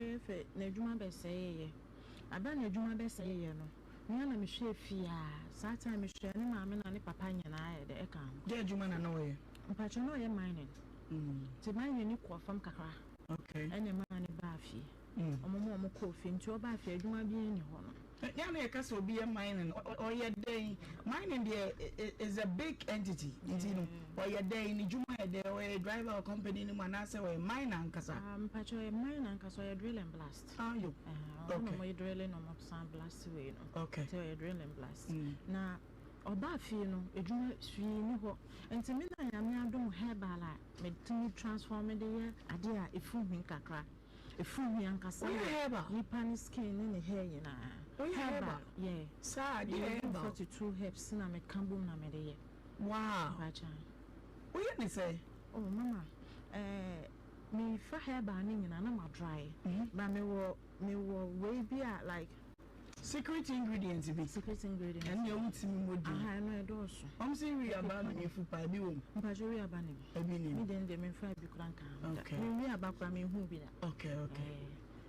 Afei n'adwuma bɛsɛeeɛ. Aberɛ a n'adwuma bɛsɛeeɛ no, me ara na mehwɛɛ fie a, saa time mehwɛɛ ne maame na ne papa nyinaa yɛ dɛ ɛka ho. Dɛn adwuma na na ɔyɛ? Mpakyɛw na ɔyɛ mining. Nti mining no kɔɔ fam kakra. Okay. Ɛna ɛmaa no baa fie. Wɔn ma wɔn kɔɔ fie. Nti ɔbaa fie adwuma biara nni hɔ no. Yɛ a na yɛka sɛ obi yɛ mining, ɔyɛ dɛn? Mining deɛ is a big entity, nti no ɔyɛ dɛn? Ne dwuma yɛ dɛn? Ɔyɛ driver wɔ company no mu anaasɛ ɔyɛ miner ankasa? Ah, mpakyɛ ɔyɛ miner ankasa, ɔyɛ drill and blast. Ah, yo. Okay. Ɔno na ɔyɛ drilling na ɔmo san blast wei no. Okay. Nti ɔyɛ drill and blast. Na ɔbaa fie no, edwuma hwee nni hɔ. Nti me na Nyame adom herbal a metumi transform de yɛ adeɛ a efu hwi kakra. Efuru hwi ankasa wɔ nipa ne skin ne ne hair nyinaa. Woyɛ herbal? Yeah. Saa, deɛ Meyɛ herbal? 42 herbs na meka bom na mede yɛ. Wow. Mpakyɛ. Woyɛ ne sɛn? Oh mama, eh, mefa herbal ne nyinaa na ma dry. Ba mewɔ, mewɔ wei bi a like. Secret ingredient bi. Secret ingredient. Ɛnna wotumi mmɔ din. Aha, ɛno ɛdɔɔso. Wɔn sɛ wi aba na efu paa, ebi wɔ mu. Mpakyɛ wi aba ne mu. Ebi ni mu. Mi deɛ deɛ menfa bi kora nka ho da. Okay. Mi wi aba kora menhu bi da. Okay.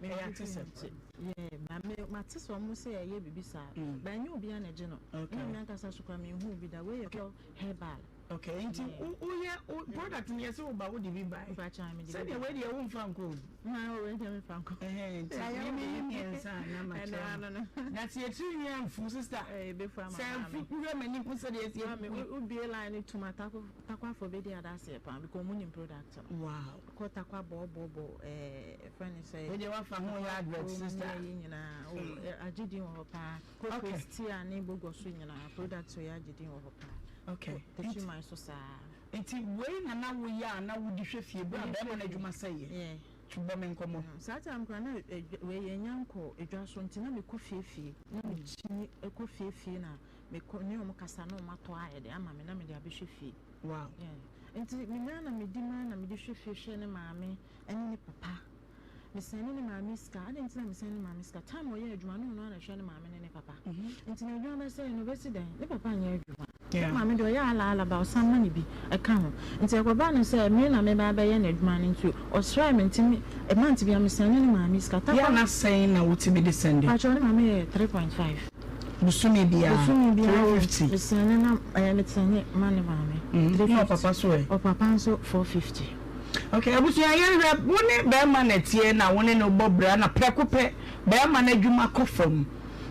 Ɛyɛ ate sɛ. Yeah, ba me mate sɛ wɔn sɛ ɛyɛ biribi saa. Ba ɛnyɛ obiara na ɛgye no. Okay. Ɛna mi ankasa so kora menhu bi da. Wei yɛ pure herbal. Okay, nti woyɛ wo product no yɛsɛ wo ba wode bi bae. Sɛdeɛ wei deɛ womfa nkɔ o. Na wei deɛ memfa nkɔ. Ɛhɛn nti me meyi mmiɛnsa a na makyerɛ no. Na sɛ yɛtiri nwi amfu sister. Sɛ amfu wohwɛ m'ani hu sɛdeɛ ɛsi afu. Maame wobie line no tum a Takwafo bɛdi adanseɛ paa because ɔmo nim product no. Wow. Kɔ Takwa bɔɔbɔɔbɔ ɛɛ fɛn ne sɛ. Wei deɛ wafa ho yɛ advert sister. Kurom ne ayi nyinaa agye din wɔ hɔ paa. Kɔ Christia ne Bogɔ so nyinaa product wei agye din wɔ hɔ paa. Okay. Techiman nso saa. Nti wei na na woyɛ a na wode hwɛ fie berɛ a bɛrima no adwuma sɛeɛ? Yeah. Bɔ me nkɔmmɔ. Saa time koraa na wei yɛnnya nkɔ edwa so nti na mekɔ fie fie na mekyini kɔ fie fie na mekɔ ne wɔn kasa na wɔn atɔ ayɛ de ama me na mede abɛhwɛ fie. Wow. Yeah. Nti menya na medi maa na mede hwɛ fie hwɛ ne maame ɛne ne papa. Mesɛne ne maame sika. Adɛn nti na mesɛne ne maame sika? Time a ɔyɛ adwuma no, ɔno ara na ɛhwɛ ne maame ne ne papa. Nti na adwuma bɛsɛe no, ɔbɛsi dɛn? Ne papa nyɛ adwuma. Ne maame deɛ ɔyɛ ala ala ba ɔsan ma no bi ka ho. Nti ɛkɔbaa no sɛ me na meba abɛyɛ n'adwuma no nti ɔsrɛɛ me nti me month biara mesɛne ne maame sika. Yɛ a na sɛn na wotumi de sɛnde? Pakyɛ ne maame yɛ 3.5. Bosome biara? Bosome biara 350? Mesɛne na ɛɛ mesɛne ma ne maame. 350. Na ɔpapa so ɛ? Ɔpapa nso 450. Ok abusua yɛnhwɛ, wo ne bɛɛma na ɛteɛ na wo ne no bɔ bra na prɛko pɛ bɛɛma no adwuma kɔ fam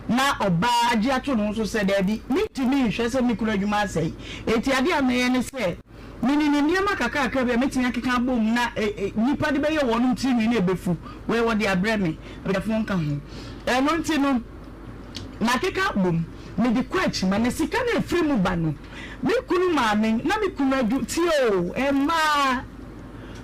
na ɔbaa agye ato ne ho so sɛ daabi mentumi nhwɛ sɛ me kunu adwuma asɛe enti adeɛ a mɛyɛ ne sɛ menim nneɛma kakrakra bi a mɛtumi akeka abom na nnipa de bɛyɛ wɔnom tirinwi na ɛbɛfu wei wɔde abrɛ me abusuafoɔ nka ho ɛno nti no makeka abom mede kɔ akyi ma na sika no ɛfiri mu ba no Me kunu maame na me kunu adwu tie oo mmaa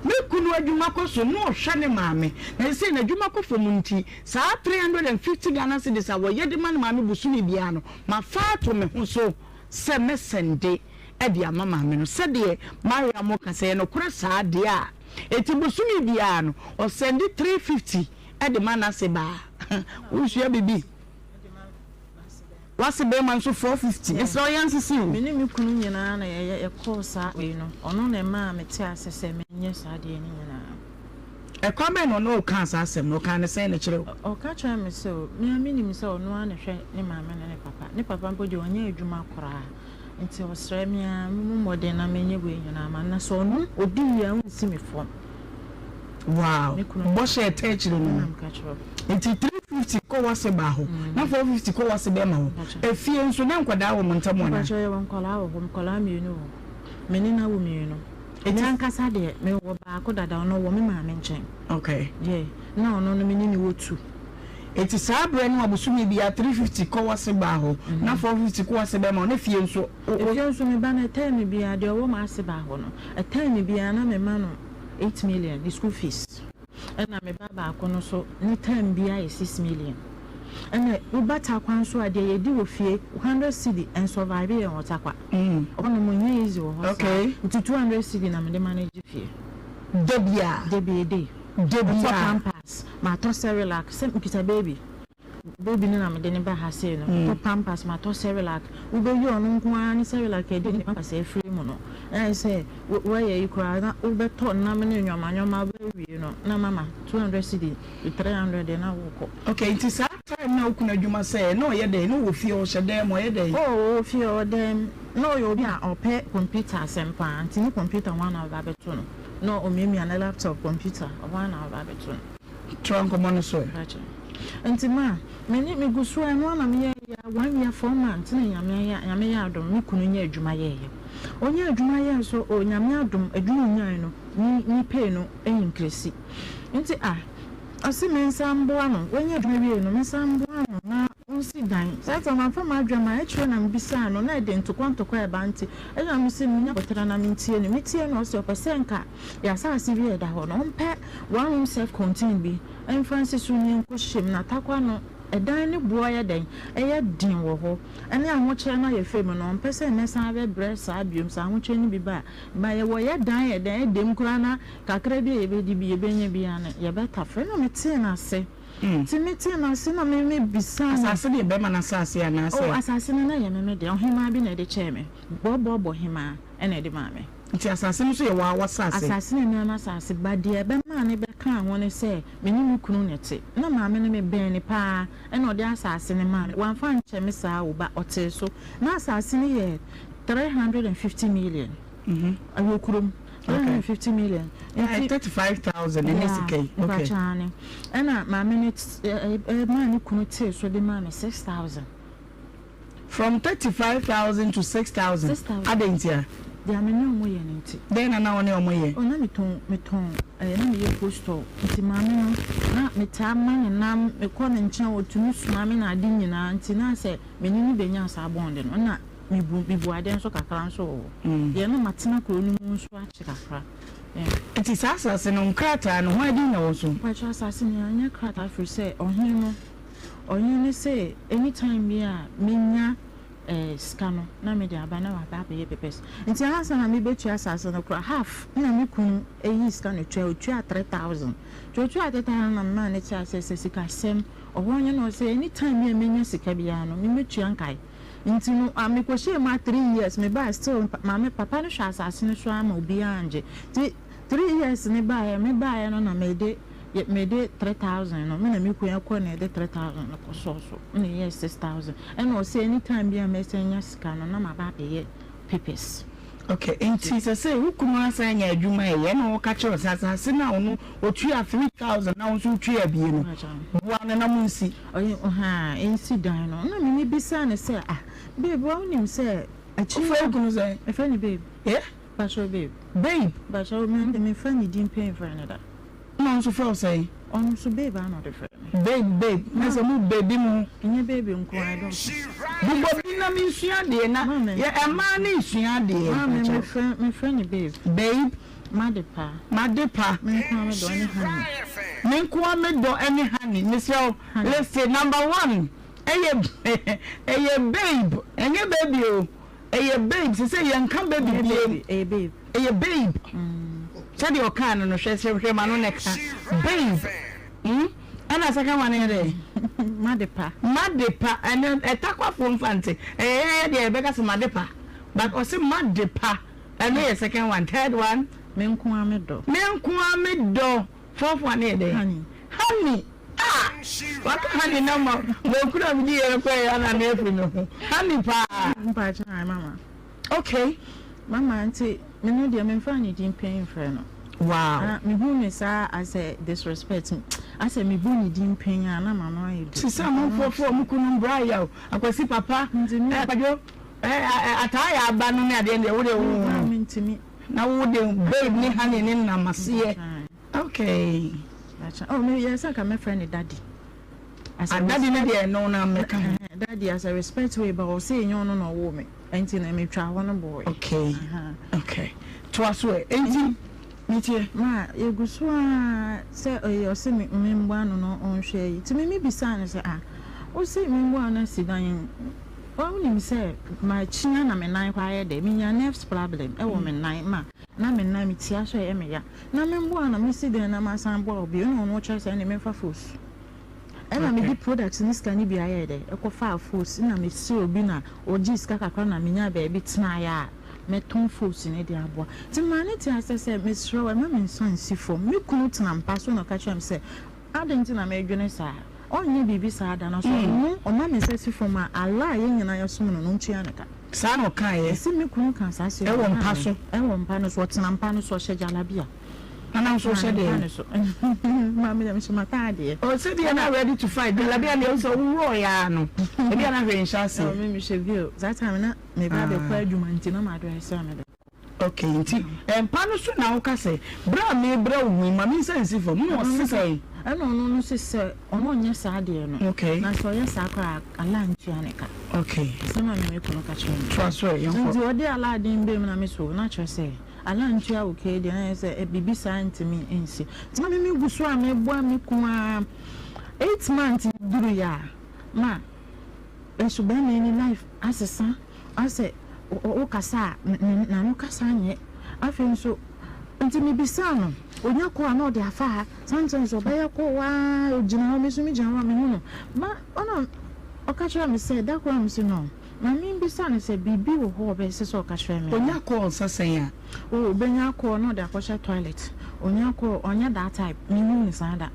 me kunu adwuma kɔ so na ɔhwɛ ne maame na sesei n'adwuma kɔ fam nti saa 350 Ghana cedis a wɔyɛ de ma ne maame bosome biara no mafa ato me ho so sɛ mɛsɛnde de ama maame no sɛdeɛ Mariam ka sɛ ɛyɛ nokorɛ saa deɛ a enti bosome biara no ɔsɛnde 350 de ma n'ase baa wosua biribi. Wase bɛɛma nso 450 mesrɛ wo yɛnsese o. Me ne me kunu nyinaa na yɛyɛ yɛkɔɔ saa wei no ɔno na ɛmaa me te ase sɛ menyɛ saa adeɛ no nyinaa. Ɛkwan bɛn na ɔne wo kaa saa asɛm no? Ɔkaa no sɛn na kyerɛ wo? Ɔka kyerɛɛ me sɛ me ara menim sɛ ɔno ara na ɛhwɛ ne maame ne ne papa. Ne papa mpo deɛ ɔnyɛ adwuma koraa nti ɔsrɛ me ara memmɔ mmɔden na menyɛ wei nyinaa ma no na sɛ ɔno ɔdi wie a ɔnsi me fam. Wow! Bɔhyɛ a ɛtɛ akyire no no. Nti 350 kɔ w'ase baa hɔ, na 450 kɔ w'ase bɛɛma hɔ. Efie nso, na nkwadaa wɔ mo ntam anaa? Mpakyɛw, yɛwɔ nkwadaa wɔ hɔ, nkwadaa mmienu wɔ hɔ. Me ne no awo mmienu. Me ankasa deɛ, mewɔ baako dada, ɔno ɔwɔ me maame nkyɛn. Okay. Yeah, na ɔno no me ne no wɔ two. Eti saa berɛ no a bosome biara 350 kɔ w'ase baa hɔ, na 450 kɔ w'ase bɛɛma hɔ, na fie nso? Efie nso me ba no ɛtɛɛ me biara deɛ ɔwɔ m'ase baa hɔ no ɛtɛɛ me biara na me ma no 8 million ne school fees ɛna me ba baako no nso ne term biara yɛ 6 million ɛna wo ba Tarkwa nso a deɛ yɛdi wɔ fie 100 cedi ɛnsurvive yɛn wɔ Tarkwa ɛhɔ nom nyɛ easy wɔ hɔ saa nti 200 cedi na mede manage fie. Da biara? Da biara day. Da biara? Matɔ pampers matɔ cerelac sɛ mekita baby. Baby no na mede no ba ha sei no, metɔ pampers, matɔ Cerelac, wobɛyi ɔno nko ara ne Cerelac adi ne pampers afiri mu no, na ayɛ sɛ woayɛ yi koraa na wobɛtɔ nam ne nnoɔma nnoɔma wobɛwie no na mama 200 cedi, 300 deɛ na wokɔ. Okay, nti saa time no a wo kunu adwuma sɛɛ na ɔyɛ dɛn? Na ɔwɔ fie, ɔhyɛ dan mu, ɔyɛ dɛn? Oh, ɔwɔ fie, ɔwɔ dan mu. Na ɔyɛ obi a ɔpɛ computer asɛm paa, nti ne computer ho ara na ɔba abɛto no. Na ɔmiamia ne laptop computer, ɔhɔ ara na ɔba abɛto no. Tra nkɔmmɔ no so ɛ. Nti ma me ne me gu so a ɛno ara na me yɛ yɛ one year 4 months na Nyame ayɛ Nyame yɛ adom me kunu nya adwuma yɛɛyɛ. Ɔnya adwuma yɛɛ nso o Nyame adom adwuma ɔnyae no ne ne pay no increase. Nti ah ɔse me nsa mboa no wanya adwuma wie no me nsa mboa no na ɔnsi dan. Saa time mamfa m'adwene amma akyire na me bisaa no na ɛde ntokwa ntokwa ɛba nti ɛna me se menya aboterɛ na mentie no. Me tie no ɔse ɔpɛ sɛ nka yɛ asase bi a ɛda hɔ no ɔmpɛ one room self contained bi mfa nsi so na ɛnkɔhyɛ mu na Tarkwa no ɛdan no boɔ yɛ dɛn ɛyɛ den wɔ hɔ ɛne ahokyerɛ no ayɛ fɛ mu no ɔmpɛ sɛ mɛsan abɛbrɛ saa biom sɛ ahokyerɛ no bi ba a ma yɛwɔ yɛ dan yɛ dɛn ɛdɛm koraa na kakra bi a yɛbɛdi bi yɛbɛnya biara no yɛbɛtafere na metee no ase nti metee no ase na me me bisaa no. Asase no yɛ bɛrima no asase anaasɛ? Oh asase no na ɛyɛ me me deɛ ɔhemaa bi na ɛde kyɛɛ me bɔbɔbɔ hemaa ɛna ɛde maa me. Nti asase no nso yɛ waa w'asase? Asase no yɛ me ara m'asase, but deɛ ɛbɛmaa no bɛkaa ho ne sɛ me ne me kunu na ɛte. Na maame no mebɛn no paa ɛna ɔde asase no maa me. Wamfa ankyɛ me saa o, but ɔtee so. Na asase no yɛ 350 million. Ɛwɔ kurom. 350 million. Nti 35,000 ɛnyɛ sika yi. Okay. Mpakyɛ aane. Ɛna maame no maa ne kunu tee so de maa me 6,000. From 35,000 to 6,000. 6,000. Adɛn ntia? Deɛ me ne ɔmo yɛ no nti. Dɛn na na wo ne ɔmo yɛ? Oh, na metɔn, metɔn, ɛɛ, na meyɛ post store. Nti maame no, na metaa ma ne nam, mekɔ ne nkyɛn, ɔtumi soma me na ade nyinaa. Nti na sɛ me ne no bɛnya saa bond no, na mebu, mebu adeɛ nso kakra nso wɔ hɔ. Deɛ na matena kuro no mu nso akyɛ kakra. Yeah. Nti saa asase no, nkrataa no, hwan din na ɛwɔ so? Mpakyɛ asase no, yɛanyɛ krataa firi sɛ ɔhene no, Ɔhene no se anytime bi a menya eh, sika no na mede aba na waba abɛyɛ papers. Nti ansa na mebetua asase no koraa half na me kunu yii sika no tua, otuaa 3000. Nti otuaa 3000 na memaa no tee aseɛ sɛ sikasɛm ɔhɔ nye no, ɔse anytime bi a menya sika biara no memetua nkae. Nti no ah mekɔhyɛɛ mu a 3 years mebaa still maame papa no hwɛ asase no so ara ma obiara angye. Nti 3 years no baeɛ, mebaeɛ no na mede Yɛ mede 3000 no me na me kunu ɛkɔ na yɛde 3000 no kɔ sɔɔ so na ɛyɛɛ 6000 ɛna ɔsɛ anytime bi a mɛsan anya sika no na maba abɛyɛ papers. Ok nti sɛsɛi wo kunu asan anya adwuma ɛyɛ ɛna ɔka kyerɛ wo sɛ asase no a ɔno ɔtua 3000 na wo nso wotua bie no boa no na monsi. Ɔyɛ ɔhaa ɛnsi dan no na me mebisaa no sɛ ah babe wa wonim sɛ akyiri Wofrɛ wo kunu sɛn? Mefrɛ no babe. Eh? Pakyɛw babe. Babe? Pakyɛw me memfa ne din pɛn mfrɛ no da. Ɛna ɔno nso frɛ wo sɛn? Ɔno nso babe ara na ɔde frɛ me. Babe babe, na sɛ mo baby mo. Ɛnyɛ baby nko ara, ɛdɔɔso. Bobɔ bi na me nsua adeɛ na yɛ ɛmaa ne nsua adeɛ. Maame me frɛ me frɛ no babe. Babe. M'adepa. M'adepa. Me nko ara me dɔ ɛne honey. Me nko ara me dɔ ɛne honey. Mesrɛ wo listen number one ɛyɛ ɛyɛ babe ɛnyɛ baby o. Ɛyɛ babe sesei yɛnka baby biem. Ɛyɛ babe. Ɛyɛ babe. Sɛdeɛ ɔkaa no no hwɛ hwɛ hwɛ ma no na ɛka babe. Hmm ɛna second one no yɛ dɛ. Madepa. Madepa ɛnɛ ɛtakwafoɔ nfa nte ɛyɛ yɛn yɛ deɛ yɛbɛka sɛ madepa but ɔse madepa ɛno yɛ second one third one. Me nko ara me dɔ. Me nko ara me dɔ fourth one no yɛ dɛ. Honey. Honey. Ah! Waka honey na ma banku na medi yɛ no koraa yɛ ana na afiri me ho. Honey paa. Mpakyɛ ae mama. Okay. Mama nti me no deɛ memfaa ne din pɛn mfrɛ no. Wow. Ah, mehu ne saa asɛ disrespect asɛ mebɔ ne din pɛn a na m'ano ayɛ du. Te sɛ amanfoɔ frɛ wɔn kununom bra yaw, Akwasi papa, eh, Kwadwo, eh, eh, ataa yɛ aba no ne adeɛ deɛ wo deɛ wo. Ah, mentumi. Na wo de babe ne honey ne nam aseɛ. Okay. Oh, me yɛ sɛ nka mɛfrɛ no daddy. As a daddy no deɛ no na mɛka ho. Daddy as a respect way ba ɔsɛ ɛnyɛ ɔno na ɔwoo me. Ɛnti na metwa hɔ no bɔɔ. Okay. Okay. Toa so ɛ. Ɛnti metie. Ma yɛgu so a sɛ ɔyɛ ɔsɛ me mmoa no no ɔnhwɛ yi. Nti me me bisaa no sɛ ah wose me mmoa no asi dan wonim sɛ makyia na me nan hɔ ayɛ dɛ menya nerves problem ɛwɔ me nan ma na me nan metia so ɛyɛ me ya. Na me mboa na mesi dɛn na masan aboa wo bio? Nna ɔno ɔkyerɛ sɛ ɛne memfa fos. Ɛna mede product no sika no bi ayɛɛ dɛ ɛkɔfaa fos na mesrɛɛ obi na ɔgyee sika kakra na menyaa baabi tenaeɛ a mɛtɔn fos no de aboa. Nti memaa no tee aseɛ sɛ mesrɛ wo mma me nsa nsi fam. Me kunu tena mpa so na ɔka kyerɛɛ me sɛ adɛn nti na medwene saa? Ɔnyɛ biribi saa da na sɛ ɔno ɔma me nsa si fam a Allah a yɛn nyinaa yɛsom no no ɔntua no ka. Saa na ɔkaeɛ. Mese me kunu kaa saa asɛm yi Ɛwɔ mpa maa me. so. Ɛwɔ mpa no so, ɔtena mpa no so, ɔhyɛ jalabia. Nana nso Ɔtena wohyɛ ne mpa deɛn? no so. Maame deɛ mehyɛ m'ataadeɛ. Oh sɛdeɛ na ready to fight jalabia deɛ wosɛ woworɔeɛ ara no ebi a na hwee nhyɛ aseɛ. Oh me mehyɛ veil. Saa time no na meba abɛkɔ Ah. adwuma nti na m'adrɛse a mede. Ok nti mpa no so na woka sɛ berɛ a merebrɛ wo ho yi ma me nsa nsi fam na ɔse sɛn? Ɛna ɔno no se sɛ ɔno ɔnyɛ saa deɛ no Ok. na sɛ ɔyɛ saa koraa a Allah ntua ne ka. Ok. Asɛm a me me kunu ka kyerɛɛ me. Toa so ɛ yɛnkɔ. Nti ɔde Allah din baa mu na me so na kyerɛ sɛ Allah ntua wo ka yi deɛ na kyerɛ sɛ biribi saa ntumi nsi. Nti na me me gu so a meboa me kunu ara 8 months duruiɛ a ma nso bɛrima yi ne life asesa asɛ wo kasa a n'ano kasa nyɛ afei nso nti mebisaa no onya kɔ a na ɔde afa ha sometimes ɔbɛyɛ kɔ waa ogyina hɔ me nso megyina hɔ a mehu no ma ɔna ɔka kyerɛ me sɛ da koro a mese no ma membisa no sɛ biribi wɔ hɔ a ɔbɛsɛ sɛ ɔka kyerɛ me. Onya kɔɔ nsa sɛn a. Oh obenya kɔɔ na ɔde akɔhyɛ toilet onya kɔɔ ɔnyɛ that type menhu no saa da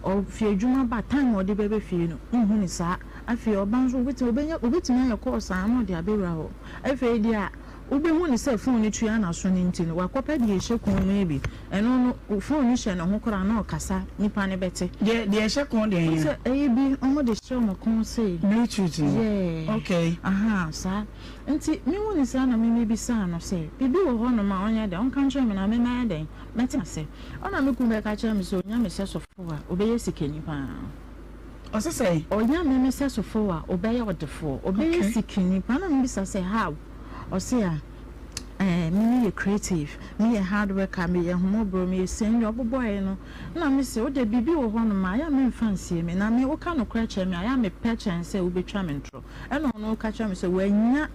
ɔfi adwuma ba time a ɔde bɛbɛ fie no nhu no saa afei ɔba nso obetumi obenya obetumi ayɛ call saa na ɔde abɛwura hɔ afei deɛ a wobɛhu no sɛ phone no tua n'aso no nti no wakɔpɛ deɛ ɛhyɛ kɔn mu yi bi ɛno no phone no hyɛ ne ho koraa na ɔkasa nipa no bɛte. Deɛ deɛ ɛhyɛ kɔn deɛ yɛn. Sɛ ɛyi bi wɔn de hyɛ wɔn kɔn sei. Bluetooth no. Yeah. Okay. Aha saa. Nti mehu no saa na me mebisaa no sɛ, biribi wɔ hɔnom a ɔnyɛ dɛn, ɔnka nkyerɛ me na me mɛyɛ dɛn, mɛte ase. Ɔna me kunu bɛka kyerɛɛ me sɛ onya me sɛsofo a, ɔbɛyɛ sikani paa. Ɔse sɛn? Ɔnya me me sɛsofo a, ɔbɛyɛ ɔdefoɔ, ɔbɛyɛ Okay. sikani paa. Na mebisa sɛ how? Ɔse a, eh, me meyɛ creative, meyɛ hard worker, meyɛ ahummɔborɔ, meyɛ sei, ɛndeɛ ɔbobɔeɛ no, na mese, wo deɛ biribi wɔ hɔnom a, ɛyɛ a memfa nsie me, na me woka nokorɛ kyerɛ me a, ɛyɛ a mepɛ kyɛn sɛ wobɛtwa me ntorɔ. Ɛna ɔno ka kyerɛɛ me sɛ wanya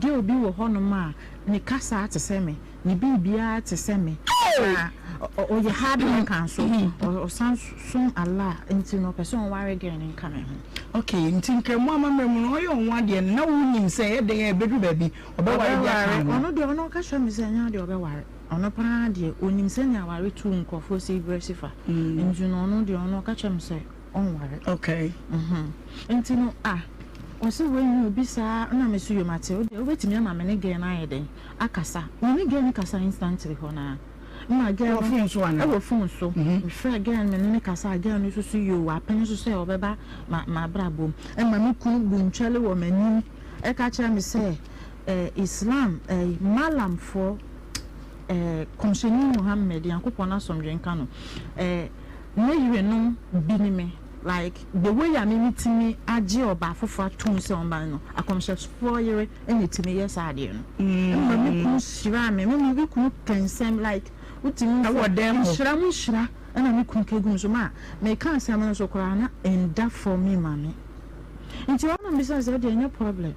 girl bi wɔ hɔnom a ne kasa te sɛ me, ne biribiara te sɛ me, na ɔyɛ hard worker nso, ɔsan som Allah nti no ɔpɛ sɛ ɔware girl no nka me ho. Okay, nti Nkramu amammerɛ mu no ɔyɛ ɔho adeɛ no na wonim sɛ ɛyɛ dɛn a ɛbɛduru baabi ɔbɛware bi aka ho? Ɔno deɛ ɔno ɔka kyerɛ me sɛ ɛnyɛ adeɛ ɔbɛware, ɔno paa deɛ ɔnim sɛnea aware tu nkurɔfoɔ si berɛ si fa, nti no ɔno deɛ ɔno ɔka kyerɛ me sɛ ɔnware. Okay. Mhm. Nti no ah ɔse wei obi saa na me so yom ate wo deɛ wobɛtumi ama me ne girl no ayɛ dɛn akasa. Me ne girl no kasa instantly hɔ no ara. Ma girl Wɔ phone so anaa? Ɛwɔ phone so. Mefrɛ girl no me ne no kasa a girl no nso so yoo wapene so sɛ ɔbɛba ma m'abrabɔ mu. Ɛma me kunu bu ntwɛle wɔ m'anim ɛka kyerɛ me sɛ eh, Islam eh, Malamfoɔ eh, Kɔmhyɛni Muhammad, Nyankopɔn n'asomdwe nka no, eh, ne yerenom bi ne me, like the way a me metumi agye ɔbaa foforɔ atom sɛ ɔmba no, akɔmhyɛfoɔ yere na ɛtumi yɛ saa adeɛ no. Ɛma me kunu hyiraa me, me me kunu ka nsɛm like wotumi Ɛwɔ dɛm hɔ. nhyira mu nhyira ɛna me kunu ka gu me so ma meka asɛm no so koraa na ɛnda fam me ma me. Nti ɔno mbisa sɛ ɛdeɛ ɛnyɛ problem.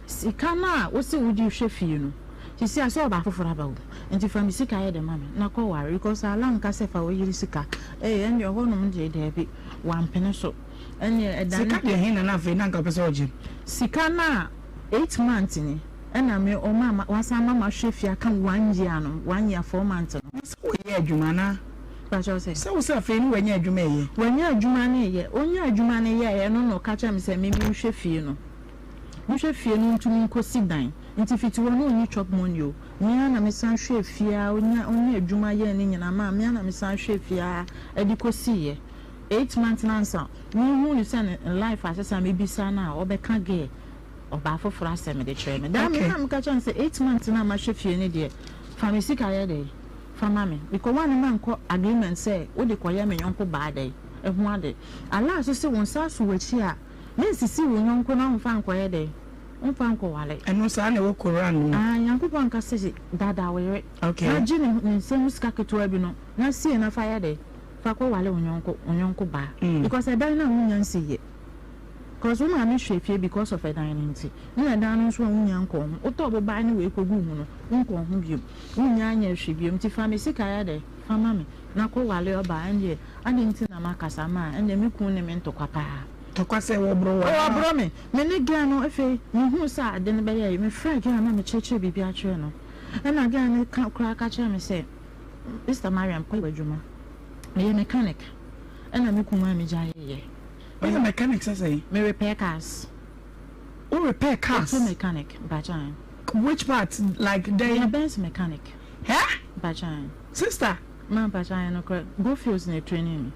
Sika no a wose wode rehwɛ fie no, sisi a sɛ ɔbaa foforɔ aba o, nti fa me sika yɛ dɛ ma me na kɔ ware because Allah nka sɛ fa wo yere sika, ee ɛndeɛ ɔhɔ nom deɛ daabi, wampene so, ɛnneɛ ɛdane. Sika deɛ he na na afei na anka ɔpɛ sɛ ɔgye? Sika no a 8 months ni ɛna me ɔma ma wasan ama mahwɛ fie aka one year no, 1 year 4 months no. Na sɛ wɔyɛ adwuma anaa? Pakyɛ wo sɛ? Sɛ wo sɛ afei ne wanya adwuma ɛyɛ? Wanya adwuma no yɛ, ɔnya adwuma no yɛeɛ no na ɔka kyerɛ me sɛ me menhwɛ fie no. Mehwɛ fie no ntumi nkosi dan nti fiti hɔ no ɔnni chop money o me ara na me san hwɛɛ fie ara ɔnya ɔnya adwuma yɛɛ ne nyinaa maa me ara na me san hwɛɛ fie ara ɛde kɔsi yɛ 8 months no ansa me hu no sɛ ne life asesa me bisa no a ɔbɛka girl ɔbaa foforɔ asɛm de kyerɛ me daa me na meka kyerɛ no sɛ 8 months no a mahwɛ fie no deɛ fa me sika yɛ dɛn fa ma me because one ma nkɔ agreement sɛ wode kɔyɛ me yɔnko baa dɛn ɛho ade Allah so sɛ wo nsa aso w'akyi a mensisi wo yɔnko na womfa nkɔyɛ dɛn? Womfa nkɔware. Ɛno saa na ɛwɔ Koran no mu. Ah, Nyankopɔn nka sɛ daadaa wo yere. Okay. Na gye ne ne nsam sika ketewa bi no, na sie na fa yɛ dɛn? Fa kɔware wo yɔnko, wo yɔnko baa. Because ɛdan no a wonnya nsii yɛ. Because wo maame hwɛ fie because of ɛdan no nti. Nna ɛdan no nso a wonnya nkɔɔ ho. Wotɔɔ bobae ne wei kɔguu ho no, wonkɔɔ ho bio. Wonnya nyɛɛ hwee bio. Nti fa me sika yɛ dɛn? Fa ma me. na kɔ ware ɔbaa ɛndeɛ adɛn nti na makasa ma ɛndeɛ me kunu ne me ntɔkwa paa. Tɔkwa sɛ wɔboro wo Oh anaa? ɔboro me. Me ne girl no afei me huu sɛ ade no bɛyɛ ayi me frɛɛ girl no na me kyerɛkyerɛ biribi akyerɛ no ɛna girl no ka koraa ka kyerɛ me sɛ Sister Mariam kɔ w'adwuma me yɛ mechanic ɛna me kunu maa me gyaeɛ yɛ. Woyɛ mechanic sɛ sɛn? Me repair cars. Wo repair cars? Auto mechanic mpakyɛ ae. Which part like dɛn? Meyɛ Benz mechanic. Hɛ? Mpakyɛ ae. Sister. Ma mpakyɛ ae nokorɛ Goldfields na ɛtraining me.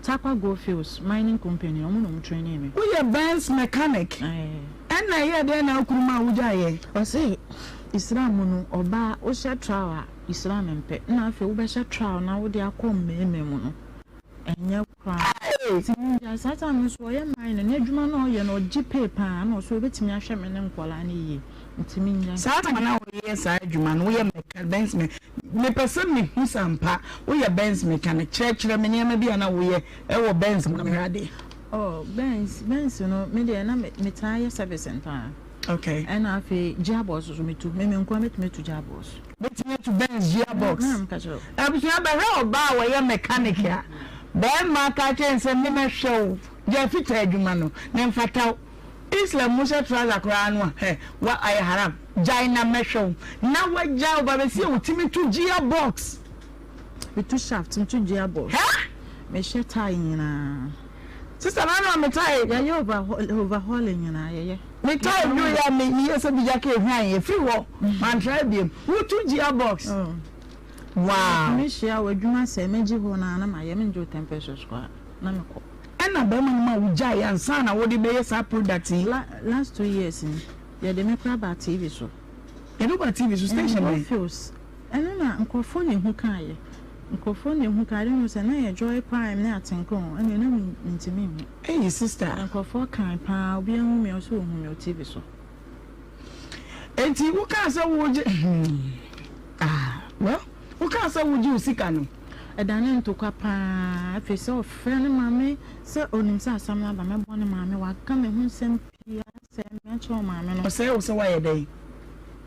Tarkwa Goldfields mining company ɔmo na ɔmo training me. Woyɛ Benz mechanic? Ae. Ɛna ɛyɛɛ dɛn na wo kunu maa wo gyaeɛ? Ɔse Islam mu no ɔbaa wohyɛ trowel a Islam mpɛ na afei wobɛhyɛ trowel na wode akɔ mmarima mu no ɛnyɛ koraa nti mengyae. Saa time no nso ɔyɛ mining n'adwuma no a ɔyɛ no ɔgye pay paa na ɔse ɔbɛtumi ahwɛ me ne nkwadaa no yie nti mengyae. Saa time a na woyɛ saa adwuma no woyɛ mechanic Benz me mepɛ sɛ mehu sɛ ampa woyɛ Benz mechanic kyerɛkyerɛ me nneɛma bi a na woyɛ wɔ Benz mu na mehwɛ adeɛ. Oh Benz Benz no me deɛ na metaa yɛ servicing paa. Okay. Ɛna afei gearbox nso metu me me nkoa mɛtumi atu gearbox. Bɛtumi atu Benz gearbox. Na meka kyerɛ wo. Abusua bɛhwɛ ɔbaa a wɔyɛ mechanic a bɛɛma ka kyerɛ no sɛ me mɛhwɛ wo gya fitaa adwuma no na ɛmfata wo Islam mu hyɛ trouser koraa no a hɛ wa ayɛ haram gyae na mɛhwɛ wo na wagyae wo ba bɛsi a wotumi tu gearbox. Metu shaft, metu gearbox. Hɛ? Mehyɛ tie nyinaa. Sister na na me tie. Yɛyɛ overhaul overhauling nyinaa yɛyɛ. Me tie dwo yɛ a me yɛ sɛ bi yaka ehwan efiri hɔ mantra ebiem wotu gearbox. Oh. Wow. Me hyia wɔ adwuma sɛ mɛgye hɔ na na mayɛ mengye wo ten pesos koraa na mekɔ. Ɛna bɛrima no ma wo gyae ansa na wode bɛyɛ saa product yi. La last 2 years ni yɛde me koraa baa TV so. Yɛde wo baa TV so station bɛn? Feels ɛno na nkurɔfoɔ na ehu kaeɛ nkurɔfoɔ na ehu kaeɛ I don't know sɛ na yɛ Joy Prime ne Atenka o ɛna na mentumi nhu. Eyi sister. Nkurɔfoɔ kan paa obi ahu me ɔsɛ ohu me wɔ TV so. Enti wokaa sɛ wogye ah well wokaa sɛ wogye wo sika no. Ɛdane ntokwa paa afei sɛ ɔfrɛ ne maame sɛ onim sɛ asɛm no aba mɛbɔ ne maame waka me ho nsɛm pii asɛ me akyerɛ maame no. Ɔsɛe wo sɛ woayɛ dɛn?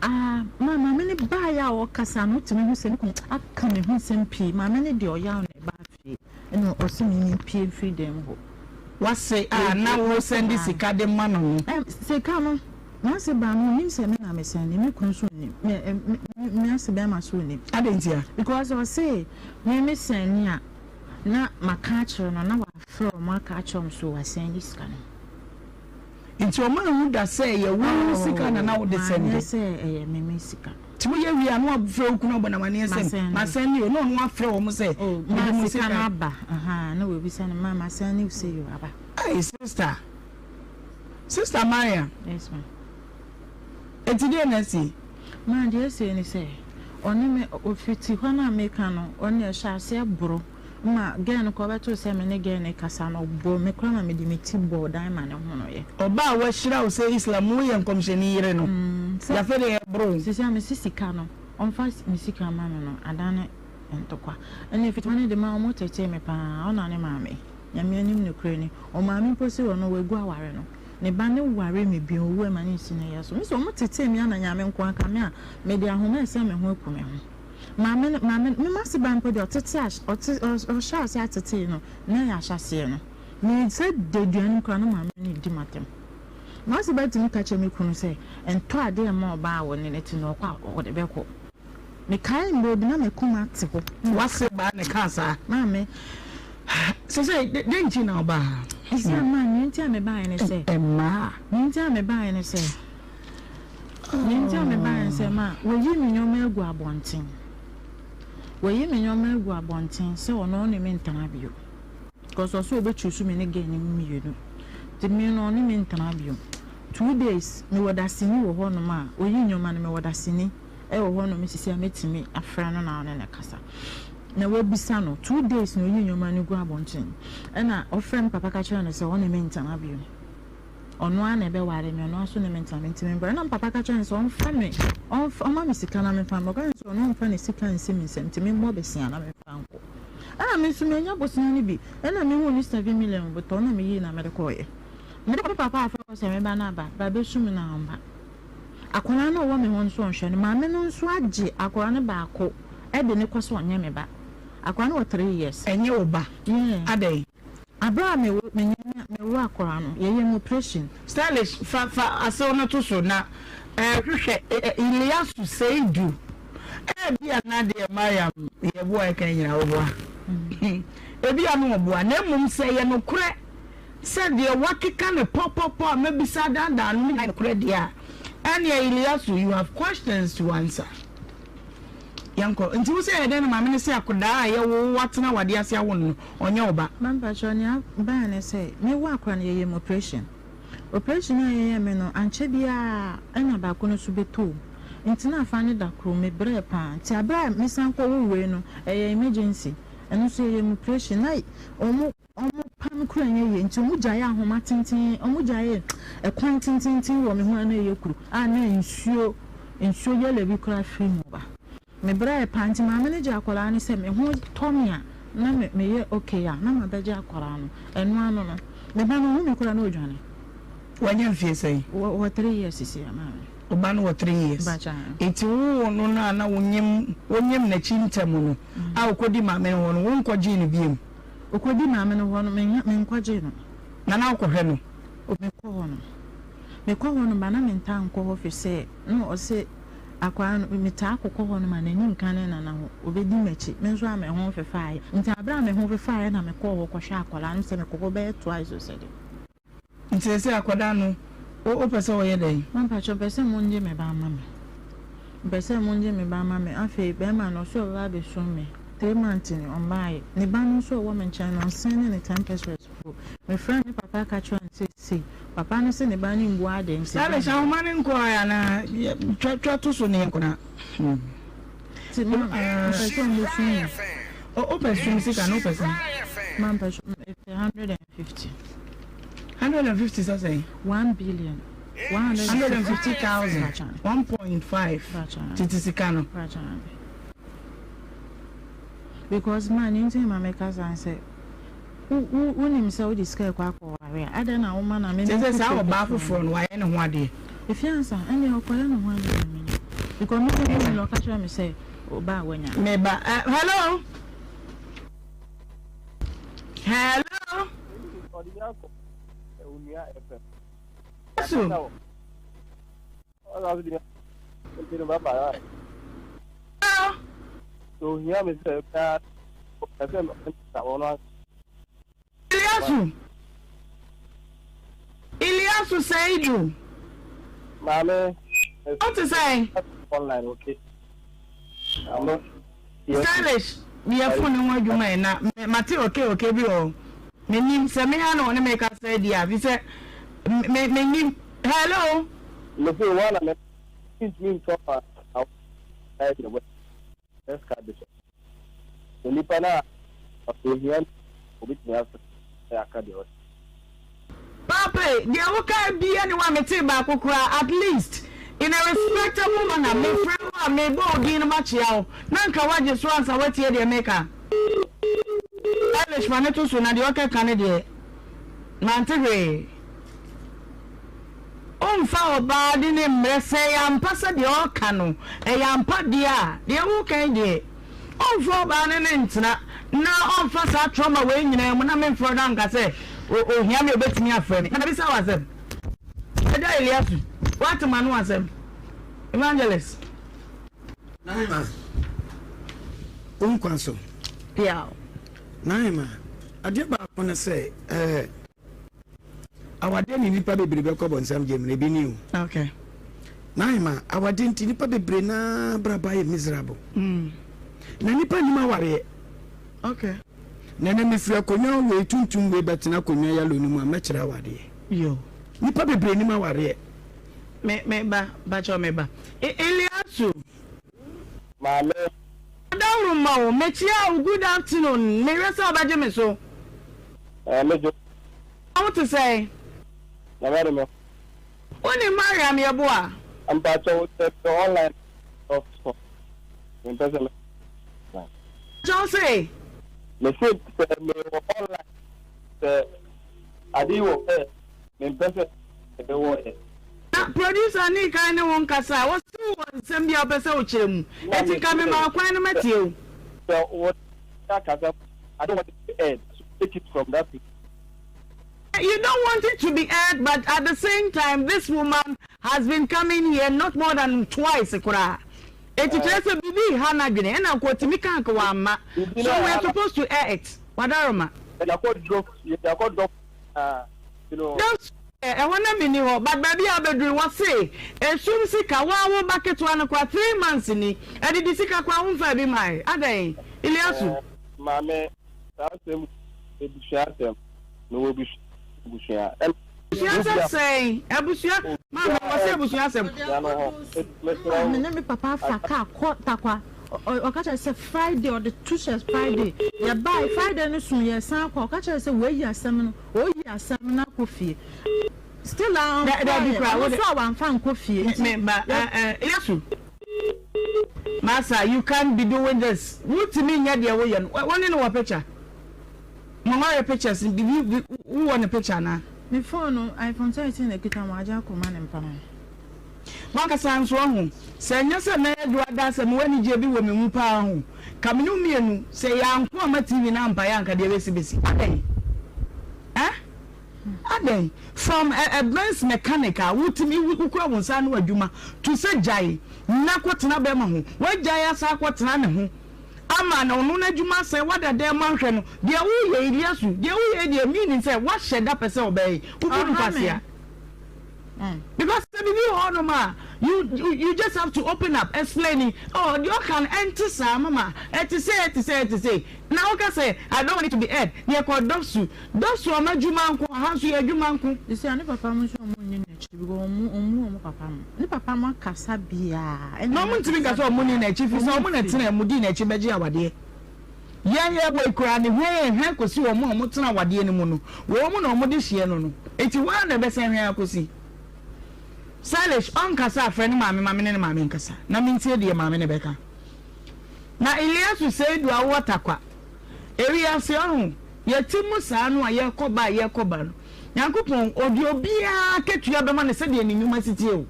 Ah ma maame no baeɛ a ɔkasa no wotumi hu sɛ ne kunu aka me ho nsɛm pii maame no deɛ ɔyaw na ɛbaa fie ɛna ɔse me mempue mfiri dan mu hɔ. Wase a na wo sɛnde sika de ma no no. Sika no m'ase baa no onim sɛ me na me sɛnde me kunu nso nnim me me ase bɛrima nso nnim. Adɛn ntia? Because ɔse me me sɛnde a na maka akyerɛ no na wafrɛ wɔn aka akyerɛ wɔn so wasɛnde sika no. Nti ɔmo anhu da sɛ ɛyɛ wo sika na na wode sɛnde? Manyɛ sɛ ɛyɛ me me sika. Nti woyɛ wie a na wafrɛ wo kunu abɔ no amaneɛ sɛ masɛnde o na ɔno afrɛ wɔn sɛ mede mo sika no aba ahaa na wabisa no ma masɛnde wo sei o aba. Ei sister sister Mariam. Yes ma. Enti deɛ na asie? Ma deɛ asie ne sɛ ɔne me ɔfiti hɔ no a meka no ɔne ɛhyɛ aseɛ boro ma girl no koraa ɔbɛtoo sɛ me ne girl no rekasa no ɔbɔɔ me koraa ma mede me ti bɔɔ dan ma ne honoeɛ. Ɔbaa a wahyira wo sɛ Islam mu woyɛ nkɔmhyɛni yere no, yafei deɛ yɛboro wo. Seesei a mese sika no ɔmfa me sika mma me no adane ntɔkwa. Ɛnna fiti hɔ no de ma wɔtetee me paa, ɔna ne maame. Nyame anim nokorɛ ni, ɔmaame mpo se ɔno wagu aware no, ne ba no ware me bio, owu ɛma no nsi ne yɛ so. Me se wɔtetee me ana Nyame nko aka me a, mede ahoma ɛsɛn me ho aku me ho. Maame no, maame no, me m'ase ba mpo deɛ ɔtete ahy, ɔte, ɔhyɛɛ aseɛ atetee no, na ɛyɛ ahyɛaseɛ no. Me nsa da aduane mu koraa na maame no redi m'atɛm. M'ase ba tumi ka kyerɛ me kunu sɛ, ntɔ adeɛ mma ɔbaa a ɔne no te no, ɔkɔ a ɔde bɛkɔ. Mekae mmerɛ bi na me koma te hɔ. W'ase baa na ɛkaa saa? Maame. Sesei, dɛn nti na wobaa ha? Ɛsɛ maa, nea nti a mebaeɛ ne sɛ. Mmaa. Nea nti a mebaeɛ ne sɛ. Nea nti a mebaeɛ ne sɛ, ma wɔayi me nneɛma agu abɔnten. Wɔayi me nneɛma agu abɔnten sɛ ɔno ɔne me ntena bio. Because ɔsɛ ɔbɛchuusu me ne girl no mmienu. Nti me no ɔne me ntena bio. 2 days mewɔ daseni wɔ hɔnom a ɔyi nneɛma no, mewɔ daseni wɔ hɔnom sisi a mɛtumi afrɛ no na ɔne no kasa. Na wabisa no, 2 days na ɔyi nneɛma no gu abɔnten. Ɛna ɔfrɛ me papa ka kyerɛ no sɛ ɔne me ntena bio. Ɔno ara na ɛbɛware me, ɔno ara nso ne me ntena, mentumi mbra. Ɛna me papa ka kyerɛ no sɛ ɔmfa me, ɔmfa, ɔmma me sika na memfa mmra. Ɔka kyerɛ no sɛ ɔno ɔmfa ne sika nsi me nsam nti memmɔ bosea na memfa nkɔ. Ɛna me nso mannya bosea no bi. Ɛna mehuu ne 7 million botɔ na meyii na mede kɔeɛ. Mede kɔe, me papa afrɛ hɔ sɛ me ba no aba, bra bɛsu me na ɔmba. Akwadaa no a ɔwɔ me hɔ nso ɔnhwɛ no. Maame no nso agye akwadaa no baako de no kɔ sɛ ɔnyɛ me ba. Akwadaa no wɔ 3 years. Ɛnyɛ wo ba? Yeah. Adɛn? Abere a mewo menya mewo akwadaa no, yɛyɛ mu operation. Stylish, fa asew no to so na hwehwɛ Iliasu Seidu. Ebi a na deɛ Mariam yɛboa ɛka nyina wɔboa ebi a no wɔboa, na mmom sɛ yɛ nokorɛ sɛ deɛ wakeka ne pɔpɔpɔ a mɛbisa daadaa no ne nokorɛ deɛ a, ɛneɛ Iliasu, you have questions to answer. Yɛnkɔ. Nti wo sɛ yɛ dɛn na maame no sɛ akodaa a yɛwo watena wade ase awo no no, ɔnyɛ wo ba? Mampakyɛ, nea baa ne sɛ mewo akora no, yɛyɛ mu operation. Operation a yɛyɛ me no, ankyɛ biara ɛna baako no nso bɛtɔ mu, nti na afa ne da koro mebrɛɛ paa. Nti abere a mesan kɔ wo wei no, ɛyɛ emergency, ɛno nso yɛyɛ mu operation na ɔmo pam kura nyɛ yie, nti ɔmo gyae ahoma tenten, ɔmo gyae ɛkwan tententen wɔ me ho a na ɛyɛ kuru a na nsuo yɛlɛ bi koraa firi mu ba. Mebrɛɛ paa, nti maame no gye akwadaa no sɛ me ho tɔ me a na me meyɛ okay a na ma bɛgye akwadaa no. Ɛno ano no, me ba no ɔhu me koraa na ɔdwane. Wanya mfie sɛn? Wɔ 3 years sisi a, maame. Ɔba no wɔ 3 years? Bacha. Nti wowɔ no a na wonyem n'akyi ntɛm no a wokɔdi maame no hɔ no, wonkɔgyee no biom? Ɔkɔdi maame no hɔ no, menya menkɔgye no. Na wokɔhwɛ no? Mekɔ hɔ no, mekɔ hɔ no ba na mentaa nkɔ hɔ, firi sɛ na ɔse akwadaa no metaa kɔkɔ hɔ no ma n'ani nka ne nana ho, ɔbɛdi m'akyi. Me nso a me ho fefaeɛ, nti abere a me ho fefaeɛ na mekɔɔ hɔ kɔhwɛ akwadaa no, sɛ mekɔ hɔ bɛyɛ twice o sɛ de. Nti sɛ akwadaa no, wopɛ sɛ wɔyɛ dɛn? Mampakyɛ, mpɛ sɛ mongye me ba ama me, mpɛ sɛ mongye me ba ama me. Afei bɛrima no ɔsɛ ɔbɛba abɛsum me 3 months ni, ɔmbaayɛ. Ne ba no nso a ɔwɔ me nkyɛn no, ɔnsɛn ne ne 10 pesewas po. Mefrɛ ne papa ka kyerɛ no sɛ sei, papa no sɛ ne ba no mbu ade nti. Stylish, ahoma no nkɔ anaa twa to so ne yɛnkɔ na. Nti ma mpɛ sɛ ɔmo sum me. Wopɛ sum sika no, wopɛ sɛn? Ma mpɛ sɛ mepɛ 150. 150 sɛ sɛn? 1 billion. 150,000, 1.5 tete sika no. Because ma ne nti ma meka san sɛ wonim sɛ wode sika ɛkɔ akɔware a, adɛn na woma na me Kyerɛ sɛ saa ɔbaa foforɔ no wayɛ ne ho adeɛ. Ɛfi ansa ɛne ɔkɔyɛ ne ho adeɛ na menya, because me sɛ no ɔka kyerɛ me sɛ ɔbaa wanya. Meba. Hello, hello. So hello. So ohia mi sɛ ɛbɛa ɛsɛ wɔn. Iliasu, Iliasu Seidu. Maame. Wote sɛn? Online, okay. I'm not. Stylish, meyɛ phone ne ho adwuma yi na mate okay bi wɔ menim sɛ me ha na ɔne me kasa di a fi sɛ me menim. Hello. Mese wa na me ntumi ntɔ ma awo ɛyɛ deɛ wɔ ɛsika de so nipa na ohia obetumi afɛ ɛ aka deɛ ɔsɛ. Papa, deɛ woka bia ne wa mete baako koraa. At least in a respectable manner, mefrɛ wo a, mebɔ wo din no, makyea wo na nka woagye so ansa woatie deɛ meka. Stylish, ma ne to so na deɛ ɔkɛka ne deɛ mante hwee. Ɔmfa ɔbaa de ne mmerɛ sɛ ɛyɛ ampa sɛ deɛ ɔka no ɛyɛ ampa deɛ a, deɛ woka yi deɛ, ɔmfa ɔbaa ne ne ntena na ɔmfa saa trauma wei nyinaa mu na memfrɛ no anka sɛ ohia me, obɛtumi afrɛ me na mabisa wo asɛm. Agya Eliasu, woate ma no asɛm, evangelist. Naima, wo nkwa so. Yeah. Naima, adeɛ baako ne sɛ awadeɛ ne nipa bebree bɛkɔ bɔnsam gyem na ebi ni o. Naima, awadeɛ nti nipa bebree naa braba yɛ miserable. Na nipa nim awareɛ. Na ɛnɛ mefiri akonnwa wei tuntum wei bɛtena akonnwa yellow no mu a, mɛkyerɛ awadeɛ. Yo. Nipa bebree nim awareɛ. Me ba, bakyɛ me ba. Eliasu. Maame. Adaworo ma wo, mekyia wo, good afternoon. Mehwɛ sɛ wobɛgye me so. Ɛɛ, megye. Wo te sɛn? Na mɛde me. Wone Mariam Yɛboa? Mpakyɛw, sɛ online soft mempɛ sɛ me. Kyɛw se? Mese sɛ mewɔ online, sɛ ade yi wɔ ɛ, mempɛ sɛ ɛbɛwɔ ɛ. Na producer ne kan ne wo nkasa a, wɔse wowɔ nsɛm bi a wopɛ sɛ wokyerɛ mu. Enti ka mema wo kwan no matie wo. Sɛ wo. akasa I don't want it to be aired so take it from that place. You don't want it to be aired but at the same time this woman has been coming here not more than twice koraa. Eti kyerɛ sɛ biribi reha n'adwene ɛna nka otumi ka nka wamma. So we are supposed to air it. Wadaroma. Dɔs ɛhɔ na menni hɔ but baabi a wobɛduru wɔse esum sika woa wo ba ketewa no koraa 3 months ni adidi sika koraa womfaa bi mae adɛn Iliasu. Maame saa asɛm ebusua asɛm mewɔ ebusua ebusua ɛna. Abusua asɛm sɛn abusua maame wɔse abusua asɛm. Maame ne me papa afa kaa kɔ takwa ɔka kyerɛ sɛ Friday ɔde to hyɛ Friday yɛbae Friday no so yɛsan kɔ ɔka kyerɛ sɛ wɔayi asɛm no ɔyi asɛm no akɔ fie still a ɔnkɔɛ ɔno nso a wamfa nkɔ fie nti. Me ba Yasu masa you can't be doing this wotumi nyɛ deɛ woyɛ no wo ne no wɔ picture mo ware pictures bi wowɔ ne picture anaa. Me phone no iPhone 13 na ekita mo agye akɔma ne mpa no. W'ankasa nso wahu, sɛ ɛnyɛ sɛ mɛyɛ dwoada sɛ mewɔ anigyeɛ bi wɔ me mu paa ho, ka me ne wo mmienu, sɛ yɛanko amma TV no ampaeɛ a anka deɛ ɛbɛsi bɛsi. Adɛn? Eh? Adɛn? From a, a Benz mechanic a wotumi, wokura wo nsa ano adwuma, to sɛ gyae na kɔtena bɛrima ho, woagyae asa akɔtena ne ho ama na ɔno n'adwuma asɛe, woada dan mu ahwɛ no, deɛ woyɛ yi, Liasu, deɛ woyɛ yi deɛ meaning sɛ woahyɛ da pɛ sɛ ɔbɛyɛ yi, wobu no Ɔha me. kwasea. Because sɛ biribi wɔ hɔnom a, you you just have to open up, explain. Oh, deɛ ɔka no ɛnte saa mama, ɛte sei, ɛte sei, ɛte sei. Na woka sɛ I don't want it to be aired. Na yɛkɔ Dɔsu, Dɔsu ɔmo adwuma nko, aha nso yɛ adwuma nko. Sisi a ne papa mo nso ɔmo nni n'akyi because ɔmo ɔmmu ɔmo papa mo. Ne papa mo akasa biaa ɛna Na ɔmo ntumi nka n'akasa sɛ ɔmo nni biaa n'akyi firi sɛ ɔmo ɔmo na mfiri. ɛtena mu dii n'akyi bɛgye awadeɛ. Yɛn yɛbɔ yi koraa ne hwɛn hwɛn kɔsi wɔn a wɔtena awadeɛ no mu no, wɔn na wɔde hyeɛ no no, enti hɔ ara na ɛbɛsan hwɛn akɔsi. Salish, ɔnkasa a, frɛ ne maame ma me ne ne maame nkasa na mentie deɛ maame no bɛka. Na Iliasu Seidu awoɔ Tarkwa, ewiase ɔho, yɛte mu saa no a yɛrekɔ ba a yɛrekɔ ba no, Nyankopɔn, ɔde obiara akatua bɛma no sɛdeɛ ne nnwuma si teɛ o.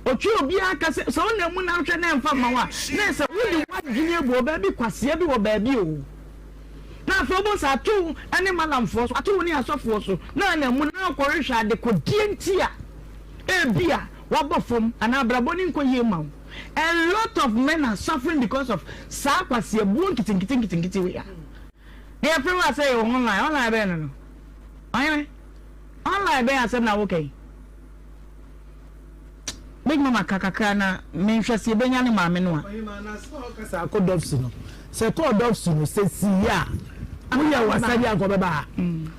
Ɔtwe obiara ka sɛ, sɛ wonam mu na wohwɛ na ɛmfa mma wo a, na ɛsɛ wode w'adwene abu ɔbaa bi kwasea bi wɔ baabi o. Na afei wobɛhu sɛ ato wo ne malamfoɔ so, ato wo ne asɔfoɔ so, na anam mu na wokɔhwehwɛ adekodeɛ nti a ebia woabɔ fam anaa abrabɔ no nkɔ yie mma wo. A lot of men are suffering because of saa kwaseabuo nketenkete nketenkete wei a. Deɛ yɛfrɛ wo a sɛ yɛwɔ online, online bɛn no no? Ɔhene, online bɛn asɛm na woka yi? Big mama ka kakra na menhwɛ sɛ yɛbɛnya ne maame no a. Ɔhemaa na asɛm a woka sɛ akɔ dɔfsi no, sɛ ɛkɔɔ dɔfsi no, sɛ siiɛ a, woyɛ w'asɛdeɛ anka ɔbɛba ha.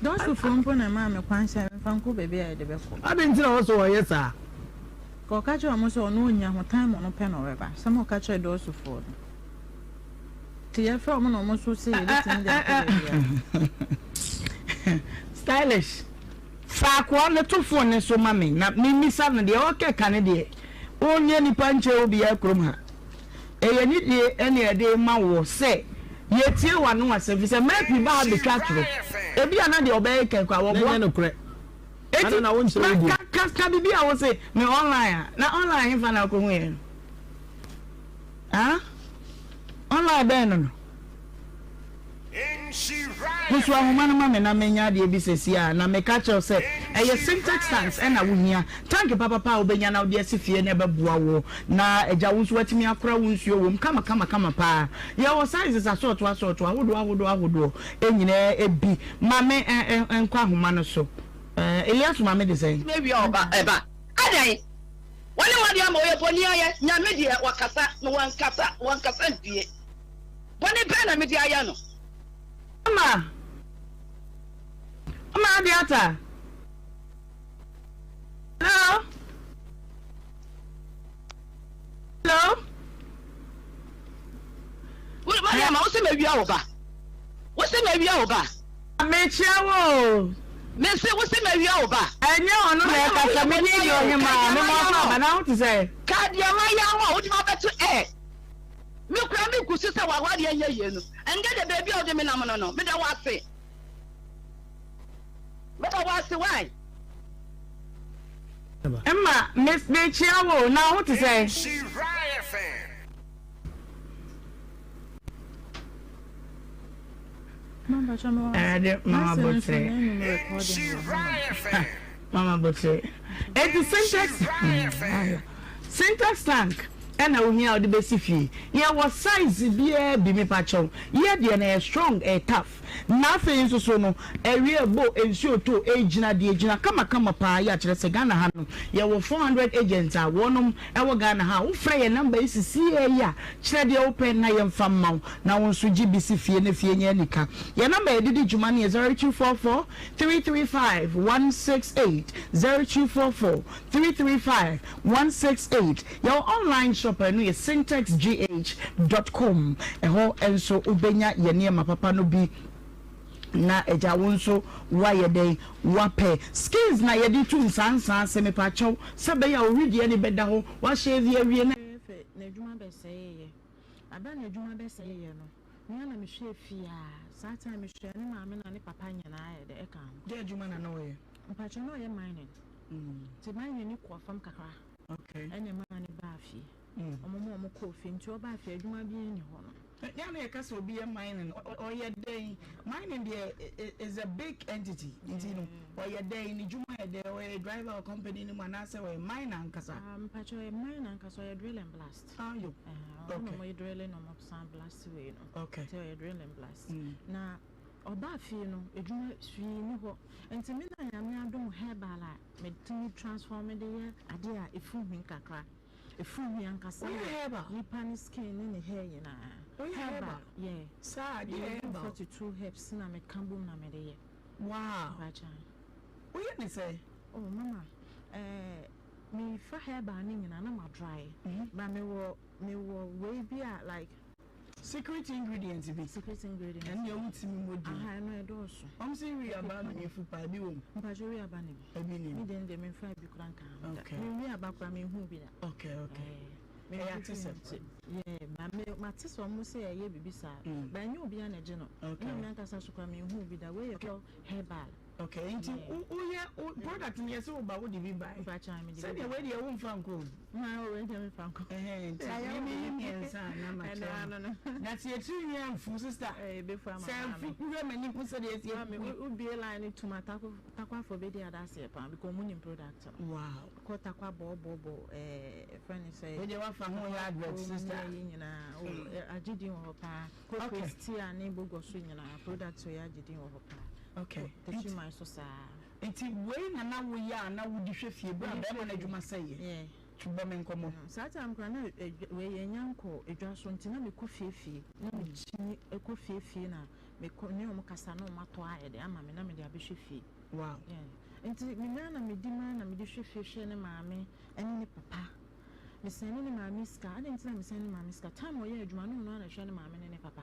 Dɔfsifoɔ mpo na ɛmaa me kwan sɛ memfa nkɔ baabi a yɛde bɛkɔ. Adɛn nti na ɛwɔ sɛ wɔyɛ saa? Ka ɔka kyerɛɛ wɔn sɛ ɔno ɔnnya ho time ɔno pɛ na ɔbɛba. Asɛm a ɔka kyerɛɛ dɔɔsofoɔ no. Nti yɛfrɛ wɔn na wɔn nso se yɛbɛtumi de akɔ baabi a. Stylish. Fa akoa no to phone no so ma me na memmisa no deɛ ɔkeka no deɛ ɔnyɛ nipa nkyɛ obiara kurom ha. Ɛyɛ nidie ɛne ɛde rema woɔ sɛ yɛtie w'ano asɛm firi sɛ mmerɛ pii ba ha bɛtwa atorɔ. Ebia na deɛ ɔbɛyɛ kan koraa Na wɔboa. ɛnyɛ nokorɛ. Eti Ana na wonkyerɛ wo ma deɛ. ka ka ka biribi a wose me online a na online hefa na wokɔhu yɛn no? Ah? Online bɛn no no? Pusu ahoma no ma me na menya adeɛ bi seesei ara, na meka kyerɛ wo sɛ ɛyɛ Sintex tanks na wohia. Tank papapa a wobɛnya na wode asi fie na ɛbɛboa wo na agya wo nso woatumi akora wo nsuo wɔ mu kama kama kama paa. Yɛwɔ sizes asɔɔto asɔɔto, ahodoɔ ahodoɔ ahodoɔ nyinaa bi. Ma me nkɔ ahoma no so. Eliasu maame de sɛn? Mewia ɔba ɛba adɛn wɔne made ama ɔyɛ bɔni ayɛ nyame deɛ wakasa na wankasa wankasa mpie. Bɔne bɛn na mede ayɛ no? Ama Ama Adiata Hello Hello Mariama, wo se mawia wo ba. Wo se mawia wo ba. Mekyia wo o. Mese wo se mawia wo ba. Ɛnyɛ ɔno na ɛkasa, me ne yɛ ɔhemaa, me mo akɔ aba na ho te sɛ. Ka deɛ mayɛ ama wo, wode m'abɛto ɛ. Me koraa me gu so sɛ w'awareɛ nyɛ yie no, ɛndɛ deɛ baabi a wode me nam no no, meda wo ase. Meda wo ase why? Mma, me mekyia wo o, na wo ho te sɛn? Awurade mama botere. Mama botere. Eti syntax syntax tank ɛna ohia a ɔde bɛsi fie. Yɛwɔ size biara bi mepakyɛw. Yɛ deɛ no ɛyɛ strong ɛyɛ tough. Na afei nso so no ɛwie ɛbɔ nsuo tɔ ɛgyina deɛ ɛgyina kamakama paa yɛ akyerɛ sɛ Ghana ha no yɛwɔ 400 agents a wɔnom Ɛwɔ Ghana ha a, wo frɛ yɛn number yi sisiaa yi a, kyerɛ deɛ wo pɛ na yɛnfa mma wo, na wo nso gye bi si fie na fie nyɛ anika. Yɛn number a yɛde di dwuma no yɛ 0244 335 168, 0244 335 168. Yɛwɔ online shop a ɛno yɛ syntexgh dot com, ɛhɔ nso wo bɛnya yɛn nneɛma papa no bi. Na agya wo nso woayɛ dɛn woapɛ skins na yɛde tu nsansa ase mepakyɛw sɛ ɛbɛyɛ a wo wedeɛ no bɛda hɔ woahyɛ awie na. Fɛ n'adwuma bɛsɛeeɛ. Aberɛ a n'adwuma bɛsɛeeɛ no, me ara na mehwɛɛ fie a, saa time mehwɛɛ ne maame na ne papa nyinaa yɛ dɛ ɛka ho. Dɛn adwuma na na ɔyɛ? Mpakyɛw na ɔyɛ mining. Nti mining no kɔɔ fam kakra. Okay. Ɛna ɛmaa no baa fie. Wɔn ma wɔkɔɔ fie nti ɔbaa fie adwuma biara nni hɔ no. Yɛ a na yɛka sɛ obi yɛ mining ɔyɛ dɛn? Mining deɛ is a big entity nti no ɔyɛ dɛn? Ne dwuma yɛ dɛn? Ɔyɛ driver wɔ company no mu anaasɛ ɔyɛ miner ankasa? Ah, mpakyɛ ɔyɛ miner ankasa, ɔyɛ drill and blast. Ah, yo. Okay. Ɔno ɔyɛ drilling na ɔmo san blast wei no. Okay. Nti ɔyɛ drill and blast. Na ɔbaa fie no, edwuma hwee ni hɔ. Nti me na Nyame adom herbal a metumi transform de yɛ adeɛ a efu hwi kakra. Efuru hwi ankasa wɔ nipa ne skin ne ne hair nyinaa. Woyɛ herbal? Yeah. Saa, deɛ herbal? 42 herbs na me ka bom na me de yɛ. Wow. Mpakyɛ. Woyɛ ne sɛ? Oh mama, eh, me fa herbal ne nyinaa na ma dry. Ba me wɔ, me wɔ wei bi a like. Secret ingredient bi. Secret ingredient. Ɛno deɛ wotumi mmɔ din. Aha, ɛno ɛdɔɔso. Wɔn sɛ wi aba na efu paa, ebi wɔ mu. Mpakyɛ wi aba ne mu. Ebi ni mu. Me deɛ deɛ memfa bi koraa nka ho da. Okay. Me wi aba koraa menhu bi da. Okay. Ɛyɛ ate sɛ. Yeah, ba me mate sɛ wɔn sɛ ɛyɛ biribi saa. Ba ɛnyɛ obiara na ɛgye no. Okay. Ɛna me ankasa so koraa menhu bi da. Wei yɛ pure herbal. Okay, nti woyɛ product no yɛ sɛ woba wode bi bae. Mpakyɛ me de bi. Sɛdeɛ wei deɛ womfa nkɔ o. Na wei deɛ memfa nkɔ. Ɛhɛn nti me meyi mmiɛnsa a na makyerɛ no. Na sɛ yɛtiri nwi amfu sister. Ɛbɛfu ama Sɛ amfu wohwɛ m'ani hu sɛdeɛ ɛsi Maame afu. wobie line no tum a takwafo bɛdi adanseɛ paa because ɔmo nim product no. Wow. Kɔ takwa bɔɔbɔɔbɔ ɛɛ fɛn ne sɛ. Wei deɛ wafa ho yɛ advert sister. Kurom ne ayi nyinaa agye din wɔ hɔ paa. Kɔ Christia ne Bogɔ so nyinaa product wei agye din wɔ hɔ paa. Okay. Techiman nso saa. Nti wei na na woyɛ a na wode hwɛ fie berɛ a bɛrima no adwuma sɛeɛ? Yeah. Bɔ me nkɔmmɔ. Saa time koraa na wei yɛnnya nkɔ edwa so nti na mekɔ fie fie na mekyini kɔ fie fie na mekɔ ne wɔn kasa na wɔn atɔ ayɛ de ama me na mede abɛhwɛ fie. Wow. Yeah. Nti me naa na medi maa na mede hwɛ fie hwɛ ne maame ɛne ne papa. Mesɛne ne maame sika. Adɛn nti na mesɛne ne maame sika? Time a ɔyɛ adwuma no ɔno ara na ɛhwɛ ne maame ne ne papa.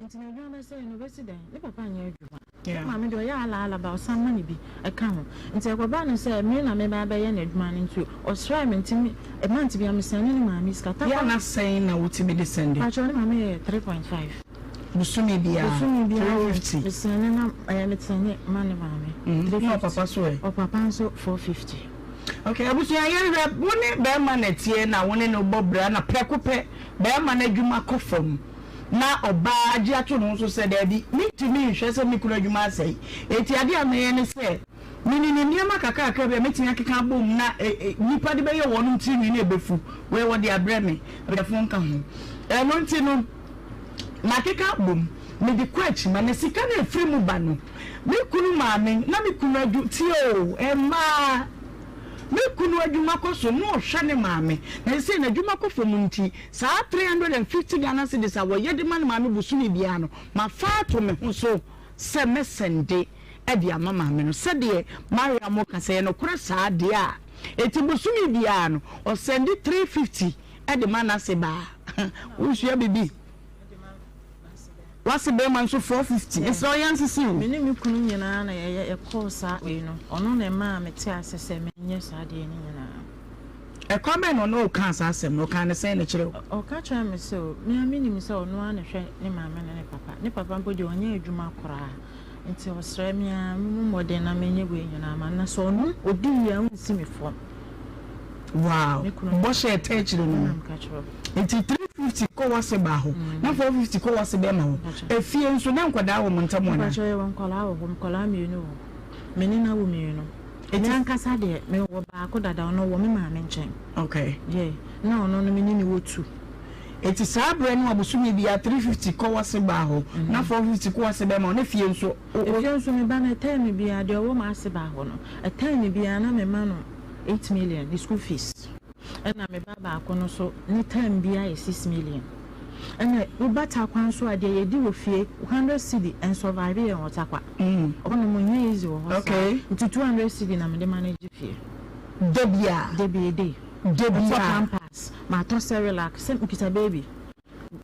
Nti na adwuma bɛsɛe no ɔbɛsi dɛn? Ne papa nyɛ adwuma. Ne maame deɛ ɔyɛ ala ala ba ɔsan ma no bi ɛka ho. Nti ɛkɔbaa no sɛ me na meba abɛyɛ n'adwuma no nti ɔsrɛɛ me nti me month biara mesɛne ne maame sika. Yɛ a na sɛn na wotumi de sɛnde? Pakyɛ ne maame yɛ 3.5. Bosome biara? Bosome biara 350. Mesɛne na ɛɛ mesɛne ma ne maame. 350. Na ɔpapa so ɛ? Ɔpapa nso 450. Ok abusua yɛnhwɛ, wo ne bɛɛma na ɛteɛ na wo ne no bɔ bra na prɛko pɛ bɛɛma no adwuma kɔ fam na ɔbaa agye ato ne ho so sɛ daabi mentumi nhwɛ sɛ me kunu adwuma asɛe enti adeɛ a mɛyɛ ne sɛ menim nneɛma kakrakra bi a mɛtumi akeka abom na nnipa de bɛyɛ wɔnom tirinwi na ɛbɛfu wei wɔde abrɛ me abusuafoɔ nka ho ɛno nti no makeka abom mede kɔ akyi ma na sika no ɛfiri mu ba no Me kunu maame na me kunu adwu tie oo mmaa me kunu adwuma kɔ so na ɔhwɛ ne maame na sesei n'adwuma kɔ fam nti saa 350 Ghana cedis a wɔyɛ de ma ne maame bosome biara no mafa ato me ho so sɛ mɛsɛnde de ama maame no sɛdeɛ Mariam ka sɛ ɛyɛ nokorɛ saa deɛ a enti bosome biara no ɔsɛnde 350 de ma n'ase baa wosua biribi. Wase bɛɛma nso 450 mesrɛ wo yɛnsese o. Me ne me kunu nyinaa na yɛyɛ yɛkɔɔ saa wei no ɔno na ɛmaa me te ase sɛ menyɛ saa adeɛ no nyinaa. Ɛkwan bɛn na ɔne wo kaa saa asɛm no? Ɔkaa no sɛn na kyerɛ wo? Ɔka kyerɛɛ me sɛ o, me ara menim sɛ ɔno ara na ɛhwɛ ne maame ne ne papa. Ne papa mpo deɛ ɔnyɛ adwuma koraa nti ɔsrɛ me ara memmɔ mmɔden na menyɛ wei nyinaa ma no na sɛ ɔno ɔdi yie a ɔnsi me fam. Wow! Me kunu Bɔhyɛ a ɛtɛ akyire no na no. meka kyerɛ wo. Nti 350. 50 kɔ w'ase baa hɔ, na 450 kɔ w'ase bɛɛma hɔ. Efie nso, na nkwadaa wɔ mo ntam anaa? Mpakyɛw, yɛwɔ nkwadaa wɔ hɔ, nkwadaa mmienu wɔ hɔ. Me ne no awo mmienu. Me ankasa deɛ, mewɔ baako dada, ɔno ɔwɔ me maame nkyɛn. Okay. Yeah, na ɔno no me ne no wɔ two. Eti saa berɛ no a bosome biara 350 kɔ w'ase baa hɔ, na 450 kɔ w'ase bɛɛma hɔ, na fie nso wo. Efie nso me ba no, ɛtɛɛme biara, deɛ ɔwɔ m'ase baa hɔ no, ɛtɛɛme biara na mema no 8 million, ne school fees. Ɛna me ba baako no nso ne term biara yɛ 6 million. Ɛna woba Tarkwa nso a, deɛ yɛdi wɔ fie, 100 cedi ɛnsurvive yɛn wɔ Tarkwa. Hɔnom nyɛ easy wɔ hɔ saa. Nti 200 cedi na mede manage fie. Da biara? Da bi, a day. Da Matɔ biara? pampers, matɔ Cerelac, sɛ mekita baby.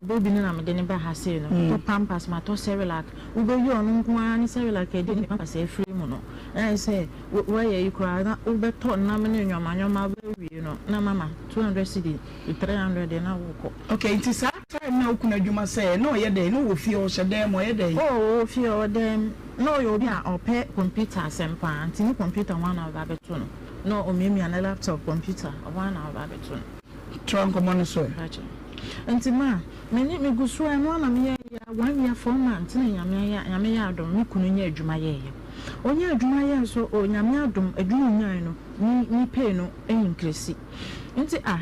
Baby no na mede no ba ha sei no. Matɔ pampers, matɔ Cerelac. Wobɛyi ɔno nko ara ne Cerelac a ɛdi ne pampers afiri mu no, na ayɛ sɛ woayɛ yi koraa na wobɛtɔ nam ne nneɛma nneɛma wobɛwie no na mama 200 cedi to 300 deɛ na wokɔ. Okay, nti saa time no a wo kunu adwuma sɛɛ na ɔyɛ dɛn? Na ɔwɔ fie, ɔhyɛ dan mu, ɔyɛ dɛn? Oh, ɔwɔ fie, ɔwɔ dan mu. Na ɔyɛ obi a ɔpɛ computer asɛm paa, nti ne computer ho ara na ɔba abɛto no. Na ɔmiamia ne laptop computer, ɛhɔ ara na ɔba abɛto no. Toa nkɔmmɔ no so ɛ. Mpakyɛ. Nti ma, me ne, me gu so a, ɛno ara na me yɛɛ yɛ one year 4 months na Nyame ayɛ, Nyame yɛ adom, me kunu nya adwuma yɛɛyɛ. Ɔnya adwuma yɛɛ nso, oh Nyame adom, adwuma ɔnyae no, ne, ne pay no increase. Nti ah,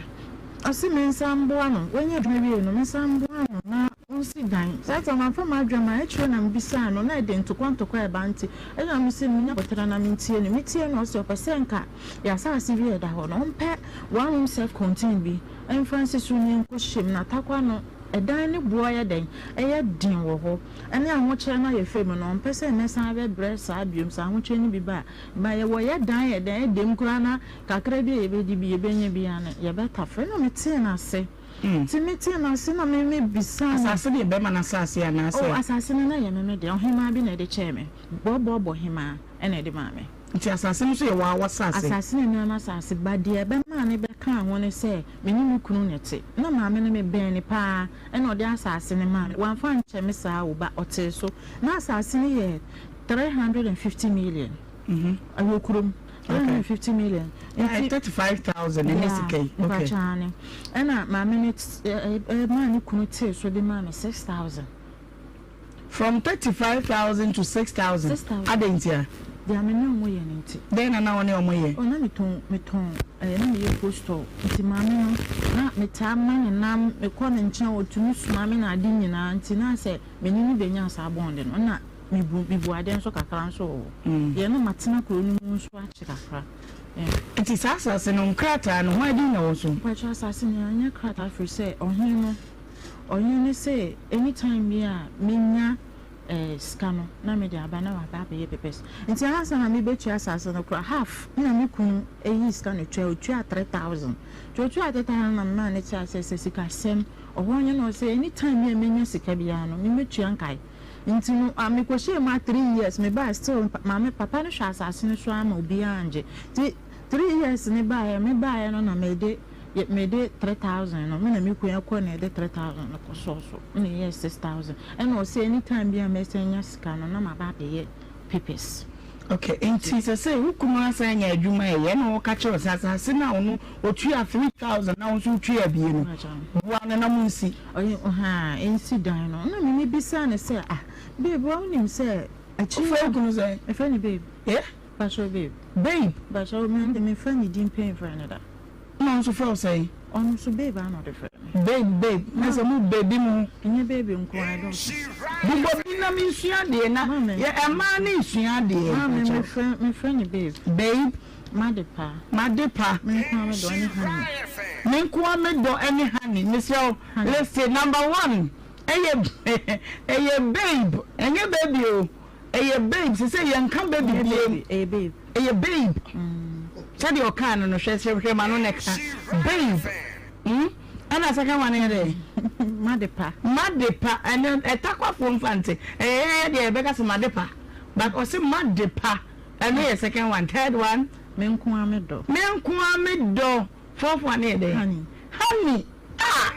ɔse me nsa mboa no, wanya adwuma wie no, me nsa mboa no na ɔnsi dan. Saa time mamfa m'adwene amma, akyire na mebisaa no, na ɛde ntokwa ntokwa ɛba nti, ɛna mese menya aboterɛ na mentie no. Metie no, ɔse ɔpɛ sɛ nka yɛn asase bi a ɛda hɔ no, ɔmpɛ one room self contained bi mfa nsi so na yɛnkɔhyɛ mu. Na Tarkwa no, ɛdan no boɔ yɛ dɛn? Ɛyɛ den wɔ hɔ. Ɛne ahokyerɛ no a yɛfiri mu no, ɔmpɛ sɛ mɛsan abɛbrɛ saa biom. Sɛ ahokyerɛ no bi ba a, ma yɛwɔ yɛ dan yɛ dɛn ɛdɛm koraa na kakra bi a yɛbɛdi bi, yɛbɛnya bi ara no, yɛbɛtafere. Ɛna metee no ase. Nti metee no ase na me mebisaa no. Asase no yɛ bɛrima no asase anaasɛ? Oh, asase no na ɛyɛ me me deɛ. Ɔhemaa bi na ɛde kyɛɛ me. Bɔbɔbɔ hemaa ɛna ɛde maa me. Nti asase no nso yɛ waa w'asase? Asase no yɛ me ara m'asase, but deɛ ɛbɛmaa no bɛkaa ho ne sɛ, me ne me kunu na ɛte. Na maame no, mebɛn no paa, ɛna ɔde asase no maa me. Wamfa ankyɛ me saa o, but ɔtee so. Na asase no yɛ 350 million. Ɛwɔ kurom. 350 million. Nti 35,000 ɛnyɛ sika yi. Yeah, mpakyɛ aane. Ɛna maame no ɛmaa ne kunu tee so de maa me 6,000. From 35,000 to 6,000. 6,000. Adɛn ntia? Deɛ me ne ɔmo yɛ no nti. Dɛn na na wo ne ɔmo yɛ? Oh, na metɔn metɔn ɛɛ na meyɛ post store nti maame no na metaa ma ne nam, mekɔ ne nkyɛn, ɔtumi soma me na ade nyinaa, nti na sɛ me ne no bɛnya saa bond no, na mebu mebu ade nso kakra nso wɔ hɔ. Deɛ na matena kuro no mu nso akye kakra. Nti saa asase no nkrataa no hwan din na ɛwɔ so? Mpakyɛ, asase no yɛanyɛ krataa firi sɛ ɔhene no ɔhene no sɛ anytime bi a menya sika no na mede aba na waba abɛyɛ papers. Nti ansa na mebɛtua asase no koraa, half na me kunu yii sika no tua, ɔtuaa 3,000. Nti ɔtuaa 3,000 no na memaa no tee aseɛ sɛ sikasɛm ɔhɔ nyɛ na ɔsɛ anytime bi a menya sika biara no memɛtua nkae. Nti no mekɔhyɛɛ mu a 3 years mebaeɛ, still maame papa no hwɛ asase no so ara ma obiara angye. Nti 3 years no baeɛ, mebaeɛ no na mede mede 3,000 no, me na me kunu ɛkɔ na yɛde 3,000 no kɔsɔɔ so na ɛyɛɛ 6,000. Ɛna ɔsɛ anytime bi a mɛsan anya sika no na maba abɛyɛ papers. Okay, nti sɛ sɛ wo kunu asan anya adwuma ɛyɛ na ɔka kyerɛ wo sɛ asase no a ɔno ɔtua 3,000 na wo nso wotua bie no, boa no na monsi. Ɔyɛ ɔhaa nsi dan no, na me mebisaa no sɛ, ah babe, wa wonim sɛ akyiri. Wofrɛ wo kunu sɛn? Mefrɛ no babe. Eh? Pakyɛw, babe. Babe? Pakyɛw, me de memfa ne din pɛn mfrɛ no da. Na ɔno nso frɛ wo sɛn? Ɔno nso babe ara na ɔde frɛ me. Babe, babe, na sɛ mo baby mo ho. Ɛnyɛ baby nko ara, ɛdɔɔso. Bobɔ bi na mensua adeɛ na yɛ mmaa no nsua adeɛ. Maame, mefrɛ mefrɛ no babe. Babe. Madepa. Madepa. Me nko ara me dɔ ne honey. Me nko ara me dɔ ne honey. Mesrɛ wo, listen, number one ɛyɛ ɛyɛ babe, ɛnyɛ baby o. Ɛyɛ babe, sese yɛnka baby biem. Ɛyɛ babe. Ɛyɛ babe. Sɛdeɛ ɔkaa no no, hwɛ hwɛ ma no na ɛka. Babe. Ɛna second one yɛ dɛ? Madepa. Madepa. Ɛnɛ ɛtakwafoɔ mfa nte. Ɛyɛ yɛn deɛ yɛbɛka sɛ madepa. But ɔse madepa. Ɛno yɛ second one. Third one? Me nko ara me dɔ. Me nko ara me dɔ. Fourth one yɛ dɛ? Honey. Honey. Ah!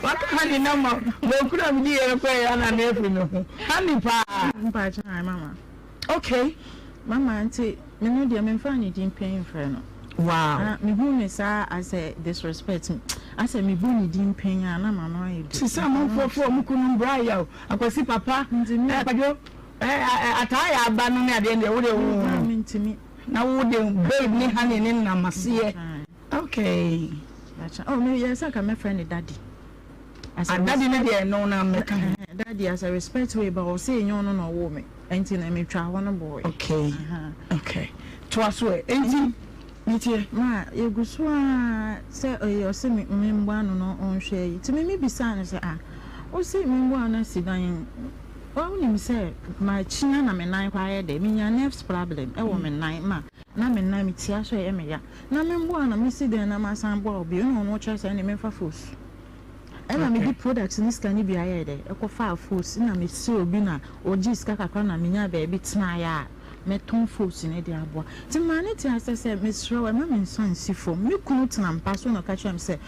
Waka honey na ma banku na medi yɛ no koraa yɛ ana na afiri me ho. Honey paa. Mpakyɛ, hi mama. Okay. Mama, nti me no deɛ memfa ne din pɛn mfrɛ no. Wow. Ah, me hu ne saa asɛ disrespect. Asɛ me bu ne din pɛn a na m'ano ayɛ du. Te sɛ amanfoɔ frɛ wɔn kununom bra yaw, Akwasi papa, eh, Kwadwo, eh, eh, ataa yɛ aba no ne adeɛ deɛ wo deɛ wo. Ah, mentumi. Na wo de babe ne honey ne nam aseɛ. Okay. Oh, me yɛ sɛ nka mɛfrɛ ne daddy. As a daddy ne deɛ no na mɛka ho. Daddy as a respect way ba ɔsɛ ɛnyɛ ɔno na ɔwoo me. Ɛnti na metwa hɔ no bɔɔe. Okay. Okay. Toa so ɛ. Ɛnti metie. Ma yɛgu so a sɛ ɔyɛ ɔsɛ me mmoa ano no ɔnhwɛ yi. Nti me mebisaa no sɛ ah wose me mmoa ano asi dan wonim sɛ makyia na me nan koraa yɛ dɛ menya nerves problem ɛwɔ me nan ma na me nan metia so ɛyɛ me ya. Na me mboa no mesi dɛn na masan aboa wo bio nna ɔno ɔkyerɛ sɛ ɛne memfa fos ɛna mede product ne sika no bi ayɛɛ dɛ ɛkɔ faa fos na mesrɛ obi na ɔgyee sika kakra na menyaa baabi tenaeɛ a mɛtɔn fos no de aboa nti memaa no tee aseɛ sɛ mesrɛ wo ɛma me nsa nsi fam me kunu tena mpa so na ɔka kyerɛ me sɛ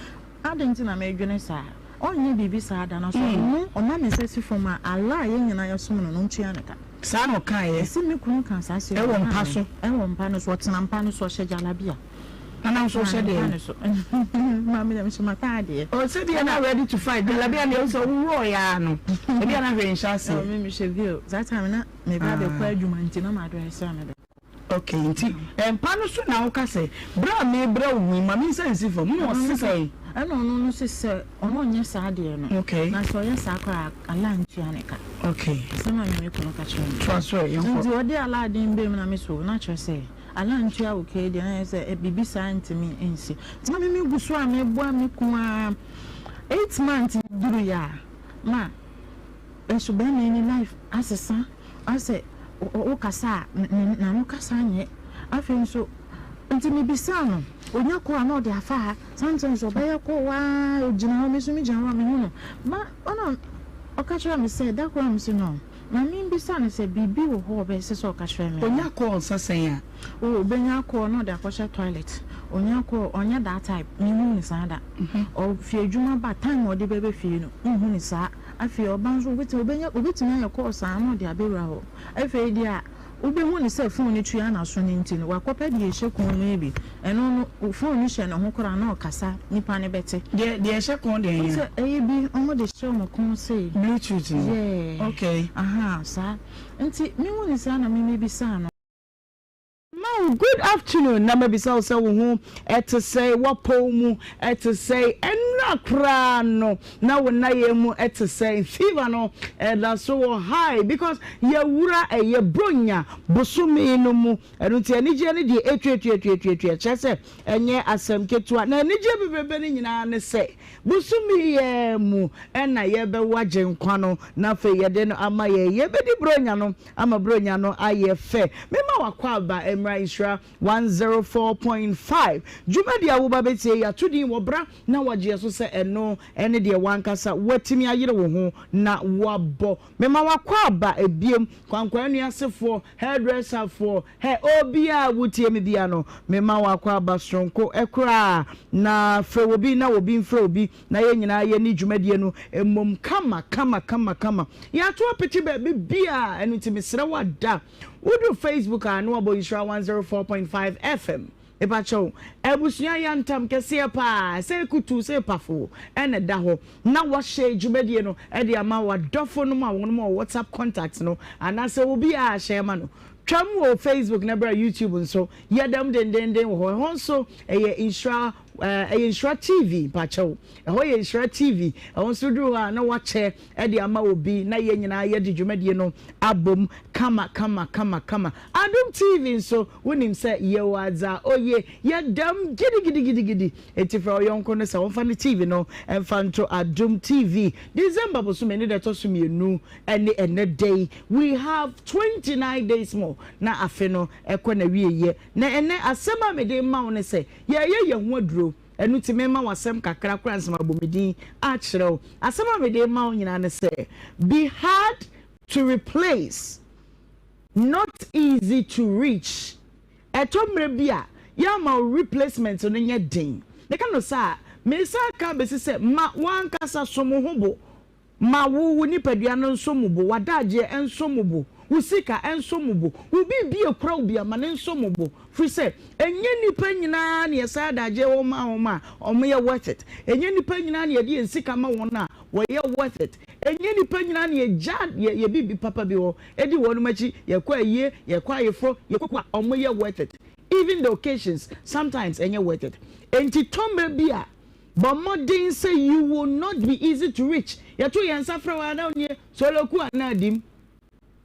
adɛn nti na medwene saa ɔnyɛ biribi saa da na sɛ ɔno ɔma me nsa si fam a Allah a yɛn nyinaa yɛsom no no ntua ne ka. Saa na ɔkaeɛ. Ɛse me kunu ka saa asɛm yi Ɛwɔ maa mpa me. so. Ɛwɔ mpa no so, ɔtena mpa no so, ɔhyɛ jalabia. Nana nso Ɔtena ɔhyɛ ne mpa deɛn? no so. Maame deɛ mehyɛ m'ataadeɛ. Oh, sɛdeɛ na ready to fight, jalabia deɛ wosɛ woworɔeɛ ara no, ebia na hwee nhyɛ aseɛ. Oh, me mehyɛ veil. Saa time no na meba abɛkɔ adwuma nti na m'adrɛse a mebɛkɔ. Ok, nti mpa no so na woka sɛ, Berɛ a merebrɛ wo ho yi, ma me nsa nsi fam, na ɔse sɛn? Ɛna ɔno no se sɛ ɔno ɔnyɛ saa deɛ no, na sɛ ɔyɛ saa koraa a, Allah ntua ne ka. Ok. Asɛm a me me kunu ka kyerɛɛ me. Toa so ɛ, yɛnkɔ. Nti ɔde Allah din baa mu na me so, na kyerɛ sɛ, Allah ntua wo ka yi deɛ, na kyerɛ sɛ biribi saa ntumi nsi. Nti na me me gu so a meboa me kunu ara, 8 months duruiɛ a, ma. Nso bɛɛma yi ne life asesa asɛ wo kasa a n'ano kasa nyɛ afei nso nti me bisaa no onya call a na ɔde afa ha sometimes ɔbɛyɛ call waa ogyina hɔ me nso me gyina hɔ a me hu no ma ɔna ɔka kyerɛ me sɛ da koro a me se no ma me bisa no sɛ biribi wɔ hɔ ɔbɛsɛ sɛ ɔka kyerɛ me. Onya call nsa sɛn a. Oh obenya call na ɔde akɔhyɛ toilet onya call ɔnyɛ that type me hu no saa da ɔfi adwuma ba time a ɔde bɛbɛ fie no nhu no saa. Afei ɔba nso obetumi obenya obetumi ayɛ call saa na ɔde abɛwura hɔ. Afei deɛ a wobɛhu no sɛ phone no tua n'aso no nti no wakɔpɛ deɛ ɛhyɛ kɔn mu yi bi. Ɛno no phone no hyɛ ne ho koraa na ɔkasa nipa no bɛte. Deɛ deɛ ɛhyɛ kɔn deɛ Wohu sɛ ɛyɛ bi wɔde hyɛ wɔn kɔn sei. Bluetooth no? Yeah. Okay. Ahaa saa. Nti mehu no saa na me mebisaa no. Ma wo good afternoon na mabisa wo sɛ wo ho te sɛn, w'apɔw mu te sɛn, ɛnnora koraa no na wo nnayɛɛ mu te sɛn, fever no ɛda so wɔ high because yɛawura ɛyɛ Bronya bosome no mu, ɛno nti anigyeɛ no deɛ ɛtuatuatuatuatua kyerɛ sɛ ɛnyɛ asɛm ketewa, na anigyeɛ bebrebe no nyinaa ne sɛ bosome yi ara mu na yɛbɛwo Agyenkwa no na afei yɛde no ama yɛn, yɛbɛdi Bronya no Ama Buronya no ayɛ fɛ. Mema w'akwaaba mmra Nhyira 104.5 dwumadi a woba bɛtie yi ato din wɔ Bra na Wɔgyeɛ so sɛ ɛno ne deɛ w'ankasa woatumi ayere wo ho na woabɔ. Mema w'akwaaba biom, Kwankwaa Nnuasefoɔ, hairdresserfoɔ, hɛ, obiara a wotie me biara no, mema w'akwaaba soronko koraa. Na frɛ obi na obi mfrɛ obi na yɛn nyinaa yɛnni dwumadie no mmom kama kama kama kama. Yɛato apete baabi biara, ɛno nti mesrɛ wo ada. Wodu Facebook a na wabɔ Nhyira 104.5 FM. Mepakyɛw, abusua yantam kɛseɛ paa, sɛ kutu sɛ pafo ɛna ɛda hɔ na wahyɛ dwumadie no de ama w'adɔfo nom a wɔnom wɔ WhatsApp contact no anaasɛ obiara hyɛ ma no. Twam wɔ Facebook na bra YouTube nso, yɛda mu dendeenden wɔ hɔ. Ɛhɔ nso ɛyɛ Nhyira Ɛyɛ Nhyira TV mpakyɛw. Ɛhɔ yɛ Nhyira TV. Ɛhɔ nso duru hɔ a na wakyɛ de ama obi na yɛn nyinaa yɛde dwumadie no abom kama kama kama kama. Adom TV nso wonim sɛ yɛwɔ adza oye yɛdam gidigidigidigidi. Enti frɛ wo yɔnko no sɛ ɔmfa ne TV no mfa nto Adom TV. December bosome ne da ɛtɔ so mmienu ne ɛnnɛ da yi. We have 29 days more na afe no ɛkɔ n'awieɛ. Na ɛnnɛ asɛm a mede rema wo ne sɛ, Yɛreyɛ yɛn ho aduro, ɛno nti merema wo asɛm kakra koraa ansa mabɔ me din akyerɛ wo. Asɛm a mede rema wo nyinaa ne sɛ, Be hard to replace, not easy to reach. Ɛtɔ mmerɛ bi a, yɛama wo replacement no nyɛ den. Meka no saa a, meresan aka abɛsi sɛ, ma w'ankasa som wo ho bo. Ma wo wo nipadua no nso mu bo, w'adagyeɛ nso mu bo. Wo sika nsom wo bo. Wo biribi a ekura wo biara, ma no nsom wo bo. Firi sɛ, ɛnyɛ nnipa nyinaa na yɛsan adagyeɛ wɔn ma wɔn a wɔyɛ worth it. Ɛnyɛ nnipa nyinaa na yɛde yɛn sika ma wɔn a wɔyɛ worth it. Ɛnyɛ nnipa nyinaa na yɛgya yɛn biribi papa bi hɔ di wɔn akyi, yɛkɔ ayie, yɛkɔ ayeforɔ, yɛkɔ kuo a wɔyɛ worth it. Even the occasions, sometimes ɛnyɛ worth it. Enti tɔ mmerɛ bi a, bɔ mmɔden sɛ you will not be easy to reach. Yɛto yɛn nsa frɛ wo a na wonnie soloku anaa dim.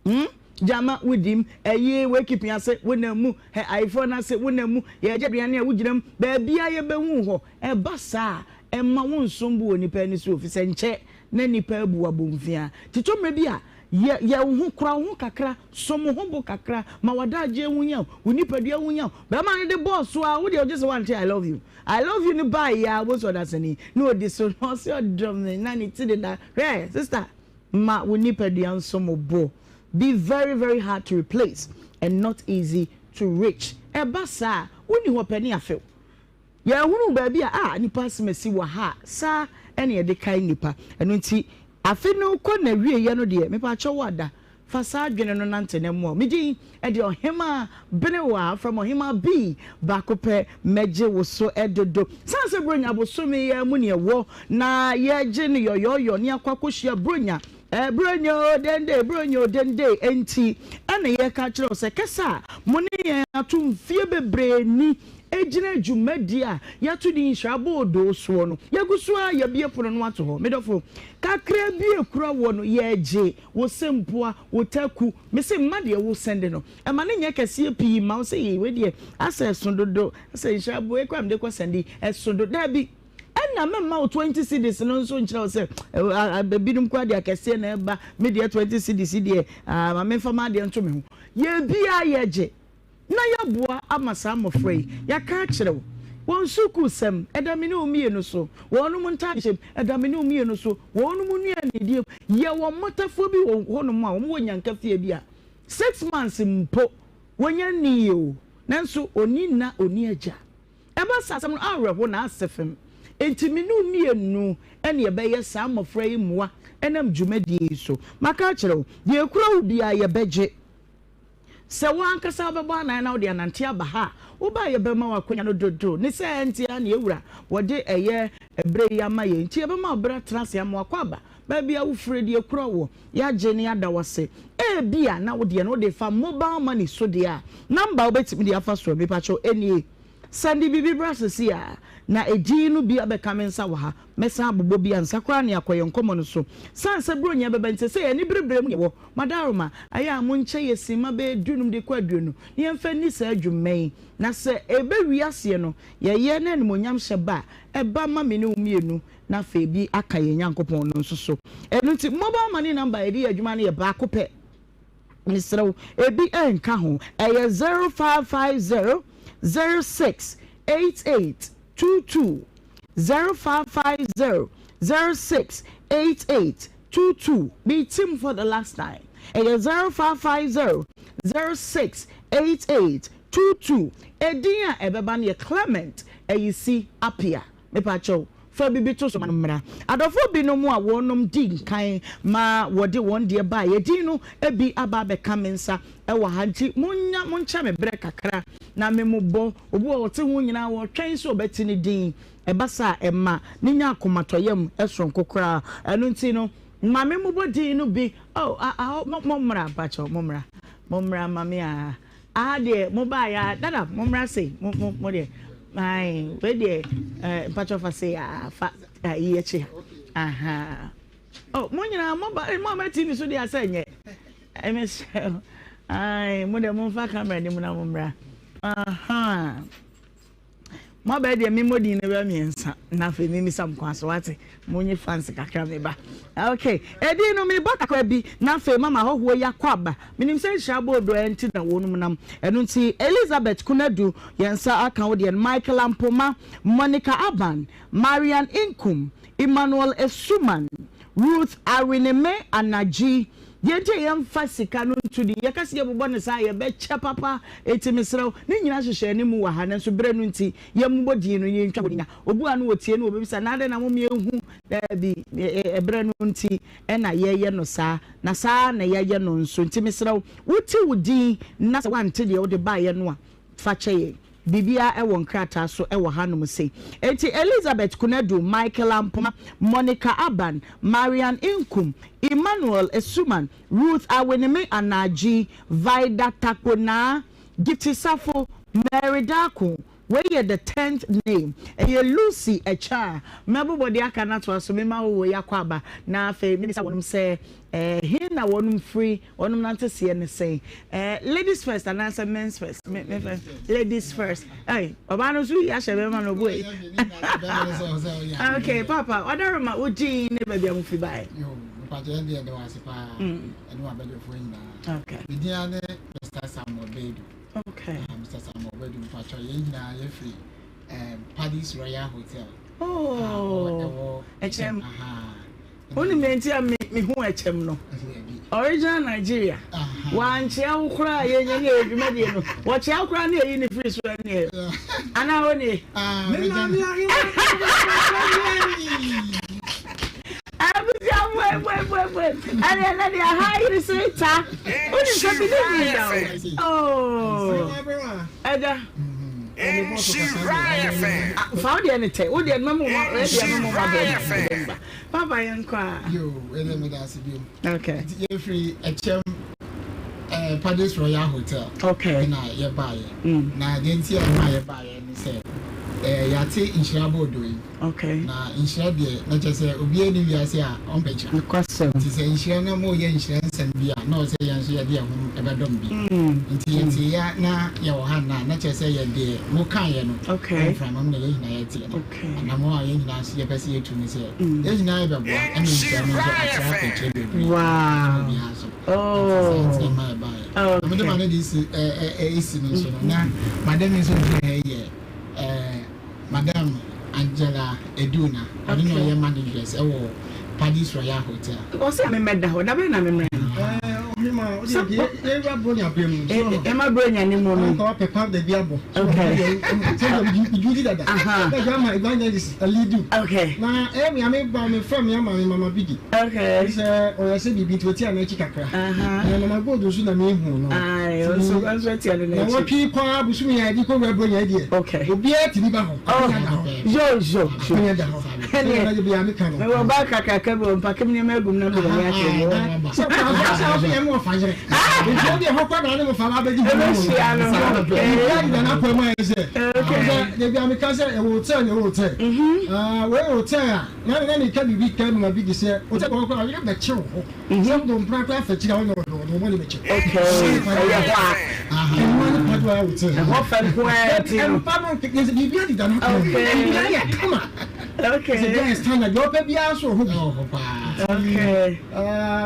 Hmm gyama wo dim ɛyee wei keeping ase wo nam mu hɛ ayeforɔ no ase wo nam mu yɛgye aduane a wo gyina mu baabia yɛbɛhu wo hɔ ɛba saa a ɛmma wo nsom bo wɔ nipa ani so efisɛ nkyɛ na nipa abu wo abomfiaa titɔ mmerɛ bi a yɛ yɛ wo ho kora wo ho kakra som wo ho bo kakra ma w'adagyeɛ ho hia wo wo nipadua ho hia wo bɛrima no de bɔɔ so a wo deɛ wogye sɛ wante I love you I love you no baeɛ a wobɛhu sɛ ɔdasani na ɔdi so na ɔse ɔdɔ me na ne ti deda hwɛ sister Ma wo nipadua nsom wo bo. Be very very hard to replace and not easy to reach. Ɛba saa a, wonni hɔ pɛ ne afew. Yɛahunu baabi a ah nnipa asɛm asi wɔ ha a, saa ɛna yɛde kae nnipa. Ɛno nti, afe no kɔ n'awieeɛ no deɛ, mepakyɛw wo ada, Fa saa adwene no nante na ɛmmoa wo. Me din de Ɔhemaa Benewaa, from Ɔhemaa B, baako pɛ, mɛgye wo so dodo. Sane sɛ Buronya bosome yi ara mu na yɛwɔ, na yɛregye no yɔyɔɔyɔ na yɛakɔ akɔhyia Buronya, eh, Buronya o dende, Buronya o dende, enti ɛna yɛreka akyerɛ wo sɛ kɛsɛ a mo ne yɛn ato mfeɛ bebree ni gyina dwumadie a yɛato din Nhyira Aboodoo soɔ no, yɛgu so ara yɛabue pono no ato hɔ. Me dɔfo, kakra bi a ɛkura woɔ no, yɛregye. Wo se mpoa, wo taku, me se mma deɛ wo sɛnde no ɛma no nyɛ kɛseɛ pii mma wo sɛ yei wei deɛ asɛ ɛso dodo asɛ nhyira bo wei koraa mede kɔ sɛnde yi ɛso do daabi ɛna mɛmma wo 20 cedis no nso nkyerɛ wo sɛ ebinom koraa deɛ akɛseɛ na ɛba me deɛ 20 cedis deɛ ma memfa m'adeɛ nto me ho yɛ biara yɛgye na yɛaboa ama saa mmɔfra yi, yɛaka akyerɛ wo, wɔn sukuusɛm, ɛda me ne wo mmienu so, wɔnom ntaadehyɛm, ɛda me ne wo mmienu so, wɔnom nnuanedie mu, yɛwɔ mmɔtafoɔ bi wɔ hɔnom a wɔn wɔ nyanka fie bi a, six months mpo wɔnya nniiɛ o, nanso ɔnni nna ɔnni agya. Ɛba saa asɛm no awerɛho na ase fem. Enti me ne wo mmienu na yɛbɛyɛ saa mmɔfra yi mmoa ɛnam dwumadie yi so. Maka akyerɛ wo, deɛ ɛkura wo biara yɛbɛgye. Sɛ wo ankasa wobɛbɔ anan na wode anante aba ha a, woba a yɛbɛma wo akwanya no dodo. Ne saa nti ara na yɛn Wura wɔde ɛyɛ ɛberɛ yi ama yɛn. Nti yɛbɛma wo berɛ atena ase ama woakɔ aba baabi a wofire deɛ kura woɔ. Yɛagye na yɛada wo ase. Ebia na wo deɛ no wode fa mobile money so deɛ a, number a wobɛtumi de afa soɔ, mepakyɛw, nie. Sɛnde biribi bra seesei ara, na edin no bi abɛka me nsa wɔ ha. Mɛsan abobɔ bi ansa koraa na yɛakɔ yɛn nkɔmmɔ no so. Sane sɛ Buronya bɛba nti, seesei anibereberɛ mu na yɛwɔ. Madaroma, ɛyɛ a monkyɛ yɛ simma bɛyɛ dunum de kɔ aduonu na yɛmfa nni saa dwuma yi. Na sɛ ɛbɛwie aseɛ no, yɛyɛ na animuonyamhyɛ ba a, ɛba ma me ne wo mmienu, na afei bi aka yɛn Nyankopɔn no nso so. Ɛno nti, mobile money number a yɛde yɛ adwuma no yɛ baako pɛ. Mesrɛ wo, ebi nka ho. Ɛyɛ 0550 06 88 22. 0550 06 88 22. Metim for the last time. Ɛyɛ 0550 06 88 22. Edin a ɛbɛba no yɛ Clement Ayisi Appiah. Mepakyɛw, fa biribi to so ma no mmra. Adɔfo binom a wɔnom dii nkan ma wɔde wɔn deɛ baeɛ din no bi aba abɛka me nsa wɔ ha nti monnya monkyɛ me berɛ kakra na me mobɔ. Obi wɔ hɔ ɔte ho nyinaa ɔretwɛn sɛ ɔbɛte ne din. Ɛba saa a ɛma ne nya akomatɔyam soronko koraa. Ɛno nti no ma me mobɔ din no bi. Oh, ah, ah, mo, mommra mpakyɛw, mommra. Mommra ma me ah. Aha deɛ mo baa ya dada mo mmra sei mo mo mo deɛ ayi wei deɛ ɛɛ eh, mpatsɔ fa sei aa fa ayi akyi ha aha oh mo nyinaa mo ba mo ama tv so deɛ asɛ nyɛ ɛmɛ sɛ ayi mo deɛ mo nfa camera ni mu na mo mmra aha. Mo abɛɛ deɛ me mmɔ din no bɛyɛ mmiɛnsa na afei me misa mo kwan so wate mo nye fans kakra me ba okay edin no me bɔ kakra bi na afei mama ahɔhoɔ yi akɔ aba menim sɛ nhyira boodo ɛnti na wɔnom nam ɛno nti Elizabeth Kunadu yɛn nsa aka wo deɛ no Michael Ampoma Monica Aban Marian Nkum Emmanuel Esuman Ruth Aweneme Anagye. Deɛ nti a yɛmfa sika no nto din, yɛka sɛ yɛbobɔ no saa a, yɛbɛkyɛ papa. Enti mesrɛ wo, ne nyinaa hyehyɛ anim wɔ ha, nanso berɛ no nti, yɛmmobɔ din no, yɛntwa bɔ nya. Obu a na ɔtie no, ɔbɛbisa, na adɛn na momma yɛnhu? Daabi, ɛberɛ no nti na yɛyɛ no saa, na saa ara na yɛayɛ no nso. Enti mesrɛ wo, wote wo din na sɛ woante deɛ wode baeɛ no a, fa kyɛ yɛn. Biribiara wɔ nkrataa so wɔ hanom sei. Enti Elizabeth Konadu, Michael Ampoma, Monica Aban, Marian Nkum, Emmanuel Asuman, Ruth Aweneme Anagye, Vida Takponaa, Gifty Safo, Mary Darko, wei yɛ the tenth name, ɛyɛ Lucy Ɛkyɛ a mɛbobɔ deɛ aka no atoa so, mema wo wei akɔ aba na afei mebisa wɔnom sɛ ɛhe na wɔnom firi. Wɔnom nante seɛ ne sɛn? Eh, ladies first anaasɛ men's first? Me, me first. Ladies first. Hey, ɔbaa no nso yi ahyɛ bɛrima no obu yi. Okay, papa, ɔdaroma wo din ne baabi a mo fi bae. Yo, mpakyɛ yɛn deɛ yɛda wo ase paa. Ɛne w'abadwafoɔ nyinaa. Okay. Me din ara ne Mr. Samuel Bedu. Okay. Uh, Mr. Samuel Bedu, mpakyɛ yɛn nyinaa yɛfiri um, Paddy's Royal Hotel. Oh. Ɛkyɛm. Aha. Wonim nea nti a me mehu ɛkyɛm no? Original Nigeria. Wankyea wo koraa a yɛnya ne yɛyɛ dwumadie no. Wɔkyea wo koraa ne yɛyi ne firi so ɛneɛ. Anaa wo nie? Me maame ahema Abusua bue bue bue bue. Ɛneɛ na deɛ ha yere se ta. Wonim sɛ bi ne bi da o. Oh. Ɛda. Fa wo deɛ ne tɛ. Wo deɛ no mɛmo ma ɛdeɛ mɛmo ma bɛrima ba. Papa yɛn kɔ a. Yoo, ɛnna meda ase bio. Okay. Nti yɛfiri Ɛkyɛm eh, Paddy's Royal Hotel. Okay. Ɛna yɛbaeɛ. Mm. Na deɛ nti a ɛma yɛbaeɛ ne sɛ eh, yɛate nhyira bɔɔdɔ yi. Okay. Na nhyira deɛ na kyerɛ sɛ obiara ni wiase a ɔmpɛ nhyira. Nokwasɛm. Nti sɛ nhyira na moyɛ nhyira nsɛm bi a na ɔsɛ yɛn nso yɛde yɛn ho ɛbɛdɔm bi. Mm. Nti yɛte ya na yɛwɔ ha nna na kyerɛ sɛ yɛdeɛ mokaeɛ no. Okay. Mframa mu na yɛn nyinaa yɛteɛ no. Okay. Anamɔ a yɛn nyinaa nso yɛpɛ sɛ yɛtu ne sɛ yɛn nyinaa yɛbɛboa ɛna nhyira no nso atra akɔkyerɛ bebree. Wow. Obiara so. Oh. Nti saa nti na ɛma yɛbaeɛ. Okay. Na mede ma no de si ɛ ɛ esi no nso no na madam yi nso gyina ha yi yɛ ɛ Madam Angela Eduna. Ɔno na ɔyɛ manageress ɛwɔ Paddy's Royal Hotel. Ɔsɛ me mɛda hɔ da bɛn na me mmerɛ no. Ɔhema o deɛ deɛ yɛwura bronya berɛ mu no. Ɛma bronya ne mu no. Anka wapɛ powder bi abɔ. Okay. Sɛ dwudi dada. Na dwa ama evangelist alidu. Okay. Na ɛyɛ me ame ba me fra me ama me mama bidi. Okay. Sɛ ɔyɛ sɛ biribi nti ɔti anakyi kakra. Na mama gold nso na mehu no. Ayi nso nso ati ano n'akyi. Na wɔtwe kɔ abosom yɛ adi kɔ wura bronya deɛ. Okay. Obiara tumi ba hɔ. Oh yo yo. Akɔnya da hɔ. Ɛneɛ mewɔ bag kakraka bi wɔ mpake me nneɛma agum na mede me ahyɛ mu. Sɛ sɛ ɔso yɛ mo ɔfa yere. Nti ɔde ɛhɔ kɔ na ne mo fa ba abɛgye ho. Ɛbɛhyia no. Biribiara deda n'akwan mu ayɛ sɛ. Sɛ dabi a meka sɛ ɛwɔ hotel na ɛwɔ hotel. Wei yɛ hotel a na ne na meka biribi ka ma bi de sɛ hotel bɔ hɔ koraa ɔyere bɛkye wo hɔ. Sɛ wode wo mpena koraa fa akyiri a wonyɛ ɔdɔ ɔde wo bɔne bɛkyɛ. Okay, ɛyɛ hɔ a. Ɛnoa ne pa do ara hotel. Ɛhɔ fɛ nko ara nti no. Mpa no yɛ sɛ biribi adeda n'akwan mu. Okay. Biribiara yɛ kama. Okay. Sɛ bia yɛ standard deɛ ɔpɛ biara nso wɔ hɔ bi. Ɛwɔ hɔ paa. Okay.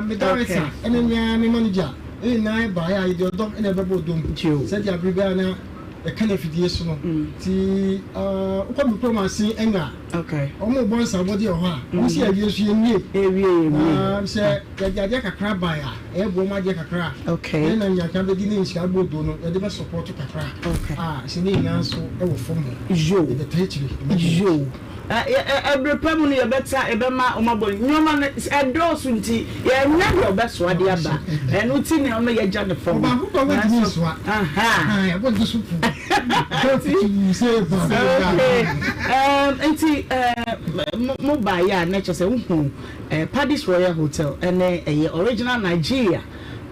Me director ɛne me me manager ɛne nyinaa baeɛ a yɛde ɔdɔ ɛna ɛbɛbɔ ɔdɔ mu. Sɛdeɛ abere biara na yɛka no afidie so no. Nti wokɔ me kurom ase ɛna wɔn bɔ nsabɔdeɛ wɔ hɔ a wɔn si awie nso yɛnwie. Na sɛ yɛde adeɛ kakra baeɛ a ɛyɛ boɔ mu adeɛ kakra a yɛn na nyanka bɛdi ne nhyira bɔɔdo no yɛde bɛ support kakra a sɛ ne nyinaa nso ɛwɔ fam hɔ. Yɛbɛtaa akyire. Yo. Ɛbere pa mu no yɛbɛta yɛbɛma wɔn abɔ nneɛma no ɛdɔɔso nti yɛnya deɛ ɔbɛsoa de aba ɛno ti na ɔma yɛgya ne fam. Ɔbaako kɔ wɔntumi nsoa. Ɛbɔ ne so pu. Nti mo baayɛ a na kyerɛ sɛ wohu Paddy's Royal Hotel ɛne ɛyɛ original Nigeria.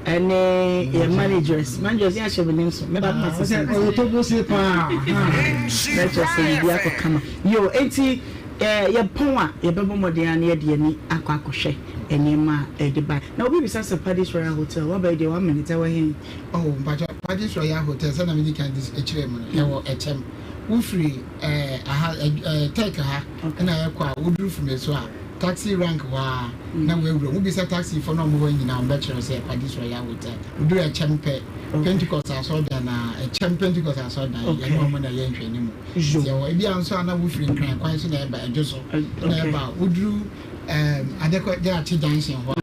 Ɛne yɛ managers managers yɛ ahyɛ me ne nso mɛba ma sisi nti ɔyɛ togo se paa na kyerɛ sɛ biribi akɔ kama yo enti yɛ pɔn a yɛbɛbɔ mmɔden a na yɛde ani akɔ akɔhwɛ nneɛma a ɛde ba na obi bisa sɛ Paddy's Royal Hotel waba yi deɛ one minute ɛwɔ he? Oh mpakyɛ Paddy's Royal Hotel sɛnea medi kan de kyerɛɛ mu no ɛwɔ Ɛkyɛm wofiri ɛɛ aha ɛɛ Tech ha ɛna ɛkɔ a woduru Fumeso a Taxi rank hɔ ara na woawura mu. Wobisa taxifo no a wɔwɔ hɔ nyinaa a, wɔbɛkyerɛ wo sɛ Paddy's Royal Hotel. Woduru Ɛkyɛm pɛ, Pentecost Asɔredan no ara, Ɛkyɛm Pentecost Asɔredan, yɛne wɔn na ɛyɛ nhwɛanimu. Nti ɛwɔ, ebia nso a na wofiri Nkran kwan so na ɛreba, Adwo so na ɛreba a, woduru ɛɛm Adekɔ Gyaakye junction hɔ a,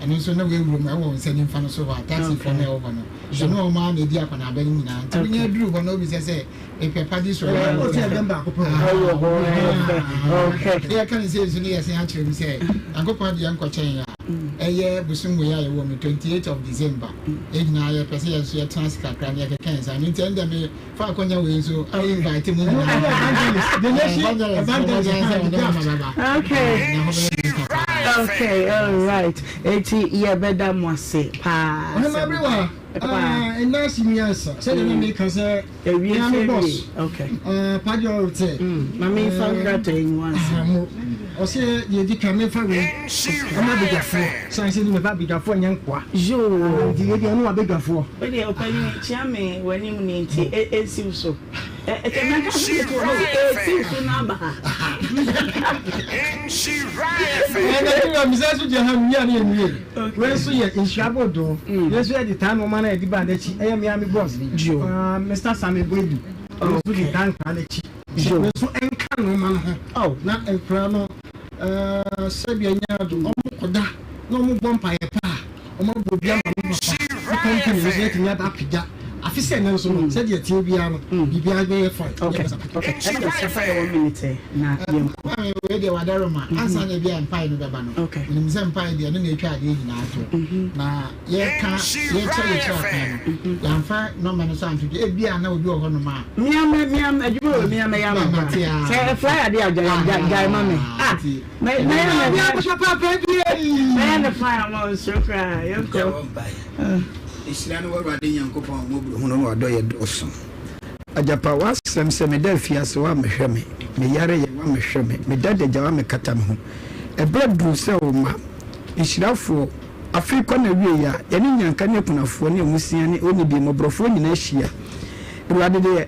ɛno nso na woawura mu, ɛwɔ wo nsa nimfa no so hɔ a, taxifoɔ no a ɛwɔ hɔ no, ɛne wɔn ara na ɛdi akɔneaba no nyinaa. Nti wonya duru hɔ na wobisa sɛ, mepɛ Paddy Sɔre a, Ɔte ɛdɛm baako pɛ wɔ hɔ. Yɛka no sei nso ne yɛsan akyerɛ mu sɛ, Nyankopɔn deɛ nkɔkyɛn a, ɛyɛ bosom wei a yɛwɔ mu, 28 of December, yɛn nyinaa yɛpɛ sɛ yɛn nso yɛtena ase kakra na yɛkeka yɛn nsa ano. Nti ɛno deɛ me Fa akwanya wei nso invite mo nyinaa. Evangelist, the nation evangelist, Okay. Okay, all right. Eti yɛbɛda mo ase paa. Ɔhema bere wa ɛna si mi ansa sɛdeɛ na meka sɛ Ewie ɛna me sɛ boss wie. Okay. Padi ɔretɛ. Ma memfa nkrataa yi ngu ansa. Mo ɔsɛ deɛ ɛdi kan memfa wei ɛma abadwafoɔ sane sɛ ni meba abadwafoɔ nyɛ nkoa. Yoo. Nti wei deɛ ɛne wabadwafoɔ. Wo deɛ ɔpanyin kyia me w'anim ni nti ɛnsiw so. Ɛkyɛ mɛka sɛ mete hɔ mese ɛsiw so na aba ha. Ɛna mi sɛ so gyina ha nwie a ne yɛ nwie. Wei nso yɛ nhyira bodo. Wei nso yɛ de taa nneɛma na yɛde baa n'akyi. Ɛyɛ me ara me boss. Mr. Sammy Boadu. Wei nso de taa nkora n'akyi. Wei nso nka nneɛma no ho. Na nkora no sɛdeɛ nyɛ ado wɔn kɔda na wɔn bɔ mpaeɛ paa. Wɔn abɔ obi ama no papa. Ne company nso yɛtumi aba apagya. Afe sɛ ɛnɛ nso no sɛdeɛ ɛteɛ biara no biribiara bɛyɛ fine. Okay okay ɛna sɛ fa yɛ one minute na yɛn kɔ. Maame wei deɛ wadaroma ansa na ebi a mpae no bɛba no. Okay. Menim sɛ mpae deɛ ɛno na etwa adeɛ nyinaa to. Na yɛka yɛkyɛ yɛkyerɛ akwan no yɛamfa nɔmba no so anto dwa ebi a na obi wɔ hɔnom a. Miama miama adwuma wɔ miama yɛ ama kora sɛ flyer de a gyae gyae ma me ah. Mɛyɛ no fine ama wo nsuro koraa yɛnkɔ. Yɛbɔ mpaeɛ. Nhyira ne w'Awurade Nyankopɔn a wo mmɔborɔhunu ne w'adɔeɛ dɔɔso. Agyapa w'asɛm sɛ meda afiase woammɛhwɛ me, meyareeɛ woammɛhwɛ me, meda adagya woammɛkata me ho. Ɛberɛ duru sɛ wo mma, nhyirafoɔ, afe rekɔ n'awieeɛ a, yɛne nnyanka ne akunafoɔ ne awusia ne onnibie mmɔborɔfoɔ nyinaa hyia. Awurade deɛ,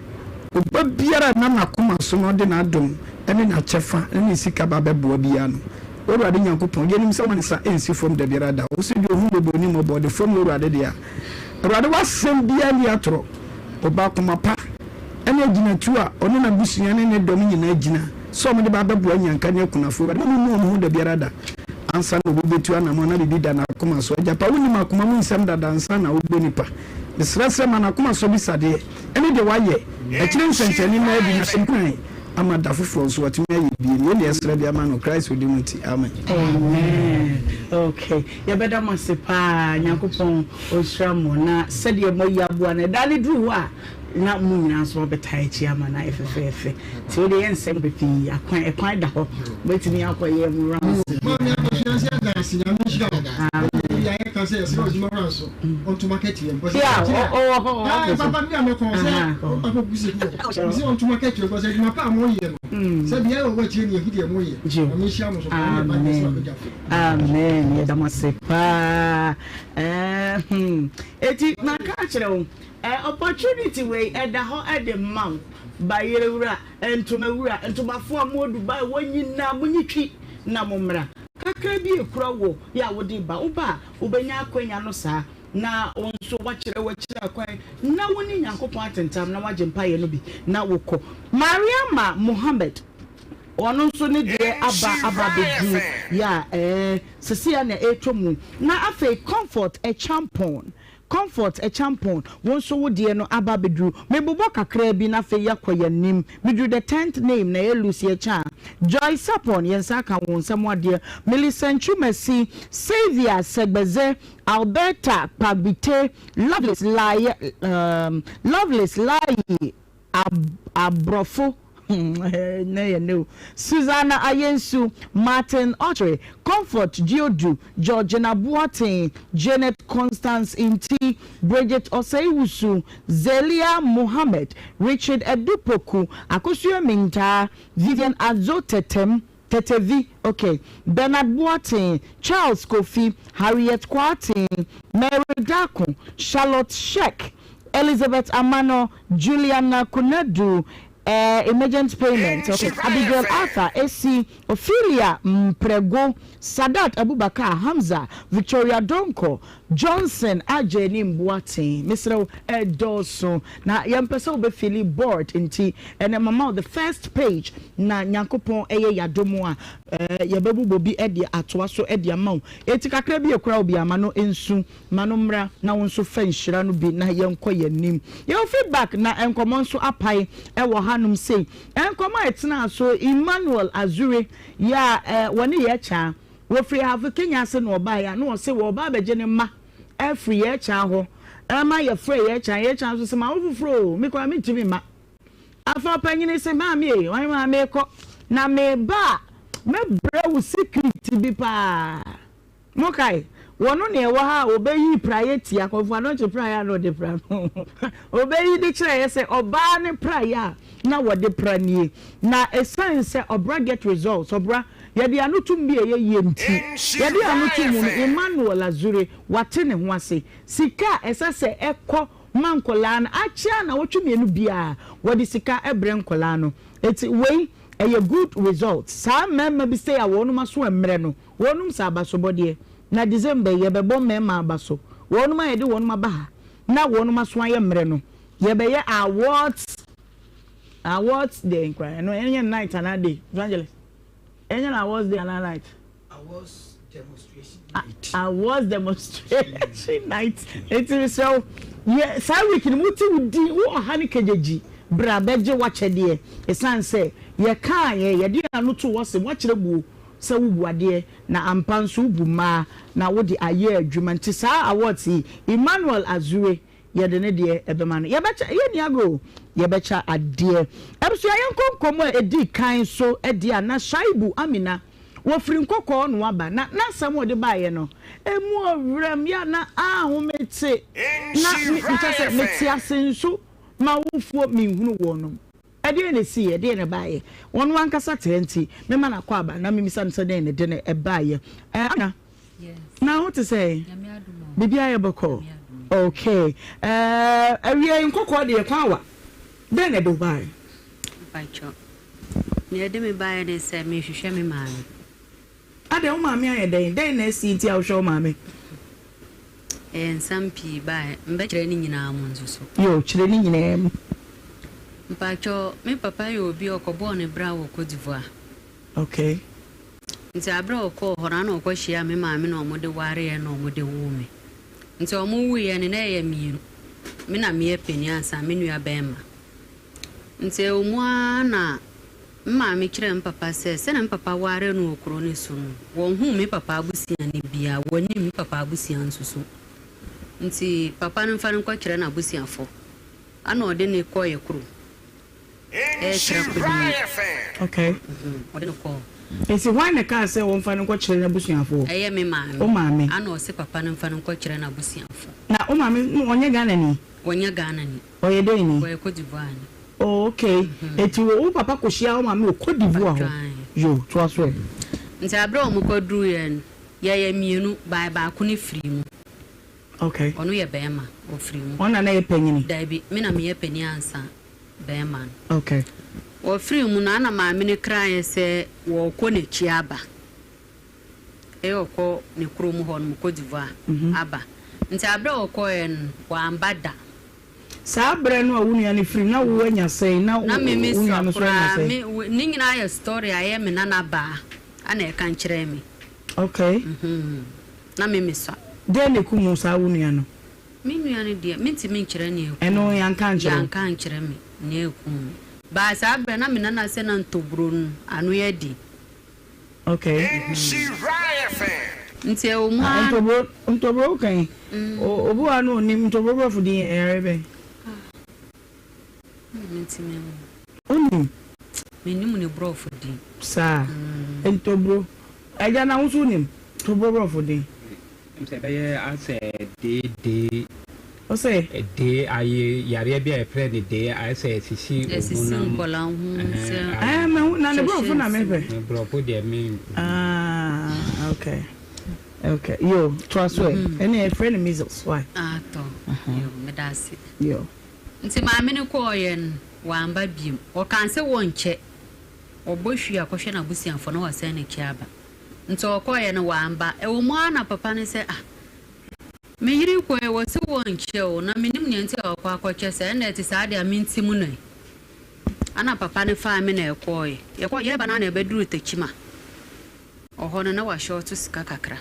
ɔba biara a ɛnam n'akoma so na ɔde n'adom ne n'akyɛfa ne ne sika ba bɛboa biara no, W'Awurade Nyankopɔn, yɛnim sɛ woma ne nsa nsi fam dabiara da. Wo se deɛ ɔhu mmɔbɔ ɔni mmɔbɔ, ɔde fam w'Awurade dea. Awurade w'asɛm biara nni atorɔ. Ɔba akoma pa ne agyinatuo a ɔne n'abusua ne ne dɔm nyinaa gyina sɛ wɔde ba abɛboa nnyanka ne akunafoɔ. Awurade ma wɔmmu wɔn ho dabiara da ansa na obi bɛtu anamɔn na biribi da n'akoma so. Agya pa, wonim akoma mu nsɛm dada ansa na wobɔ nipa. Mesrɛ sɛ ma n'akoma so abisadeɛ ne deɛ wayɛ akyire nsɛnkyerɛnne nna adi na hyɛ nkuran ama da foforɔ nso watumi ayɛ bie. Yei na yɛsrɛ de ama no Christ din mu nti, amen. Amen ok yɛbɛda mo ase paa Nyankopɔn ɔnhyira mo na sɛdeɛ moayi aboa no ɛda no duru hɔ a na mo nyinaa nso mabɛtaa akyi ama no ayɛ fɛfɛɛfɛ nti wode yɛ nsɛm pɛpii akwan ɛkwan da hɔ mobɛtumi akɔyɛ mo rounds. Maame Akosua nso yɛda ase Nyame nhyira wo. Ɛna yɛ ka sɛ yɛsrɛ ɔdwuma wura nso ɔnto market yɛ because Yeah, ɔwɔ hɔ ɔwɔ Ah, office. papa mi a mɛkɔ sɛ papa kusi bi wɔ hɔ sɛ ɔnto market yɛ because adwuma pa a moyɛ no sɛ deɛ ɛwɔ akyire ne yɛhu deɛ moyɛ. Nyame nhyira mo so paa ne ɛba nyɛ so abɛgyafo. Amen yɛda mo ase paa ɛɛh eti maka akyerɛ wo ɛ opportunity wei ɛda hɔ ɛde ma wo bayerɛ wura ntoma wura ntomafoɔ a mowɔ Dubai wɔ nyinaa monyi twi na mo mmra kakra bi ekura wo yɛ a wode ba wo ba a wobɛnya akwanya no saa na wo nso woakyerɛ w'akyiri akwan na wo ne Nyankopɔn atentam na woagye mpaeɛ no bi na wokɔ Mariama Mohammed ɔno nso ne deɛ aba aba abɛduru yɛ a ɛɛ sesei a na ɛretwa mu na afei Comfort Acheampong Comfort Acheampong wo nso wo deɛ no aba abɛduru mebobɔ kakraa bi na afei yɛakɔ yɛn anim meduru the tenth name na ɛyɛ Lucy Achean Joy Sapon yɛn nsa aka wo nsam adeɛ Millicent Twumasi Saviour Segbeze Alberta Kpagbite Lovelace Laye um, Lovelace Laye Ab aborɔfo hmm nnɛ yɛ nnɛ o Susanna Ayensu, Martin Okyere, Comfort Giodu, Georgina Boateng, Janet Constance Nti, Bridget Osei-Wusu, Zelia Mohammed, Richard Adu Poku, Akosua Mintaa, Vivian Adzo Tetem, Tetevi, ok, Bernard Boateng, Charles Kofi, Harriet Kwarteng, Mary Darko, Charlotte Sheck, Elizabeth Amano, Juliana Konadu, eh, Emergent Payment, ok, Abigail Arthur, Esi, Ophelia Mprego, Sadat Abubakar, Hamza, Victoria Donkor, Johnson Agyenim Boateng, mesrɛ wo, ɛdɔɔso na yɛmpɛ sɛ wobɛ feeli bored nti ɛnɛ mama wo the first page na Nyankopɔn ɛyɛ yadom a yɛbɛbobɔ bi de atoa so de ama wo. Enti kakra bi ekura wo biara ma no nsu, ma no mmra na wo nso fa nhyira no bi na yɛnkɔ yɛn anim. Yɛwɔ feedback na nkɔmmɔ nso apae wɔ hanom sei. Nkɔmmɔ a ɛtenaa so Emmanuel Azure yɛ a wɔne yɛ kyaa. Wɔfiri Ahafo Kenya ase na wɔbaeɛ a, na wɔse wɔreba abɛgye ne mma afiri Yɛɛkyaa hɔ. Ɛma yɛfrɛɛ Yɛɛkyaa, Yɛɛkyaa nso se, Mawo foforɔ o, me koraa mentumi mma. Afei ɔpanyini se, Maame ei, ɔhemaa meekɔ, na meba a, mɛbrɛ wo sikiriti bi paa. Mokae? Wɔno na ɛwɔ ha a ɔbɛyii praeɛ tia, Kɔmfo Anokye praeɛ a na ɔde pra no. Ɔbɛyi de kyerɛeɛ sɛ ɔbaa ne praeɛ a na wɔde pra nie. Na ɛsiane sɛ ɔbra get results, ɔbra Yɛde ano tom bi a ɛyɛ yie nti. Yɛde ano to mu no, Emmanuel Azure, wate ne ho ase. Sika a ɛsɛ sɛ ɛkɔ ma nkwadaa no, akyɛ a nnawɔtwe mmienu biara, wɔde sika brɛ nkwadaa no. Enti wei, ɛyɛ good result. Saa mmarima bi sei a wɔnom aso mmerɛ no, wɔnom sɛ abasobɔdeɛ. Na December yi, yɛbɛbɔ mmarima abaso. Wɔnom a yɛde wɔnom aba ha na wɔnom aso ayɛ mmerɛ no, yɛbɛyɛ awards, awards deɛn koraa, ɛno ɛnyɛ night anaa day, Evangelist? Ɛnyɛ na awards day anaa night? Awards demonstration night. Awards demonstration night. Eti mesrɛ wo, yɛ saa week no mo te wo din wo ɔha ne kegyegyi bra bɛgye w'akyɛdeɛ. Esan sɛ yɛkaa yɛ yɛde ano to hɔ se woakyerɛ buo sɛ wobu adeɛ na ampa nso wobu mmaa na wode ayɛ adwuma nti saa awards yi Emmanuel Azure Yɛde ne deɛ bɛma no. Yɛbɛkyɛ, yɛnni agorɔ o, yɛbɛkyɛ adeɛ. Abusua yɛnkɔ nkɔmmɔ a ɛdi kan so deɛ a na Shaibu Amina, wɔfiri Nkɔkɔɔ na waba, na n'asɛm a ɔde baeɛ no, ɛmu ɔwerɛm, yɛ a na ahomete, na me, kyerɛ sɛ mete ase nso m'awofoɔ menhunu wɔnom. Ɛdeɛn na ɛsiiɛ? Ɛdeɛn na ɛbaeɛ? Ɔno ankasa te ha nti, mema no akwaaba na memisa no sɛ dɛn na ɛde no baeɛ. Amina, na ho te sɛn? Biribiara yɛ bɔkɔɔ? Okay. Awiei nkɔkɔɔ deɛ kwan wa. Dɛn na ɛde wo baeɛ? Mpakyɛw, nea ɛde me baeɛ ne sɛ merehwehwɛ me maame. Adɛn, wo maame ayɛ dɛn? Dɛn na asi nti a wohwɛ wo maame? Ɛyɛ nsɛm pii baeɛ. Mebɛkyerɛ ne nyinaa mu nso so. Yoo, kyerɛ ne nyinaa mu. Mpakyɛw, me papa yɛ obi a ɔkɔbɔɔ ne bra wɔ Cote d'Ivoire. Okay. Nti aberɛ a ɔkɔɔ hɔ no, ana ɔkɔhyiaa me maame na wɔde wareɛ na wɔde woo me. Nti wɔwuiɛ no, na yɛyɛ mmienu. Me na meyɛ panin ansa me nua barima. Ntsi ɛwɔ mu ara na me maame kyerɛɛ me papa sɛ sɛnea me papa waree no wɔ kurow no so no, wonnhuu me papa abusuani biara, wonnyim me papa abusua nso so. Ntsi papa no mfa no nkɔkyerɛ n'abusuafo. Ana ɔde no kɔɔ yɛ kurom. Ɛyɛ Trakodini. Okay. Ɔde no kɔɔ. Ntsi hwan na ɛkaa sɛ wɔmfa no nkɔkyerɛ n'abusuafo? Ɛyɛ me maame. Wo maame. Ana ɔse papa no mfa no nkɔkyerɛ n'abusuafo. Na wo maame no ɔnyɛ Ghanani? Ɔnyɛ Ghanani. Ɔyɛ dɛn ni? Ɔyɛ Cote d'Ivoire ni. Oh okay, eti wo wo papa kɔ hyia wo maame wɔ Cote d'Ivoire hɔ? Yo, toa so ɛ. Nti aberɛ a wɔn kɔ duruiɛ no, yɛyɛ mmienu, by baako no firii mu. Okay. Ɔno yɛ bɛɛma, ɔfiri mu. Ɔno na na ɛyɛ panyini? Daabi, me na meyɛ panin ansa bɛɛma no. Okay. Ɔfirii mu no, ana maame no kraeɛ sɛ wɔɔkɔ n'akyi aba. Ɛyɛ ɔkɔ ne kurom hɔ nom, Cote d'Ivoire, aba. Nti aberɛ a ɔkɔeɛ no, wamba da. Saa berɛ no a wo nua no firi mu, na wo anya sɛn? Na wo Na me me nua sua no nso anya koraa, sɛn? me, ne nyinaa yɛ story a ɛyɛ me nana baa na ɛka kyerɛɛ me. Okay. Mhm. Na me me sua. Dɛn na ɛkum wo saa wo nua no? Me nua no deɛ, mentumi nkyerɛ nea ɛkum Ɛno no. yɛanka ankyerɛ wo? Yɛanka ankyerɛ me nea ɛkum no. But saa berɛ no, na me nana sɛ na ntoburo no ano yɛ den. Okay. Nti ɛwɔ mu Ah, ara. ntobro, ntobro kan. O, obi wa no onim ntobro brɔfo din ɛyare bɛn? Ah. Mentumi nhu. Onim? Mennim ne brɔfo din. Saa. Ntobro. Agya na wo nso wonim ntobro brɔfo din? Ɛm sɛ ɛbɛyɛ asɛ dee dee. Ɔsɛ? Dee aye yareɛ bi a yɛfrɛ no dee ayɛ sɛ ɛsisi Ɛsisi honam. nkwadaa ho sɛ. Ɛɛ mahu na ne brɔfo na mepɛ. Ne brɔfo deɛ me. Ah okay okay yo toa so ɛ ɛne yɛfrɛ no measles why. Ah tɔ yo meda ase. Yo. Nti maame no kɔɔeɛ no wamba biom ɔkaa sɛ wɔnkyɛ ɔbɔ hwie akɔhwɛ n'abusuafoɔ na wasan n'akyi aba. Nti ɔkɔeɛ no wamba. Ɛwɔ mu ara na papa no sɛ ah. Me yere kɔe, wɔse wɔnkyɛ o, na mennim nea nti a ɔkɔ akɔkyɛ saa, ɛnna ɛte saa deɛ a mente mu no ɛ. Ɛna papa no faa me na ɛkɔɔe. Yɛkɔɔ, yɛreba no ara na yɛbɛduruu Tekyima. Ɔhɔ no na wahyɔɔto sika kakra.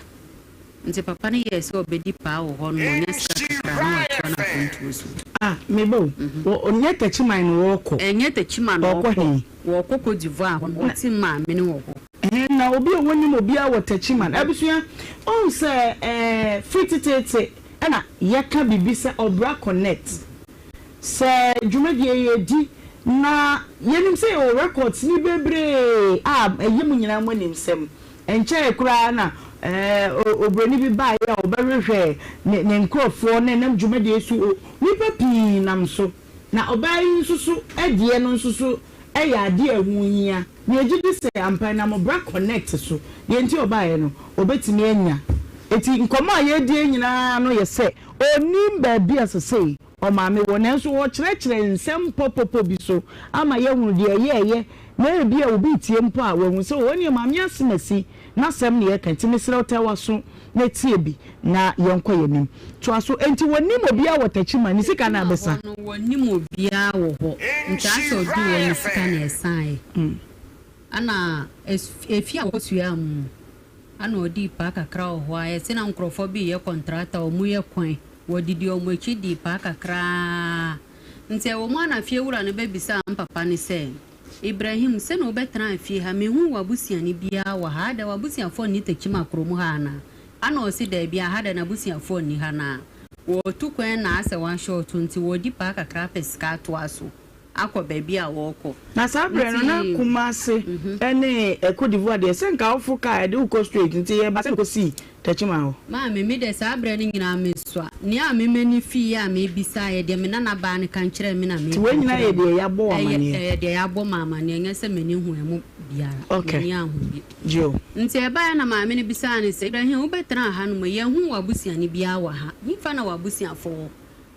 Nti papa no yɛɛ sɛ ɔbɛdi paa wɔ hɔ no ma ɔnya sika kakra na watoa n'akwantuo so. Ah, me ba o, wɔ, nyɛ Techiman na wɔɔkɔ? Ɛnyɛ Techiman na Wɔɔkɔ wɔɔkɔ, he? wɔɔkɔ Cote d'Ivoire hɔ no, wɔte maame no wɔ hɔ. Ɛhɛn, na obi a wɔnnim obiara wɔ Techiman. Abusua, wohu sɛ ɛɛ, firi teteete na yɛka biribi sɛ Ɔbra Connect. Sɛ dwumadie yi yɛdi na yɛnim sɛ yɛwɔ records no bebree a ɛyɛ mo nyinaa mo animsɛm. Ɛnkyɛeɛ koraa na oburoni bi baeɛ a ɔbɛhwehwɛɛ ne ne nkorɔfoɔ na ɛnam dwumadie yi so nnipa pii nam so. Na ɔbaa yi nso so deɛ no nso so yɛ adeɛ a ɛho hia. Na yɛgye di sɛ ampa ɛnam Ɔbra Connect so deɛ nti a ɔbaeɛ no ɔbɛtumi anya. Enti nkɔmmɔ a yɛredie nyinaa no yɛ sɛ ɔnnim baabi a sesei Ɔmaame wɔ, nanso ɔrekyerɛkyerɛ nsɛm pɔpɔpɔ bi so ama yɛahunu deɛ ɛyɛɛyɛ, na ebia obi retie mpo a, wahu sɛ, oh, ɛnneɛ Maame Asemasi n'asɛm na yɛreka, nti mesrɛ wo taa w'aso na tie bi na yɛnkɔ yɛn anim. Toa so. Enti wɔnnim obiara wɔ Techiman, ne sika no Techiman abɛsa. hɔ no, wɔnnim obiara wɔ hɔ, nti asɛ ɔduu hɔ no sika na ɛsaeɛ. Ɛna efie a wɔkɔtuaa mu no, Ana ɔdii paa kakra wɔ hɔ a, yɛse na nkorɔfoɔ bi reyɛ kɔntrata, wɔn yɛ kwan, wɔdidi wɔn akyi dii paa kakra ara. Nti ɛwɔ mu a na fie wura no bɛbisaa mpapa no sɛ, Ibrahim, sɛnea wobɛtenaa fie ha, menhuu w'abusuani biara wɔ ha, adɛn w'abusuafoɔ nni Tekyima kurom ha anaa? Ana ɔse daabi, aha deɛ n'abusuafoɔ nni ha na wɔretu kwan na asɛ wɔahyɔɔto nti wɔredi paa kakra apɛ sika atoa so. akɔ baabi a wɔrekɔ. Na saa berɛ no na Nti. Kumasi ne Cote d'Ivoire deɛ sɛ nka woforo kaa a ɛde wo kɔ straight nti yɛba sɛ mekɔsii Techiman hɔ. Maame, me deɛ saa berɛ no nyinaa mesua. Nea me m'ani fiiɛ a mebisaeɛ, deɛ me nanabaa no ka kyerɛɛ me na Nti meka wei nyinaa kyerɛɛ yɛ no. deɛ yɛabɔ wo Ɛyɛ, amaneɛ? ɛyɛ deɛ yɛabɔ me amaneɛ, ɛnyɛ sɛ m'ani huu ɛmu biara. Okay. M'ani anhu bi. Gye o. Nti ɛbaeɛ na maame no bisaa no sɛ, Ibrahim, wobɛtenaa hanom yi, yɛnhuu w'abusuani biara wɔ ha. Hefa na w'abusuafoɔ wɔ?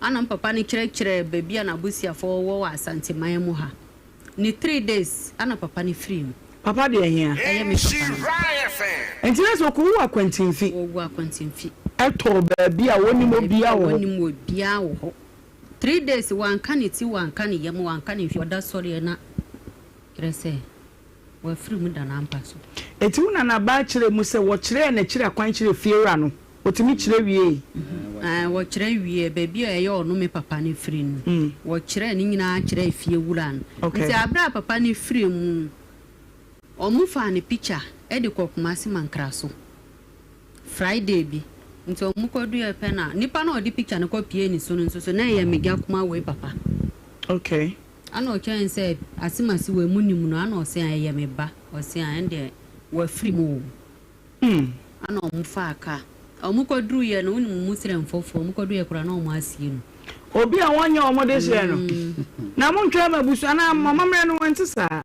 Ana me papa no kyerɛkyerɛɛ baabi a n'abusuafoɔ wɔ wɔ Asanteman mu ha. Ne three days ana papa no firii mu. Papa deɛ hea? Ɛyɛ me papa no. Nti na sɛ ɔkɔwu Akwantinfi. Ɔwu Akwantinfi. Ɛtɔɔ baabi a wɔnnim obiara wɔ hɔ. Baabi a wɔnnim obiara wɔ hɔ. Three days wanka ne ti, wanka ne yam, wanka ne hwee. Ɔda sɔreɛ na kyerɛ sɛ. Wafiri mu da n'ampa so. Enti wo nanabaa kyerɛɛ mu sɛ wɔkyerɛɛ n'akyiri akwan kyerɛɛ fiewura no? Wɔtumi kyerɛ wiei? Aane, wɔkyerɛ wieɛ. Baabi a ɛyɛ ɔno me papa no firi no, wɔkyerɛɛ ne nyinaa kyerɛɛ fiewura no. Nti aberɛ a papa no firii mu no, wɔfaa ne picture de kɔɔ Kumasi Mankraso. Friday bi. Nti ɔmo kɔduiɛ pɛ na nipa no a ɔde picture no kɔ piee ne so no nso so na ɛyɛ me gya kumaa wei papa. Okay. Ana ɔkyerɛ no sɛ asemase wei mo nim no ana ɔse a ɛyɛ me ba ɔse a ɛndeɛ wafiri mu o. Ana ɔmo faa car ɔmo kɔ duruiɛ no wonim Muslimfofoɔ ɔmo kɔ duruiɛ koraa na ɔmo asie no. Obi a wɔnyɛ wɔn de hyɛɛ no. Na montwɛn ma abusua anaa mo amammerɛ no ɛnte saa.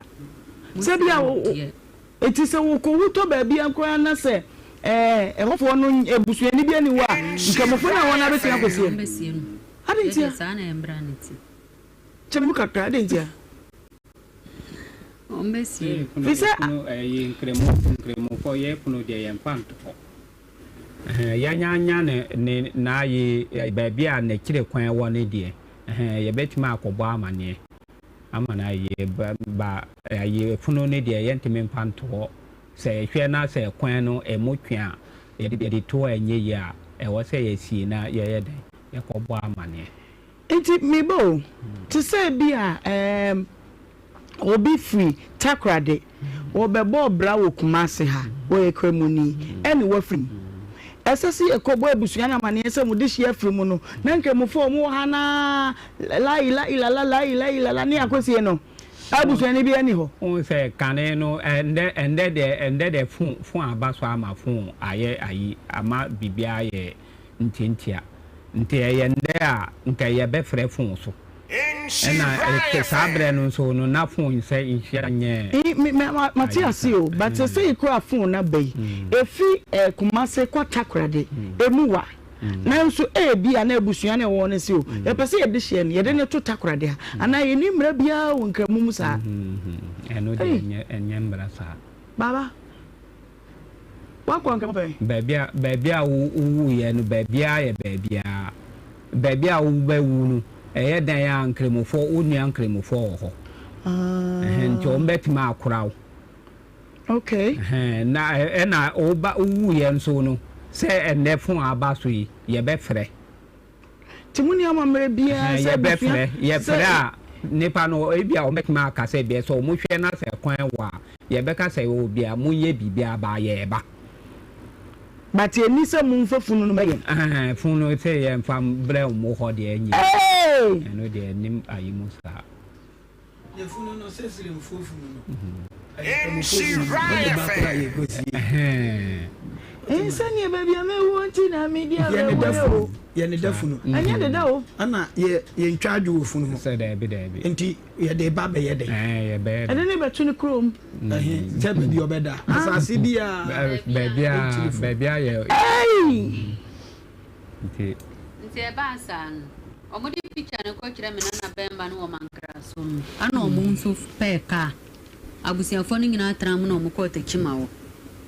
Sɛ bi a Muslim deɛ. Enti sɛ wɔkɔwu tɔ baabi koraa na sɛ ɛhɔfoɔ no abusuani bi nni hɔ a, Nkramofo no a wɔn ara bɛtumi akɔsie no. Adɛn ntia? Kyɛ me mu kakra, adɛn ntia? Firi sɛ. Nkramofoɔ yɛ pono deɛ yɛmfa nto hɔ. Yɛanya ne ne n'aye baabi a n'akyire kwan wɔ no deɛ, yɛbɛtumi akɔbɔ amaneɛ. Ama no ayɛ ba ba ayi funu no deɛ yɛntumi mfa nto hɔ. Sɛ yɛhwɛ na sɛ kwan no ɛmu twe a, yɛde yɛde to hɔ a ɛnyɛ yie a, ɛwɔ sɛ yɛsie na yɛyɛ dɛn? Yɛkɔbɔ amaneɛ. Nti me ba o, te sɛ bi a ɛɛm obi firi Takoradi, wɔbɛbɔɔ bra wɔ Kumasi ha, ɔyɛ Kramoni, ɛne wafiri mu. Ɛsɛ sɛ yɛkɔbɔ abusua no amaneɛ sɛ mo dehyeɛ afiri mu no, na Nkramofoɔ a wɔwɔ ha no ara La ila ilala la ila ilala ne akosie no abusuani biara nni hɔ. Wohu sɛ kane no ɛndɛ ɛndɛ deɛ ɛndɛ deɛ phone phone aba so ama phone ayɛ ayi ama biribiara ayɛ ntiantia nti ɛyɛ ndɛ a nka yɛbɛfrɛ phone so ɛna ɛte saa berɛ no nso no na phone sɛ nhyia nyɛ Ii me me mate ayi ase saa. o but sesei koraa phone no aba yi efi eh Kumase kɔ Takoradi emu wa. Nanso ebia na abusua no a ɛwɔ hɔ no se, O, yɛpɛ sɛ yɛde hyɛ no, yɛde no to takoradi ha, anaa yenni mmara biara wɔ Nkramo mu saa. Ɛno deɛ ɛnyɛ, ɛnyɛ mmara saa. Baba. Woakɔ Nkramo pɛn? Baabi a baabi a wo wowuiɛ no baabiara yɛ baabiara. Baabi a wobɛwu no ɛyɛ dɛn a Nkramofoɔ wo nua Nkramofoɔ wɔ hɔ. Ɛhɛn nti wɔn bɛtumi akora wo. Okay. Ɛhɛn na ɛna woba wowuiɛ nso no sɛ ɛnnɛ fon aba so yi yɛbɛfrɛ. Nti monni amammerɛ biara sɛ abusua Yɛbɛfrɛ, yɛfrɛ a nipa no ebia wɔbɛtumi aka sɛ ebia sɛ wɔhwɛ na sɛ kwan wɔ a yɛbɛka sɛ oh bia monyɛ biribiara ba yɛreba. But ɛnni sɛ momfa funu no ma yɛn. Ɛhɛn funu no sɛ yɛmfa mbrɛ wɔn hɔ deɛ ɛnyɛ Eeii! ɛno deɛ ɛnnim ayi mu saa. Yɛ funu no sɛ Sirimfoɔ funu no. Ɛyɛ Kramofoɔ funu no. Wode ba koraa yɛ kɔ sie. Sɛdeɛ baabi a mɛwuo nti na medi awerɛhoɔ o. Yɛ ne da funu. Ɛnyɛ deda o. Ɛna yɛ yɛntwa adwo wɔ funu ho. Sɛ daabi daabi. Nti yɛde ba bɛyɛ dɛn? Ɛɛ yɛbɛyɛ dɛn? Ɛde ne bɛto ne kurom. Ɛhe sɛ baabi ɔbɛda. Asase biara. Baabi a baabi a yɛ. Ei! Nti. Nti ɛbaa saa no, wɔde picture no kɔkyerɛɛ me nana bɛɛma no wɔ Mankraso no, ɛna wɔn nso pɛɛ car. Abusuafoɔ no nyinaa tenaa mu na wɔkɔɔ Techiman hɔ.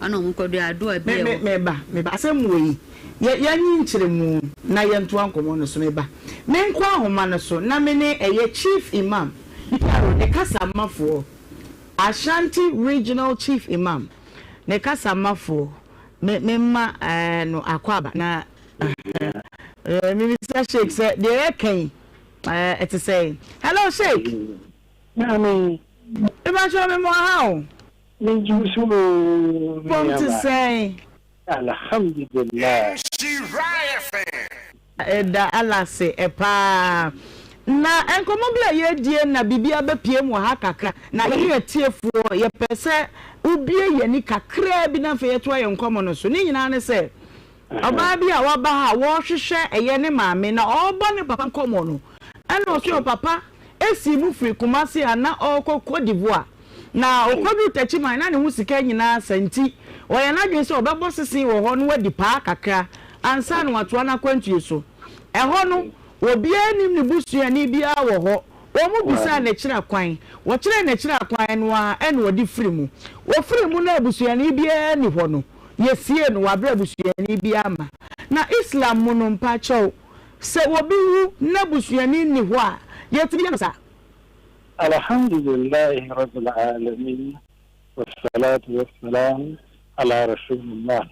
Ɛna wɔkɔdui Adoa bi a Me, me, ɛwɔ. meba, meba. Asɛm wei, yɛ, yɛnye nkyerɛmu na yɛntoa nkɔmmɔ no so. Meba. Menkɔ ahoma no so na me ne ɛyɛ Chief Imam, PRO, ne kasamafoɔ, Ashanti Regional Chief Imam, ne kasamafoɔ, Me me mma eh, no akwaaba na eh, mebisa Sheik sɛ deɛ yɛka yi eh, ɛte sɛn? Hello Sheik. Maame. Mebakyɛ me mo aha o. Me gye wo so oo me Fam te nuaba. sɛn? Alhamdulillah. Yɛda Allah ase paa. Na nkɔmmɔ bi a yɛredie na biribi abɛpiem wɔ ha kakra. Na yɛne atiefoɔ yɛpɛ sɛ wobue yɛn ani kakraa bi na afei yɛtoa yɛn nkɔmmɔ no so. Ne nyinaa ne sɛ, ɔbaa bi a waba ha a wɔrehwehwɛ ɛyɛ ne maame na ɔrebɔ ne papa nkɔmmɔ no, ɛna ɔse ɔpapa sii mu firi Kumasi a na ɔrekɔ Cote d'Ivoire. Na ɔkɔduruu Techiman na ne ho sika nyinaa asa nti, ɔyɛɛ n'adwene sɛ ɔbɛbɔ sese wɔ hɔ na wadi paa kakra ansa na watoa n'akwantuo so. Ɛhɔ no, obiara nnim ne busuani biara wɔ hɔ. Wɔbisaa n'akyiri akwan. Wɔkyerɛɛ n'akyiri akwan no ara na ɔde firii mu. Ɔfirii mu no a busuani biara nni hɔ no, yɛsiee no wɔ aberɛ a busuani biara mma. Na Islam mu no, mpakyɛw, sɛ obi wu na busuani nni hɔ a, yɛtumi yɛ no saa? Alhamdulillahi Rabbil Alamin Wassalatu wassalam ala Rasulillah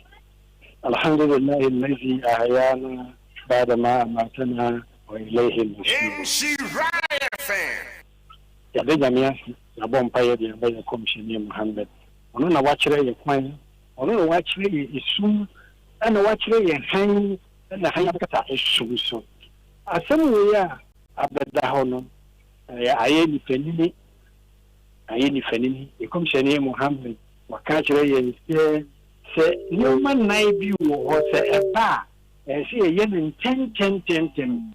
Alhamdulillahi allazi ahayana ba'da ma amatana wa ilayhi nushur. Yɛda Nyame ase, yɛabɔ mpaeɛ de ama yɛn Kɔmhyɛni Muhammad. Ɔno na wakyerɛ yɛn kwan, ɔno na wakyerɛ yɛn esum, ɛna wakyerɛ yɛn hann, ɛna hann abɛkata esum so. Asɛm wei a abɛda hɔ no, Ɛyɛ ayɛ nifanini, ayɛ nifanini. Nkɔmhyɛni Muhammad waka akyerɛ yɛn sɛ, sɛ nneɛma nnan bi wɔ hɔ sɛ ɛba a, ɛsɛ sɛ yɛyɛ no ntɛntɛntɛntɛm.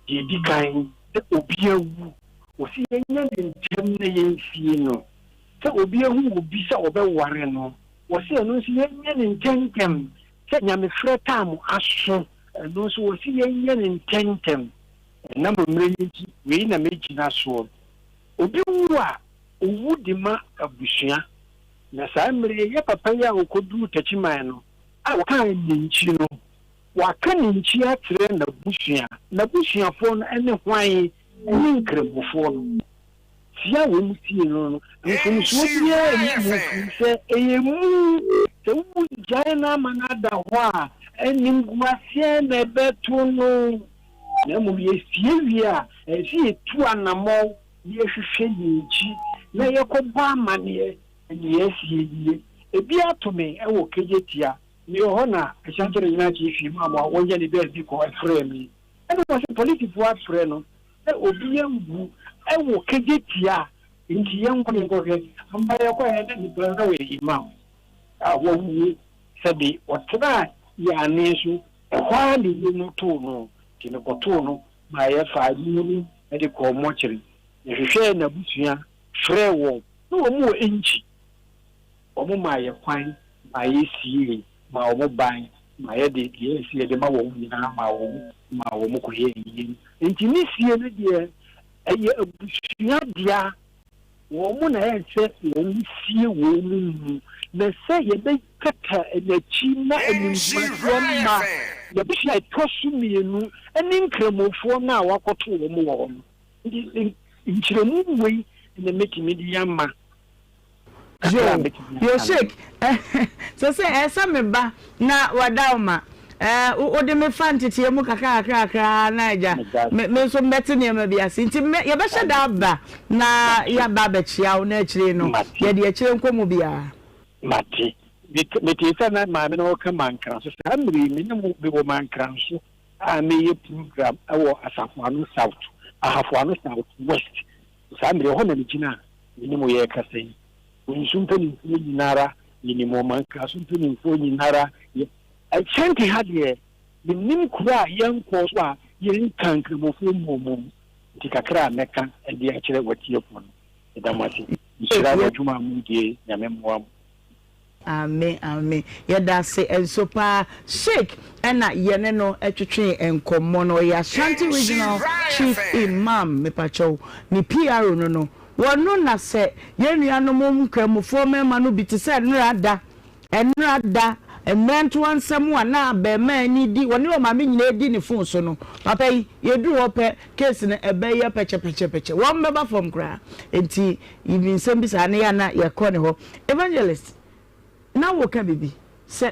Deɛ ɛdi kan, sɛ obi awu, wɔsi yɛnyɛ no ntɛm na yɛnsie no. Sɛ obi ahu obi sɛ ɔbɛware no, wɔsi ɛno nso yɛnyɛ no ntɛntɛm. Sɛ nyamefrɛ tam aso, ɛno nso wɔsi yɛnyɛ no ntɛntɛm. Ɛnam mmerɛ yi nti, wei na mɛgyina soɔ. Obi wu a, ɔwu de ma abusua. Na saa mmerɛ yi, yɛ papa yi a ɔkɔduruu Takyiman no, a wɔkaa ne nkyi no, waka ne nkyi akyerɛ n'abusua. N'abusuafoɔ no ne hwan? Ne Nkramofoɔ no. Sie a wɔsiee no no, mfomsoɔ biara nni mu, ɛfiri sɛ ɛyɛ mu. Sɛ wogyae no ama no ada hɔ a, animguaseɛ na ɛbɛto no. Na mmom yɛsie wie a, ɛsɛ sɛ yɛtu anammɔn na yɛhwehwɛ yɛn akyi na yɛkɔbɔ amanneɛ nea asie nie. Ebi ato me wɔ Kejetia. Mewɔ hɔ na Ashanti Regional Chief Imam a wɔanya ne baabi kɔ frɛɛ me. Ɛna ɔse polisifoɔ afrɛ no sɛ obi awu wɔ Kejetia nti yɛnkɔ na yɛnkɔhwɛ. Ampa yɛkɔeɛ na nipa no na ɔyɛ Imam a wawuo sɛbe ɔtenaa yɛn anen so. Ɛhɔ ara na ewuo no too no, nti mekɔtoo no maa yɛfaa ewuo no de kɔɔ mɔkyere. Yɛhwehwɛɛ n'abusua frɛɛ wɔn, na wɔn wɔ Enkyi. Wɔn maa yɛ kwan maa yɛsiee, maa wɔn ban, maa yɛde deɛ ɛsɛ yɛde ma wɔn nyinaa maa wɔn, maa wɔn kɔyɛɛ ayie no. Nti ne sie no deɛ, ɛyɛ abusua dea. Wɔn na ɛsɛ wɔn sie wɔn mu, na sɛ yɛbɛkata n'akyi na animguaseɛ mma yɛabusua a ɛtɔ so mmienu ne Nkramofoɔ no a wɔakɔto wɔn wɔ hɔ no. Nti nkyerɛmu wei na mɛtumi de ama kakra a Yo, mɛtumi yo aka no. Sheik, sɛ sɛ ɛsɛ me ba na wada wo ma eh, wode me fa nteteɛ mu kakra kakra kakra na agya me me nso mbɛte nneɛma bi ase nti mɛ yɛbɛhyɛ da aba na yɛaba abɛkyia wo na akyire no yɛde akyire nkɔmmɔ biara. Mate. Metee sɛ na maame no reka Mankranso. Saa mmere yi me ne mo mewɔ Mankranso a mereyɛ program wɔ Asafoano South, Ahafoano South West. Saa mmere ɛhɔ na megyina a me ne mo yɛrekasa yi. Bonsu mpanimfoɔ nyinara yɛnim wɔn, Mankranso mpanimfoɔ nyinara yɛ. Kyɛnte ha deɛ, mennim kuro a yɛnkɔɔ so a yɛnka Nkramofoɔ mmɔɔ mu. Nti kakra a mɛka de akyerɛ w'atiefoɔ no, meda mo ase. Nhyira wɔ adwuma a moredie, Nyame mmoa mo. Amen amen yɛdase nso paa Sheik ɛna yɛne no twetwee nkɔmmɔ no ɔyɛ Ashanti regional chief imam mepakyɛw ne PRO no no wɔno na sɛ yɛn nuanom nkramofoɔ mmarima no bi te sɛ nnora da nnora da mmerantewa nsɛm a na abarimaa ni di wɔne ɔmaame nyinaa di ne fon so no papa yi yɛduru hɔ pɛ case no ɛbɛyɛ pɛkyɛpɛkyɛpɛkyɛ wɔn bɛba fam koraa nti nsɛm bi saa no yɛ a na yɛkɔ ne hɔ Evangelist, na woka biribi sɛ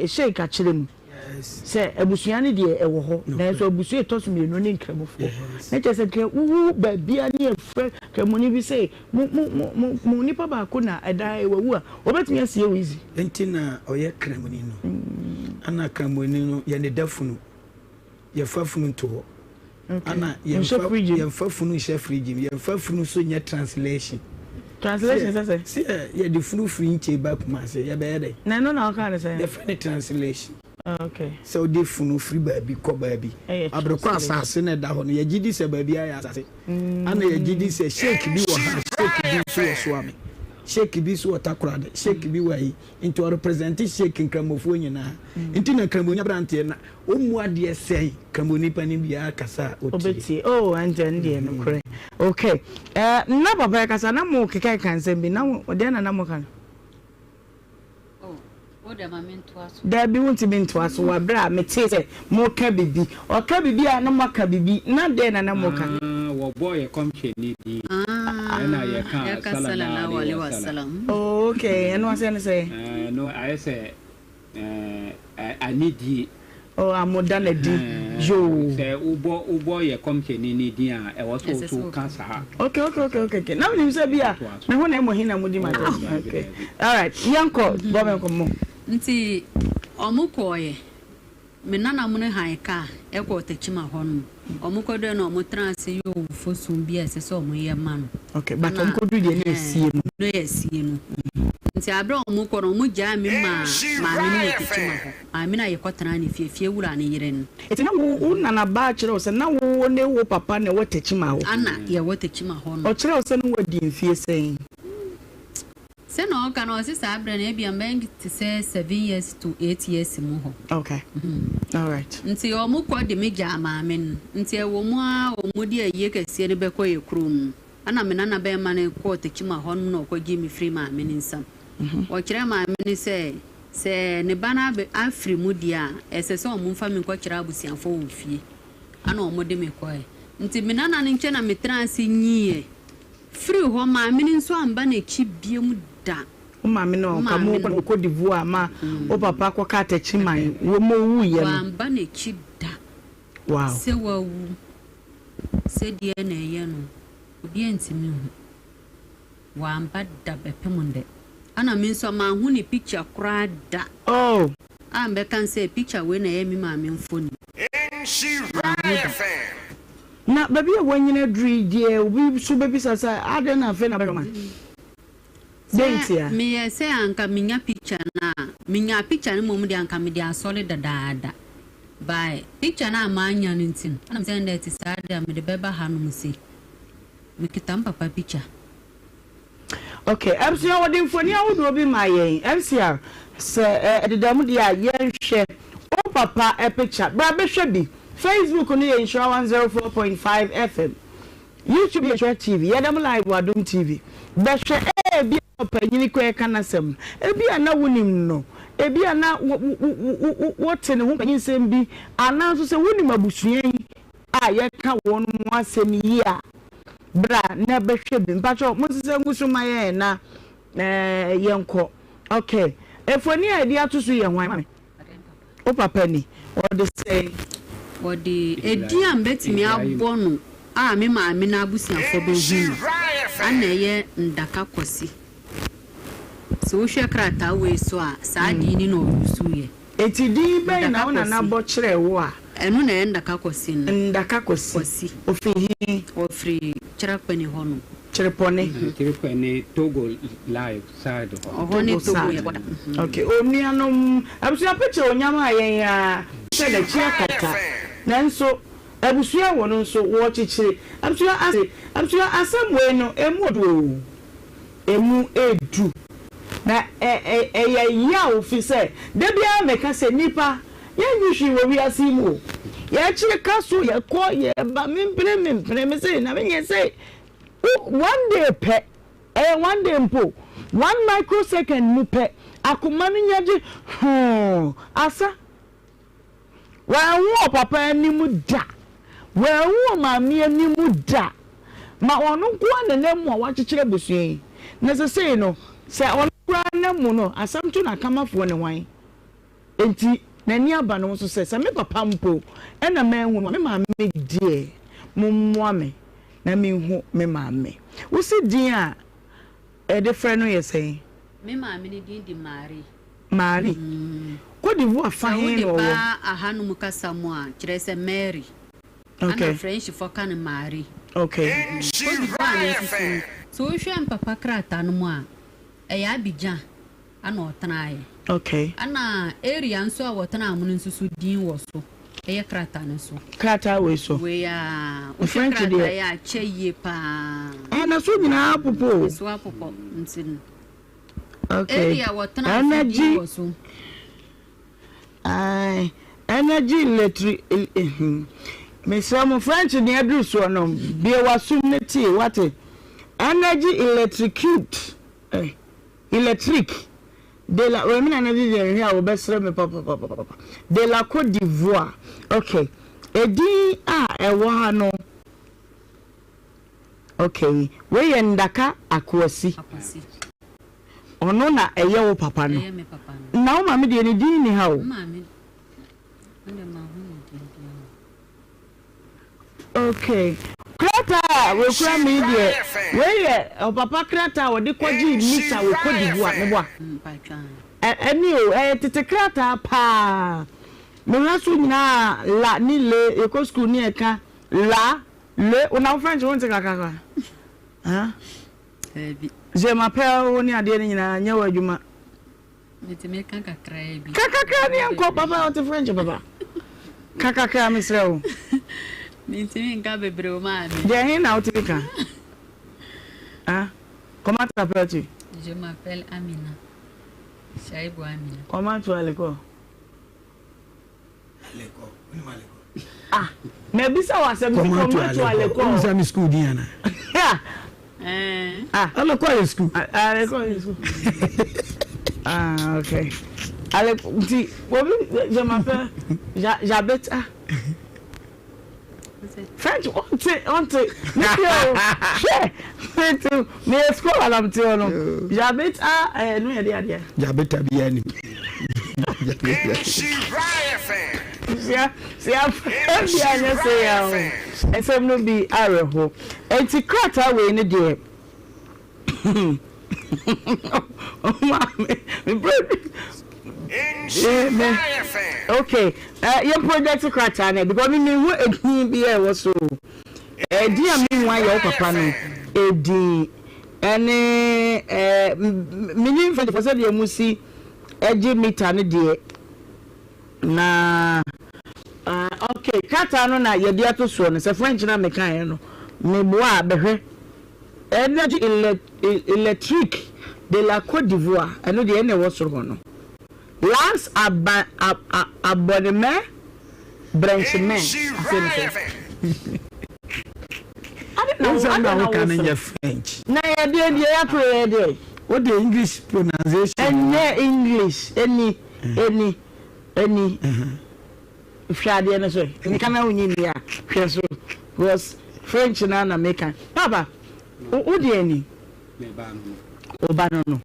Sheik akyerɛ mu sɛ abusua no deɛ ɛwɔ hɔ nanso abusua ɛtɔ so mmienu ne nkramofoɔ na kyerɛ sɛ nka wowu baabia ne yɛfrɛ kramoni bi sɛ mo mo mo mo mo nipa baako na ɛda wawu a wɔbɛtumi asie wo easy. Nti na ɔyɛ kramoni no ana kramoni no yɛ ne da funu. Yɛfa funu nto hɔ. Ana yɛnfa yɛnfa funu nhyɛ fridge mu. Yɛnfa funu nso nyɛ translation. Translation sɛ sɛ? Sɛ yɛde funu firi nkyɛn ba Kumasi yɛbɛyɛ dɛ. Na ɛno na ɔka ne sɛ? Yɛfrɛ no translation. Okay. Sɛ wode funu firi baabi kɔ baabi. Aberekɔ asase na ɛda hɔ no yɛgye di sɛ baabi ayɛ asase. Ana yɛgye di sɛ sheik bi wɔ ha, sheik bi nso wɔ Soame, sheik bi nso wɔ Takoradi, sheik bi wɔ ayi. Nti ɔrepresente sheik nkramofoɔ nyinaa. Nti na kramoni aberanteɛ na Ɔmmu adeɛ sɛn Kramoni panin biara kasa a ɔtie. Ɔbɛtie oh ɛnti ɛno deɛ nokorɛ ok eh na papa ɛkasa na mo keka keka nsɛm bi na mo deɛn na na mo ka no. Oh wo deɛ ma me ntoa so. Daabi wo ntumi ntoa so wɔ abere a me tee sɛ mo ka bibi ɔka bibi a na mo aka bibi na deɛn na na mo ka. Ah wɔbɔɔ yɛ kɔmhyɛni din ɛna yɛkaa Sallallahu alaihi wasallam. Oh ok ɛno aseɛ ne sɛn. Ɛno ayɛ sɛ Ɛɛ anidie. Oh a mo da no adi yoo. Sɛ wobɔ wobɔ yɛ kɔmhyɛni no din a ɛwɔ sɛ wo nso woka saa. Okay okay okay okay okay na menim sɛ bi a me ho na ɛmɔ hin na modi ma tɛm okay alright yɛnkɔ bɔ me nkɔmmɔ. Nti ɔmo kɔɔeɛ. Me nana mo no han kaa kɔɔ Techiman hɔ nom. Ɔmo kɔduruiɛ no ɔmo tenaa ase yɛɛ owufo som bi a ɛsɛ sɛ ɔmo yɛ ma no. Okay, but ɔmo kɔduru deɛ na ɛsie no. Na ɛsie no. Nti aberɛ a ɔmo kɔ no ɔmo gyaa me maa maame no wɔ Techiman hɔ. Maame no a yɛkɔtenaa ne fie, fie wura no yere no. Nti na wo wo nana baa kyerɛ wo sɛ na wo ne wo papa na ɛwɔ Techiman hɔ? Ana yɛwɔ Techiman hɔ nom. Ɔkyerɛ wo sɛ na wadi mfie sɛn? Sɛ na ɔka no ɔse saa berɛ no ebia mɛyɛ te sɛ 7 years to 8 years mu hɔ. Okay, alright. Nti ɔmo kɔ de me gyaa maame no. Nti ɛwɔ mu ara ɔmo de ayie kɛseɛ no bɛkɔ yɛ kurom no, ɛna me nana bɛɛma no kɔɔ Techiman hɔ nom na ɔkɔ gyee me firii maame no nsam. Ɔkyerɛɛ maame no sɛ, sɛ ne ba no abɛ afiri mu deɛ a, ɛsɛ sɛ ɔmo mfa me nkɔkyerɛ abusuafoɔ wɔ fie. Ɛna ɔmo de me kɔɛ. Nti me nana no nkyɛn na me tenaa ase nyiiɛ. Firi hɔ, maame no nso amba n'akyi biom da. Wo maame no ɔka mo Maame no. kɔ Cote d'Ivoire ma wo papa kɔka Techiman wɔ mo wuiɛ no. Wamba n'akyi da. Wow. Sɛ wawu, sɛ deɛ na ɛyɛ no, obiara ntumi nhu. Wamba da bɛpem ndɛ. Ɛna me nso manhu ne picture koraa da. Oh. A mbɛka sɛ picture wei na ɛyɛ me maame mfoni. Manhu da. Na baabi a wanyini aduru yi deɛ obi nso bɛbisa sɛ adɛn na afei na bɛhwɛ ma? Dɛn Sɛ ntia? meyɛ sɛ anka menya picture no a, menya picture no mmom deɛ anka mede asɔre dadaada. But picture no a manya no nti no, ɛna mesɛ ndɛ ɛte saa deɛ a mede bɛba hanom sei. Mekita me papa picture. Ok, abusua wɔde mfoni ahodoɔ bi maa yɛn, MCR, sɛ ɛdeda mu deɛ a yɛnhwɛ wo papa picture, bra bɛhwɛ bi, Facebook no yɛ Nhyira 104.5 FM. YouTube yɛ Nhyira TV, yɛda mo live wɔ Adom TV. Bɛhwɛ ebia ɔpanyin kɔ ɛka n'asɛm no, ebia na wonim no, ebia na wote ne ho panyinsɛm bi, anaa nso sɛ wonim abusua yi a yɛka wɔn mu asɛm yi a, bra na bɛhwɛ bi. Mpakyɛw, monsesa ngu so ma yɛn na yɛnkɔ. Okay, mfoni a yɛde ato so yɛ hwan? Wo papa ni? Ɔde sɛn? Ɔde edin a mɛtumi abɔ no a me maame no abusuafoɔ bɛhu no ana ɛyɛ Ndaka Kwasi. Sɛ wohwɛ krataa wei so a, saa din no na ɔusuiɛ. Enti din bɛn Ndaka na wo nana Kwasi. bɔ kyerɛɛ wo a? Ɛno na ɛyɛ Ndaka Kwasi no. Ndaka Kwasi. Kwasi. Ɔfiri he? Ɔfiri Kyerɛkpɛne hɔ nom. Kyerepɔne. Kyerepɔne, Togo live side hɔ. Ɔhɔ ne Togo Togo side. yɛ bɔda. Ok, onuanom, abusua picture onyam a yɛn ara sɛ n'akyi akata nanso abusua wɔ no nso wɔkyekyere abusua ase abusua asɛm wei no emu odu oo emu edu na ɛ ɛ ɛyɛ yaw fi sɛ da biara meka sɛ nipa yɛnyi hwee wɔ wiase yi mu o yɛkyere ka so yɛkɔ yɛba mempene mempene me se na menyɛ sɛ One day pɛ, ɛyɛ one day mpo, one microsecond mu pɛ, akoma no nya gye hoo, asa. Wanhu ɔpapa anim da, wanhu ɔmaame anim da, ma ɔno nko ara na nam mu a wakyekyere abusua yi. Na sesei no, sɛ ɔno koraa nam mu no, asɛm to n'akamafoɔ ne hwan? Enti n'ani aba ne ho so sɛ, 'Sɛ me papa mpo na manhu no a, me maame deɛ, mommoa me na menhu me maame. Wose din a yɛde frɛ no yɛ sɛn? Me maame no din de Marie. Marie. Côte d'Ivoire fa Sɛ he wode na ɔwɔ? ba ahanom kasa mu a, kyerɛ sɛ Mary. Okay. Ɛna Frenchfoɔ ka no Marie. Okay. Côte d'Ivoire no nso so no, sɛ wohwɛ mpapa krataa no mu a, ɛyɛ Abidjan. Ɛna ɔtenaeɛ. Okay. Ɛna area nso a wɔtenaa mu no nso so din wɔ so. Ɛyɛ krataa no so. Krataa wei so. Wei a, wohwɛ French krataa deɛ. yi a, akyɛ yie paa. Ah, na so nyinaa apopɔ o. Ɛso apopɔ nti no. Okay. Area wɔtenaa so din Energy. wɔ so. Aye. Energy electric. Mesrɛ mo French deɛ aduru soɔ no, bue w'asom ne tie, wate. Energy electrocute. Eh. Electrique de la wei me nana Vivian hwɛ a wɔbɛsrɛ me papapapapa de la Côte d'Ivoire ok edin a ɛwɔ ha no ok wei yɛ Ndaka Akwasi ɔno na ɛyɛ wo papa no na wo maame deɛ ne din ni ha o. Okay. Krataa a wekura me yi deɛ, wei yɛ ɔpapa krataa a wɔde kɔgyee mita wɔ Cote d'Ivoire, meboa? Ɛne o, ɛyɛ tete krataa paa. Mehwɛ so nyinaa la ne le, yɛkɔ sukuu ne yɛka la, le, wo na wo French wonte kakra koraa? Huh? Je m'appelle wo ne adeɛ no nyinaa nyɛ w'adwuma. Metumi ka kakraa bi. Ka kakra ne yɛnkɔ papa ɔte French papa. Ka kakra mesrɛ wo. Mentumi nka bebree o maame. Deɛ he na wotumi ka? Ah, comment t'appelles-tu? Je m'appelle Amina. Shaibu Amina. Comment tu vas à l'école? Ah, mabisa wo asɛm nti Comment tu comment tu as à l'école? Wobisa me school din ana? Ah, à l'école yɛ school. À l'école yɛ school. Ah, okay. À l'école, nti obi je m'appelle j'habite ah. French ɔnte ɔnte me fie o hwɛ mete meyɛ scholar na mete hɔ no j'habite à ɛɛ no yɛ de adeɛ. J'habite à bi anim. Sia sia bi anyɛ sɛ ya o nsɛm no bi awerɛho eti krataa wei no deɛ Maame, me me me okay. Uh, yɛn project krataa no because me mehu edin bi a ɛwɔ so. Edin a mehu ayɛ wo papa no edin ɛne ɛɛ menim fɛn sɛ deɛ mo si ɛgye mita no deɛ na uh, okay krataa no na yɛde ato soɔ no sɛ French na mekaeɛ no meboa a bɛhwɛ. Energie Electrique de la Côte d'Ivoire, ɛno deɛ ɛna ɛwɔ soro hɔ no. Lance aba abɔnemɛ brɛnhyemɛ ase ne sɛ. Ade na. na Wo nsɛm adɛn na na woka no wosere? nyɛ French. Na yɛdeɛ deɛ yɛatwerɛ yɛ deɛ. Wode English pronunciation. Ɛnyɛ English, ɛni, ɛni, ɛni. Hwɛ adeɛ no so ɛ. Nka na wonye nni a, hwɛ so. Because French no ara na meka. Papa, wo deɛ ni? Me ba no no. Wo ba no no.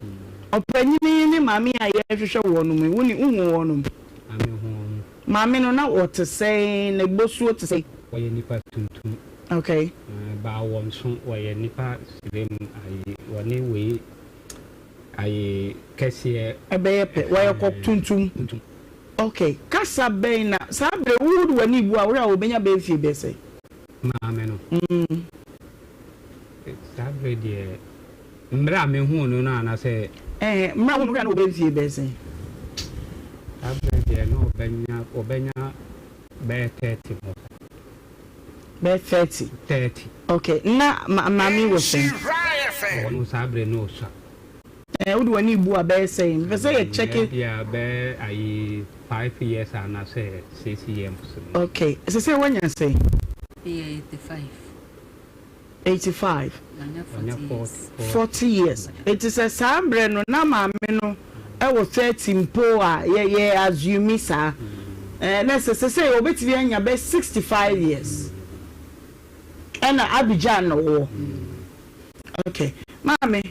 Ɔpanyin yi ne maame a yɛrehwehwɛ wɔnom yi, wo ne, wohu wɔnom? Ah, mehu wɔn. Maame no, na ɔte sɛn? Ne bosuo te sɛn? Ɔyɛ nipa tuntum. Okay. Baa wɔn so, wɔyɛ nipa srem ayi, wɔne wei ayi kɛseɛ. Ɛbɛyɛ pɛ, wɔyɛ kɔ tuntum. Tuntum. Okay, kasa bɛn na saa bere wo de w'ani bu a wohwɛ a obenya bɛyɛ mfie bɛyɛ sɛn? Maame no. Saa bere deɛ, mmerɛ a mehuu no no anaasɛ. Ɛɛ, mmerɛ a wohuu no wohwɛ a na ɔbɛyɛ mfie bɛyɛ sɛn? Saa bere deɛ na ɔbɛnya ɔbɛnya bɛyɛ 30 hɔ. Bɛyɛ 30? 30. Okay, na ma maame wɔ sɛn? Ɔno saa bere no ɔsua. Ɛɛ, wode w'ani bu a bɛyɛ sɛn? Mepɛ sɛ yɛ check. Ebia bɛyɛ ayi 5 years anaasɛ 6 years no. Okay, ɛsɛ sɛ woanya sɛn? Meyɛ 85. 85. Manya 40 years. 40 years. Enti sɛ saa berɛ no na maame no wɔ 30 mpo a, yɛ yɛ assume saa. Ɛɛ, na ɛsɛ sɛ sɛ ɔbɛtumi anya bɛyɛ 65 years. Ɛna Abidjan na ɔwɔ. Ok. Maame,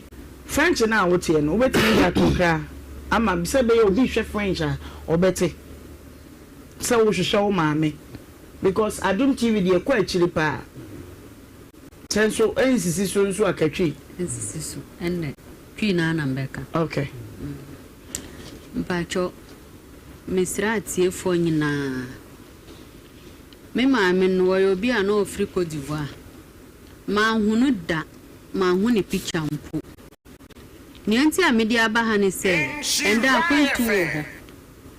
French no a woteɛ no, wobɛtumi de ato kakra ama me sɛ ɛbɛyɛ obi rehwɛ French a, ɔbɛte sɛ wohwehwɛ wo maame. Because Adom TV deɛ ɛkɔ akyiri paa. Sɛ nso ɛnsisi so nso a ka Twi. Ɛnsisi so, ɛnnɛ Twi no ara na mebɛka. Ok. Mpakyɛw, mesrɛ atiefoɔ nyinaa, me maame no ɔyɛ obi a na ɔfiri Cote d'Ivoire. Manhu no da, manhu ne picture mpo. Nea nti a mede aba ha ne sɛ, ɛndɛ akwantu wɔ hɔ.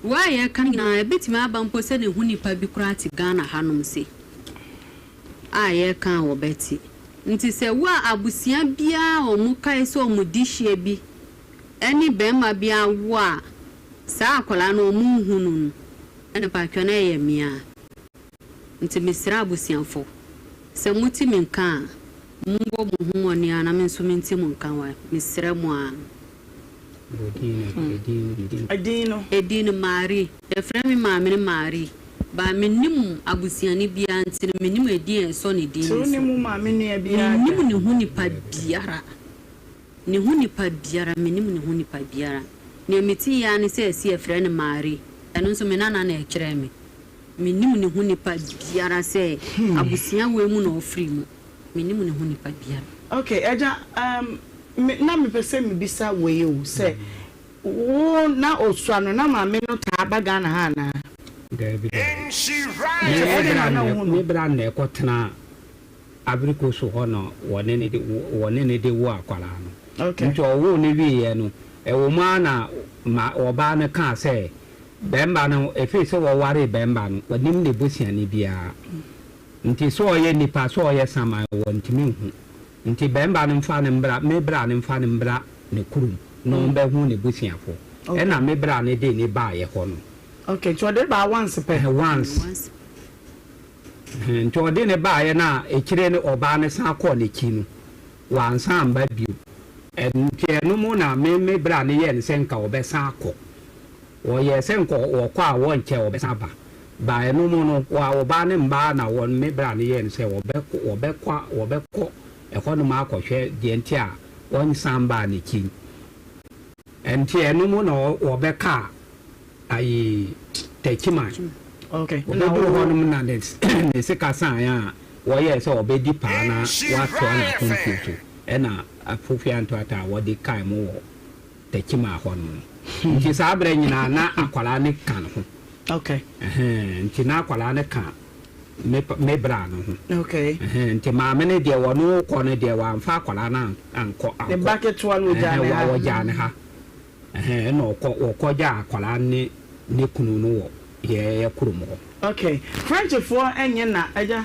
Wei a yɛreka no nyinaa, ɛbɛtumi aba mpo sɛ ne ho nipa bi koraa te Ghana hanom sei a yɛreka a wɔbɛte. Nti sɛ wo a abusua biara a wɔkae sɛ wɔn dehyeɛ bi ne barima bi awo a, saa akwadaa no wɔnhu no no, ɛnna paatwa no ɛyɛ me ara. Nti mesrɛ abusuafo, sɛ mote me nka a, mombɔ mo ho mmɔden ara na me nso mente mo nka wai, mesrɛ mo ara. Edin no? Edin no Marie. Yɛfrɛ me maame no Marie, but mennim abusuani biara nti no mennim edin a ɛsɔ ne din So no wonim so. wo maame nua biara da? Mennim ne ho nipa biara. Ne ho nipa biara, mennim ne ho nipa biara. Nea meteeɛ ara ne sɛ ɛse yɛfrɛ no Marie, ɛno nso me nana na ɛkyerɛɛ me. Mennim ne ho nipa biara sɛ abusua wei mu na ɔfiri mu. Mennim ne ho nipa biara. Ok agya um me na mepɛ sɛ mebisa wei o sɛ wo na osua no na maame no taa ba Ghana ha anaa? Daabi daabi. Nti Me ɛdɛn bra na na na wohu no? me bra na ɛkɔtenaa Ivory Coast hɔ na wɔne no de wɔne no de woo akwadaa no. Ok. Nti ɔwoo no wieeɛ no, ɛwɔ mu ara na ma ɔbaa no kaa sɛ Bɛmba no, ɛfiri sɛ wɔwaree bɛmba no, ɔnim ne busuani biara. Nti sɛ ɔyɛ nipa, sɛ ɔyɛ saman, wɔntumi nhu. Nti bɛmba no mfa no mbra, me bra no mfa no mbra ne kurom na ɔmbɛhu ne busuafoɔ. Ɛna me bra no de ne baeɛ hɔ no. Okay, nti ɔde baa once pɛ? Ɛhɛ, once. Ɛhɛ, nti ɔde ne baeɛ no a, akyire no ɔbaa no san kɔɔ n'akyi no, wansan amba bio. Nti ɛno mu na me me bra no yɛɛ no sɛ nka ɔbɛsan akɔ. Wɔyɛɛ sɛ nka wɔkɔ a wɔnkyɛ wɔbɛsan aba. Ba ɛno mu no, wɔ a ɔbaa ne mmaa na wɔn me bra no yɛɛ no sɛ wɔbɛkɔ wɔbɛkɔ wɔbɛkɔ ɛhɔnom akɔhwɛ deɛ nti a wɔnsan mbaa n'akyi. Ɛnti ɛno mu na wɔbɛkaa ayi Techiman. Okay. Na Wɔbɛduru wo hɔnom na ne ne sika saeɛ a wɔyɛɛ sɛ wɔbɛdi paa na wɔatoa n'akwantuo so. Ɛna Afofia Ntoata a wɔde kae mo wɔ Techiman hɔ nom no. Nti saa berɛ nyinaa na akwadaa no ka ne ho. Okay. Ɛhɛn, nti na akwadaa no ka me me bra no ho. Okay. Ɛhɛn, nti maame no deɛ wɔne wokɔ no deɛ wamfa akwadaa no ankɔ ankɔ. Ne ba ketewa no ɔgyaa ne ha. Ɛhɛn, wɔgyaa ne ha. Ɛhɛn, ɛna ɔkɔ wɔkɔgyaa akwadaa no ne ne kunu no wɔ yɛɛ kurom hɔ. Okay. Frenchfoɔ nyɛ na agya,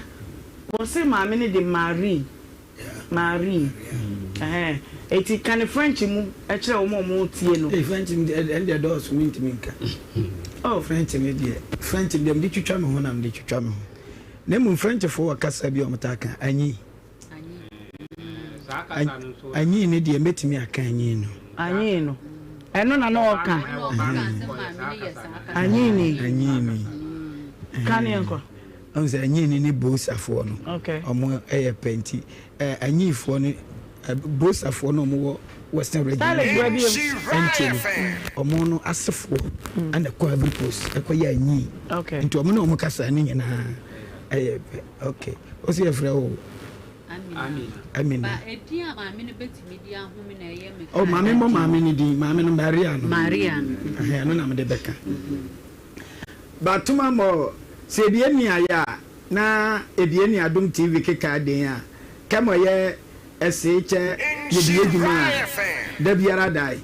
wɔse maame no de Marie. Marie. Ɛhɛn. Eti ka ne French mu kyerɛ wɔn a wɔretie no. Ei French mu deɛ ɛno deɛ dɔɔso mentumi nka. Oh. French no deɛ French deɛ mede twitwa me ho na mede twitwa me ho. Na mmom Frenchfoɔ wɔ kasa bi a wɔtaa ka, anyi. Anyi no deɛ mɛtumi aka anyi no. Anyi no. Ɛno na na ɔka. Anyi ni. Anyi ni. Ka ne nkɔ. Ɔn sɛ anyi ni ne Bosafoɔ no. Okay. Ɔmo yɛ pɛ nti anyifoɔ no Bosafoɔ no ɔmo wɔ Western region. Ɛnkyɛ no ɔmo no asefoɔ ɛna kɔ Ivory Coast ɛkɔ yɛ anyi. Okay. Nti ɔmo ne ɔmo kasa ne nyinaa ɛyɛ pɛ. Okay. Ɔsi yɛ frɛ wo. Amina. Ba edin a maame no betumi de ahome na ɛyɛ me Oh, maame mmɔ maame no din. Maame no Maria no. Maria no. Ɛhɛn, ɛno na mede bɛka. Batoma mɔ sɛ ebie ni ayɛ a na ebie ni Adom TV keka den a kɛ mɔ yɛ ɛsee kyɛ yɛdi yɛ dwuma a da biara dae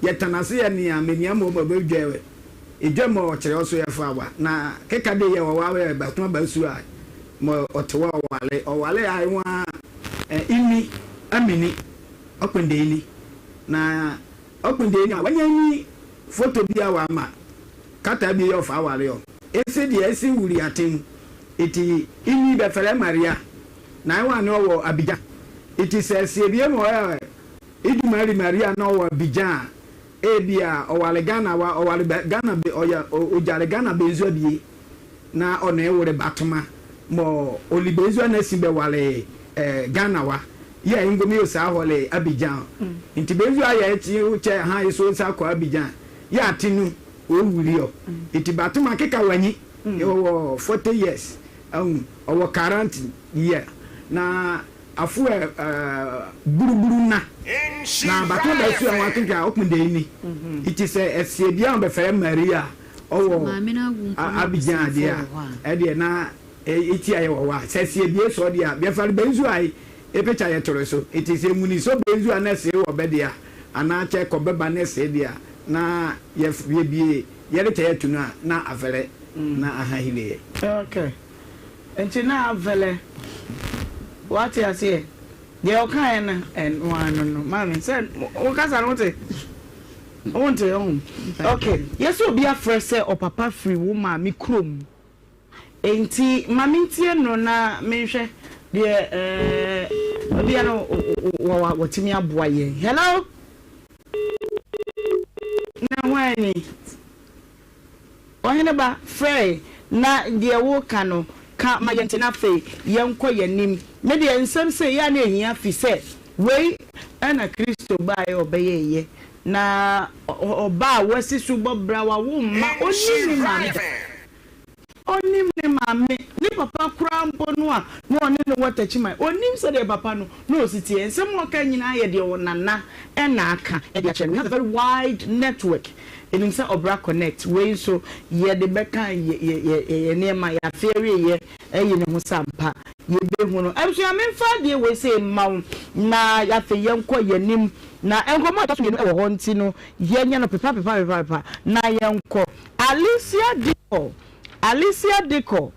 yɛ tan ase yɛ nea menia mɔ mɔ bɛ dwɛ Edwa mu a ɔkyerɛ ɔso yɛ fa wa na keka de yɛ ɔwa yɛ ba tuma ba su a mɔ ɔte wa ɔwale ɔwale a ewa ɛ ini amini ɔkpende ini na ɔkpende ini a wanya ini foto bi a wa ma kata bi yɛ ɔfa awale ɔ ese deɛ ese wuri aten iti ini bɛ fɛrɛ Maria na ewa ne ɔwɔ Abidjan iti sɛ sie bie mɔ ɛ idu Mari Maria na ɔwɔ Abidjan a Ebia ɔware Ghana wa ɔware bɛ Ghana be ɔyɛ ogyare Ghana benzua bie na ɔne wore batoma mɔ oli benzua na si bɛ ware eh Ghana wa yɛ ngomi osaa hɔle Abidjan nti benzua yɛ kyi kyɛ ha eso nsa kɔ Abidjan yɛ atenu owuri ɔ nti batoma keka wanyi ɔwɔ 40 years ahu ɔwɔ 40 year na Afo ɛ buruburu na na bato da su a wɔn akenkan a ɔkun de ini iti sɛ ɛseɛ bi a wɔn bɛfɛrɛ Maria ɔwɔ Abidjan adeɛ a ɛdeɛ na iti ayɛ wɔ hɔ a sɛ ɛseɛ bi esɔ deɛ a bɛfɛrɛ bɛnzu a epekya yɛ tore so iti sɛ emuni so bɛnzu a na ɛsee wɔ bɛ deɛ a anaa kyɛ kɔ bɛba na ɛsee deɛ a na yɛ yɛ bie yɛrekyɛ yɛ tunu a na afɛrɛ na aha hile yɛ. Okay. Nti na avɛlɛ. Wate aseɛ? Deɛ ɔkaeɛ no, ɛno ara no no. Maame, sɛ wo kasa no wote? Wonte ɔho? Ok, yɛsɛ obi afrɛ sɛ ɔpapa firi wo maame kurom. Enti ma mentie no na menhwɛ deɛ ɛɛ ebia no watumi aboa yɛn. Hello? Na hwan ni? Ɔhene ba, frɛ na deɛ woreka no, ka ma yɛnte na afei yɛnkɔ yɛn anim. Me deɛ, nsɛm sei yɛ a na ɛhia fi sɛ wei na Kristo baeɛ ɔbɛyɛeɛ, na ɔba a wasi so bɔ bra, wawo mma, ɔnnim ne maame da. Ɔnnim ne maame, ne papa koraa mpo no a na ɔne no wɔ Techiman, ɔnnim sɛdeɛ papa no na ɔsi teɛ. Nsɛm a ɔka nyinaa yɛ deɛ ɔnana na aka de akyerɛ no. We have a very wide network. Yɛnim sɛ Ɔbra Connect wei nso yɛde bɛka yɛn nneɛma, yɛn afe awieeɛ ayi ne ho sɛ ampa yɛbɛhu no. Abusua memfa adeɛ wei sei mma wo na afei yɛnkɔ yɛn anim. Na nkɔmmɔ a ɛtɔ so mmienu wɔ hɔ nti no yɛnyɛ no pepa pepa pepa pepa na yɛnkɔ. Alicia Decor Alicia Decor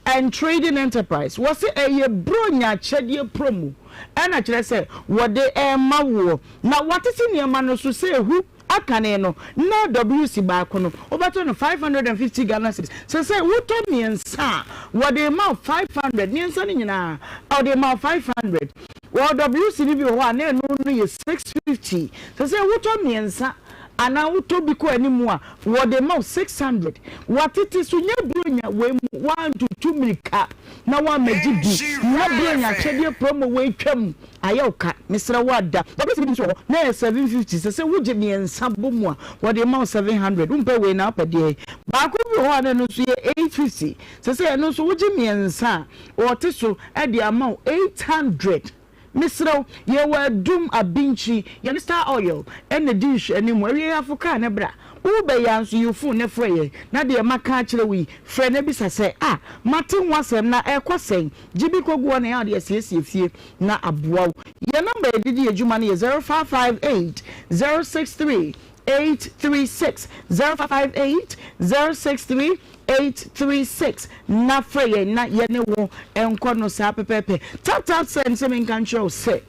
and Trading Enterprise, wɔse ɛyɛ Buronya akyɛdeɛ promo ɛna kyerɛ sɛ wɔde rema woɔ na wɔatete nneɛma no so sɛ ehu akane no na WC baako no wobɛtɔ no 550 Ghana cedis sɛsɛi wotɔ mmiɛnsa a wɔde rema wo 500 mmiɛnsa no nyinaa wɔde rema wo 500 wɔ WC no bi wɔ hɔ a na ɛno no yɛ 650 sɛsɛi wotɔ mmiɛnsa anaa wotɔ bi kɔ anim a wɔde ma wo 600 Wɔatete so nyɛ Buronya wei mu woantutu mirika na woammɛgye bi na Buronya akyɛdeɛ promo wei twam ayɛ wo ka mesrɛ wo ada WC bi nso wɔ hɔ na ɛyɛ 750 sɛ sɛ wogye mmiɛnsa bɔ mu a wɔde ma wo 700 wompɛ wei na wopɛ deɛn baako bi wɔ hɔ a na ɛno nso yɛ 850 sɛ sɛ ɛno nso wogye mmiɛnsa a wɔte so de ama wo 800. Mesrɛ wo, yɛwɔ adum, abinkyi, yɛne star oil na ɛdi nhwɛanimu. Awieyafo kaa no bra. Wobɛyɛ a nso yi wo phone na frɛ yɛn na deɛ maka akyerɛ wo yi, frɛ na bisa sɛ, Ah, mate ho asɛm na ɛrekɔ sɛn? Gye bi kɔgu hɔ na yɛn a wɔde asiesie fie na aboa wo. Yɛn nɔmba a yɛde di yɛn dwuma no yɛ 0558 063 836, 0558 063 836 na frɛ yɛn na yɛne wo nkɔ no saa pɛpɛɛpɛ. Tap tap send sɛ menka nkyerɛ wo sɛ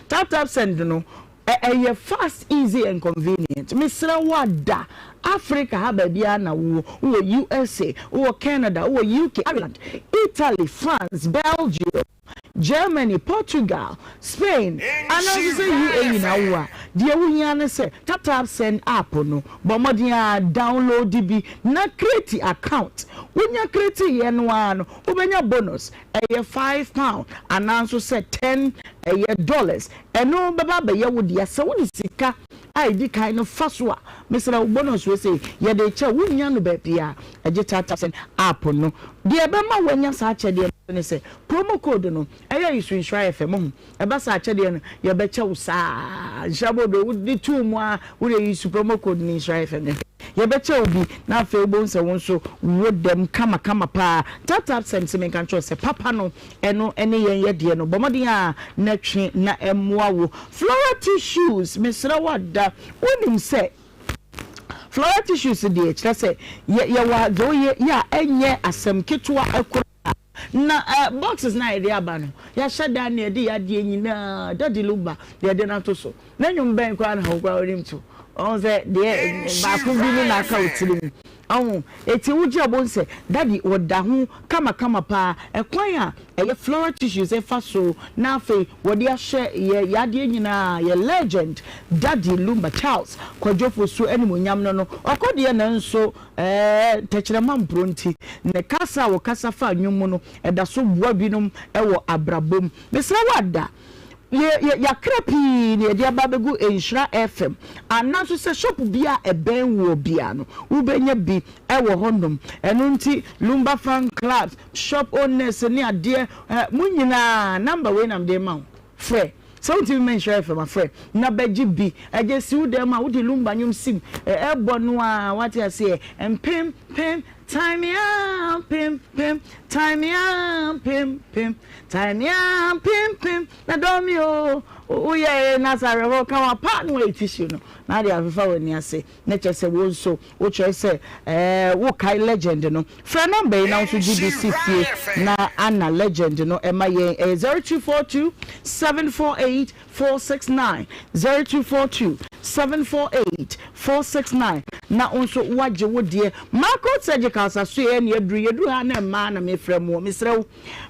tap tap send no ɛyɛ fast, easy and convenient. Mesrɛ wo ada Africa ha baabiara na wowɔ, wowɔ USA, wowɔ Canada, wowɔ UK, Ireland, Italy, France, Belgium. Germany, Portugal, Spain, anaa nso sɛ UAE na wowɔ a, deɛ wohia ne sɛ TapTapSend app no, bɔ mmɔden ara download bi na create account. Wonya create yɛ no ara no, wobɛnya bonus, ɛyɛ £5 anaa nso sɛ ten ɛyɛ dollars. Ɛno bɛba abɛyɛ wo dea sɛ wode sika a ɛdi kan no fa so a. Mesrɛ wo, bonus wei sei, yɛde rekyɛ wo, wonnya no baabiara gye TapTapSend app no. Deɛ ɛbɛma woanya saa akyɛdeɛ no ne sɛ, Promo code no ɛyɛ Yesu Nhyira FM mohu ɛba saa akyɛdeɛ no yɛbɛkyɛ wo saa nhyira bodo wode too mu a wode Yesu promo code no Nhyira FM no yɛbɛkyɛ wo bi na afei wobɛhu sɛ wo nso wo dɛm kama kama paa tap tap send sɛ menka nkyerɛ wo sɛ papa no ɛno ɛne yɛn yɛ deɛ no bɔ mmɔden a na twe na ɛmmoa wo Flora tissues mesrɛ wo ada wonim sɛ Flora tissues deɛ kyerɛ sɛ yɛ yɛwɔ adze woyɛ yɛ a ɛnyɛ asɛm ketewa koraa. Na eh, boxes no a yɛde aba no, yɛahyɛ da na yɛde yɛn adeɛ nyinaa, Daddy Lumba, yɛde no ato so. Na nnwom bɛn koraa na wo koraa wonim to? Ɔho sɛ deɛ baako bi no na aka wo tirim. Ɔho, eti wogye a wobɛhu sɛ Daddy ɔda ho kamakama paa. Ɛkwan a ɛyɛ floral tissues ɛfa so na afei wɔde ahyɛ yɛ yɛn adeɛ nyinaa, yɛ legend Daddy Lumba Charles Kwadwo Fosu animuonyam no no, ɔkɔ deɛ nanso Ɛɛ, tɛkyerɛma mporo nti, ne kasa a wɔkasa fa nnwom mu no, ɛda so boa binom wɔ abrabɔ mu. Mesrɛ wo ada, yɛ, yɛ, yɛakra pii na yɛde aba abɛgu Nhyira FM, anaa nso sɛ shop bi a ɛbɛn woɔ biara no, wobɛnya bi wɔ hɔnom. Ɛno nti, Lumba fan clubs, shop owners ne adeɛ, ɛ, mo nyinaa, number wei na mede rema wo, frɛ. Sɛ wontumi mma nhyira FM a, frɛ na bɛgye bi. Ɛgye si wo dan mu a, wode lumba nnwom sim bɔ no ara, woate aseɛ? Mpem pem time a mpem pem time a mpem pem time a mpem pem na dɔ me o. Woyɛe na sɛ awerɛhoɔ ka wo a, pa na woayi tissue no na ade afefa w'ani ase. Na kyerɛ sɛ wo nso wokyerɛ sɛ ɛɛ wokae legend no. Frɛ number yi na wo nso gye bi si fie na ana legend no ɛma yɛn. Ɛyɛ 0242 748 469, 0242 748 469 na wo nso woagye wo deɛ. Macro Surgicals asoɛeɛ na yɛaduru. Yɛduru ha na mmaa na mefrɛ moɔ. Mesrɛ wo,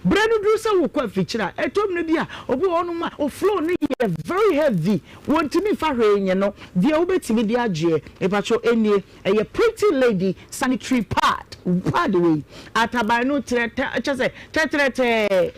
berɛ no duru sɛ wokɔ afikyire a, ɛtɔ mmerɛ bi a obi wɔ hɔnom a wo flow no yɛ very heavy. Wɔntumi nfa hwee nyɛ no, deɛ wobɛtumi de agyeɛ, mepakyɛw ɛnie, ɛyɛ pretty lady sanitary pad, pad wei, ataban no trɛ tɛ, kyɛ sɛ tɛtrɛtɛɛ,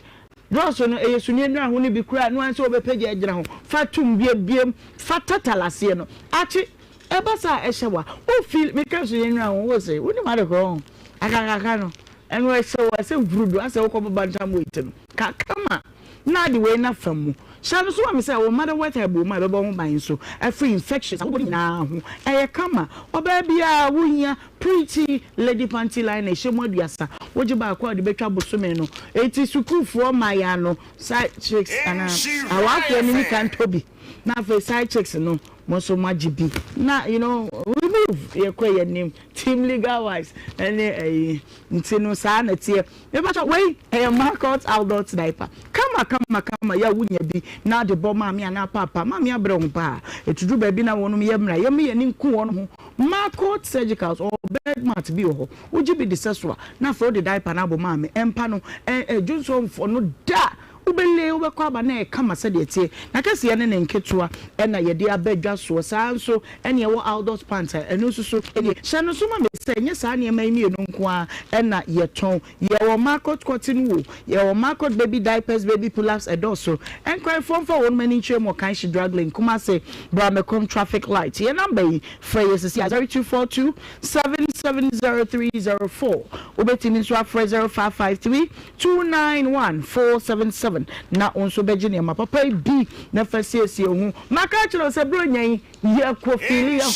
dɔɔso no ɛyɛ sunie nnura ho no bi koraa, ɛno ara ne sɛ wobɛpagya agyina ho, fa tom biabiem, fa tatal aseɛ no, akye, ɛba saa a ɛhyɛ wo a, wo feel, meka sunie nnura ho, wo se, wonim ade korɔ ho, akakaka no, ɛno ɛhyɛ wo a sɛ mfurudu, asɛ wokɔbɔ bantam weight no, ka kama. Na ade wei na fa mu. Hyɛ no so ma me sɛ wo mma no wet herb wɔ mu a ɛbɛbɔ ho ban nso afiri infections ahodoɔ no nyinaa ho. Ɛyɛ kama. Ɔbaa biara wo hia pretty lady panty liner ɛhyɛ mu 30. Wogye baako a wode bɛtwa bosome no. Enti sukuufoɔ mmayewa no side chicks anaa awaafoɔ no ni kan tɔ bi na afei side chicks no mo nso moagye bi na you know we move yɛkɔ yɛn anim team legal wise ɛne ɛyi nti no saa na ɛteɛ. Mepakyɛw wei ɛyɛ Marcot adult diaper kama kama kama yɛ a wonya bi na de bɔ maame anaa paapa maame abrɛ ho paa ɛtuduru baabi na wɔnom yɛ mmra yɛma yɛn ani nku wɔn ho Marcot surgicals ɔwɔ bed mat bi wɔ hɔ wogye bi de sɛ so a na afei wode diaper no abɔ maame ɛmpa no ɛ ɛ dwonsɔ mfɔ no da Wobɛle, wobɛkɔ aba na ɛyɛ kama sɛdeɛ ɛteɛ. N'akɛseɛ ne ne nketewa na yɛde aba dwa soɔ. Saa ara nso na ɛwɔ Aldous Pants a ɛno nso so nie. Hyɛ no nso ma me sɛ ɛnyɛ saa nneɛma yi mmienu nko ara na yɛtɔn. Yɛwɔ Marcot Cotton Wool, yɛwɔ Marcot Baby Diapers, Baby Pull-ups, ɛdɔɔso. Nkranfoɔ mfa wɔn ani nkyerɛ mu wɔ Kanshi Drug Lane, Kumasi, Bramekrom Traffic Light. Yɛn number yi, frɛ yɛn seesei ara, 0242 770304. Wobɛtumi nso afrɛ 0553 291477 na wo nso bɛgye nneɛma papa yi bi na fa siesie wo ho. Maka akyerɛ wo sɛ Buronya yi yɛkɔ fiili yɛ ho,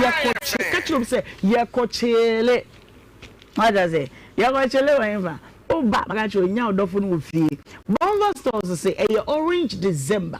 yɛkɔ kye, ka kyerɛ obi sɛ yɛkɔ kyeele. Wate ase? Yɛkɔ kyeele wɔ hefa? Woba, maka akyerɛ wo, nya wo dɔfo no wɔ fie. Bonva Stores se ɛyɛ Orange December.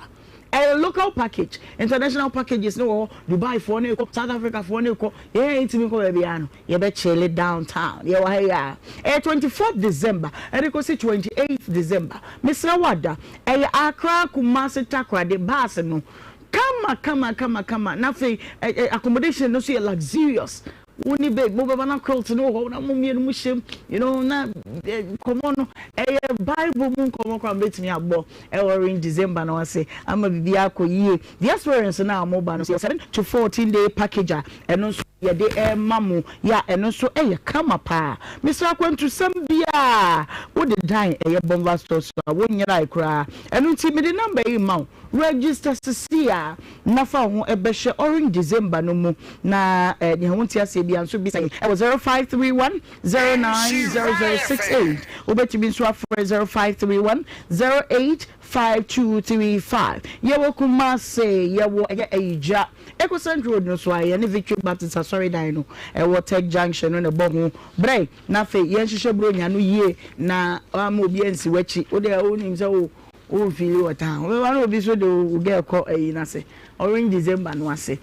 Ɛyɛ local package, international packages no wɔ hɔ, Dubai foɔ no rekɔ, South Africa foɔ no rekɔ, yɛn a yɛntumi nkɔ baabiara no, yɛbɛ chille downtown, yɛwɔ ha yi ara. Ɛyɛ 24th December ɛde kɔsi 28th December. Mesrɛ wo ada, ɛyɛ Accra, Kumasi, Takoradi bus no kama kama kama kama, na afei accommodation no nso yɛ luxurious. Wo ne babe mo bɛba na quilt no wɔ hɔ na mo mmienu mo hyɛ mu you know na nkɔmɔ no ɛyɛ bible mu nkɔmɔ koraa mobɛtumi abɔ ɛwɔ orange December no ase ama biribiara akɔ yie. The experience no a moba no yɛ 7 to 14 day package a ɛno nso yɛde ɛrema mo yɛ a ɛno nso ɛyɛ kama paa. Mesrɛ akwantusɛm biara wode dan ɛyɛ Bonva store so a wonyerae koraa ɛno nti mede number yi rema wo. Register sesei ara na fa wo ho bɛhyɛ Orange December no mu na nea wonte aseɛ biara nso bisa yɛn wɔ 0531 090068. Wobɛtumi nso afrɛ 0531 085235. Yɛwɔ Kumasi, yɛwɔ ɛyɛ Ayigya, Ecocent Road no so a yɛne Victory Baptist Asɔredan no ɛwɔ Tech Junction no na ɛbɔ ho. Brɛ na afei yɛnhyehyɛ Buronya no yie na amma obi ansi w'akyi. Wo deɛ wonim sɛ wo Wo feeli wɔ town. Wobɛba na obi so de wo girl kɔ ayi no ase. Orange December no ase.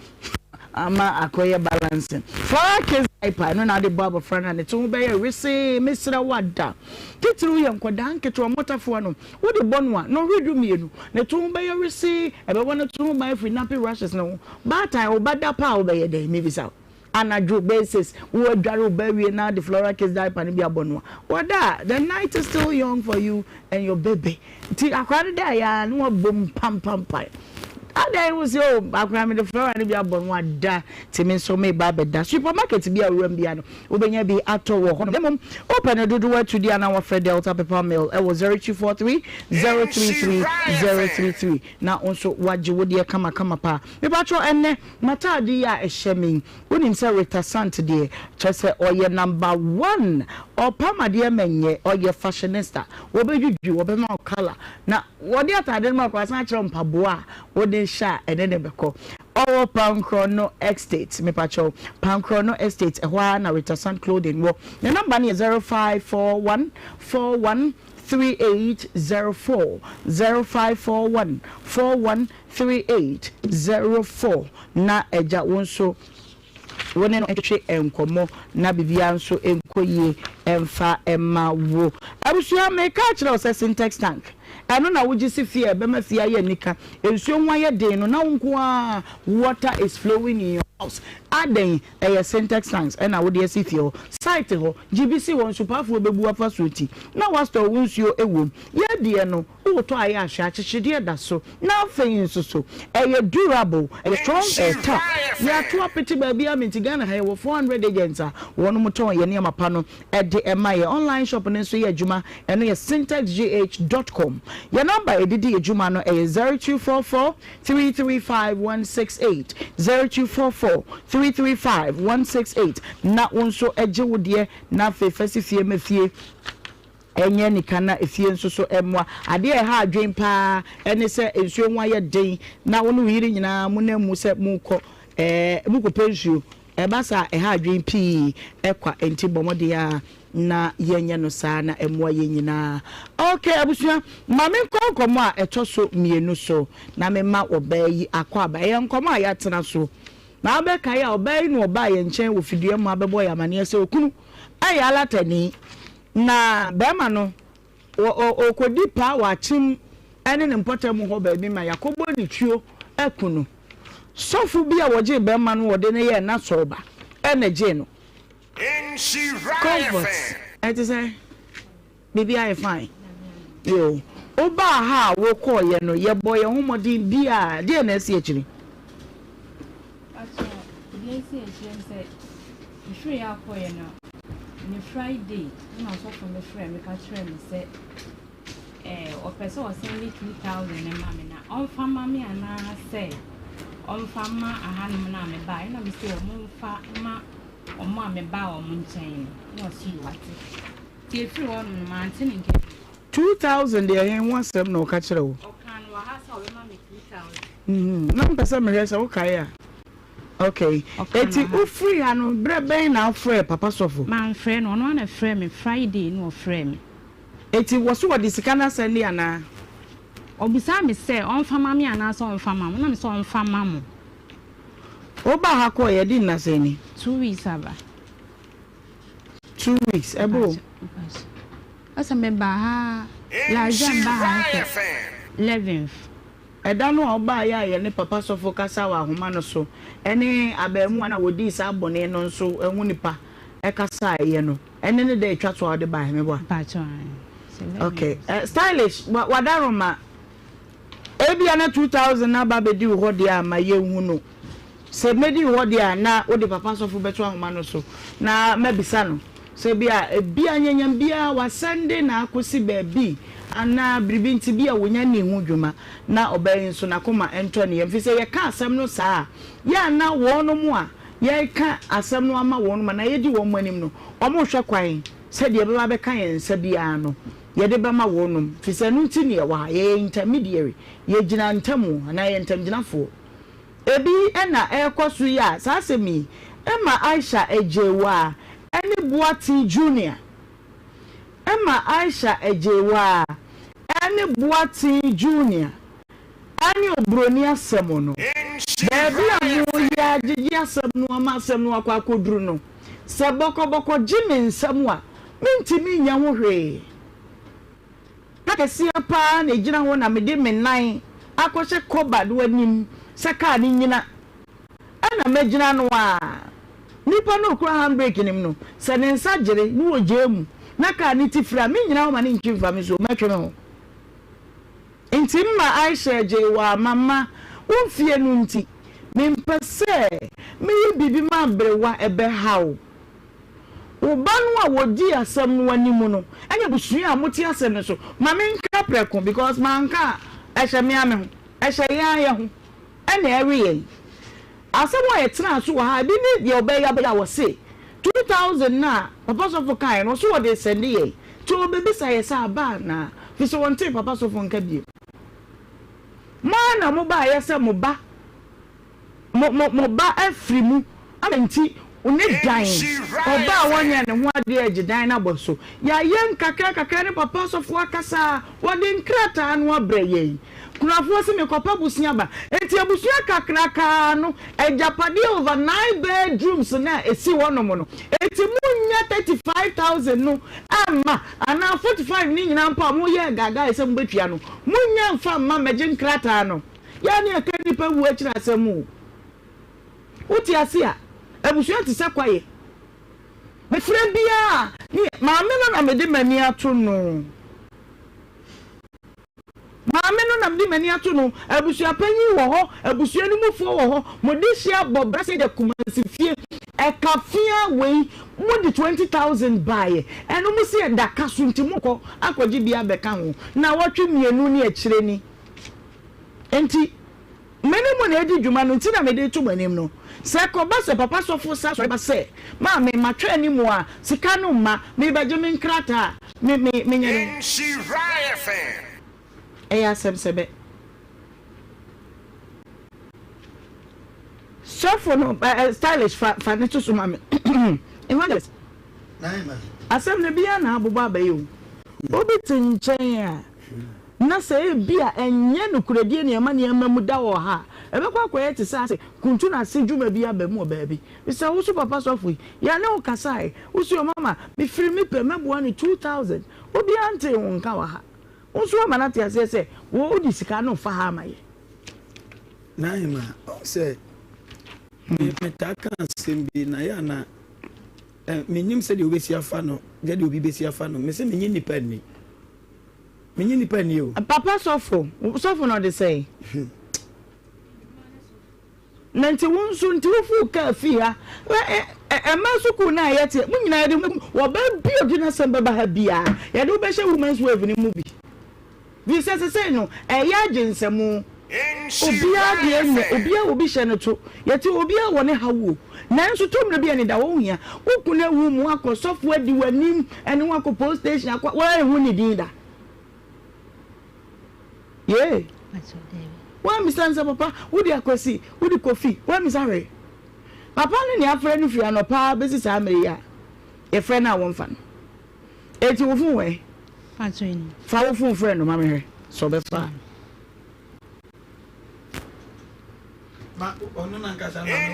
Ama akɔyɛ balancing. Flower kiss diaper ɛno na wode bɔ abɔfra no a ne to ho bɛyɛ wesee. Mesrɛ wo ada. Titiriw yɛ nkwadaa nketewa mmɔtafowa no. Wode bɔ no a, nnɔnhwere 12, ne to ho bɛyɛ wesee. Ɛbɛbɔ ne to ho ban afiri nappy rashes no ho. Baatan, wo ba da paa a wobɛyɛ dɛn? Mebisa wo. Anadwo basis, wo adware wo ba awie na de Flora Kids diaper no bi abɔ no a, wada a, the night is still young for you and your baby. Nti akwadaa no daeɛ ara na wabom pampampam. Adɛn wo sɛ oh akwadaa mede Flora no bi abɔ no wada, nti me nso meba abɛda. Supermarket bi a wuram biara no, wobɛnya bi atɔ wɔ hɔ. Na mmom wopɛ no dodoɔ atu deɛ a na wafrɛ Delta Paper Mill ɛwɔ 0243 033 033 na wo nso woagye wo deɛ kamakama paa. Mepakyɛw ɛnnɛ M'ataade yi a ɛhyɛ me yi, wonim sɛ Rita Sant deɛ, kyerɛ sɛ ɔyɛ number one, ɔpam adeɛ ma nyɛ, ɔyɛ fashionista, wɔbɛdwidwi, wɔbɛma wo colour, na wɔde ataade no ma wo koraa, wɔasan akyerɛ wo mpaboa a wode hyɛ a ɛne no bɛkɔ. Ɔwɔ Pankrɔno Estate, mepakyɛw, Pankrɔno Estate, ɛhɔ ara na Rita Sant Clothing wɔ. Ne number no yɛ 0541 41 3804, 0541 41 3804 na agya wo nso wo ne no ntwetwe nkɔmmɔ na biribiara nso nkɔ yie mfa mma wo. Abusua, meka akyerɛ wo sɛ Sintex tank, ɛno na wogye si fie a ɛbɛma fie ayɛ anika, nsuo ho ayɛ den no na wo nko ara water is flowing in your house. Adɛn? Ɛyɛ Sintex tanks ɛna wode asi fie hɔ, site hɔ, gye bi si hɔ, nsupaafoɔ bɛbu afa soɔ nti na woastɔɔ wo nsuo wom. Yɛ deɛ no, Wotɔ a ɛyɛ ahwɛ akyekyedeɛ da so na afei nso so ɛyɛ durable, ɛyɛ strong, ɛyɛ tough. Yɛato apete baabiara ma nti Ghana ha yɛwɔ 400 agents a wɔnom tɔn yɛn nneɛma pa no de ma yɛn. Online shop no nso yɛ adwuma, ɛno yɛ syntexgh dot com. Yɛn number a yɛde di adwuma no ɛyɛ 0244 335 168, 0244 335 168 na wo nso gye wo deɛ na afei fa si fie ma fie. Ɛnyɛ anika na efie nso so mmoa. Adeɛ a ɛha adwene pa ara ne sɛ nsuo ho ayɛ den na wo ne wo yere nyinaa monam mu sɛ morekɔ ɛɛ morekɔpɛ nsuo. Ɛba saa a, ɛha adwene pii kwa. Enti bɔ mmɔden ara na yɛnyɛ no saa na ɛmmoa yɛn nyinaa. Ok abusua, ma menkɔ nkɔmmɔ a ɛtɔ so mmienu so na memma ɔbaa yi akwaaba. Ɛyɛ nkɔmmɔ a yɛatena so. Na wobɛkae a, ɔbaa yi na ɔbaa yɛn nkyɛn wɔ fidua mu abɛbɔ yɛn amanneɛ sɛ okunu yɛ alatani. Na barima no, ɔrekɔdi paa wɔ akyem ne ne mpɔtam hɔ baabi ma yɛakɔbɔ ne tuo aku no. Sɔfo bi a wɔgyee barima no wɔde no yɛɛ n'asɔreba na ɛgyee no. Comfort, ɛte sɛn? Biribiara yɛ fine? Yoo. Wobaa ha a wokɔeɛ no, yɛbɔɔ yɛn ho mmɔden biara, deɛn na asi akyiri? Pacho, deɛ esi akyire ne sɛ, mefiri ha kɔeɛ no, ne Friday na ɔsɔfo no frɛɛ me ka kyerɛɛ me sɛ, eh, ɔpɛ sɛ ɔsɛnde 2000 no ma me na ɔmfa ma me anaasɛ ɔmfa ma ahanom no a mebaeɛ. Na mese ɔmfa ma ɔmo a mebaa ɔmo nkyɛn no. Na ɔse wate. Nti efiri hɔnom no mante ne nka bio. 2000 deɛ ɛhe ho asɛm na ɔka kyerɛ wo? Ɔkaa no wɔ ha sɛ ɔbɛma me 2000. Mm, na mpɛ sɛ mehwɛ sɛ wokae a. Okay. Eti wofiri ha no, berɛ bɛn na wofrɛɛ Papa Sɔfo? Mamfrɛ no, ɔno ara na ɛfrɛɛ me, Friday na ɔfrɛɛ me. Eti wɔ so wɔde sika no asɛnde anaa? Ɔbisaa me sɛ ɔmfa ma me anaasɛ ɔmfa ma mo, na me sɛ ɔmfa ma mo. Wobaa ha kɔɔ yɛde nna sɛn ni? 2 weeks aba. 2 weeks, ɛboro? Ɔsɛ mebaa ha last time baa ha sɛ 11th. Ɛda no a ɔbaeɛ a yɛne papa sɔfo kasa wɔ ahoma no so ne abarimaa no a wɔdii saa bɔne no nso ho nipa kasaeɛ no, ɛne ne da a ɛtwa to a ɔde baeɛ, meboa? Mpakyɛw, ae. Sɛ mɛ Okay, eh, stylish, wa, wadaroma. Ebia na 2000 no aba abɛdi wo hɔ deɛ a, ma yɛnhu no. Sɛ mɛdi wo hɔ deɛ a, na wode papa sɔfo bɛto ahoma no so na mabisa no sɛ ebia, ebia nyanyam biara wasɛnde na akɔsi baabi anaa biribi nti bi a wɔnya nnii ho dwuma na ɔbaa yi nso n'akoma ntɔ ne yam. Firi sɛ yɛka asɛm no saa a, yɛ a na wɔnom a yɛreka asɛm no ama wɔnom anaa yɛdi wɔn anim no, wɔrehwɛ kwan sɛ deɛ ɛbɛba abɛka yɛn nsa biara no, yɛde bɛma wɔnom. Firi sɛ ɛno nti na yɛwɔ ha, yɛyɛ intermediary, yɛgyina ntamu anaa yɛyɛ ntamgyinafoɔ. Ebi na ɛrekɔ so yi a saa asɛm yi ma Aisha Agyeiwaa ne Boateng Junior ma Aisha Agyeiwaa ne Boateng Junior ne Oburoni asɛm no. Baabi a moreyɛ agyegye asɛm no ama asɛm no akɔ akɔduru no, sɛ bɔkɔbɔkɔ gye me nsam a, mentumi nyɛ ho hwee. Kaa kɛseɛ pa ara na ɛgyina hɔ na mede me nan akɔhyɛ kɔba no anim sɛ kaa no nnyina. Ɛna magyina no ara. Nipa no a ɔkura handbrake no mu no, sɛ ne nsa gyere na ɔgyaa mu na kaa no ti firi a, mennyina hɔ ma no ntwi mfa me so, mɛtwe me ho. Nti mma Aisha gyee wɔ a mamma wo mfeɛ no nti, mempɛ sɛ meyɛ biribi ma aberewa ɛbɛha wo. Wo ba no a wɔdii asɛm no anim no ne abusua a mote asɛm no so ma menka prɛko because manka a ɛhyɛ me ara me ho, ɛhyɛ yɛn ara yɛn ho ɛna ɛwe yɛn. Asɛm a yɛtenaa so wɔ ha ebi ne deɛ ɔbaa yi abɛyɛ a wɔse 2000 no a papa sɔfo kaeɛ no ɔse ɔde resɛnde yɛn nti ɔbɛbisa yɛ sɛ aba anaa firi sɛ ɔntee papa sɔfo nka bio. Mo ara na mobaeɛ sɛ mo ba Mo, mo, mo ba afiri mu ama nti ne dan, ɔba a wɔnyɛɛ ne ho adeɛ regye dan no abɔ so. Yɛayɛ nkakrankakra ne papa asɔfoɔ akasa a, wɔde nkrataa no abrɛ yɛn. Kunafoɔ se mekɔpɛ abusua ba. Enti abusua kakrakaa no, agyapadeɛ over nine bedrooms no a ɛsi hɔnom no, enti monnya 35,000 no mma, anaa 45 no nyinaa mpo a moyɛɛ gaagae sɛ mobɛtua no, monnya mfa mma mmɛgye nkrataa no. Yɛa ne yɛka nnipa wu akyiri asɛm o. Wote ase a, abusua te sɛ kwaeɛ. Mefrɛ biara ne maame no na mede m'ani ato no. Maame no na mede m'ani ato no. Abusua panyin wɔ hɔ, abusua no mufoɔ wɔ hɔ. Mo dehyeɛ abɔ bra sɛ deɛ Kumasi fie ɛka fia wei mode 20,000 baeɛ. Ɛno mo se ɛda ka so nti mokɔ akɔgye bi abɛka ho. Nnawɔtwe mmienu ne akyire ni. Enti, me ne mo na edi dwuma no nti na mede reto mo anim no. Sɛ ɛkɔba sɛ papa sɔfo sa sɔre ba sɛ, Maame, matwa anim a sika no mma, merebɛgye me nkrataa a, me, me, menyɛ dɛn? Ɛyɛ asɛm sɛ bɛ. Sɔfo no, ɛ, ɛ, stylish, fa, fa ne to so ma me. Evangelist, asɛm no biara na abobɔ aba yi o. Obi te nkyɛn a. Na sɛ ebia ɛnyɛ nokorɛdie na ɛma nneɛma mu da wɔ ha a, ɛbɛkɔ akɔyɛ te sɛ ase kuntun ase dwuma bi aba mu wɔ baabi. Bisa wo so papa sɔfo yi, yɛne wo kasae, wo se ɔmama mefiri me pɛ mɛboa no 2000, obiara ntee wo nka wɔ ha. Wo nso woama no ate aseɛ sɛ wo wode sika no refa ha ama yɛn. Naima, ɔhu sɛ me metaa ka asɛm bi na yɛ ana mennim sɛdeɛ wobɛsi afa no, sɛdeɛ obi bɛsi afa no. Mese menye nnipa nni. Menye nipa nni o. Papa sɔfo, sɔfo na ɔde sɛe. Na nti wo nso nti wo fuu kaa fii ha. Ɛmmaa sukuu no a yɛte, mo nyinaa yɛde wɔ baa bi ɔde n'asɛm bɛba ha biara, yɛde wo bɛhyɛ women's wave no mu bi. Fi sɛ sesei no ɛyɛ agye nsɛm. Obiara deɛ nyɛ, obiara wɔ bi hyɛ no to. Yɛte obiara wɔ ne haw o. Nanso tɔ mmerɛ bi a anidaho ho hia. Wo kunu awu mu akɔ, sɔfo adi w'anim ɛne wo akɔ police station akɔ, woanhu ne din da. Yee. Woammisa no sɛ papa wode Akwasi, wode Kofi, woammisa hwee. Papa no nea afrɛ no firi anɔpa ara bɛsi saa mmerɛ yi a yɛfrɛ no a wɔmfa no. Enti wo fon wɔ he? Fa wo fon frɛ no ma mehwɛ sɛ ɔbɛfa a.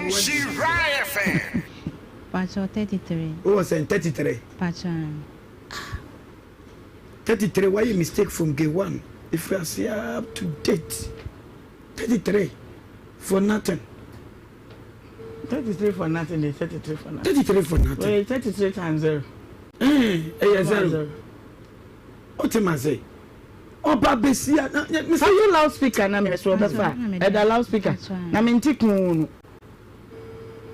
Nhyira FM. Pacho 33. Wowɔ sɛn 33? Pacho. 33 wayɛ mistake from day one ɛfiri ase up to date. 33 for nothing. 33 for nothing de 33 for nothing. 33 for nothing. Wait, 33 times zero. Eh, ɛyɛ zero. O te ma se. Ɔba besia na me sɛ yɛ loud speaker na me so ɔbɛfa. Ɛda loud speaker. Na me nti kun no.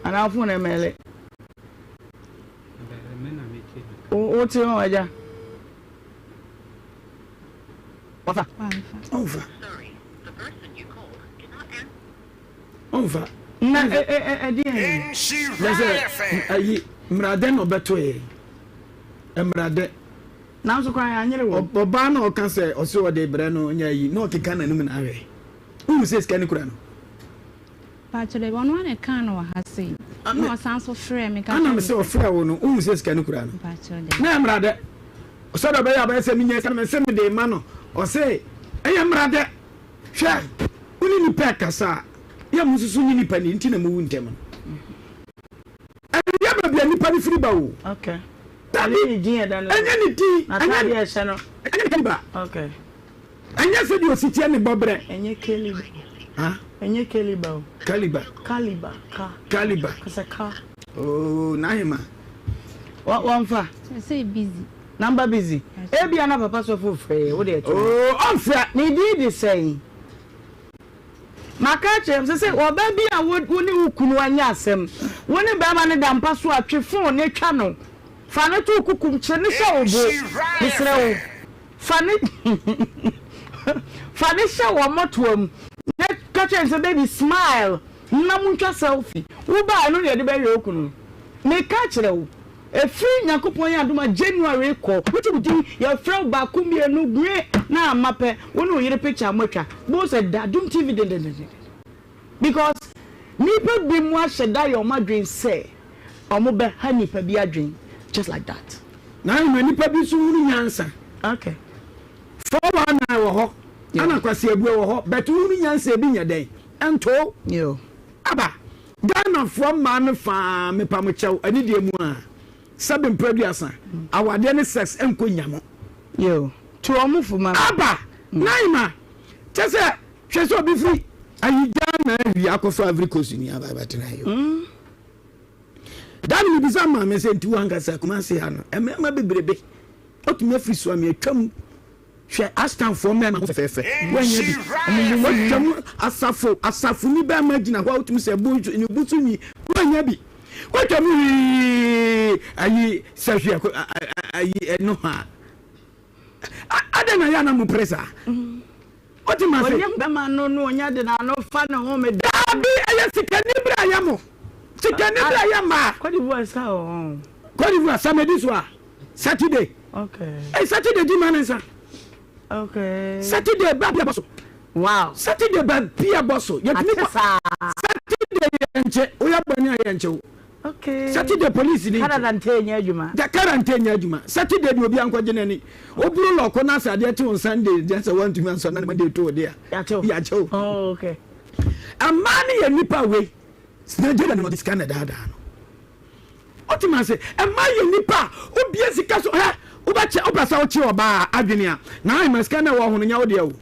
Ana phone ɛmɛlɛ. O te ho agya. Ɔfa. Ɔnfa. Ɔnfa. Na ɛdeɛn. Na sɛ ayi mmeradɛ na ɔbɛto yɛ. Mmeradɛ. Nanso kwan anyere wɔ. Ɔbaa na ɔka sɛ ɔsɛ ɔde brɛ no nyɛ ayi na ɔkeka n'anum na ahwɛ. Wohu sɛ sika no kura no. Pakyɛ dɛbi ɔno ara na ɛkaa no wɔ ha sei ɛna ɔsan so frɛɛ me ka Ana kyerɛɛ me me sɛ sɛ. ɔfrɛ wo no wohu sɛ sika no kura no Mpakyɛ dɛbi. Na ɛmmra dɛ sɛdeɛ ɔbɛyɛ a ɔbɛyɛ sɛ menya sika no mese mede rema no ɔse ɛyɛ mmra dɛ hwɛ wo ne nipa ɛkasa a yɛ mo nso so nye nipa ni nti na mowu ntɛm no ɛnyɛ baabi a nipa no firi ba o Okay. Dabi Ɛnyɛ ne din ɛda no. ɛnyɛ ne din ɛnyɛ N'ataadeɛ ɛhyɛ no. ɛnyɛ ne kaliba Okay. Ɛnyɛ sɛdeɛ ɔsi teɛ ne bɔberɛ. Ɛnyɛ caliber. Ha? Ɛnyɛ caliber o. Caliber. Caliber, ka. Caliber. Kasa ka. Oh, n'ahema. Wa wɔnfa. Sɛ busy. Number busy. Ebia na papa sɔfo frɛ yɛ, wo deɛ to. Oh, ɔnfrɛ. Ne din de sɛn? Maka akyerɛ m sɛ sɛ ɔbaa bi a wo ne wo kunu anya asɛm, wo ne bɛrima no da mpa so a, twe phone na twa no. Fa no to wo kukum, kye no hyɛ wo bo. Mesrɛ wo. Fa no fa no hyɛ wɔn mmɔtoa mu na ka kyerɛ no sɛ baby smile na montwa selfie. Wo ba a ɛno na yɛde bɛhwɛ wo kunu no. Meka kyerɛ wo, ɛfiri Nyankopɔn yɛ adom a January rekɔ, wote wo din, yɛfrɛ wo baako mmienu gwe na amma pɛ, wo ne wo yere picture a moatwa, wobɛhu sɛ da Adom TV dendendenden. Because nnipa binom ahyɛ da ayɛ wɔn adwene sɛ wɔbɛha nnipa bi adwene just like that. Na na nnipa bi nso hunu nyansa. Okay. 419 wɔ hɔ, ɛna Kwasi Abue wɔ hɔ, but wohunu nyansa ebi nyɛ dɛn? Ɛntoo. Yo. Aba, Ghanafoɔ mmaa no faa mepa mo kyɛw, anidie mu a, sɛbe mprɛ aduasa, awadeɛ ne sex ɛnkɔ nya mo. Yo. Tu wɔn fo ma me. Aba, Naima, kyɛ sɛ Hwɛ sɛ obi firi ayi Ghana awi akɔfa Ivory Coast ni aba abɛtena yi o. Da no mebisa maame sɛ nti wankasa Kumasi ha no mmarima bebrebe otumi afiri Suame atwam hwɛ Ashtonfoɔ mmarima ho fɛfɛɛfɛ wanya bi watwam asafo asafo ni bɛrima gyina hɔ a wotumi sɛ bo ne bo so nwi wanya bi watwam hwii ayi sɛ hwɛ ayi ɛno ha adɛn na yɛ ana mo pere saa Wote me ase? Ɔnyɛ bɛma no no ɔnya de n'ano fa ne ho me da. Daabi, ɛyɛ sikani bere a yɛ mo. Sikani bere a yɛ mmaa. Cote d'Ivoire sika wɔ hɔ. Cote d'Ivoire samedi so a Saturday. Okay. Hey, Saturday di ma ne nsa. Okay. Saturday ba bi abɔ so. Wow. Saturday ba bi abɔ so. Yɛtumi kɔ. Saturday yɛ nkyɛ. Woyɛ bɔne a yɛ nkyɛ wo. Okay. Saturday police ni. Canada nte nyɛ adwuma. Da Canada nte nyɛ adwuma. Saturday de obi ankɔgye n'ani. Oburu lɔko na sɛ adeɛ kye wo Sunday deɛ sɛ wantumi ansɔ na Monday to wo de a. Yakyew. Yakyew. Oh, okay. Mmaa no yɛ nipa wei. Nigeria na ɔde sika na daadaa no. Wote ma se mmaa yɛ nipa a obie sika so hɛ wobɛkyɛ wopɛ sɛ wokye ɔbaa adwene a na ahema sika na ɛwɔ ho no nyɛ wo deɛ o.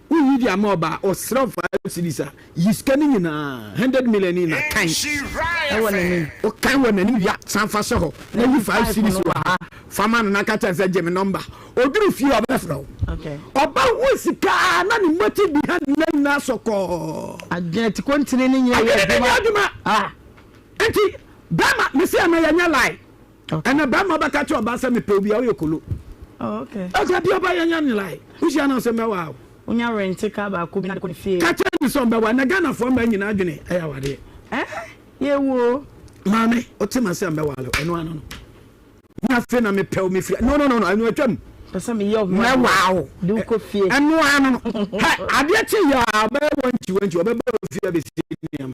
Woyi de ama ɔbaa ɔsrɛ wo 5 cedis a, yi sika no nyinaa, 100 million no nyinaa, kan wɔ n'anim. Wokan wɔ n'anim wie a, san fa hyɛ hɔ na yi 5 cedis wɔ ha fa ma no na ka kyerɛ no sɛ gye me nɔmba. Ɔduru fie a ɔbɛfrɛ wo. Ɔba hu sika a na ne motive behind no nyinaa sɔ kɔɔ. Adwene ti kontini no nyinaa yɛ adwuma. Adwene no nyɛ adwuma. Ah. Nti bɛrima, mese ɛnɛ yɛnyɛ lie. Ɛnɛ bɛrima bɛka kyerɛ ɔbaa sɛ mepɛ obi a woyɛ kolo. Oh, okay. Ɛsɛ bi ɔba yɛnyɛ ne lie. Wohyia no sɛ mɛwa o. Wonya rente car baako bi na de kɔ ne fie. Ka kyerɛ ne sɛ ɔmbɛwa. Ɛnɛ Ghanafoɔ mmaa nyinaa adwene ɛyɛ awadeɛ. Eh, yɛwu o. Maame, wote ma sɛ mbɛwa lo, ɛno ano no. Nyɛ afei na mepɛ wo mefiri. No, no, no, no, ɛno atwam. Pɛ sɛ meyɛ wo ho Mɛwa wo. De wo kɔ fie. Ɛno ano no. Hɛ, adeɛ kye yɛ a, ɔbɛyɛ wankyi wankyi, ɔbɛba fie abɛsi nneɛma.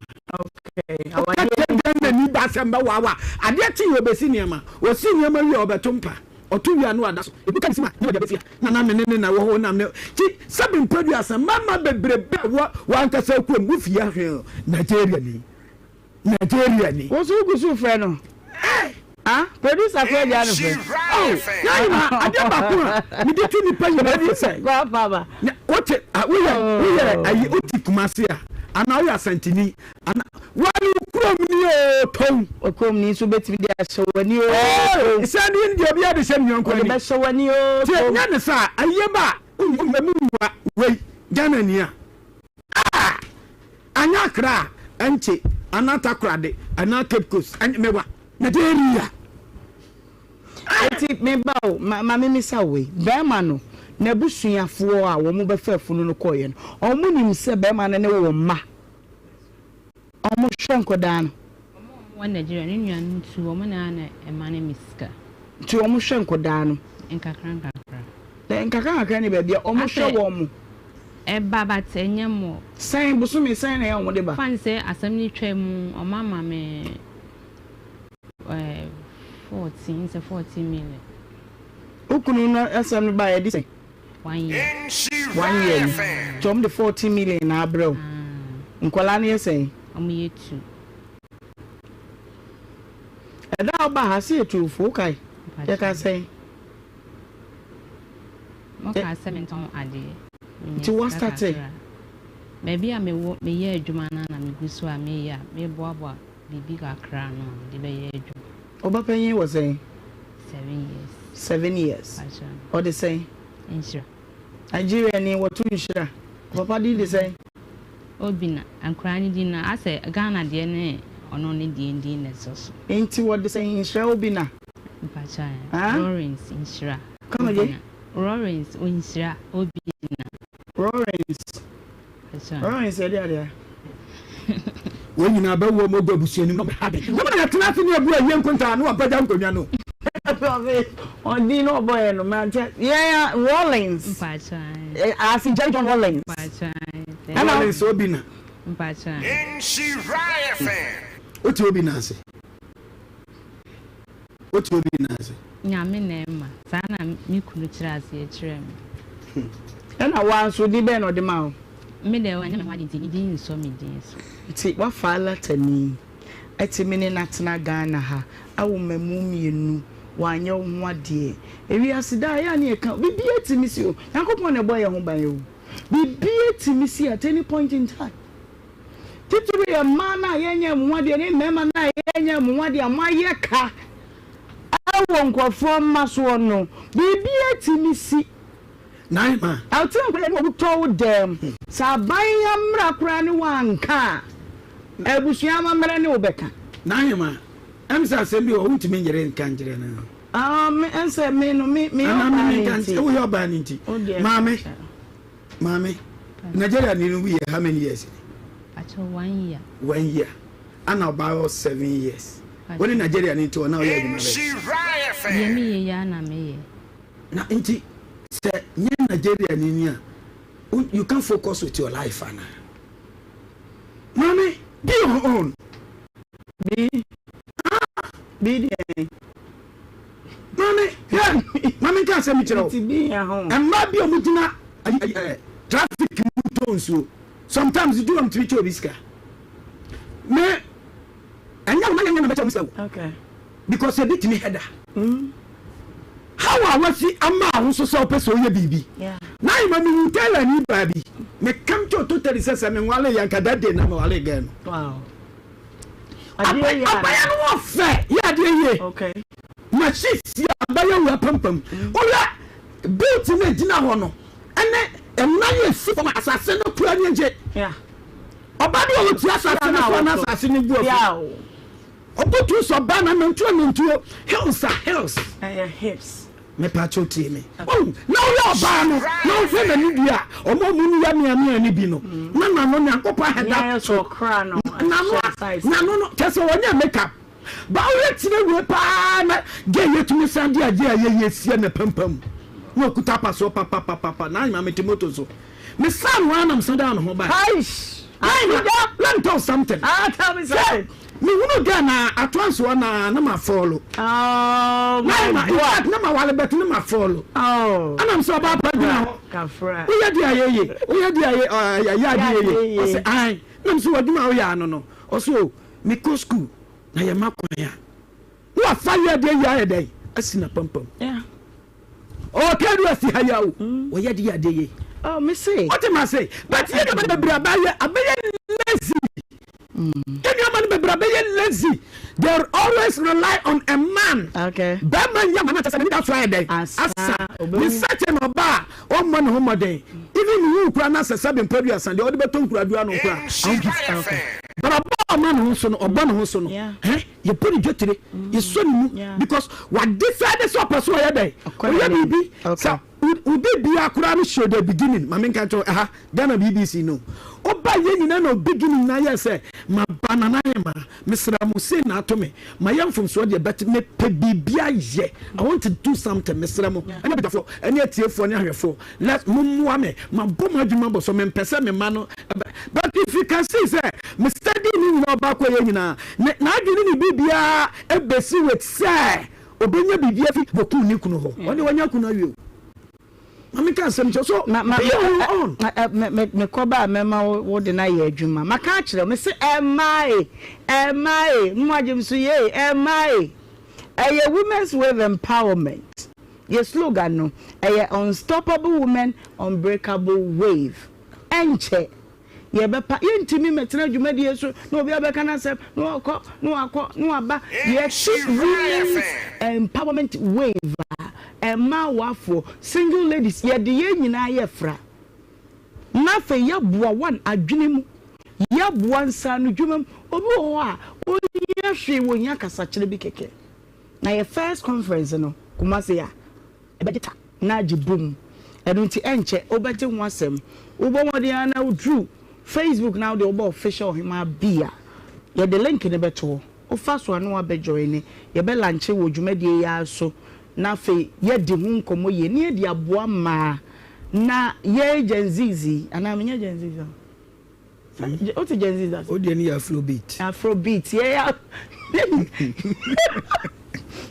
Ɔka kyerɛ Ghanani ba sɛ mbɛwaawa. Adeɛ kye yɛ ɔbɛsi nneɛma. Ɔsi nneɛma wie a ɔbɛto mpa. Ɔto wie a na wada so. Ebi ka ne sim a na ɔde abɛsi ha. Na na me ne ne na wɔ hɔ nam ne ti sɛbe mprɛduasa mmarima bebrebe a wɔ w'ankasa kurom wo fie ahwɛ Nigeria ni. Nigeria ni. Wo nso wogu so frɛ no? Eh! Ah, producer kora gya no frɛ. Oh, na nyina adeɛ baako a mede tu nipa nyina fo sɛ. Kɔ afa ba. Wote woyɛ woyɛ ayi wote Kumasi a anaa woyɛ Asantini ana wani kurom ni o tɔn. Okurom ni nso betumi de ahyɛ w'ani o tɔn. Sɛ ne deɛ obiara de hyɛ ne yɔnko ani. Ɔde bɛhyɛ w'ani o tɔn. Tie nyɛ ne saa ayie ba a emu nwa wei Ghana ni a ah anyɛ Accra a ɛnkye anaa Takoradi anaa Cape Coast ɛnyɛ mewa Nigeria. Enti me ba o, ma ma memmisa wo wei, barima no, n'abusuafoɔ a wɔbɛfaa funu no kɔeɛ no, wɔnim sɛ barima no ne wo mma, wɔhwɛ nkwadaa no? Wɔn a wɔwɔ Nigeria, ne nuanom tu, wɔn na na ɛma no me sika. Nti wɔhwɛ nkwadaa no? Nkakra nkakra. Na nkakra nkakra ne baabi a wɔhwɛ wɔn? Ɛba but ɛnyɛ more. Sɛn, bosome sɛn na ɛyɛ a wɔde ba? Fa no sɛ asɛm no twaa mu, wɔama me. Eh, 14, sɛ 14 million. Wo kunu no asɛm no baeɛ de sɛn? One year. One year ni. Nti wɔn de 14 million na abrɛ wo. Ah. Nkwadaa no yɛ sɛn? Wɔn yɛ two. Ɛda a ɔba ha se yɛ tuo fo, wokae? Yɛka sɛn? Mo kaa sɛ mentɔn adeɛ. Nti wa starte? Baabi a mewɔ meyɛ adwuma no na megu so a meyɛ a meboaboa biribi kakra no a mede bɛyɛ adwuma. Wo ba panyin wɔ sɛn? Seven years. Seven years. Pakyɛ. Ɔde sɛn? Nhyira. Nigeria ni wɔto nhyira. Papa din de sɛn? Obina. Nkwadaa no din no asɛ Ghana deɛ ne ɔno ne deɛ din na ɛsɔ so. Nti wɔde sɛn? Nhyira Obina. Mpakyɛ. Lawrence Nhyira. Come again? Lawrence Nhyira Obina. Lawrence. Ɔn sɛ ɛde adeɛ. Wɔn nyinaa bɛwɔ wɔn gu abusua no mu na wɔbɛha de. Wɔn na yɛtena ase ne abu ayie nkontaa na wɔapagya nkonnwa no. Ɔdin na ɔbɔ yɛ no mante yɛn a Rawlings ase Jerry John Rawlings. Rawlings Obina. Wote Obina ase? Wote obi nan ase. Nyame na ɛma. Saa na me kunu kyerɛ aseɛ kyerɛɛ me. Ɛna woa nso din bɛn na ɔde maa wo? Me deɛ wanyɛ me ho ade nti ne din nsɔ me din so. Nti woafa alatani atumi ne no atena Ghana ha awo mmamu mmienu wanyɛ wo ho adeɛ. Ewiase daa ɛyɛ a ne yɛka biribiara tumi si o. Nyankopɔn na ɛbɔ yɛn ho ban o. Biribiara tumi si at any point in time. Titiriw yɛ mmaa no a yɛnyɛ mo ho adeɛ ne mmarima no a yɛnyɛ mo ho adeɛ a moayɛ ka wɔ nkurɔfoɔ mma soɔ no, biribiara tumi si. Naima. Ɛte nkwadaa bi wɔtɔ wo dɛm. Sɛ aban mmara koraa ne woanka a, abusua amammerɛ ne wo bɛka. Naima, ɛm sɛ asɛm bi wɔ hɔ wontumi nyere nka nkyerɛ no. Ah, me, ɛnsɛ me no, me, meyɛ ɔbaa ne nti. Woyɛ ɔbaa ne nti. Maame. Maame, Nigeria ni no wuyɛ how many years ni? Pacho one year. One year. Ana ɔbaa wɔ seven years. Wo ne Nigeria ni nti ɔna ɔyɛ adwuma bɛyɛ. Deɛ me yɛ ya na me yɛ. Na nti sɛ nyɛ Nigeria ni ni a you can focus with your life ana? Maame, be your own. Be. Ah. Be deɛ. Maame, hwɛ, maame nka asɛm kyerɛ wo. Mmaa bi a wɔn gyina traffic mu tɔ nsuo, sometimes du wɔn tumi kyɛ obi sika. Me, ɛnyɛ wɔn anyɛ na bɛkyɛ wɔn sika o. Because ebi tumi hɛ da. Mm. How a wasi ama ahosuo sɛ ɔpɛ sɛ ɔyɛ biribi. Na ayɛ ma mehu tailor ni baa bi. Mekam kyɛ totally sɛ sɛ menwale yɛ nka that day na mewale girl no. Wow. Abaya no wɔ fɛ yɛ adeɛ yie. Machine si abaya wura pampam. Wohwɛ built no gyina hɔ no ɛne ɛnan yɛ si fam asase no kura ne gye. Ɔba bi a ɔtua asase no so na asase no bu afu. Ɔbɛtu sɛ ɔbaa na nantuo nantuo hills a hills. Ɛyɛ hips. Mepaakyɛw tie me. Oh, na woyɛ ɔbaa no, na wohwɛ n'ani dua a, ɔmo a ɔmo ni yɛ meamea no bi no, na n'ano Nyankopɔn ahɛda to. N'ano, n'ano no, kyerɛ sɛ ɔnyɛ makeup. Ba wohwɛ tire wei paa na gay yɛ tumi san de adeɛ a ɛyɛ yie sie ne pampam. Na okuta apasoɔ papapapapa, na ayema mete moto so. Me san no ara na me san daa me ho bae. Aish! Let let me tell you something. Ah, tell me something. Me hunu girl na ato ansoɔ na na ma follow. Oh my God. In fact, na ma wale bet na ma follow. Oh. Ana m sɛ ɔbaa pa gyina hɔ. Kafra. Woyɛ di ayɛ ye. Woyɛ di ayɛ ayɛ adeɛ ye. Ɔsɛ ae. Na m sɛ wadwuma a woyɛ ano no. Ɔsɛ o, me kɔ school na yɛ ma kwan a. Na wafa yɛ adeɛ yie ayɛ dɛn? Asi na pampam. Yeah. Ɔka du asi ha yi awo. Wɔyɛ de yɛ adeɛ yie. Oh, me se. Wote ma se, but yɛ nneɛma no bebree abɛyɛ abɛyɛ lazy. Yɛ nneɛma no bebree abɛyɛ lazy. They always rely on a man. Okay. Bɛrima nyɛ ma no kyɛ sɛ n'ani da so ayɛ dɛn? Asa. Ne sɛkyɛ na ɔba a ɔmmɔ ne ho mmɔden. Even ne wu kura na sɛ sɛbe mpadua deɛ ɔde bɛtɔ nkuradua no kura. Okay. But ɔba ɔma ne ho so no, ɔbɔ ne ho so no. Yeah. Eh? Yɛbɔ ne dwetire, yɛsɔ ne mu because wadecide sɛ ɔpɛ so ɔyɛ dɛn? Ɔyɛ biribi. Sɛ wo biribiara koraa no show the beginning. Ma menka nkyerɛ wo, ɛha Ghana BBC no. Woba yɛ nyinaa na beginning nyinaa yɛ sɛ maba Nana Ahemaa, mesrɛ mo sei na ato me, mayɛ mfomsoɔ deɛ but mepɛ biribi ayɛ. I want to do something, mesrɛ mo ɛne abadwafoɔ ɛne atiefoɔ ne ahwɛfoɔ let mommoa me, mabɔ mo adwuma bɔ so, mempɛ sɛ me mma no ɛbɛ but if you can see sɛ me study ne nyinaa ɔbaako yɛ nyinaa ne n'adwene ne biribiara ɛbɛsi with sɛ Obenya biribi afi wɔkum ne kunu hɔ. Ɔne wanya kunu awie o. Maame ka asɛm kyerɛ so Ma ma be on your own. me me mekɔba a mɛma wo de no ayɛ adwuma. Maka akyerɛ wo mese ɛmmaa e ɛmmaa e mo agye me so yee ɛmmaa e. Ɛyɛ women's wave empowerment. Yɛ slogan no ɛyɛ unstoppable women unbreakable wave. Ɛnkyɛ Yɛbɛpa, yɛntumi mmɛtena dwumadie so na obi abɛka n'asɛm na wakɔ na wakɔ na waba. Yɛte Women's Empowerment Wave a, mmaa awafoɔ, single ladies, yɛde yɛn nyinaa yɛ fra. Na afei yɛaboa wɔn adwene mu, yɛaboa nsaanodwuma mu. Obi wɔ hɔ a, ɔnhia hwee, ɔhia kasakyerɛ bi kɛkɛ. Na yɛ first conference no, Kumasi a, Ɛbɛgye ta na agye bum. Ɛno nti ɛnkyɛ wobɛte ho asɛm. Wobɔ mmɔden ara na woduru Facebook na wode wobɔ Official Ɔhemaa Bee a, yɛde link no bɛto hɔ. Wofa so a na woabɛ joine. Yɛbɛ lanche wɔ dwumadie yi ara so na afei yɛadi ho nkɔmmɔ yie na yɛde aboa mmaa na yɛn Gen Zs yi, anaa menyɛ Gen Zs a? Wote Gen Z ase? Wo deɛ no yɛ Afrobeat. Afrobeat yɛ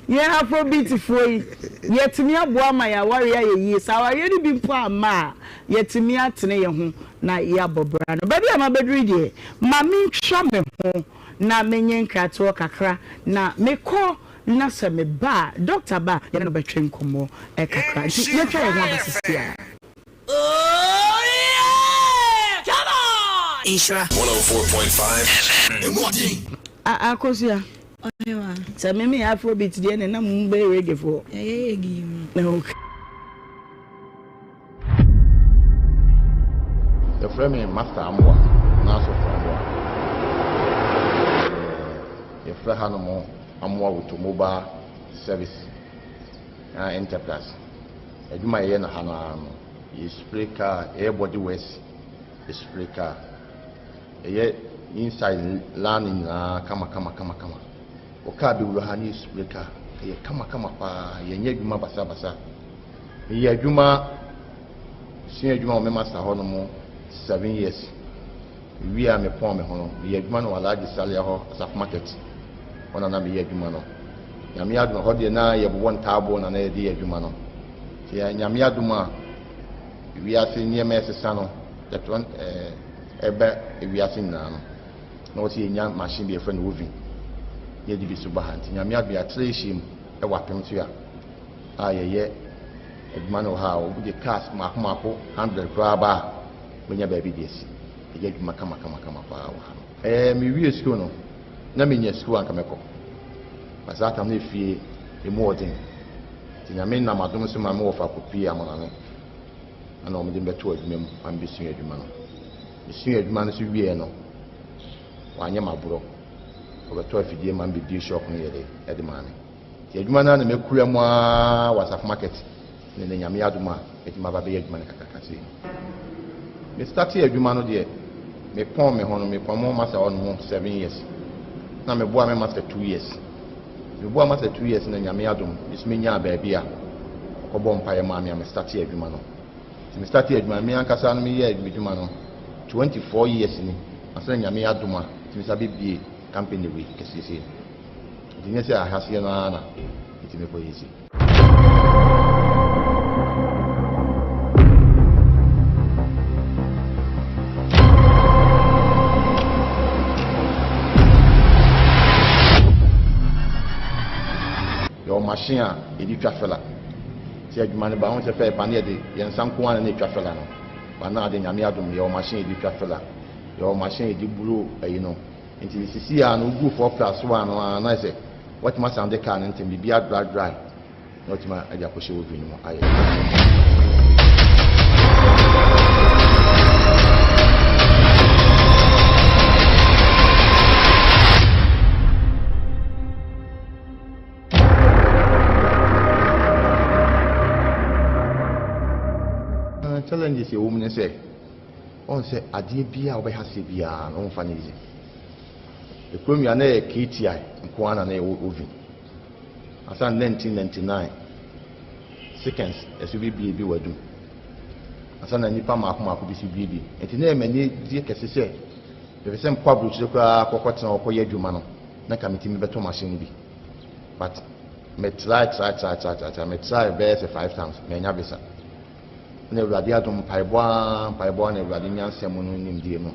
yɛn Afrobeat foɔ yi yɛtumi aboa ma yɛn awareɛ ayɛ yie. Sɛ awareɛ no bi mpo amma a, yɛtumi atene yɛn ho na yɛabɔ bra no. Baabi a mabɛduru yi deɛ, ma mentwa me ho na menyɛ nkratoɔ kakra na mekɔ na sɛ meba a, dɔkta ba a, yɛne no bɛtwe nkɔmmɔ kakra. Nti yɛtwa yɛn ho aba seesei ara. Oh yeah! Come on! Nhyira 104.5 FM. Emu ɔden. Ah Akosua. Ɔhewa. Sɛ me meyɛ afrobeat deɛ ne na mo bɛyɛ reggae foɔ. Yɛyɛ yɛ gii mu. Okay. Yɛfrɛ me Master Amoah anaa Sɔfo Amoah. Yɛfrɛ hanom Amoah Automobile Service Enterprise. Adwuma a yɛyɛ no ha no ara no, yɛ spray car, yɛyɛ body works, yɛ spray car. Yɛyɛ inside lan no nyinaa kama kama kama kama. Wɔ car bɛwura ha no yɛ spray car, ɛyɛ kama kama paa, yɛnyɛ adwuma basabasa. Meyɛ adwuma, sua adwuma wɔ me master hɔ nom 7 years. Mewie a mepɔn me ho no, meyɛ adwuma no wɔ Alhaji Salia hɔ, Asafo Market. Hɔ na na meyɛ adwuma no. Nyame adom a, hɔ deɛ na yɛbobɔ ntaaboɔ na na yɛde yɛ adwuma no. Nti Nyame adom a, wiase nneɛma ɛsesa no, yɛtɔ ɛbɛ wiase nyinaa no, na wɔsɛ yɛnya machine bi yɛfrɛ no oven, na yɛde bi so ba ha. Nti Nyame adom yɛatrɛ yɛhyia mu ɛwɔ apem so a, a yɛyɛ adwuma no wɔ ha a, wɔde cars mmaako mmaako 100 koraa ba a, wɔnya baabi de asi. Yɛyɛ adwuma kama kama kama paa wɔ ha no. Ɛɛ, mewie sukuu no, na menya sukuu a anka mɛkɔ. Na saa tam no efie emu wɔ den. Nti Nyame nam adom so ma me wɔfa kɔpuee Amonane ɛna wɔn de me bɛtoo adwuma mu ma me bɛsua adwuma no. Mesua adwuma no so wieɛ no, wɔanyɛ me aborɔ. Wɔbɛtɔ afidie ma me bɛbie shop no yɛde ɛde maa me. Nti adwuma no ara na makura mu ara wɔ Asafo Market ne nɛ Nyame adom a mɛtumi aba abɛyɛ adwuma no kakraka sei. Me startee adwuma no deɛ me pɔn me ho no me pɔn me ho master hɔ nom 7 years na me boa me master 2 years me boa master 2 years na Nyame adom me so me nyaa baabi a ɔkɔ bɔ mpaeɛ maa me a me startee adwuma no nti me startee adwuma no me ankasa no me yɛ adwuma no 24 years ni ansa na Nyame adom a tumi sa bɛ bie company wei kɛseɛ sei nti nyɛ sɛ ahaseɛ no ara na ɛtumi kɔ yɛ sei. Yɛwɔ machine a yɛde twa fela. Sɛ adwuma no ba ho sɛ fɛɛ pa ne yɛde yɛn nsa nko ara na ɛtwa fela no. But na ade Nyame adom yɛwɔ machine yɛde twa filler, yɛwɔ machine yɛde blow ayi no. Nti sisi a no wogu 4 plus 1 no a na ayɛ sɛ watumi asan de car no ntɛm, biribi adry dry na watumi de akɔhyɛ oven no mu ayɛ. Challenges ɛwɔ mu ne sɛ, ɔn sɛ adeɛ biara a wobɛha seɛ biara no womfa no easy. Ekurom yi a na ɛyɛ KTI nko ara na na ɛwɔ oven. Asan 1999 seconds ɛso bi bie bi wɔ adum. Asan na nipa mako mako bi so bie bi. Nti na ɛyɛ m'ani gye kɛse sɛ mepɛ sɛ mekɔ aburokyire koraa kɔkɔtena hɔ kɔyɛ adwuma no na nka metumi bɛtɔ machine no bi. But me try try try try try try me try bɛyɛ sɛ five times manya visa. Na Awurade adom mpaebɔ ara mpaebɔ ara na Awurade nyansa mu no nimdeɛ mu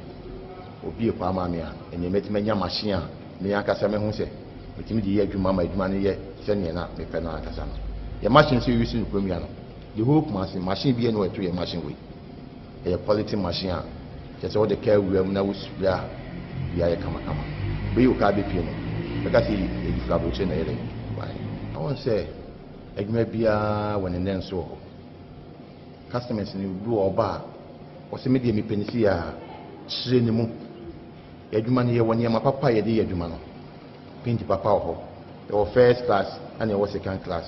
obue kwan maa me a ɛnneɛ mɛtumi anya machine a me ankasa mahu sɛ metumi de yɛ adwuma ma adwuma no yɛ sɛdeɛ na mepɛ no ankasa no. Yɛn machine nso yɛuse no kurom ya no the whole Kumasi machine biara nni hɔ a ɛto yɛn machine wei. Ɛyɛ quality machine a kyerɛ sɛ wode kaa wura mu na wo spray a biribiara yɛ kamakama. Wobɛyi wo kaa bɛpue no bɛka sɛ ɛdi firi aburokyire na ɛyɛ dɛn baeɛ. Wohu sɛ adwuma biara wɔ ne nnɛ nso wɔ hɔ. Customers no bi wɔ ɔba a ɔsɛ me deɛ mepɛ no sei a kyerɛ ne mu. Yɛ adwuma no yɛwɔ nneɛma papa a yɛde yɛ adwuma no. Paint papa wɔ hɔ. Yɛwɔ first class ɛna yɛwɔ second class.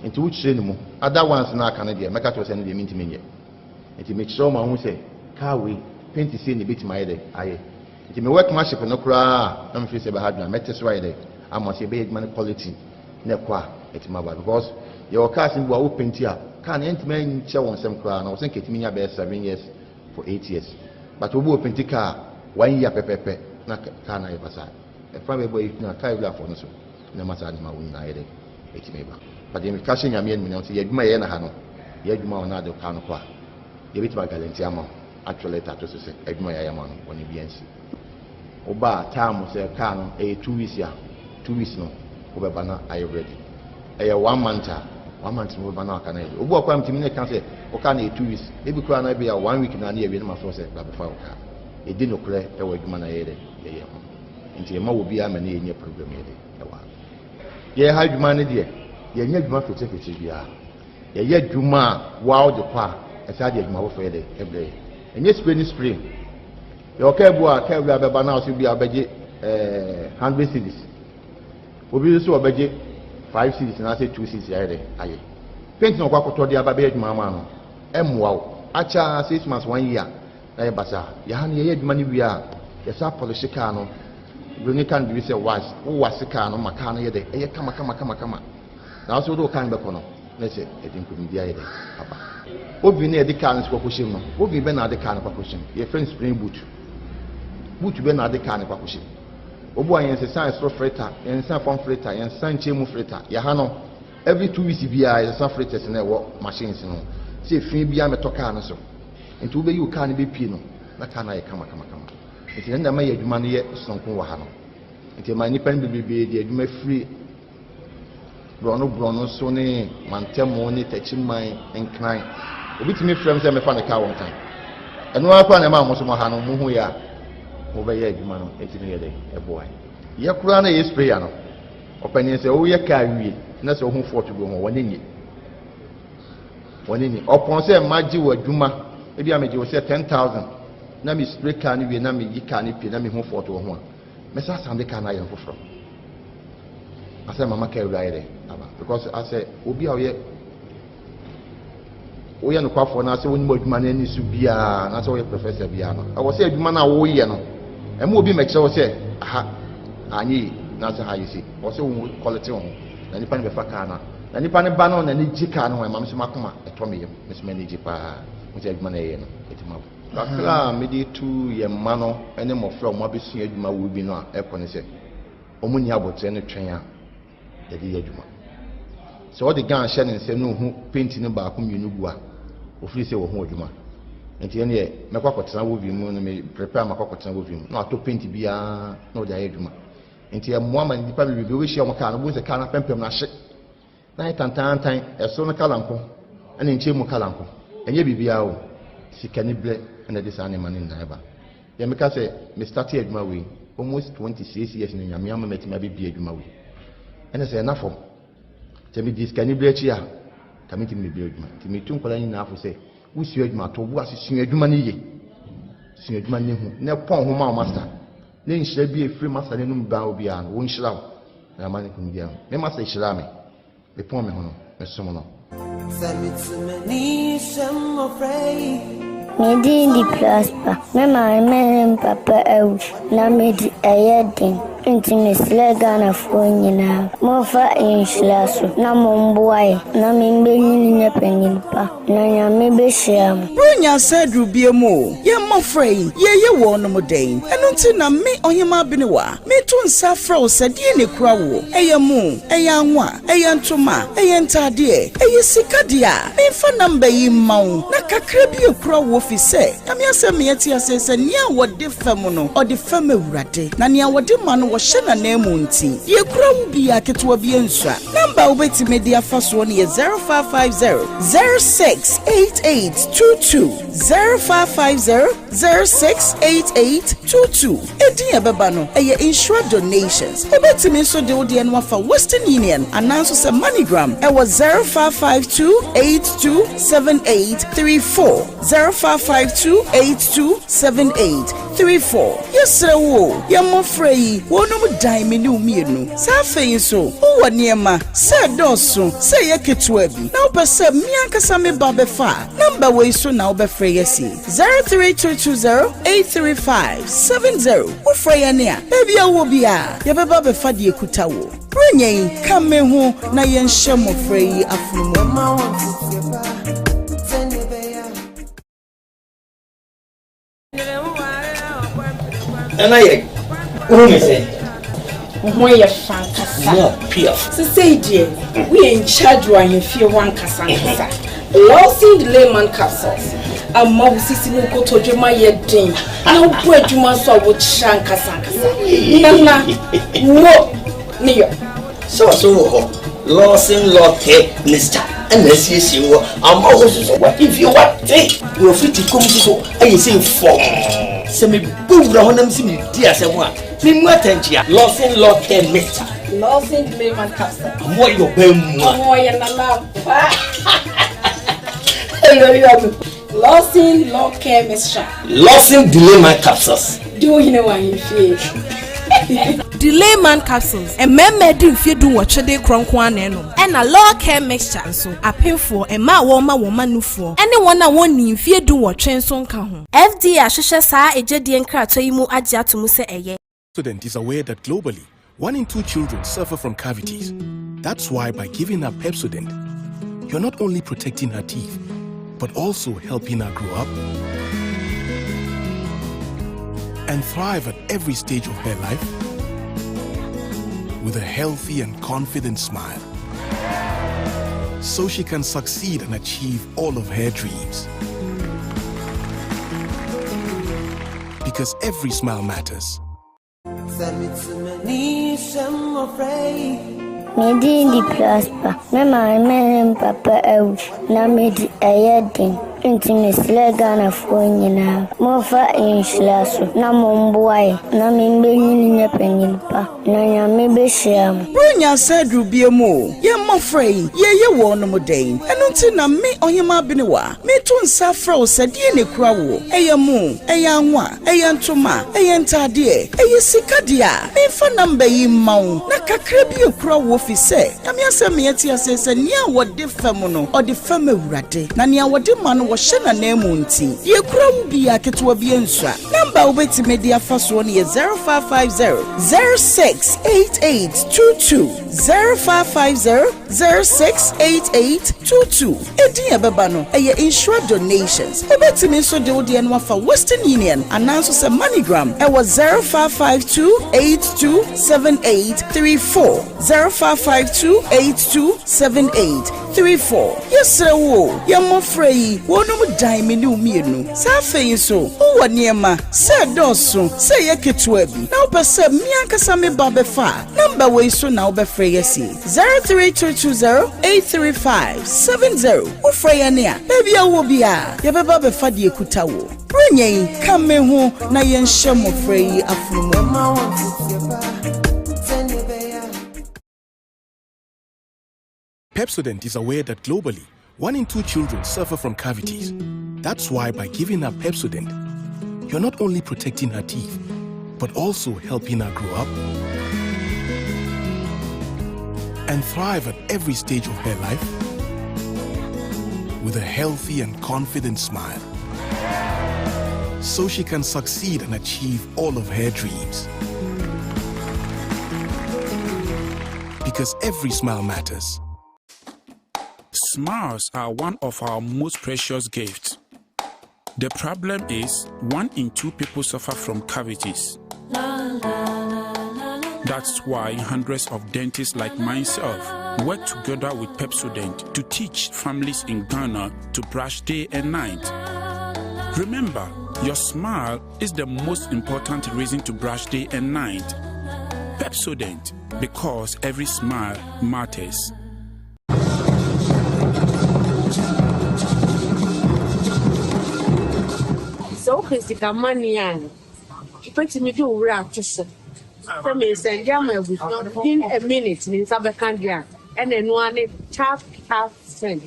Nti wo kyerɛ ne mu. Other ones no aka no deɛ mɛka kyerɛ wo sɛ ɛno deɛ mentumi nyɛ. Nti mekyerɛ wo ma wohu sɛ car wei paint sei na ɛbɛtumi ayɛ dɛ ayɛ. Nti me workmanship no koraa a na mefiri sɛ ɛbɛha adwene a mɛte so ayɛ dɛ ama sɛ yɛbɛyɛ adwuma no quality na ɛkɔ a ɛtumi aba because yɛwɔ cars no bi wɔ a wo paint a car no ɛntumi nkyɛ wɔn nsam koraa na wɔsɛ nka ɛtumi nya bɛyɛ 7 years for 8 years but obi wɔ paint car one year pɛpɛpɛ na car no ayɛ basaa ɛfa bɛbɔ yi na car wurafoɔ no so na ɛma saa nneɛma wo nyinaa yɛ dɛ ɛtumi ba but deɛ meka hyɛ Nyame animuonyam sɛ yɛ adwuma yɛyɛ na ha no yɛ adwuma wɔ na ade car no kɔ a yɛbɛtumi agalante ama wo atwerɛ letter ato so sɛ adwuma yɛayɛ ama no bɔne biara nsi. Woba a time sɛ car no ɛyɛ 2 weeks a 2 weeks no wobɛba na ayɛ ready. Ɛyɛ one month a one month no wobɛba na waka no ayɛ ready. Obi wɔ koraa metumi ne ka sɛ wo car no yɛ 2 weeks ebi koraa na ebi a one week na ne yɛwie no ma frɛ sɛ bra bɛfa wo car. Yɛdi nokorɛ ɛwɔ adwuma na yɛyɛ dɛ yɛyɛ ho. Nti yɛma wɔ biara ma ne yɛnyɛ program yɛ de ɛwɔ ha. Yɛyɛ ha adwuma no deɛ yɛnyɛ adwuma fitirifitir biara. Yɛyɛ adwuma a woa wode kɔ a ɛsan de adwuma foforɔ yɛ dɛ ɛbrɛ yɛ. Ɛnyɛ spray ne spray. Yɛwɔ kaa bi wɔ a kaa wura bɛba na ɔsɛ bi a ɔbɛgye ɛɛ 100 cedis. Obi nso ɔbɛgye 5 cedis anaasɛ 2 cedis ayɛ dɛ ayɛ. Paint na ɔkɔ akɔtɔ de aba bɛyɛ adwuma ama no ɛmmoa wo. Akyɛ a 6 months one year na yɛ basaa. Yɛha no yɛyɛ adwuma no wie a yɛsan polish kaa no. Buroni ka no biribi sɛ wax. Wo wax kaa no ma kaa no yɛ dɛ ɛyɛ kama kama kama kama. Na wo sɛ wode wo kaa no bɛkɔ no na sɛ ɛde nkonimdi ayɛ dɛ aba. Oven no a yɛde kaa no nso kɔkɔhyɛ mu no, oven bɛn na ade kaa no kɔkɔhyɛ mu? Yɛfrɛ no spring boot. Boot bɛn na ade kaa no kɔkɔhyɛ mu? Obu a yɛnsesa ɛsoro filter, yɛnsesa fam filter, yɛnsesa nkyɛn mu filter. Yɛha no, every 2 weeks biara yɛsesa filters na ɛwɔ machines no. Sɛ efi biara mɛtɔ kaa no so. Nti wobɛyi wo kaa no bɛpie no, na kaa no ayɛ kama kama kama. Nti ɛno na ɛma yɛ adwuma no yɛ sononko wɔ ha no. Nti ɛma nnipa no bebrebe de adwuma firi borɔno borɔno so ne mantamu ne takyiman nkran. Obi tumi frɛ m sɛ mɛfa ne kaa wɔ nkran. Ɛno ara koraa na ɛma mo so mo ha no mo hu yɛ a mobɛyɛ adwuma no ɛtumi yɛ dɛ ɛboa yɛ koraa na yɛ sprayer no ɔpanin sɛ woyɛ kaa wie na sɛ wohu fault bi wɔ ho wɔne nye wɔne nye ɔpɔn sɛ magye wɔ adwuma ebi a megye wo sɛ 10,000 na me spray kaa no wie na meyi kaa no pie na mehu fault wɔ ho a mɛsa asan de kaa no ayɛ no foforɔ asɛ mama kaa wura ayɛ dɛ aba because asɛ obi a ɔyɛ woyɛ nokwafoɔ na asɛ wonim adwuma no ani so biara na sɛ woyɛ professor biara no ɛwɔ sɛ adwuma no a woyɛ no ɛma obi mɛkyerɛ wo sɛ aha anyɛ yi na sɛ ha yɛ si ɛwɔ sɛ wo quality wo ho na nipa no bɛfa kaa no a na nipa no ba no n'ani gye kaa no ho ɛma me so makoma ɛtɔ me yam me so m'ani gye paa mo sɛ adwuma no ɛyɛ no ɛtumi abo kakra a mede tu yɛn mma no ne mmɔfra a wɔn abɛsua adwuma wɔ bi no a ɛkɔ ne sɛ wɔn ni abotire no twɛn a yɛde yɛ adwuma sɛ ɔde gun hyɛ ne nsam na ohu paint no baako mmienu gu a ofiri sɛ wɔho adwuma nti ɛne yɛ mɛkɔ akɔtena wɔ vi mu no me prepare ma akɔ akɔtena wɔ vi mu na watɔ paint biara na ɔde ayɛ adwuma nti ɛmmoa ma nipa bebree wɔbɛhyia wɔn kaa no wɔn sɛ kaa no apɛmpɛm no ahye na ayɛ tantantan ɛsoro no colour nko ɛna nkyɛn mu colour nko ɛnyɛ biribiara o. Sikaniberɛ na ɛde saa nneɛma no nyinaa ba. Deɛ meka sɛ me starte adwuma wei almost 26 years ni Nyame ama matumi abɛbie adwuma wei. Ɛna sɛ ɛna fam. Sɛ medi sikaniberɛ akyi a, ka mentumi mebie adwuma. Nti metu nkwadaa nyinaa fo sɛ wosua adwuma to wo bo ase sua adwuma no yie. Sua adwuma no hu na ɛpɔn ho ma wo master. Ne nhyira bi a ɛfiri master no anum ba obiara no, wɔnhyira wo. Na ama ne kunu biara ho. Me master hyiraa me. Mepɔn me ho no, mesom no. Me din de Prosper. Me maame ne me papa awu na medi ɛyɛ den. Nti mesrɛ Ghanafoɔ nyinaa, momfa nhyira so na momboa yɛn na membenyin nyɛ panyin pa na Nyame behyira mo. Buronya asa aduru biom o, yɛn mmɔfra yi, yɛreyɛ wɔnom dɛn? Ɛno nti na me, Ɔhemaa Benewa, Meto nsa frɛ wo sɛ deɛn na ɛkura woɔ? Ɛyɛ mo, ɛyɛ anwa, ɛyɛ ntoma, ɛyɛ ntaadeɛ, ɛyɛ sika deɛ a, memfa number yi mma wo na kakra bi ɛkura woɔ firi sɛ Nyame asɛm ma yɛte aseɛ sɛ nea wɔde fɛm no ɔde fɛm Awurade na nea wɔde ma no wɔhyɛ n'ananmu nti deɛ ɛkura wo biara ketewa bi ɛnsua. Number a wobɛtumi de afa soɔ no yɛ 0550 068822, 0550 068822. Edin a ɛbɛba no, ɛyɛ Nhyira Donations. Wobɛtumi nso de wo deɛ no afa Western Union anaa nso sɛ MoneyGram ɛwɔ 0552 82 7834, 0552 82 7834. Yɛsrɛ wo o, yɛn mmɔfra yi, wɔnom dan me ne wo mmienu. Saa afei nso, wowɔ nneɛma, sɛ ɛdɔɔso, sɛ ɛyɛ ketewa bi, na wopɛ sɛ me ankasa me ba bɛfa a, Nɔmba wei so na wobɛfrɛ yɛ si, 03220 835 70. Wofrɛ yɛn a, baabi a wowɔ biara, yɛbɛba abɛfa deɛ ɛkuta wo. Buronya yi, ka me ho na yɛnhyɛ mmɔfra yi afono mu ma. Nana yɛ wohu me sɛ. Wo ho yɛ fa ankasa. More pure. Sesei deɛ woyɛ in charge wɔ ahemfie hɔ ankasa ankasa. Lawson Layman capsules ama wo sisi ne wo kotodwe ma yɛ den na wobɔ adwuma nso a wokyerɛ ankasa ankasa. Nana wo ne yɔ. Sɛ ɔso wɔ hɔ, Lawson Law Care Mixture ɛna asiesie wɔ ama wo soso w'ahemfie wate na ofiti kɔm soso ayɛ sɛ fɔmm. Sɛ mebɔ wura hɔ na mesi medi asɛm a memu atɛnkyea. Lawson Law Care Mixture. Lawson Layman Capsule. Ɔmo ayɛ ɔbaa mu a. Ɔmo ɔyɛ nana ampa. Lawson Law Care Mixture. Lawson Delayman Capsules. Di wo hene wɔ ahemfie. Delayman Capsules, mmarima adi mfeɛ dunwɔtwe de rekorɔ nko ara na ɛnom. Ɛna Law Care Mixture nso, apemfoɔ, mmaa a wɔrema wɔn mma nufoɔ, ne wɔn a wɔnnii mfeɛ dunwɔtwe nso nka ho. FDA ahwehwɛ saa egyedie nkratoɔ yi mu agye ato mu sɛ ɛyɛ. Pepsodent is aware that globally, one in two children suffer from cavities. That's why by giving her Pepsodent, you're not only protecting her teeth, but also helping her grow up and thrive at every stage of her life with a healthy and confident smile. So she can succeed and achieve all of her dreams. Because every smile matters. Me din de Prosper. Me maame ne me papa awu na medi ɛyɛ den. Nti mesrɛ Ghanafoɔ nyinaa, momfa nhyira so na momboa yɛn na membenyin nyɛ panyin pa na Nyame behyira mo. Buronya asa aduru biom o, yɛn mmɔfra yi, yɛreyɛ wɔnom dɛn? Ɛno nti na me, Ɔhemaa Benewa, meto nsa afrɛ wo sɛ deɛn na ɛkura woɔ? Ɛyɛ mo, ɛyɛ anwa, Ɛyɛ ntoma, ɛyɛ ntaadeɛ, ɛyɛ sika deɛ a, memfa number yi mma wo na kakra bi ɛkura wo fi sɛ, Nyame asɛm ma yɛte aseɛ sɛ nea wɔde fɛm no, ɔde fɛm Awurade, na nea wɔde ma no wɔhyɛ n'ananmu nti, deɛ ɛkura wo biara ketewa bi ɛnsua. Number a wobɛtumi de afa soɔ no yɛ 0550 068822, 0550 068822. Edin a ɛbɛba no, ɛyɛ Nhyira Donations. Wobɛtumi nso de wo deɛ no afa Western Union anaa nso sɛ MoneyGram ɛwɔ 0552 82 78 34, 0552 82 78. 34. Yɛsrɛ wo o, yɛn mmɔfra yi, wɔnom dan me ne wo mmienu. Saa afei nso, wowɔ nneɛma, sɛ ɛdɔɔso, sɛ ɛyɛ ketewa bi, na wopɛ sɛ me ankasa me ba bɛfa a, nɔmba wei so na wobɛfrɛ yɛn asi, 03220 835 70. Wofrɛ yɛn a, baabi a wowɔ biara, yɛbɛba abɛfa deɛ ɛkuta wo. Buronya yi, ka me ho na yɛnhyɛ mmɔfra yi afono mu. Pepsodent is aware that globally, one in two children suffer from cavities. That's why by giving her Pepsodent, you're not only protecting her teeth, but also helping her grow up and thrive at every stage of her life with a healthy and confident smile. So she can succeed and achieve all of her dreams. Because every smile matters. Smiles are one of our most precious gifts. The problem is, one in two people suffer from cavities. That's why hundreds of dentists like myself work together with Pepsodent to teach families in Ghana to brush day and night. Remember, your smile is the most important reason to brush day and night. Pepsodent, because every smile matters. Sɛ wopɛ sika money a, wobɛtumi de wo werɛ ato so sɛ meresɛnde ama abusua within a minute me nsa bɛka deɛ a, ɛna ɛno ara ne tap tap send.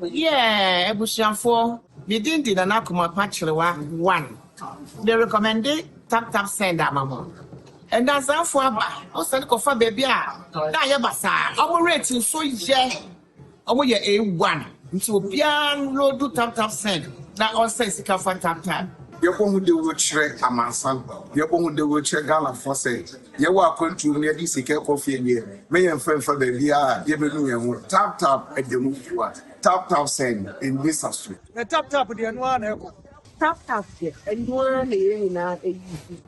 Yeah abusuafoɔ me din de Nana Kumapa Kyerewa one me recommende tap tap send ama mo Ndansafoɔ aba wo sane kɔfa baabi a na ayɛ basaa ɔmo rate nso yɛ ɔmo yɛ A1 nti obiara nloadu tap tap send na ɔnsɛn sika fa tap tap. Yɛbɔ ho dawuro kyerɛ amansan, yɛbɔ ho dawuro kyerɛ Ghanafoɔ sɛ yɛwɔ akwantuo mu na yɛde sika rekɔ fie deɛ, mɛ yɛmfa mfa baabiara a yɛbɛnu yɛn ho. Tap tap ɛda mu fua, tap tap send ɛnni sa so. Na tap tap deɛ ɛno ara na ɛkɔ. Tap tap deɛ ɛno ara na yɛn nyinaa use.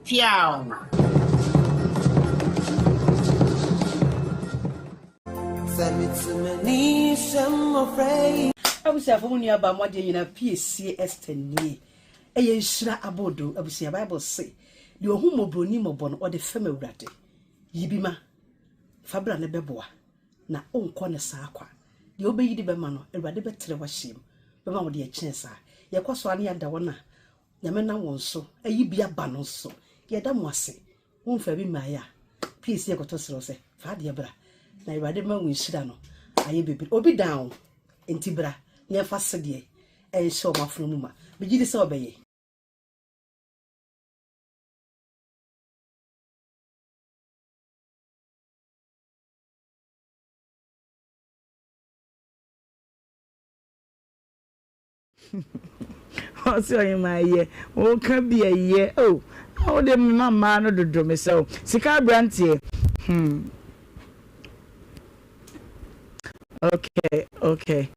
Piaw! Abusuafo mo nua baa mo adeɛ nyinaa piesie Esther nie ɛyɛ nhyira aboodo abusua bible se deɛ ɔhu mmɔborɔni mmɔbɔ no ɔde fɛm awurade yi bi ma fa bra ne bɛboa na wonkɔ no saa kwa deɛ wobɛyi de bɛma no awurade bɛtrɛ w'ahyɛm bɛma wo deɛ ɛkyɛn saa yɛkɔ so a ne yɛada wɔn a nyame nam wɔn so ayi bi aba no nso yɛda mo ase Womfaa bi mmaeɛ a, please yɛkɔtɔ serɛ wo sɛ fa adeɛ bra na Awurade ma wo nhyira no ayɛ bebree. Obi dan wo nti bra na yɛmfa sedeɛ nhyɛ wɔn afono mu ma. Megye di sɛ ɔbɛyɛ. Ɔse ɔhemaa yɛ woka bi ɛyɛ oh na wode mema mmaa no dodo mesrɛ wo sika abranteɛ hmm okay okay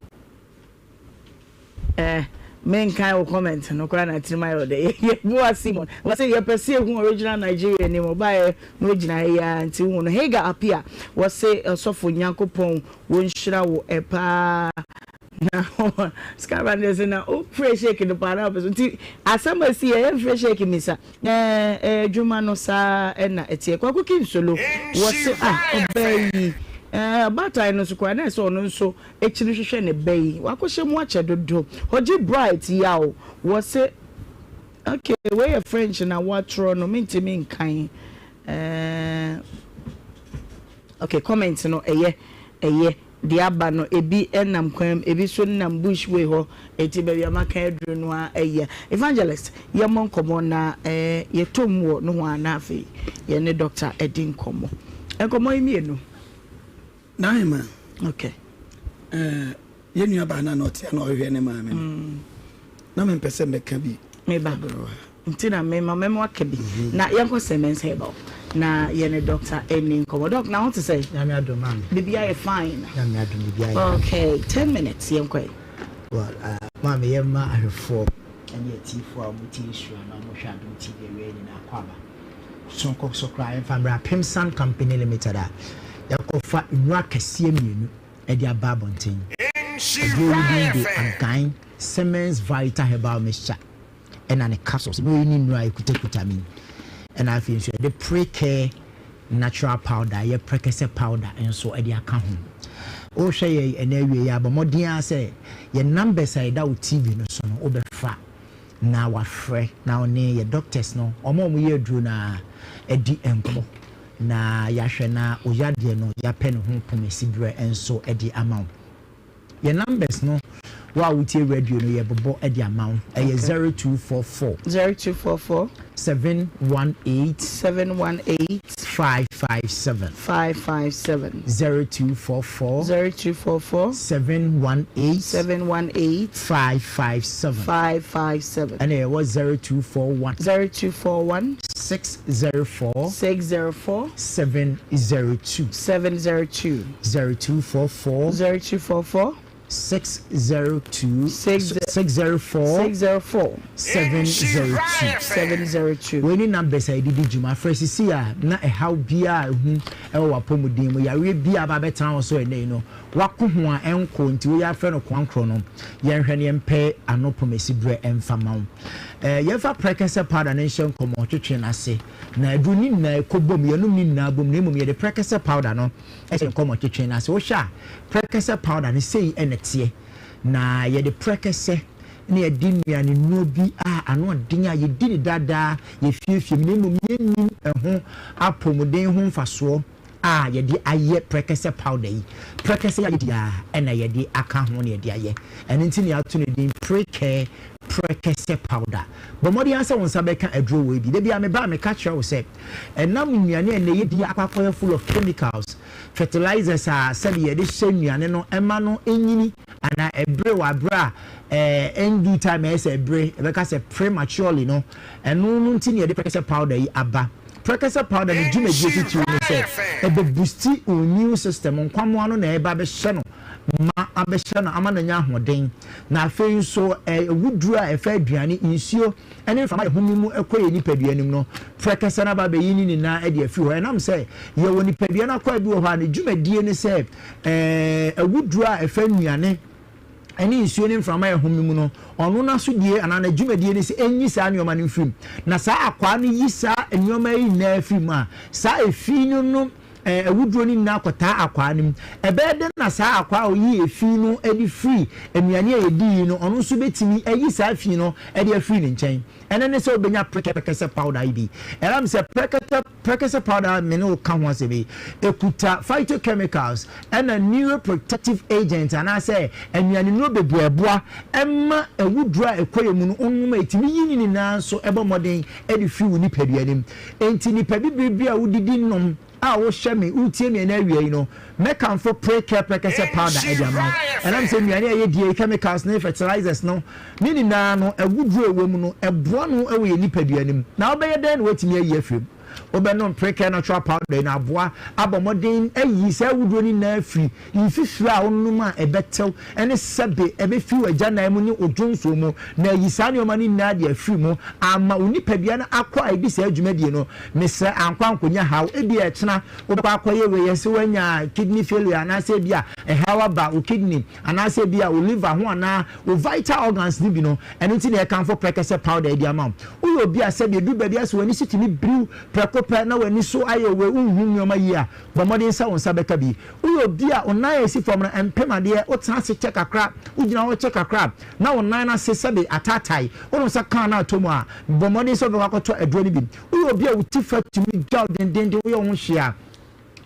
eh menkan wo comment no koraa na tirim ayɛ ɔdɛ yɛboa Simon wɔse yɛpɛ sɛ yɛhu original Nigeria ni mu ɔbaeɛ na ɔgyina ha yi ara nti wohu no Hagar Apia wɔse ɔsɔfo Nyankopɔn wɔnhyira wo paa Na sika ba no sɛ na wofrɛ shake no paa na wopɛ so nti asɛm a ɛsi yɛ yɛmfrɛ shake misa ɛɛ adwuma no saa ɛna ɛteɛ Kwaku Kinsolo wɔ se ah ɔbaa yi ɛɛ ɔbaatan no nso koraa na ɛsɛ ɔno nso akyiri hwehwɛ ne ba yi wakɔhyɛ mu akyɛ dodo Hɔgye Bright Yaw wɔ se okay wei yɛ French na wɔatwerɛ no mentumi nkan ɛɛ okay comment no ɛyɛ ɛyɛ Deɛ aba no ebi nam kwan mu ebi nso nam bush way hɔ enti baabi a maka aduru no ara ɛyɛ. Evangelist yɛmmɔ nkɔmmɔ na yɛtɔ mu wɔ nohoa na afei yɛne doctor adi nkɔmmɔ. Nkɔmmɔ yi mmienu. Naima. Okay. Eh, yɛn nua baa no a na ɔte a na ɔhwehwɛ ne maame no. Na mempɛ sɛ mɛka bi. Meba. Nti na mema mɛma waka bi. Na yɛnkɔ sɛ mɛnsa yɛba hɔ na yɛne doctor ɛni nkɔmmɔ. Doc na ho te sɛ? Nyame adom maame. Biribi ayɛ fine. Nyame adom biribi ayɛ. Okay, 10 minutes yɛnkɔ ɛ. Well, uh, maame yɛmma ahwɛfoɔ ɛne atiefoɔ a wɔtie nhyira na wɔhwɛ Adom TV awia nyinaa kɔ aba. Soronko so koraa yɛmfa mmerɛ Apemsan Company Limited a yɛkɔfa nnuro akɛseɛ mmienu de aba abɔnten. Aduro yi din de Agan Siemens Vita Herbal Mixture ɛna ne capsules. Wei ne nnuro a ɛkutakuta me yi. Ɛna afei nso yɛde Precare Natural Powder, ɛyɛ prɛkɛsɛ powder nso de aka ho. Wohwɛ yɛn ɛnɛ awie yi a, bɔ mmɔden ara sɛ yɛn numbers a ɛda wo TV no so no wobɛfa na wafrɛ na wo ne yɛ doctors no, wɔn a wɔyɛ aduro no ara adi nkɔmmɔ na yɛahwɛ na wo yadeɛ no yɛapɛ ne ho pomasiberɛ nso de ama wo. Yɛn numbers no, wo a wotie radio no yɛbobɔ de ama wo. Ɛyɛ 0244. 0244. 718. 718. 557. 557. 0244. 0244. 718. 718. 557. 557. Ɛna yɛwɔ 0241. 0241. 604. 604. 702. 702. 0244. 0244. 602. 6 604. 604. 702. 702. Wei ne numbers a yɛde di dwuma. Frɛ sisi a na ɛhaw biara a ɛhu ɛwɔ w'apɔmuden mu, yareɛ biara aba abɛtena wo so ɛnnɛ yi no, wako ho a ɛnkɔ nti woyɛ afrɛ no koankorɔ no, yɛnhwɛ na yɛmpɛ ano pomasi berɛ ɛmfa ma wo. Eh, yɛmfa prɛkɛsɛ powder no nhyɛ nkɔmmɔ twetwe no ase. Na aduru no nyinaa ɛkɔ bom, yɛnom ne nyinaa bom, na mmom yɛde prɛkɛsɛ powder no hyɛ nkɔmmɔ twetwe no ase. Wohwɛ a, prɛkɛsɛ powder no sei na ɛteɛ. Na yɛde prɛkɛsɛ na yɛde nnuanennuro bi a ano ɔden a yɛdi no daadaa, yɛfiefie mu, na mmom yɛnnim ɛho apɔmuden ho mfasoɔ a yɛde ayɛ prɛkɛsɛ powder yi. Prɛkɛsɛ a yɛdi a ɛna yɛde aka ho na yɛde ayɛ. Ɛno nti na yɛato no din Precare Prɛkɛsɛ Powder. Bɔ mmɔden ara sɛ wo nsa bɛka aduro wei bi. Da biara meba a meka kyerɛ wo sɛ ɛnam nnuane a ɛnnɛ yɛdi a akɔ akɔyɛ full of chemicals, fertilizers a sɛdeɛ yɛde hyɛ nnuane no ɛma no nyini anaa ɛbere wɔ aberɛ a ɛndu time a ɛyɛ sɛ ɛbere, yɛbɛka sɛ prematurely no, ɛno no nti na yɛde prɛkɛsɛ powder yi aba. Prɛkɛsɛ powder no dwumadie titiriw ne sɛ ɛbɛ boosti wo immune system, nkwammoa no na ɛreba abɛhyɛ no ma abɛhyɛ no ama no anya ahoɔden. Na afei nso awuduro a ɛfa aduane, nsuo ne mframa a yɛhome mu kɔ yɛn nipadua no mu no, prɛkɛsɛ no aba abɛyi ne nyinaa de afiri hɔ. Ɛnam sɛ yɛwɔ nipadua no akwaa bi wɔ hɔ a ne dwumadie ne sɛ awuduro a ɛfa nnuane ne nsuo ne mframa a ɛhome mu no, ɔno n'asodie anaa n'adwumadie ne sɛ ɛnyi saa nneɛma no mfiri mu. Na saa akwaa no yi saa nneɛma yi nyinaa firi mu a, saa efi no no awuduro no nyinaa kɔtaa akwaa no mu. Ɛbɛyɛ dɛn na saa akwaa a ɔyi efi no de firi nnuane a yɛdi yi no, ɔno nso bɛtumi ayi saa fi no de afiri ne nkyɛn? Ɛno ne sɛ wobɛnya prɛkɛsɛ powder yi bi. Ɛnam sɛ prɛkɛtɛ prɛkɛsɛ powder a me ne wo ka ho asɛm yi, ɛkuta phytochemicals ɛna neuroprotective agents anaasɛ nnuanennuro bebree a ɛboa ma awuduro a ɛkɔ yɛn mu no wonom a ɛtumi yi ne nyinaa nso bɔ mmɔden de firi wo nipadua no mu. Enti nipa bibire bi a wodidi nom a wohwɛ me, wotie me ɛnɛ awia yi no, mɛkamfo Precare Prɛkɛsɛ Powder de ama wo. Ɛnam sɛ nnuane a yɛdie yi, chemicals ne fertilizers no, ne nyinaa no, awuduro a ɛwɔ mu no, ɛboa no wɔ yɛn nipadua no mu. Na wobɛyɛ dɛn na woatumi ayi afiri mu? Wobɛnom Precare Natural Powder yi na aboa abɔ mmɔden ayi saa awuduro no nyinaa afiri mfifire a wonom a ɛbɛtew ne sɛbe ɛbɛfiri w'agyanan mu ne wo dwonsɔ mu, na ayi saa nneɛma no nyinaa de afiri mu ama wo nipadua no akɔ a ɛdi saa dwumadie no. Mesrɛ ankɔ ankɔnya haw. Ebia ɛkyena wobɛkɔ akɔyɛ wei, yɛse woanya kidney failure anaasɛ ebia ɛhaw aba wo kidney anaasɛ ebia wo liver ho anaa wo vital organs no bi no, ɛno nti na yɛkamfo prɛkɛsɛ powder yi de ama wo. Woyɛ obi a sɛdeɛ ɛduru baabi a sɛ w'ani so tumi biriw prɛko pɛ na w'ani so ayɛ wei, wonhu nneɛma yie a, bɔ mmɔden sɛ wo nsa bɛka bi. Woyɛ obi a wo nan a ɛsi fam no mpem adeɛ, wotena ase kyɛ kakra, wogyina hɔ kyɛ kakra a, na wo nan no ase sɛbe ataatae, wode wo nsa ka na atɔ mu a, bɔ mmɔden sɛ wobɛkɔ akɔtɔ aduro no bi. Woyɛ obi a wo ti fa tumi gya wo dendeenden, woyɛ wo ho hwee a,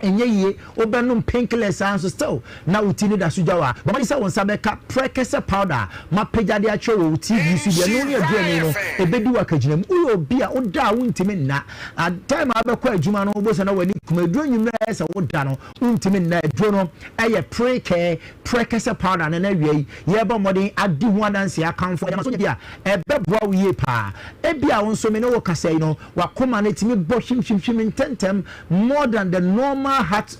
ɛnyɛ yie, wobɛnom painkillers saa nso still na wo ti no da so gya wo a, bɔ mmɔden sɛ wo nsa bɛka prɛkɛsɛ powder a mapagya de akyerɛ wɔ wo TV so bi, ɛno ne aduane no ɛbɛdi wo akagyina mu. Woyɛ obi a woda a wontumi nna, at time a wobɛkɔ adwuma no wobɛhu sɛ na w'ani kum, aduro anwummerɛ a ɛyɛ sɛ woda no wontumi nna, aduro no ɛyɛ prekɛɛ, prɛkɛsɛ powder no na awia yi yɛrebɔ mmɔden adi ho adanseɛ akamfo de ama so bi a ɛbɛboa wo yie paa. Ebia wo nso me ne wo kasa yi no w'akoma no tumi bɔ hwimhwimhwim ntɛmntɛm more than the normal heart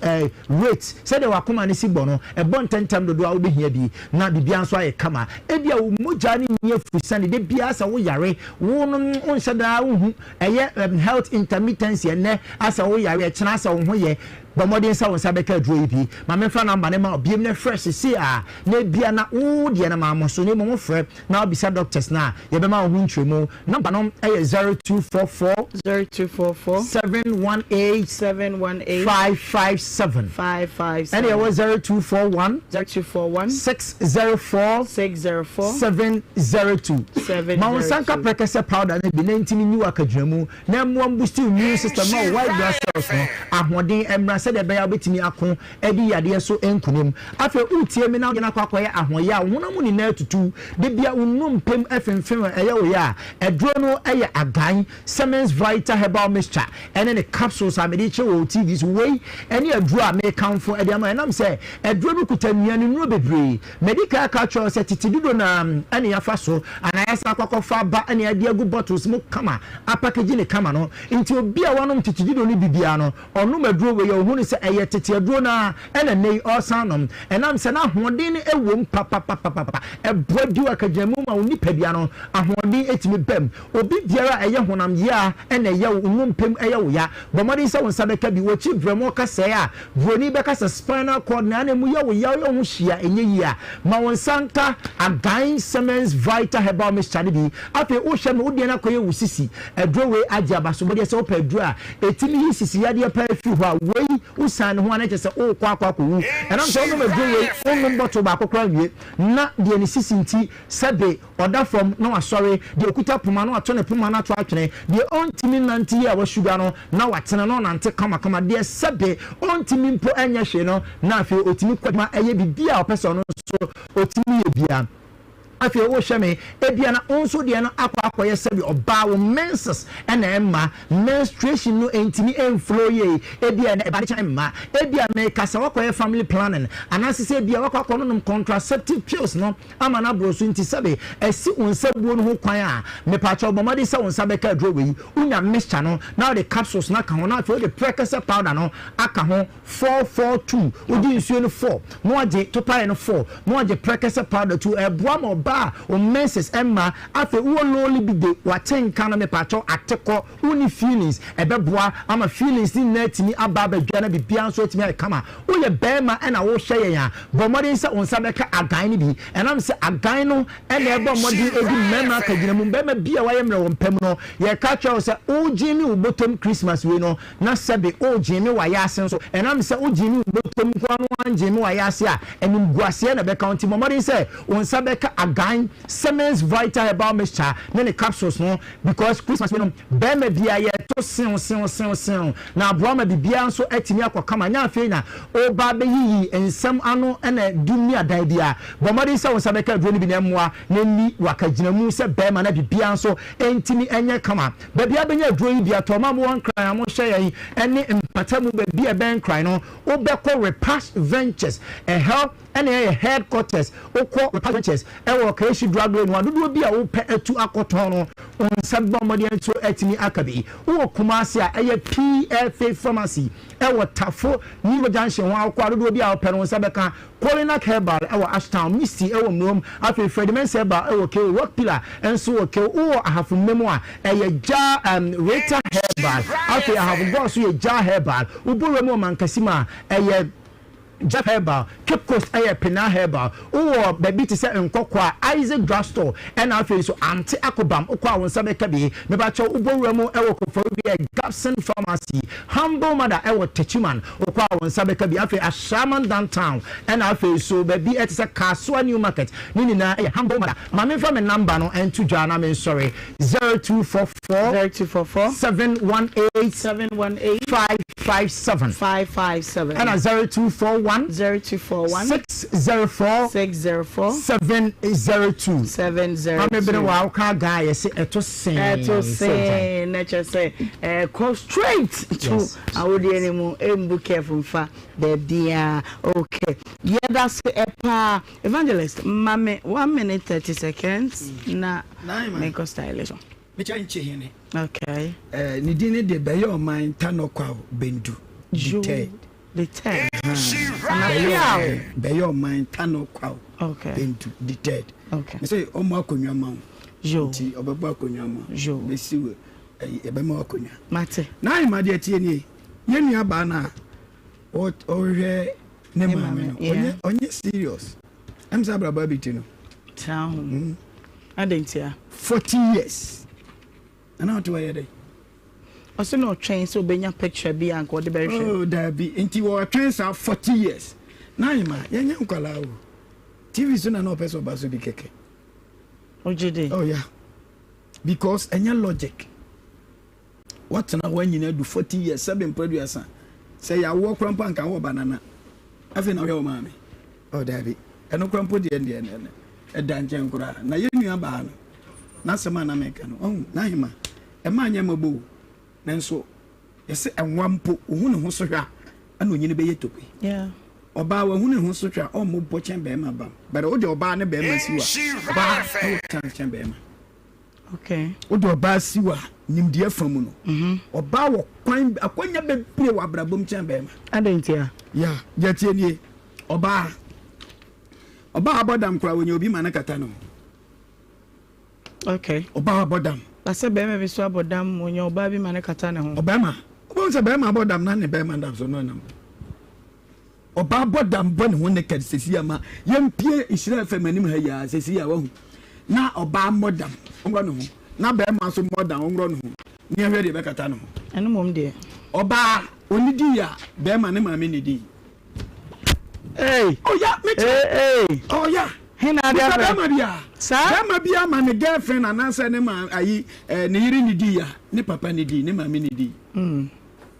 rate, sɛdeɛ w'akoma no si bɔ no, ɛbɔ ntɛmntɛm dodo a wobɛhia bi na biribiara nso ayɛ kama. Ebia wo mogya no nni afusane, da biara sɛ woyare, wo no wonhyɛ da wonhu, ɛyɛ health intermittency, ɛnnɛ asɛ woyare, ɛkyena asɛ wo ho yɛ. Bɔ mmɔden sɛ wo nsa bɛka aduro yi bi. Ma memfa number no ma wo biom na frɛ seesei ara na ebia na wo deɛ no mammɔ so na mmom wofrɛ na wobisa doctors no a, yɛbɛma wo ho nkyerɛmu. Number no yɛ 0244 0244 718 718 557 557 ɛna ɛwɔ 0241 0241 604 604 702. 702. Ma wo nsa nka prɛkɛsɛ powder no bi na ntumi nyi wo akagyinamu. Na mmoa mbusti wo immune system ma wo white blood cells no ahoɔden mmra sɛdeɛ ɛbɛyɛ a wobɛtumi ako adi yadeɛ so nkunim. Afei woretie me na wode no akɔ akɔyɛ ahoɔyɛ a wo honam mu nyinaa tutu, da biara wo nnompe mu femfem a ɛyɛ wo ya a, aduro no yɛ Agan Semens Vital Herbal Mixture ɛne ne capsules a mede rekyerɛ wɔ wo TV so. Wei ne aduro a merekamfo de ama wo ɛnam sɛ aduro no kuta nnuane nnuro bebree. Madi kan aka akyerɛ wo sɛ tete dodo no ara na yɛafa so anaa yɛasan akɔ akɔfa aba na yɛde agu bottles mu kama, apakegyi no kama no. Nti obi a wanom tete dodo no bi biara no, ɔnom aduro wei a, ɔhu no sɛ ɛyɛ tete aduro no ara na nnɛ yi ɔresan nom. Ɛnam sɛ n'ahoɔden no wom papapapapa. Ɛboa di wo akagyinamu ma wo nipadua no ahoɔden tumi ba mu. Obi biara a ɛyɛ honam yea na ɛyɛ wo, wo nnompe mu yɛ wo ya, bɔ mmɔden sɛ wo nsa bɛka bi. W'akyi brɛmo kasɛe a, buroni bɛka sɛ spinal cord na na emu yɛ wo yaw yɛ wo ho hye a, ɛnyɛ yie a, ma wo nsa nka Again Siemens Vital Herbal Mixture no bi. Afei wohwɛ ma wo deɛ no akɔyɛ wo sisi. Aduro wei agye abasobɔdeɛ. Sɛ wopɛ aduro a ɛtumi yi sisi yadeɛ paa firi hɔ a, wei wosan ne ho a na kyerɛ sɛ worekɔ akɔ akɔwu. Ɛnam sɛ wonom aduro wei, wonnom bottle baako koraa nwie na deɛ ne sisi nti sɛbe Ɔda fam na wasɔre, deɛ ɔkuta poma na wato ne poma no ato atwene, deɛ ɔntumi nnante yie a wasuga no na watena na ɔnante kamakama, deɛ sɛbe ɔntumi mpo nyɛ hwee no na afei ɔtumi kɔ adwuma yɛ biribiara a ɔpɛ sɛ ɔno nso ɔtumi yɛ biara. Afei wohwɛ me, ebia na wo nso deɛ no akɔ akɔyɛ sɛbe ɔbaa wo menses na ɛmma, menstruation no ntumi mflow yie, ebia ɛba de kyɛ mma, ebia meka sɛ woakɔyɛ family planning anaasɛ sɛ ebia woakɔ akɔnonom contraceptive pills no ama no aboro so nti sɛbe asi wo nsa buo no ho kwan a, mepakyɛw bɔ mmɔden sɛ wo nsa bɛka aduro wei. Wonya mixture no na wode capsules no aka ho na afei wode prɛkɛsɛ powder no aka ho 442. Wogye nsuo no 4 na wagye topaeɛ no 4 na wagye prɛkɛsɛ powder 2. Ɛboa ma ɔbaa a wo menses mma. Afei wowɔ low libido, wate nka no mepakyɛw ate kɔ. Wonni feelings, ɛbɛboa ama feelings no nyinaa atumi aba abadwa na biribiara nso atumi ayɛ kama. Woyɛ barima na wohwɛ yɛn a, bɔ mmɔden sɛ wo nsa bɛka agan no bi. Ɛnam sɛ agan no na ɛbɔ mmɔden di mmarima akagyinamu. Barima bi a wayɛ mmerɛ wɔ mpa mu no, yɛreka akyerɛ wo sɛ wogyee wo bɔtɔm Christmas wei no, na sɛbe wogyee me w'ayaase nso. Ɛnam sɛ wogyee me wo bɔtɔm nko ara na woangyee me w'ayaase a, animguaseɛ na ɛbɛka wo. Nti bɔ mmɔden sɛ wo nsa bɛka agan Semens Vital Herbal Mixture ne ne capsules no. Because Christmas wei no bɛɛma biaa yɛto sew sew sew sew na aboa ma biribiaa nso atumi akɔ kama nyɛ afei na woba abɛyiyi nsɛm ano na dum ne adan biaa. Bɔ mmɔden sɛ wo nsa bɛka aduro no bi na ɛmmoa na ɛnni w'akagyinamu sɛ bɛɛma na biribiaa nso ntumi nyɛ kama. Baabi a wobɛnya aduro yi bi atɔ ma mowɔ Nkran a mohwɛ yɛn ne mpatamu baabi a ɛbɛn Nkran no wobɛkɔ Repash Ventures ɛhɔ Ɛna ɛyɛ headquarters wokɔ ventures ɛwɔ Kaneshie drug lane hɔ a dodoɔ bi a wopɛ atu akɔtɔn no wo nsa bɛbɔ mmɔden nso atumi aka bi. Wowɔ Kumasi a ɛyɛ PFA pharmacy ɛwɔ Tafo New Junction hɔ a wokɔ a dodoɔ bi a wopɛ no wo nsa bɛka. Kolinak Herbal ɛwɔ Ashtown, Misty ɛwɔ Murom, afei Freddie Mensah Herbal ɛwɔ Keo, Rock Pillar nso wɔ Keo. Wowɔ Ahafo Mmem a ɛyɛ Jah um Rita Herbal, afei Ahafo Goa nso yɛ Jah Herbal. Wobɔ wura mu wɔ Mankasim a ɛyɛ. Jack Herbal, Cape Coast yɛ Penal Herbal, wowɔ baabi te sɛ Nkɔkɔ a, Isaac Drugstore, ɛna afei nso Ante Akobam, wokɔ a wo nsa bɛka bi. Mepakyɛw wobɔ wura mu wɔ Koforidua yɛ Gabson Pharmacy, Humble Mother wɔ Techiman, wokɔ a wo nsa bɛka bi. Afei Ashaiman Downtown, ɛna afei nso baabi te sɛ Kasoa New Market, ne nyinaa yɛ Humble Mother. Ma memfa me number no nto dwa na mensɔre, 0244 0244 718 718 557. 557. Ɛna 0241. 0241. 604. 604. 702. 702. Maame bere wa woka gaa yɛ se ɛto sen. Ɛto sen na kyerɛ sɛ ɛkɔ straight to awodeɛ no mu ɛmbu careful mfa baabiara okay yɛda se ɛpaa evangelist ma me 1 minute 30 seconds na menkɔ stylish. Mekyɛ nkye hene. Okay. Eh, ne din ne de bɛyɛ ɔman Tanɔkwaw Bendu the third. The third. Bɛyɛ bɛyɛ ɔman Tanɔkwaw okay. Bendu the third. Okay. Me sɛ ɔmo akonnwa ma wo. Yo. Nti ɔbɛbɔ akonnwa ma wo. Yo. Bɛsi wo ɛyi ɛbɛma wo akonnwa. Mate. Na ahema deɛ tie nie. Yɛn nua baa no a. Ɔhwɛ ne maame no. Ɔnyɛ ɔnyɛ serious. Ɛm sɛ abrabɔ abi ti no. Saa ho. Adɛn ntia? 40 years. Ɛna ɔte wɔyɛ dɛ. Ɔsɛ na ɔtwɛn sɛ ɔbɛnya picture bi a nka ɔde bɛhwɛ. Oh daabi nti wɔtwɛn saa 40 years. Na ayema yɛnyɛ nkwalaa o. TV so na na ɔpɛ sɛ ɔba so bi kɛkɛ. Ogye di? Oh yeah. Because ɛnyɛ logic. Woatena hɔ anyini adu 40 years, sɛbe mpɔ aduasa. Sɛ ɛyɛ awoɔ koraa mpo a anka wowɔ banana. Afei na wohwɛ wo maame. Oh daabi. Ɛno koraa mpo deɛ ɛndeɛ ɛnɛ ɛda nkyɛn koraa. Na yɛn nua baa no, n'asɛm a na meka no, wahu, n'ahema, ɛma anyɛ mmɔbɔ o. Nanso yɛse ɛnwa mpo, ohu ne ho so hwɛ a, ɛna onyini bɛyɛ tokwe. Ɔbaa wahu ne ho so hwɛ a, ɔmmɔ bɔ kyɛn bɛrima bam. But wode ɔbaa ne bɛrima si hɔ a, ɔbaa ɛwɔ chance kyɛn bɛrima. Okay. Wode ɔbaa si hɔ a, nimdeɛ fa mu no, mhm. ɔbaa wɔ kwan akwanya bebree wɔ abrabɔ mu kyɛn bɛrima. Adɛn ntia? Ya, deɛ tie nie. Ɔbaa ɔbaa abɔ dam koraa wɔnya obi ma no kata no. Okay. Ɔbaa abɔ dam. Basɛ bɛrima bi so abɔ dam wɔnya ɔbaa bi ma no kata ne ho. Ɔbɛrima. Wobɛhu sɛ bɛrima abɔ dam na ne bɛrima dam so no ɛnam. Ɔbaa bɔ dam bɔ ne ho naked sɛsi ama yɛmpie Nhyira FM anim ha yi ara sɛsi a wahu na ɔbaa mmɔ dam ɔnworɔ ne ho na bɛrima nso mmɔ dam ɔnworɔ ne ho ne yɛhwɛ deɛ ɛbɛkata ne ho. Ɛno mmom deɛ. Ɔbaa ɔnidii a bɛrima ne maame nnidii. Hey. Oh yeah, me too. Hey, hey. Oh yeah. Hena ade Bisa afɛ. bɛrima bi a. Saa. Bɛrima bi ama ne girlfriend anaasɛ ne ma ayi eh, ne yere nidii a ne papa nidii ne maame nidii.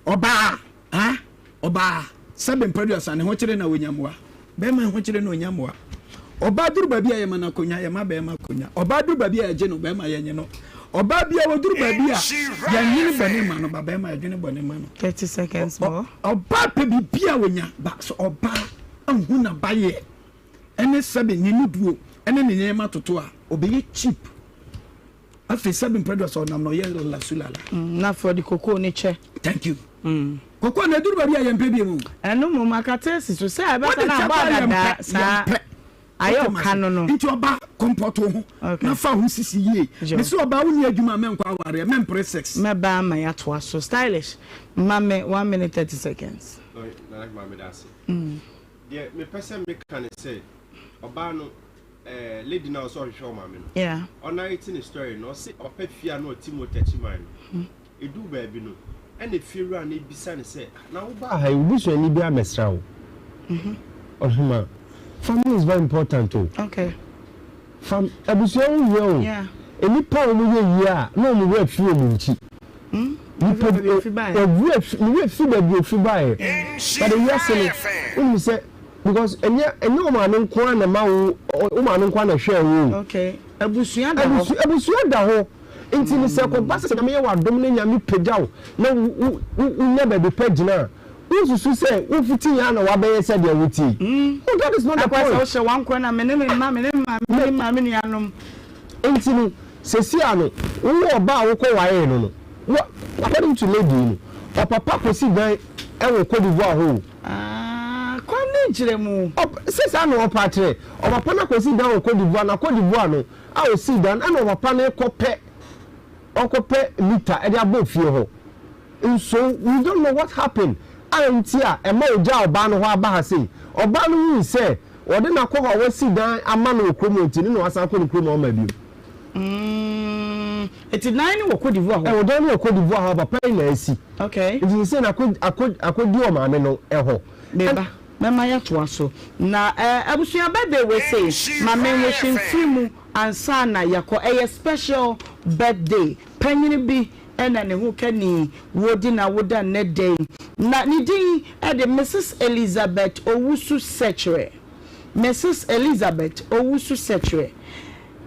Ɔbaa ah Ɔbaa, sɛbe mpaduasa, ne ho kyere na ɔnya mmoa. Bɛrima ho kyere na ɔnya mmoa. Ɔbaa duru baabi a yɛma no akonwa, yɛma bɛrima akonwa. Ɔbaa duru baabi a yɛgye no, bɛrima yɛnye no. Ɔbaa bia wɔduru baabi a yɛnwene bɔne ma no, ba bɛrima yɛdwene bɔne ma no. 30 seconds more. Ɔbaa pɛ biribi a ɔnya, ba sɛ ɔbaa ahu n'abayɛ ɛne sɛbe ne nuduo ɛne ne nneɛma toto a, ɔbɛyɛ cheap. Afei sɛbi mpɛ dɔ sɛ ɔnam na ɔyɛ lasu lala. Mm, na afei ɔde kokoo ne kyɛ. Thank you. Mm. Kokoo na eduru baabi a yɛmpɛ bi mu. Ɛno mmom akata asi so sɛ ɛbɛsa na abɔ adadaa saa ayɛ ɔka no no. Nti ɔba kɔmpɔto ho na fa ho sisi yie. Mesi ɔba wo ni adwuma mɛnkɔ awareɛ mɛmpere sex. Mɛba ama yɛatoa so stylish ma me one minute 30 seconds. Nana maame da ase. Deɛ mepɛ sɛ meka ne sɛ ɔbaa no eh, lady na ɔsɛ ɔhwehwɛ ɔmaame no. Yeah. Ɔnarrate ne story no, ɔse ɔpɛ fie a na ɔte mu wɔ Techiman no. Eduu baabi no, ɛna efiewura no ebisa no sɛ, "Ah, na wobaa ha yi, wo busuani bi abɛsra wo? Ɔhema, family is very important o. Okay. Fam, abusua ho hia o. Yeah. Nnipa a wɔyɛ yie a, na wɔn werɛ fi wɔn nkyi. Nipa bi, ɔwerɛ fi, ne werɛ fi baabi a ofi baeɛ. But ewiase no, wonim sɛ because ɛnyɛ ɛnyɛ wo maame nko ara na ɛma wo wo maame nko ara na ɛhwɛɛ wo o. Okay. Abusua da hɔ. Abusua da hɔ. Nti no sɛ ɛkɔba sɛ Nyame yɛ w'adom na Nyame pagya wo na wo wo wonya baabi pa gyina a, wonsusu sɛ wofiti yɛ ara na wabɛyɛ sɛdeɛ wote yi. No, that is not the Akɔ sɛ point. wohyɛ w'ankorɛ na me ne me mma, me ne me maame, me ne maame nuanom. Nti no, seesei a no, wowɔ ɔba a wokɔ waree no no, wo, according to lady yi no, ɔpapa kɔsi dan wɔ Cote d'Ivoire hɔ o. Ah, kwan ne nkyerɛmu. Ɔp, sɛ saa na ɔpɛ akyerɛ, ɔpapa no akɔsi dan wɔ Cote d'Ivoire, na Cote d'Ivoire no, a ɔsii dan no, ɛna ɔpapa no rekɔpɛ, ɔrekɔpɛ mita de abɔ fie hɔ. Nso, we don't know what happened a nti a ɛma ɔgyaa ɔbaa no hɔ aba ha sei. Ɔbaa no hui sɛ wɔde no akɔ hɔ a wɔasi dan ama no wɔ kurom hɔ nti, ne na wasan akɔ ne kurom a ɔmma bio. Mm, eti dan no wɔ Cote d'Ivoire hɔ? Ɛwɔ dan no wɔ Cote d'Ivoire hɔ a papa yi na asi. Okay. Nti seesei no akɔ, akɔ, akɔdi ɔmaame no hɔ. Me ba, mɛma yɛatoa so. Na eh, abusua birthday wei sei, ma me nwehye mfiri mu ansa na yɛakɔ. Ɛyɛ special birthday. Panyin bi na ne ho kani wɔ di n'awoda nnɛ da yi. Na ne din de Mrs. Elizabeth Owusu Sekyere. Mrs. Elizabeth Owusu Sekyere.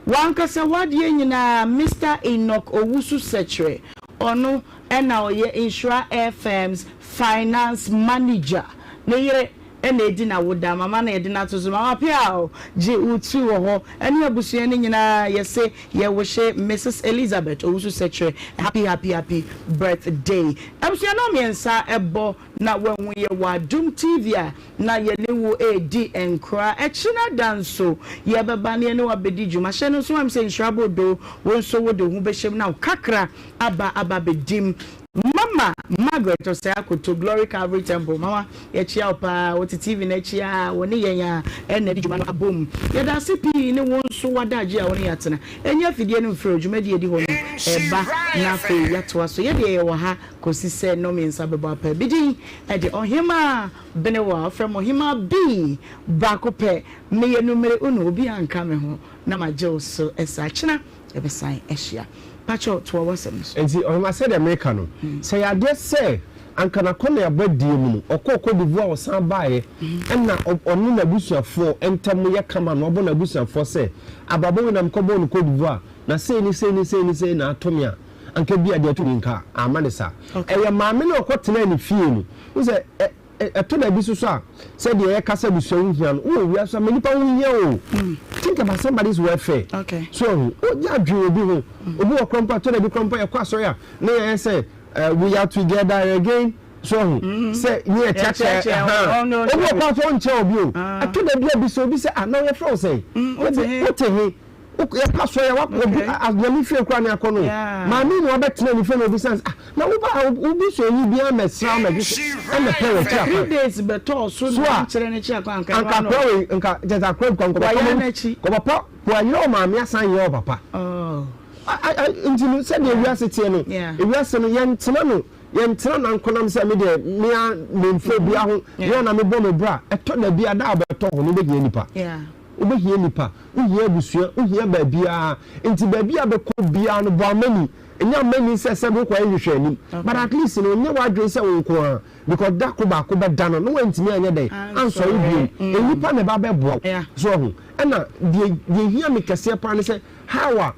W'ankasa w'adeɛ nyinaa Mister Enoch Owusu Sekyere, ɔno na ɔyɛ Nhyira FM's Finance Manager. Ne yere na edi n'awoda. Mama na yɛde no ato so. Mama Piaw gye wo tiri wɔ hɔ ɛne abusua no nyinaa yɛse yɛ woshe Mrs. Elizabeth Owusu Sekyere a happy happy happy birthday. Abusua no mmiɛnsa bɔ na wahu yɛ wɔ Adom TV a na yɛne wo redi nkra. Ɛkyena da nso yɛbɛba na yɛne wo abɛdi dwuma. Hyɛ no nso am sɛ Nhyira Bodo wo nso wode wo ho bɛhyɛ mu na wo kakra aba aba abɛdim. Mama. Mama Margaret Osei Akoto, Glory Calvary Temple, Mama yɛkyea wo paa, wote TV no akyi a, wo ne yɛn a ɛna adi dwuma no abom. Yɛda ase pii ne wo nso w'adagye a wo ne yɛn atena. Ɛnyɛ afidie no mfrɛ o, dwumadie a ɛdi hɔ no ɛreba na afei yɛatoa so. Yɛdeɛ yɛwɔ ha kɔsi sɛ nnɔnmiɛnsa bɛbɔ apaa. Bi din de Ɔhemaa Benewa, wɔfrɛ me Ɔhemaa B baako pɛ. Meyɛ numere uno, obiara nka me ho na magye wo so saa. Kyena yɛbɛsan ahyia. Pakyɛw toa w'asɛm no so. Enti ɔhema sɛdeɛ mereka no, sɛ ɛyɛ adeɛ sɛ anka n'akɔneaba die mu no, ɔkɔɔ Cote d'Ivoire ɔsan baeɛ, ɛna ɔne n'abusuafoɔ ntam yɛ kama na wabɔ n'abusuafoɔ sɛ, abrabɔ wei na mekɔbɔɔ no Cote d'Ivoire, na sei ne sei ne sei ne sei na ato me a, anka ebia deɛ ɛto me nka amma no saa. Ɛyɛ maame no a ɔkɔtenaa ne fie no, wohu sɛ ɛ, Ɛtɔ da bi nso so a, sɛdeɛ yɛka sɛ abusua ho hia no, wowɔ wiase a, ma nnipa ho hia o. Think about somebody's welfare. So ahu, wogye adwene obi ho. Obi wɔ korɔ mpo a, ɛtɔ da bi korɔ mpo a, yɛkɔ asɔre a, na yɛyɛ sɛ eh, we are together again. So ahu, sɛ ne yɛkyeakyea, ɛha. Obi wɔ korɔ nso ɔnkyea obi o. Ɛtɔ da bi a, bisa obi sɛ, ah, na wɔfrɛ wo sɛn? Wote he? Yɛkɔ asɔre a, wakɔ obi nyame fie koraa ne akɔ no. Maame na wabɛtena ne fie na obisa ah na wo ba wo busuanyi biara mmɛsra wo mmɛhwehwɛ ɛmmɛpɛ wɔ akyiri akwan. Three days bɛtɔɔ so na ɔnkyerɛ n'akyi akwan anka ɛno ano. Anka akora wei nka kyerɛ sɛ akora bi kɔ nkɔpapa n'akyi. Kɔpapa wayerɛ ɔmaame asan yerɛ ɔpapa. Nti no sɛdeɛ ewiase teɛ no ewiase no yɛntena no yɛntena nankonam sɛ me deɛ mea memfa obiara ho mea na mebɔ me bra ɛtɔ da bi a da a wobɛtɔ hɔ no wobɛhia nipa. Wobɛhia nnipa, wohia abusua, wohia baabiara. Nti baabi a bɛkɔ biara no bɔ amani. Ɛnyɛ amani sɛ sɛbe wokɔyɛ nhwehwɛanim. But at least no nyɛ w'adwene sɛ wo nko ara. Because da ko baako bɛda no na woantumi anyɛ dɛn? Ansɔre biom. Nnipa na ɛba bɛboa wo. So wahu? Ɛna deɛ deɛ ɛhia me kɛseɛ paa ne sɛ how a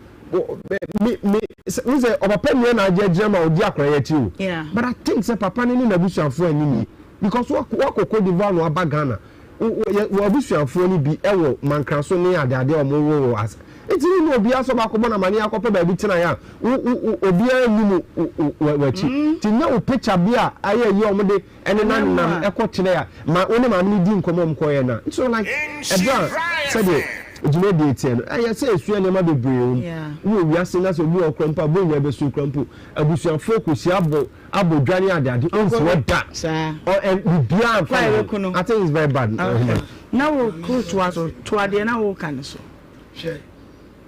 me me wohu sɛ ɔpapa nua na agye agyina ma ɔdi akwadaa yi akyi o. But I think sɛ papa no ne n'abusuafoɔ anni nie. Because wakɔ Cote d'Ivoire na waba Ghana. W'abusuafoɔ no bi wɔ mankraso ne adeade a wɔwɔ wɔ ase. Nti wonni obiara sɛ ɔbaakɔbɔ no amaneɛ akɔpɛ baabi tenaeɛ a wo wo wo obiara nnim wo wo w'akyi. Nti nyɛ wo picture bi a ayɛ ayi a wɔde ɛnenam nenam ɛkɔ kyerɛ a ma wo ne maame no di nkɔmmɔ a wɔkɔyɛ no a. Nti so like ɛberɛ a sɛdeɛ dwumadie teɛ no ɛyɛ sɛ ɛsua nneɛma bebree wɔ mu. Wowɔ wiase na sɛ obi wɔ hɔ koraa mpo a bɔnnya bɛsu koraa mpo abusuafoɔ kɔhyia bɔ abɔ dwa ne ade ade ɔnsi hɔ da ɔ ɛ biribiara nfa ne ho I think it's very bad. Okay. Na wo ko toa so toa deɛ na woka no so. Hwɛ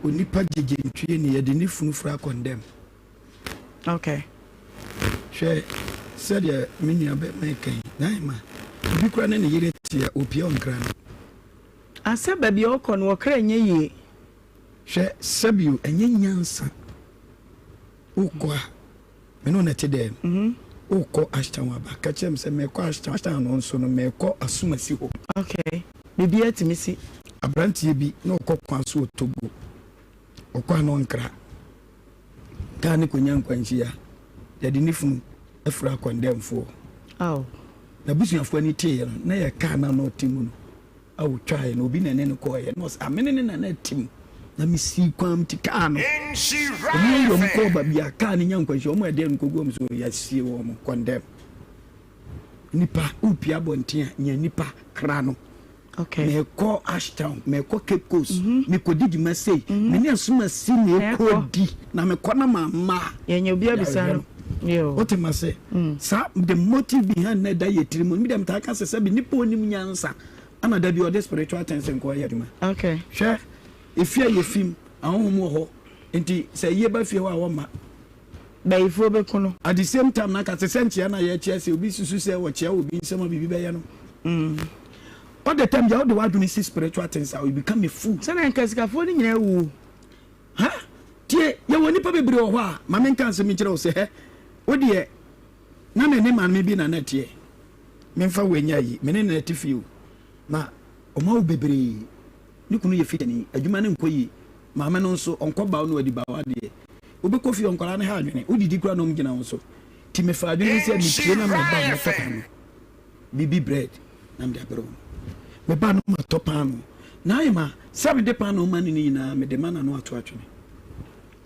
onipa gyegyentwie ni yɛde ne funu fura kɔndɛm. Okay. Hwɛ sɛdeɛ me nua bɛma ɛka yi na ɛma obi kura ne ne yere te a opia ɔnkra no. Asɛ baabi a ɔkɔ no ɔkra nyɛ yie. Hwɛ sɛbio ɛnyɛ nyansa wokɔ a. Me ne wo na ɛte dɛm. Wokɔ Ashtown aba, ka kyerɛ me sɛ merekɔ Ashtown. Ashtown no nso no, merekɔ Asumasi hɔ. Okay, biribiara tumi si. Aberanteɛ bi na ɔkɔ kwan so wɔ Togo. Ɔkɔ a na ɔnkra. Kaa no kɔnya nkwanhyia. Yɛde ne funu afura kɔndɛmfoɔ. Oh. N'abusuafoɔ ani teeɛ no, na yɛ kaa no a na ɔte mu no. a otwaeɛ no obi na ɛne no kɔeɛ na ɔsɛ amene ne nana tim na mesii kwan mu ti kaa no ɔmo yɛ ɔmo kɔɔ baabi a kaa no nya nkwanhyia ɔmo ɛdeɛ no kɔgu ɔmo so yɛasie wɔn kɔndɛm nipa wopia abɔnten a nya nipa kra no okay. mekɔ ashtown mekɔ cape coast mm -hmm. mekɔdi dwuma sei mm -hmm. mene asoma si na ɛkɔdi na mekɔ na mamma yɛnyɛ obi abisa no wote ma sɛ mm. saa the motive behind na ɛda yɛ tiri mu mi dɛm taa ka sɛ sɛbi nipa onim nyansa ana da bi ɔde spiritual things nkɔ yɛ adwuma okay hwɛ efi a yɛ fim ahohom wɔ hɔ nti sɛ yie ba fie hɔ a wɔma bɛyifoɔ bɛku no at the same time na ka sɛ sɛ nkyea na yɛkyea sɛ obi susu sɛ wɔkyea obi nsɛm a biribi bɛyɛ no mm. all the time yɛ wode w'adwene si spiritual things a you become a fool sɛnɛ nka sikafoɔ no nyinaa wuo Ha! Tie, yɛwɔ nnipa bebree wɔ hɔ a, ma menka asɛm nkyerɛ wo sɛ, hɛ, wo deɛ, na me ne maame bi na na ɛteɛ. Memfa wei nyɛ ayi, me ne no na ɛte fie o. Na ɔma wo bebree. Ne kunu yɛ fitani, adwuma no nkɔ yie. Maame no nso, ɔnkɔ baw na wadi baw adeɛ. Wobɛkɔ fie, nkwadaa no ha adwene. Wodidi koraa na wɔgyina wo so. Nti mefaa adwene bi sɛ mepue na meba a, mɛtɔ paano. Biribi bread na mede abrɛ wɔn. Meba no matɔ paano. Na ayɛ ma sɛ mede paano ma no no nyinaa mede ma n'ano ato atwene.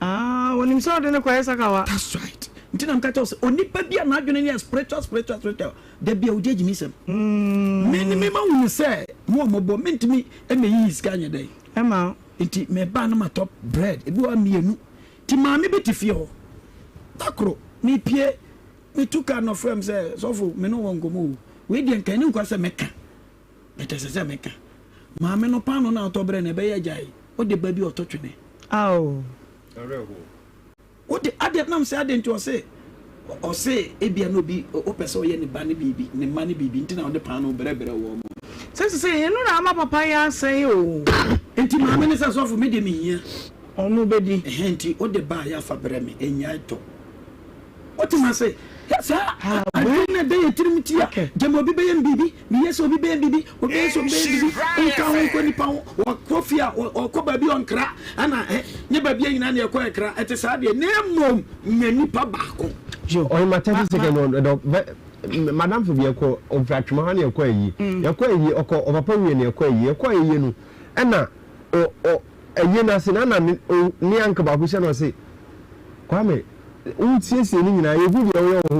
Ah, onim sɛ ɔde no kɔyɛ sakawa. That's right. Nti na meka kyerɛ wo sɛ onipa bi a n'adwene no yɛ spiritual spiritual spiritual da bi a ɔgye agyimisɛm. Mm. Me ne mema wo no sɛ mo a mɔbɔ mentumi mmeyiyi sika nyɛ dɛn. Ɛma. Nti meba no matɔ bread ebi wɔ mmienu. Nti maame bi te fie hɔ. Da koro mepie. Metu car na ɔfrɛ me sɛ, Sɔfo, me ne wo wɔ nkɔmmɔ o. Wei deɛ nka ɛnni nkwa sɛ mɛka, but ɛsɛ sɛ meka. Maame no, paano no a ɔtɔ brɛɛ no, ɛbɛyɛ agyae. Wode ba bi a ɔtɔ twene. Ao. Wode adeɛ nam sɛ adeɛ nti ɔse ɔse ebia na obi wopɛ sɛ ɔyɛ ne ba ne biribi ne mma ne biribi nti na ɔde paano brɛbrɛ wɔn. Sɛ sese ɛno na ama papa yi asɛe o. Nti maame no sɛ sɔfo me deɛ mehia. Ɔno bɛdi. Ɛhɛn nti wode ba a yɛ afa brɛ me ɛnyae tɔ. Wote me ase? Saa adwene no a ɛda yɛn tirim nti a, gyama obi bɛyɛ me biribi, meyɛ sɛ obi bɛyɛ me biribi, obi bɛyɛ sɛ obi bɛyɛ me biribi, nka ho nkɔ nipa ho, ɔkɔ fie a, ɔkɔ baabi a ɔnkra, ɛna ɛ, nyɛ baabi a nyinaa na ɛkɔ ɛkra, ɛte saa deɛ, na mmom nya nipa baako. Ɔhema 30 seconds no dɔ vɛ madamfo bi yɛkɔ ɔfiri atwema ha na yɛkɔ ayie yɛkɔ ayie ɔkɔ ɔpapa wuiɛ na yɛkɔ ayie yɛkɔ ayie no ɛna ɔ ɔ ayie no ase no ɛna ne o ne uncle baako hyɛ no ɔse Kwame Wo siesie ne nyinaa yɛhu deɛ woyɛ wɔ ho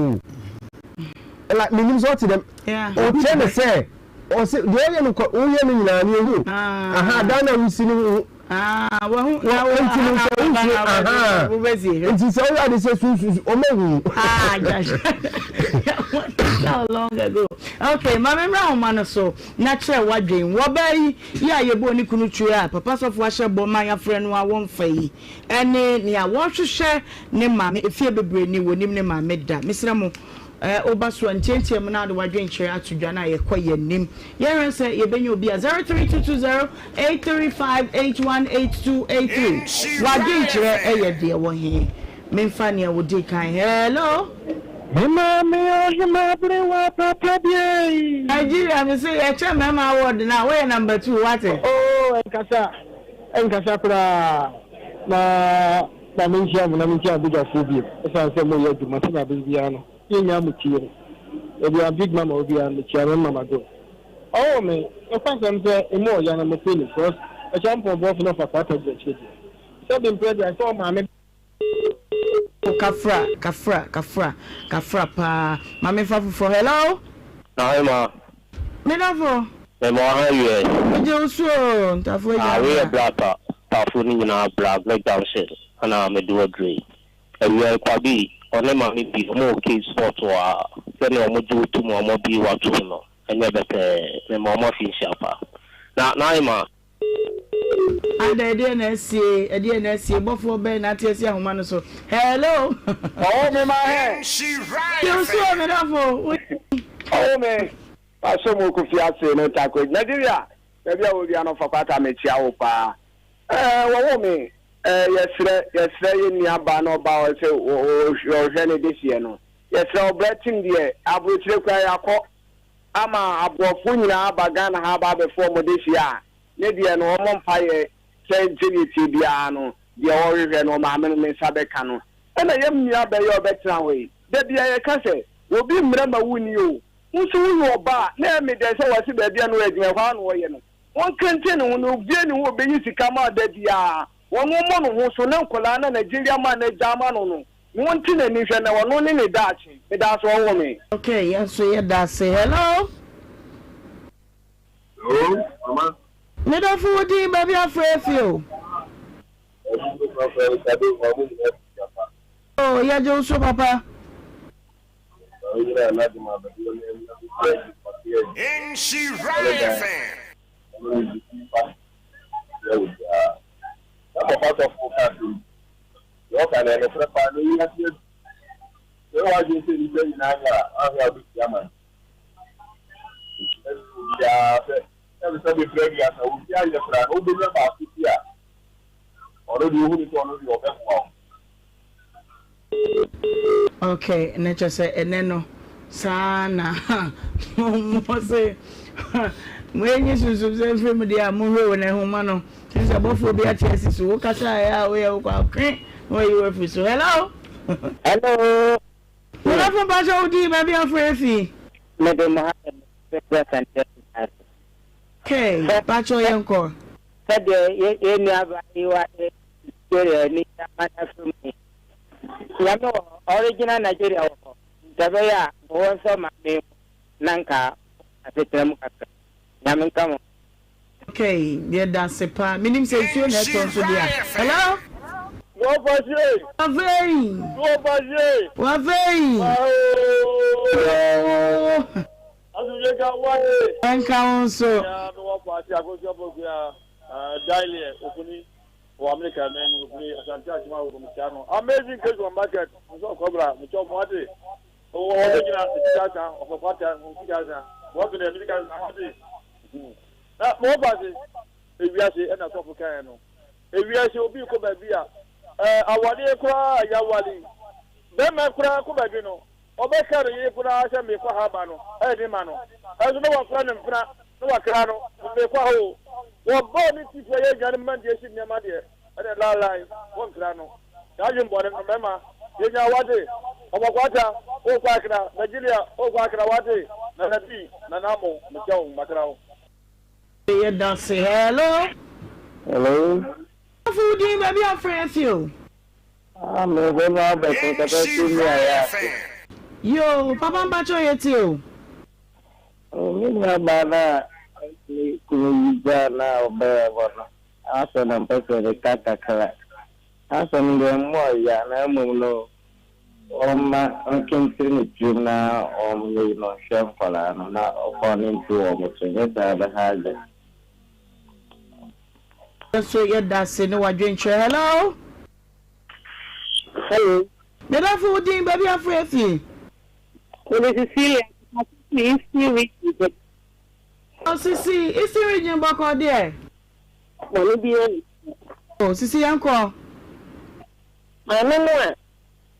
o like menim sɛ ɔte dɛm ɔkyerɛ ne sɛ ɔse deɛ ɔyɛ no kɔ woyɛ no nyinaa ne yɛhu aha dan na wosi no ho nti no sɛ wosie aha nti sɛ woyɛ ade sɛ sunsun ɔma hu. How long ago? Okay, maame mmra ahoma no so na kyerɛ wadwen. Wɔbaa yi yɛ a yɛbɔɔ ne kunu tue a papa sɔfo ahyɛ bɔ ma yɛafrɛ no a wɔmfa yi. Ɛne nea wɔhwehwɛ ne maame efie bebree ni wɔnim ne maame da mesrɛ mo woba so a ntiantia mu na wode wadwenkyerɛ ato dwa na yɛkɔ yɛn anim yɛhwɛ sɛ yɛbɛnya obi a 03220 835 818283 wadwenkyerɛ ɛyɛ deɛ wɔ he memfa nea wɔdi kan hello. Me maame ɔhema berewa papa biei. Nigeria me se yɛkyɛ mmarima award no a woyɛ number 2 wate. Oh ɛnkasa. Ɛnkasa koraa na na menkyia mo na menkyia abadwafoɔ bio ɛsiane sɛ moyɛ adwuma sɛnea abere biara no yɛnnya mo tie no. Baabi a Big Mama wɔ biara no mekyia no ne Mama Joe. Ɔwoo me, nokwasɛm sɛ emu ɔya na mepɛ ni cos ɛkyampɔn bɔfo na ɔfa kwata di akyire deɛ sɛbi mprɛ deɛ sɛ ɔmaame Kafra kafra kafra kafra paa ma me nfa foforɔ hello. Ahema. Me dɔfo. Me ma wo ha wiɛ. Me gye wo so oo ntafo agya bra. Ah wei yɛ bra ta tafo ne nyinaa bra Great Junction ɛna me de wo aduru yi. Awia yi Kwabi ɔne maame bi ɔmo wɔ Cape Sport wɔ ha sɛnea ɔmo gye wo to mu a ɔmo abue wo atom no ɛnyɛ bɛtɛɛ me ma ɔmo afi nhyia pa. Na Nahema. Ada ɛdeɛn na asie ɛdeɛn na asie bɔfoɔ bɛn na ate asi ahoma no so hello. Ɔwɔ me ma hɛ. Yɛn so o me dɔfo. Ɔwɔ me ma so mu kofi ase ne tako Nigeria baabi a wɔ bia no fa kwata me kyia wo paa ɛɛ wɔwɔ me ɛɛ yɛsrɛ yɛsrɛ yɛ nua ba na ɔba ɔsɛ ɔhwɛ ne dehyeɛ no yɛsrɛ ɔbrɛ tim deɛ aburokyire kura yɛakɔ ama aborɔfo nyinaa aba Ghana ha aba abɛfo wɔn dehyeɛ a, ne deɛ no wɔmmɔ mpaeɛ sɛ sɛdeɛ ɛteɛ biara no deɛ ɔrehwehwɛ no ɔmaame no ne nsa bɛka no. Ɛna yɛm nua bɛyɛ a ɔbɛtena hɔ yi, da biara yɛka sɛ obi mmrɛ ma wonni o, wo nso woyɛ ɔba a na ɛyɛ me dɛ sɛ wɔse baabi a na ɔyɛ adwuma ɛhɔ ara na ɔyɛ no, wɔnkenten ne ho na obiara nni hɔ a ɔbɛyi sika ma da biara, wɔn mmɔ ne ho so na nkwadaa no a Nigeria man no agya ama no no Na ɔnte n'ani nhwɛ na ɔno ne ne daakye. Medaase ɔwoo me. Ok yɛn nso yɛda ase hello. Hello mama. Me dɔfo wo din baabi afrɛ afi o. Ɛno nso mafrɛ no Sade ma mo nyinaa fi Japan. Oh yɛgye wo so papa. Maame nyina anadwo ma abɛdwo ne na me fɛ di kwate adi. Nhyira FM. Ɛno ne di pa yɛ wo biara. Na papa sɔfo ka asɛm bi. Deɛ ɔka no, ɛyɛ nokorɛ paa, na wiase adu. Sɛ woyɛ w'adwene sɛ nnipa nyinaa nyɛ a, woanhwɛ a wobɛtia amane. Enti mɛsrɛ obiara sɛ, sɛbesɛbe mprɛ aduasa, obiara nyɛ koraa na wobɛnya baako bi a ɔno deɛ wohu no sɛ ɔno deɛ ɔbɛboa wo. Ok na kyerɛ sɛ ɛnɛ no saa na mo se mo enyi sunsum sɛ mfiri mu deɛ a mo hwɛ o na nhoma no kyerɛ sɛ bɔfoɔ bi ate asi so wo kasa a ɛyɛ a woyɛ wo kɔ akwe na wayi wo afiri so hello. Hello. Mɔdɔfo mpakyɛ wo din baabi afrɛ afi. Mede Mohammed mefrɛ Santɛ Kumasi. Okay mpakyɛ yɛn kɔ. Sɛdeɛ yɛn nua baa yi wa Nigeria ni ama no afiri mu yi. Nyame wɔ hɔ, original Nigeria wɔ hɔ, nti ɛbɛyɛ a nka wɔnsɔ maame yi mu na nka asetena mu kakra. Nyame nka mo. Okay, yɛda ase paa. Menim sɛ nsuo na ɛtɔ nso deɛ a. Hello? Wɔfa sie. Wafei. Wɔfa sie. Wafei. Wahoo. Asomdwe nka wo aye. Ɛnka wo nso. Ya me wɔfa ase akosua pokua Dailie Ofuni wɔ America man mu ofiri Asante Akyem Awoko mekyia no. Amazing Grace wɔ market nso ɔkɔbra mekyɛ ɔmo ate. Ɔwɔ hɔ gyina ne sika asa ɔfɔ kwata ne sika asa wɔn ne sika asa ate. Na me wɔfa ase ewiase ɛna sɔfo kan no. Ewiase obi kɔ baabi a ɛɛ awadeɛ koraa a yɛawale yi, bɛrima koraa kɔ baabi no, ɔbɛka ne yere koraa sɛ meekɔ ha aba no, ɛyɛ den ma no. Ɛnso na wafra ne mpena na wakra no, meekɔ ha o. Wɔbɔɔ ne ti fua yɛ aduane ma deɛ si nneɛma deɛ, ɛne laalae, wɔnkra no. Saa adwene bɔne no, mmarima, yɛnya wate. Ɔbɔkwata, wokɔ akra, Nigeria, wokɔ akra wate. Nana bi, Nana Amo, mekyɛ wo, makra wo. Yɛ dase hello. Hello. Sɔfo wo din baabi a frɛ afi o. Ah me hɔ no abɛsen kasa fi mi a yɛ ase. Yoo papa mpakyɛw yɛ tie o. Oh me nua baa na ne kunu yi gyaa na ɔbɛɛ hɔ no asɛ na mpɛ sɛ me ka kakra asɛ no deɛ mmɔɔ ya na mmom no Ɔmma ɔnkentiri ne tirim na ɔnyɛ yi na ɔnhwɛ nkwadaa no na ɔkɔn no ntu wɔn so nyɛ saa ɛbɛha adwene. Nso yɛdase ne wadwenkyerɛ hello. Hello. Medafo wo din baabi afrɛ afi. Mede Cecilia fi Eastern Region. Oh Sisi Eastern Region bɔkɔ deɛ. Bɔne biara nni. Oh Sisi yɛnkɔ. Maame no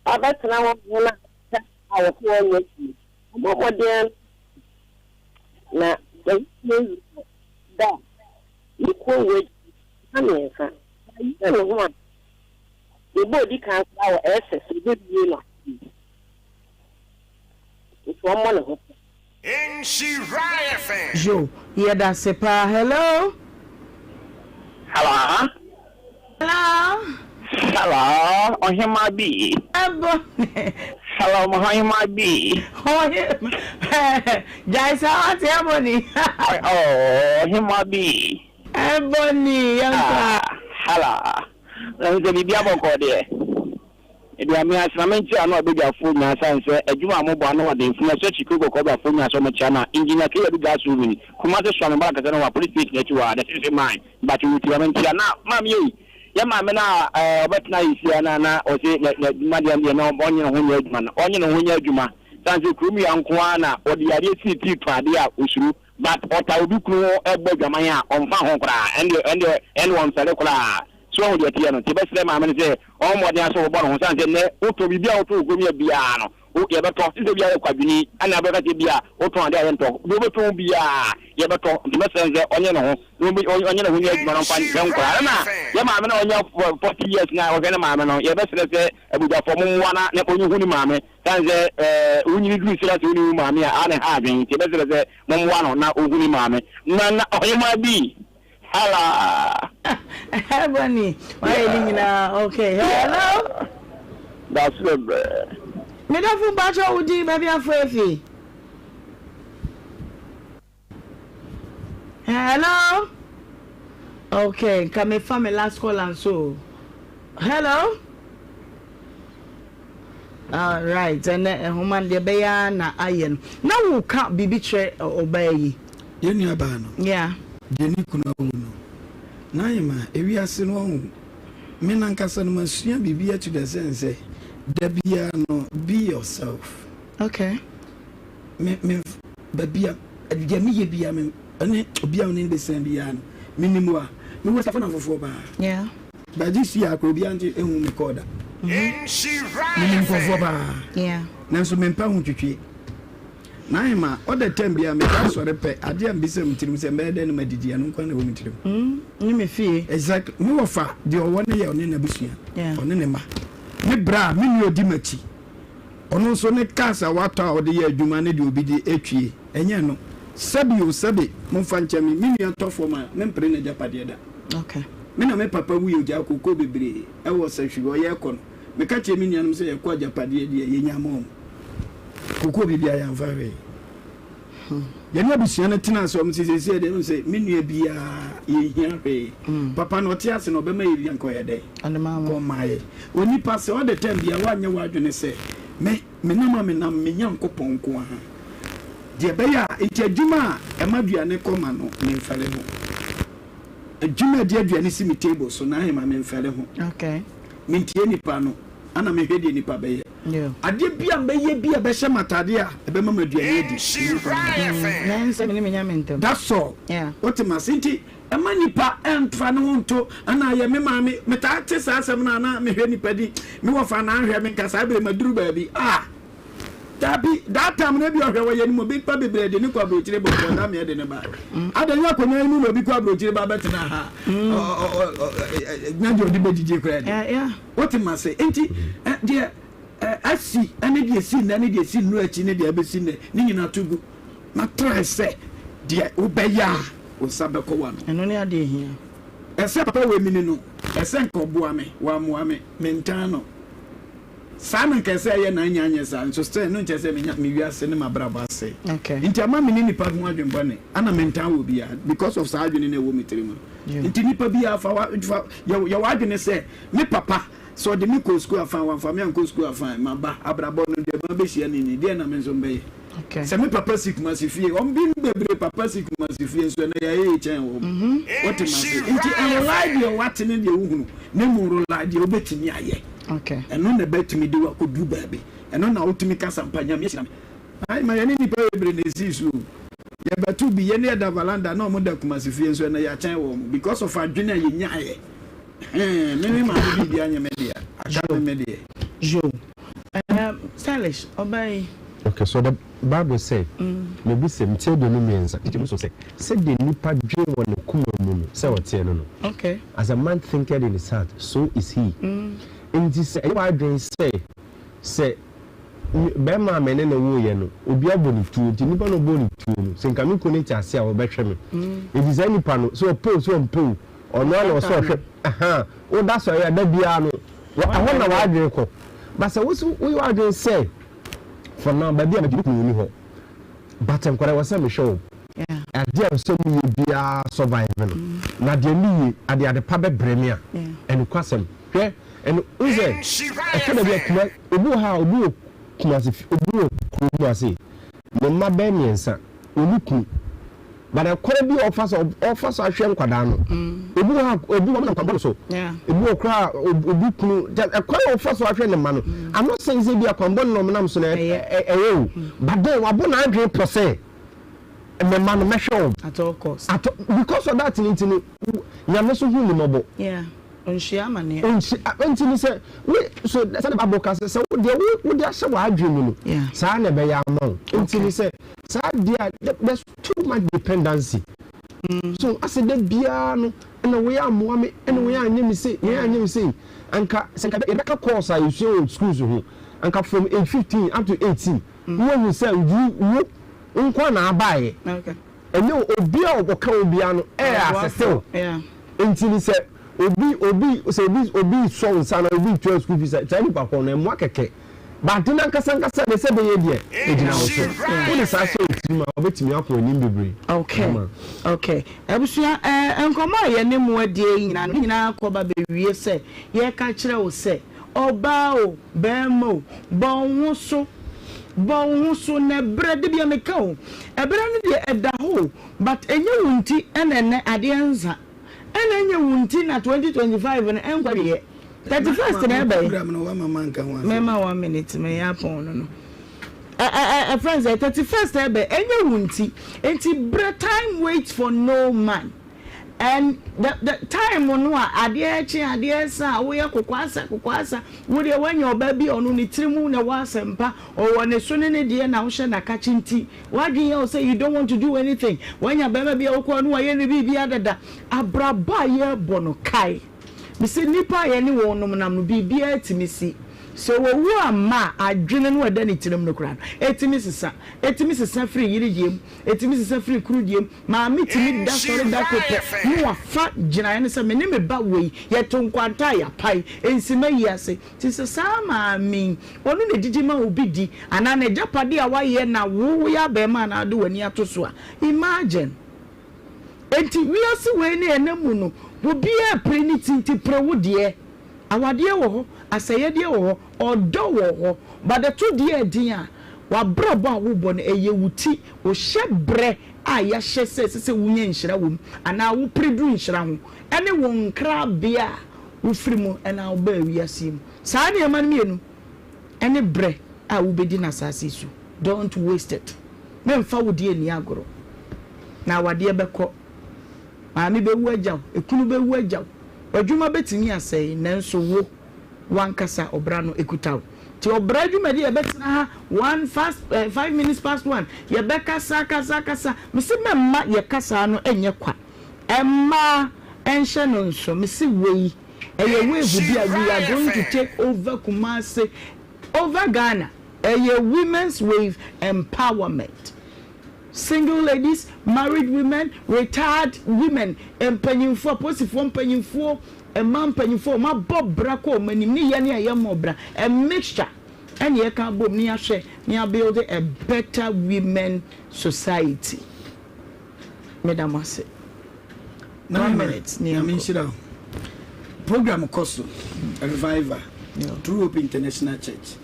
a wabɛtena hɔ ma no akyɛ a wɔse ɔnyɛ hwee. Ɔmmɔ mmɔden na sɛ wotumi wie da a, ne kuo wɔ adwuma mmiɛnsa. Wayere ne ho a, deɛ ɔbɔ ɔdi kan koraa wɔ SS, ɔbɛwie no afe. Nti ɔmmɔ ne ho ka. Nhyira FM. Yo, yɛdase paa. Hello. Hello. Hello. Hello, Ɔhemmaa bi. Ɛbɔ. Hello, Ɔhemmaa bi. Ɔhe, gyae saa wate ɛbɔ ni. Oh, Ɔhemmaa bi. Ɛbɔ ni, yɛnkɔ. Ah, hello. Na sɛ biribi abɔkɔ deɛ. Mede ame ase na menkyea ano abadwafoɔ nyinaa sane sɛ adwuma a mobɔ ano ɔden funu ɛsɛ Kyikiri Kɔkɔɔbrafoɔ nyinaa sɛ wɔkyea na Engineer Kay Adu Gas Oven Kumasi Soame Mbala kɛsɛ no wɔ Police Station akyi hɔ a the Sese Mine mpakyɛ wo ti ma menkyea na maame ei yɛ maame no a ɛɛ ɔbɛtena ayɛ sia na na ɔse na na adwuma deɛ deɛ na ɔnye ne ho nyɛ adwuma no ɔnye ne ho nyɛ adwuma sane sɛ kurom ya nko ara na ɔde yareɛ sii tii tɔn adeɛ a ɔsuro but ɔtaa obi kunu ho bɔ adwaman a ɔmfa ho koraa ɛndeɛ ɛndeɛ ɛnde ɔmfɛre koraa so wahu deɛ ɛteɛ no nti yɛbɛsrɛ maame no sɛ ɔmmɔ mmɔden ara sɛ ɔbɛbɔ ne ho sane sɛ nnɛ wotɔ biribi a wotɔ wɔ kurom yɛ biara no wo yɛbɛtɔ sɛ sɛ biara yɛ kwadwoni ɛna abɛka sɛ bi a wotɔn adeɛ a yɛntɔ deɛ wobɛtɔn biara yɛbɛtɔ nti mɛsrɛ no sɛ ɔnyɛ ne ho na ɔnyɛ ne ho nyɛ adwuma no mfa nhwɛ nkwadaa ɛna yɛ maame no a ɔnya 40 years na ɔhwɛ ne maame no yɛbɛsrɛ sɛ abusuafoɔ mommoa na na ɔnhu ne maame Esiane sɛ wonyini duru sɛ na sɛ wonni wo maame a, a na ɛha adwene nti, yɛbɛsrɛ sɛ mommoa no na ohu ne maame. Na na ɔhemmaa bi. Hala! Ebony, wayɛ ne nyinaa okay. Hello. Dasrɛ brɛ. Me dɔfo mpakyɛ wo din baabi afo efi. Hello. Okay, nka me fa me last call and so. Hello. All right, ɛnɛ nhoma no deɛ ɛbɛyɛ na ayɛ no. Na wo ka biribi kyerɛ ɔbaa yi. Yɛn nua baa no. Yeah. Deɛ ne kunu awu no. N'ahema, ewiase no ɔho. Me nankasa no masua biribi ato the sense sɛ da biara no be yourself. Okay. Me me baabi a deɛ meyɛ biara me ɛne obi a ɔne no bɛsian biara no menim wo a mewɔ safo namfofoɔ paa. Yeah. But this year akora obiara nte ehu me kɔɔ da. Menim nkurɔfoɔ paa. Yeah. Nanso mempɛ ho twitwie. N'ahema ɔda tam biara meka asɔre pɛ adeɛ a mbisa me tirim sɛ mbɛyɛ dɛn na madidi ɛno nko na ɛwɔ me tirim. Ne me fie. Exactly. Me wɔfa deɛ ɔwɔ ne yɛ ɔne n'abusua. Yeah. Ɔne ne ma. Me bra me nua odi m'akyi. Ɔno nso ne cars a watɔ a ɔde yɛ adwuma ne deɛ obi de atwie, ɛnyɛ ɛno. Sɛbi o sɛbi, momfa nkyɛ me, me nua tɔ fam a, mempere n'agyapadeɛ da. Okay. Me na me papa wuiɛ ɔgyaa kookoo bebree wɔ sahwi hɔ, yɛrekɔ no, meka kyerɛɛ me nuanom sɛ yɛkɔ agyapadeɛ deɛ yɛnya ma wɔn. Kookoo biribiara yɛamfa hwee. Yɛne abusua no tenaa ase, wɔn se seesei deɛ, wohu sɛ me nua biara yɛnhia hwee. Papa no ɔte ase no ɔbɛma yɛ bi anka ɔyɛ dɛn? Ɔmma yɛ. Onipa sɛ ɔde tɛm biara woanyɛ w'adwene sɛ me menam a menam me Nyankopɔn nko ara. Deɛ ɛbɛyɛ a nti adwuma a ɛma aduane kɔ ma no memfɛre ho. Adwuma a ɛde aduane si me table so no ahema memfɛre ho. Mentie nipa no ana mehwɛ deɛ nipa bɛyɛ. Adeɛ bi a mɛyɛ bi a ɛbɛhyɛ me atadeɛ a ɛbɛma me aduane adi. Nnipa no. That's all. Wote m'ase? Nti ɛma nipa ɛntra ne ho nto ana yɛ me maame. Metaa te saa asɛm no a na mehwɛ nipa di. Me wɔfa na ahwɛ me nka saa bere maduru baabi. Ah! Dabi, that time no ebi ɔhwɛ wɔ yɛn mu nipa bebree de ne kɔ aburokyire bɔ bɔ da meɛ de ne ba. Ada nyɛ akonnwa yi mu na obi kɔ aburokyire ba bɛtena ha. Nya deɛ ɔde bɛdidi koraa di. Wote ma se nti deɛ asi ne deɛ si nnɛ ne deɛ si nnuro akyi ne deɛ ɛbɛsi nnɛ ne nyinaa to gu na try sɛ deɛ wobɛyɛ a wo nsa bɛkɔ w'ano. Ɛno ne adeɛ hia. Ɛsɛ papa wei mini no ɛsɛ nka ɔboa me wammoa me mentaa no. Saa na nka ɛsɛ ɛyɛ na anya anyɛ saa nso still ɛno nkyerɛ sɛ menya me wiase ne m'abrabɔ asɛe. Nti ama me ne nipa ho adwen bɔne ana mentaa wɔ biara because of saa adwene no a ɛwɔ me tirim no. Nti nipa biara fa wa fa yɛ yɛ w'adwene sɛ me papa sɛ ɔde me kɔɔ sukuu a fine wamfa me ankɔ sukuu a fine maba abrabɔ no deɛ mabɛhyia no ni deɛn na me nso mbɛyɛ. Sɛ me papa si Kumasi fie, wɔn bi bebree papa si Kumasi fie nso ɛnɛ yɛayɛ yie kyɛn wɔn. Wote me ase? Nti ɛnrely deɛ woate ne deɛ wohunu, na mmom rely deɛ wobɛtumi ayɛ. Ɛno na ɛbɛtumi de wo akɔduru baabi. Ɛno na wotumi ka sɛ ampa Nyame ahyira me. Ae, ma yɛne nnipa bebree na ɛsii so o. Yɛbɛto bi, yɛne yɛda valanda na wɔn da Kumasi fie nso ɛnɛ yɛakyɛn wɔn because of adwene a yɛnyaeɛ. Hɛn, me me maame biribiara nyɛ me dea, aka me me deɛ. Yo. Um, stylish, ɔbaa yi. Okay, so the Bible say, mebisa mu, ti 23, nkyekyɛmu so sɛ, sɛdeɛ nipa dwen wɔ ne koma mu no, sɛ ɔteɛ no no. Okay. As a man thinketh in his heart, so is he. Nti sɛ ɛyɛ w'adwen sɛ, sɛ bɛrima a me ne no woeɛ no, obi abɔ ne tuo, nti nipa no ɔbɔɔ ne tuo no, sɛ nka me kunu no te ase a, ɔbɛhwɛ me. Nti saa nipa no, sɛ ɔpɛ o, sɛ ɔmpɛ o, Ɔno ara na ɔsɛ ɔhwɛ ahaa woda sɔre a da biara no ɛhɔ na w'adwene kɔ but sɛ wo so woyɛ w'adwene sɛ for now baabi a mede me kunu nni hɔ but nkwadaa ɛwɔ sɛ mehwɛ wɔn adeɛ a ɛsɛ meyɛ biara survive no na deɛ meyɛ ade ade pa bɛbrɛ me a ɛnokwasɛm hwɛ ɛno wo sɛ ɛtɔ da bi a kuma obi wɔ ha a obi wɔ Kumasi obi wɔ kuro mu ase ne mma bɛyɛ mmiɛnsa wɔn kunu But ɛkwan bi a ɔfa so ɔfa so ahwɛ nkwadaa no ebi wɔ ha ebi wɔ nam kwan so ebi wɔ koraa obi kunu ɛkwan a ɔfa so ahwɛ ne mma no I'm not saying sɛ bi akwan bɔ ne na ɔmo nam so no ɛyɛ o but then wabɔ n'adwene pɔ sɛ me mma no mɛhwɛ wɔn at all cost at because of that nti no nyame so hu ne mɔbɔ. Yeah. Ɔnhyia amaneɛ. Ɔnhyia nti no sɛ wo so sɛdeɛ Bible ka sɛ sɛ wo deɛ wo wode ahyɛ w'adwene mu no saa na ɛbɛyɛ ama wo nti no sɛ saa deɛ a there's too much dependency so asɛ da biara no ɛna wei ammoa me ɛna wei anyɛ me sei wei anyɛ me sei anka sɛ nka yɛbɛka course a yɛsua wɔ schools ho anka from age 15 up to 18 woahu sɛ wo wo nko a na abaeɛ Ɛnyɛ obi a ɔka wo biara no ɛyɛ asese wo. Nti no sɛ obi obi sɛ obi obi sɔ wo nsa na obi tua school fees a saa nipa korɔ no ɛmmoa kɛkɛ. But ade no ankasa ankasa deɛ sɛ ɛbɛyɛ deɛ ɛgyina wo so. Wode saa hyɛ wo tirim a wobɛtumi akɔ anim bebree. Okay okay abusua eh, nkɔmmɔ a yɛne mo adie yi nyinaa no ne nyinaa kɔba bɛwie sɛ yɛka kyerɛ wo sɛ Ɔbaa o, barima o, bɔ wo ho so, bɔ wo ho so na ɛberɛ, da biara meka o, ɛberɛ no deɛ ɛda hɔ o, but ɛnyɛ wo nti na ɛnnɛ adeɛ nsa, ɛna ɛnyɛ wo nti na 2025 no ɛnkɔ awieɛ, 31st na ɛba yi. Mɛma one minute meyɛ apɔn no no. Ɛ ɛ ɛ ɛfrɛ no sɛ 31st ɛba yi, ɛnyɛ wo nti, nti berɛ time waits for no man. And the the time no a adeɛ rekye adeɛ resa a woyɛ kokoasa kokoasa wo deɛ woanya ɔbaa bi a ɔno ne tiri mu na ɛwɔ asɛmpa ɔwɔ ne so ne ne deɛ na wohyɛ n'akakye nti w'adwene yɛ wo sɛ you don't want to do anything woanya barima bi a wokɔ no wayɛ ne biribiara dada abrabɔ a yɛrebɔ no kae Mese nnipa a yɛne wɔn nom nam no biribiara tumi si. Sɛ wawu amma a, adwene no a ɛda ne tirim no koraa no, ɛtumi sesa. Ɛtumi sesa firi yereyɛ mu, ɛtumi sesa firi kurudeɛ mu. Maame tumi da sɔre da koro pɛ na wafa gyinaeɛ no sɛ me ne me ba wei, yɛto nkwanta a yɛapae, nsima yi ase. Nti sɛ saa maame yi, ɔno na ɛdidi ma obi di, anaa n'agyapadeɛ a wayɛ na wo woyɛ abarimaa na wode w'ani ato so a, imagine. Enti wiase wei ne ɛnɛ mu no, obiara repere ne ti nti pere wo deɛ. Awadeɛ wɔ hɔ, asɛyɛdeɛ wɔ hɔ, ɔdɔ wɔ hɔ, but ɛto deɛ ɛden a, w'abrabɔ a wobɔ no ɛyɛ wo ti, wo hyɛbrɛ a yɛahyɛ sɛ ɛsɛ sɛ wonya nhyira wɔ mu anaa wopere duru nhyira ho, ɛne wo nkrabea a wofiri mu na wobaa wiase yi mu. Saa nneɛma no mmienu ne berɛ a wobɛdi no asaase yi so. Don't waste it. Memfa wo deɛ nni agorɔ. Na awadeɛ bɛkɔ. Maame bɛwu agya wo, ekunu bɛwu agya wo, w'adwuma bɛtumi asɛe, nanso wo, w'ankasa ɔbra no ɛkuta wo. Nti ɔbra dwumadi a yɛbɛtena ha one fast eh, 1:05, yɛbɛkasa kasa kasa. Mese mɛmma yɛ kasaa no nyɛ kwa. Mmaa nhyɛ no nso. Mese wei ɛyɛ wave bi a we are going to take over Kumasi, over Ghana. Ɛyɛ women's wave empowerment. Single ladies, married women, retired women, mpanyinfoɔ, apolisifoɔ mpanyinfoɔ, mmaa mpanyinfoɔ, wɔn abɔ bra kɔ wɔn anim ne yɛn a yɛmmɔ bra, a mixture ɛna yɛka abom ne yɛahwɛ ne yɛabuild a better women society. Meda mo ase. One minute ne Nyame yɛnkɔ. nhyira wo. Program kɔ so, Revival, True Hope International Church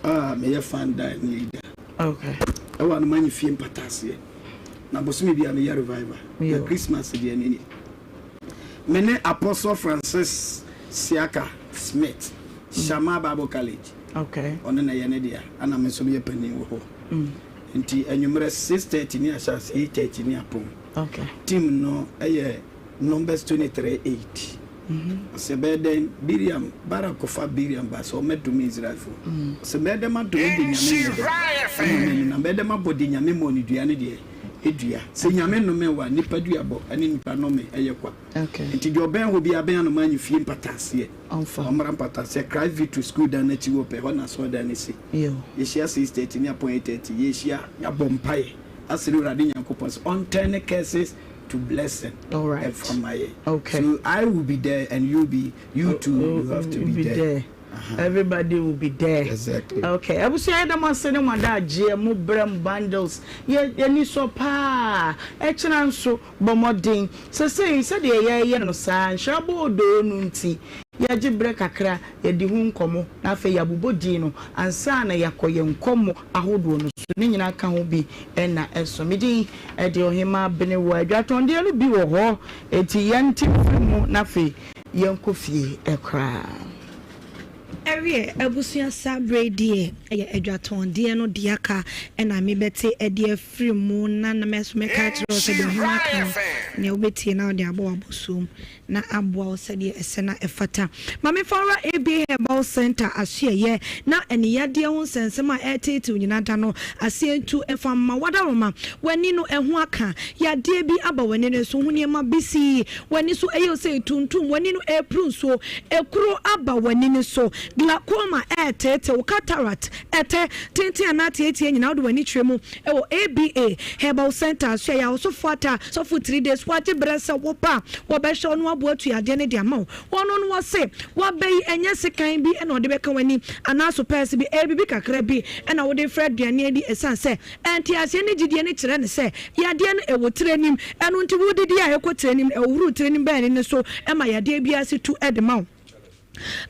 a meyɛ founder ne leader. Okay. Ɛwɔ Anomanyi fie mpata aseɛ. Na bosome bia meyɛ revival. Na Christmas deɛ ne ni. Me ne Apostle Francis Siaka Smith, Shama Bible College. Okay. Ɔno na ɛyɛ ne dea. Ana me nso meyɛ panin wɔ hɔ. Nti anwummerɛ 6:30 ne ahyɛ ase 8:30 ne apɔn. Okay. Team no ɛyɛ Numbers 23:8. Ɔsɛ bɛyɛ dɛn Biriam Barak kɔfa Biriam ba sɛ ɔmmɛdome Israelfoɔ. Ɔsɛ bɛyɛ dɛn madome de Nyame nyɛ dɛn ama m'ani na bɛyɛ dɛn mabɔ de Nyame mmɔɔ ne dua ne deɛ dua. Sɛ Nyame nnome wo a nnipa duabɔ ne nnipa nnome yɛ kwa. Nti deɛ ɔbɛn hɔ biara bɛn anoma anyi fie mpataaseɛ. Ɔmmra mpataaseɛ Christ Victory School dan no akyi hɔ pɛ hɔ na asɔredan no si. Yɛhyia 6:30 ne apɔn 8:30 yɛhyia yɛabɔ mpaeɛ asrɛ Awurade Nyankopɔn sɛ ɔntɛne curses to blessing Alright. ɛfa ma yɛ. Okay. So I will be there and you be you too you have to be there. there. Everybody will be there. Exactly. Okay. Abusua yɛda mo ase ne mo adagyeɛ mo brɛ mo bundles yɛ yɛni sɔ paa ɛkyena nso bɔ mmɔden sɛsɛyi sɛdeɛ yɛyɛ no saa nhyira boodoo no nti yɛgye berɛ kakra yɛdi ho nkɔmmɔ na afei yɛabobɔ din no ansa na yɛakɔ yɛn nkɔmmɔ ahodoɔ no so ne nyinaa ka ho bi na ɛso me din de Ɔhemaa Benewa Adwatɔndeɛ no bi wɔ hɔ enti yɛnte mfiri mu na afei yɛnkɔ fie koraa. Ɛweɛ abusua saa berɛ yi deɛ ɛyɛ adwatɔndeɛ no deɛ aka na me bɛte de afiri mu na na me nso mɛka akyerɛ wo sɛ deɛ ɔhemaa ka no nea wobɛtie na wode abɔ w'abɔsoɔ mu na aboa wo sɛdeɛ ɛsɛ na ɛfata. Ma memfa wo wura ABA Herbal Centre asoɛeɛ na aniyadeɛ ho nsɛnsɛm a ɛreteetew nyinaa da no aseɛ ntu mfa mma w'adaworoma. W'ani no ɛho aka, yadeɛ bi aba w'ani no so ho nneɛma bi si w'ani so ɛyɛ wo sɛ ɛtuntum, w'ani no ɛrepuru nsuo, ekuro aba w'ani no so, glaucoma ɛreteetew, cataract, ɛtɛ, tenten anaa tiatia nyinaa wode w'ani kyerɛ mu wɔ ABA Herbal Centre asoɛeɛ a Ɔsɔfo Atta Sɔfo Three Days wagye berɛ sɛ woba a wɔbɛhwɛ wo na wɔaboa atua adeɛ no de ama wo. Wɔno no wɔse waba yi ɛnyɛ sekan bi na ɔde bɛka w'ani anaa sopɛɛse bi, ɛyɛ biribi kakra bi na wode refra aduane adi ɛsiane sɛ nteaseɛ ne gyidie no kyerɛ no sɛ yadeɛ no ɛwɔ tiri anim ɛno nti wodidi a ɛkɔ tiri anim ɛhohoro tiri anim bɛn ani no so ma yadeɛ biara se tu de ma wo.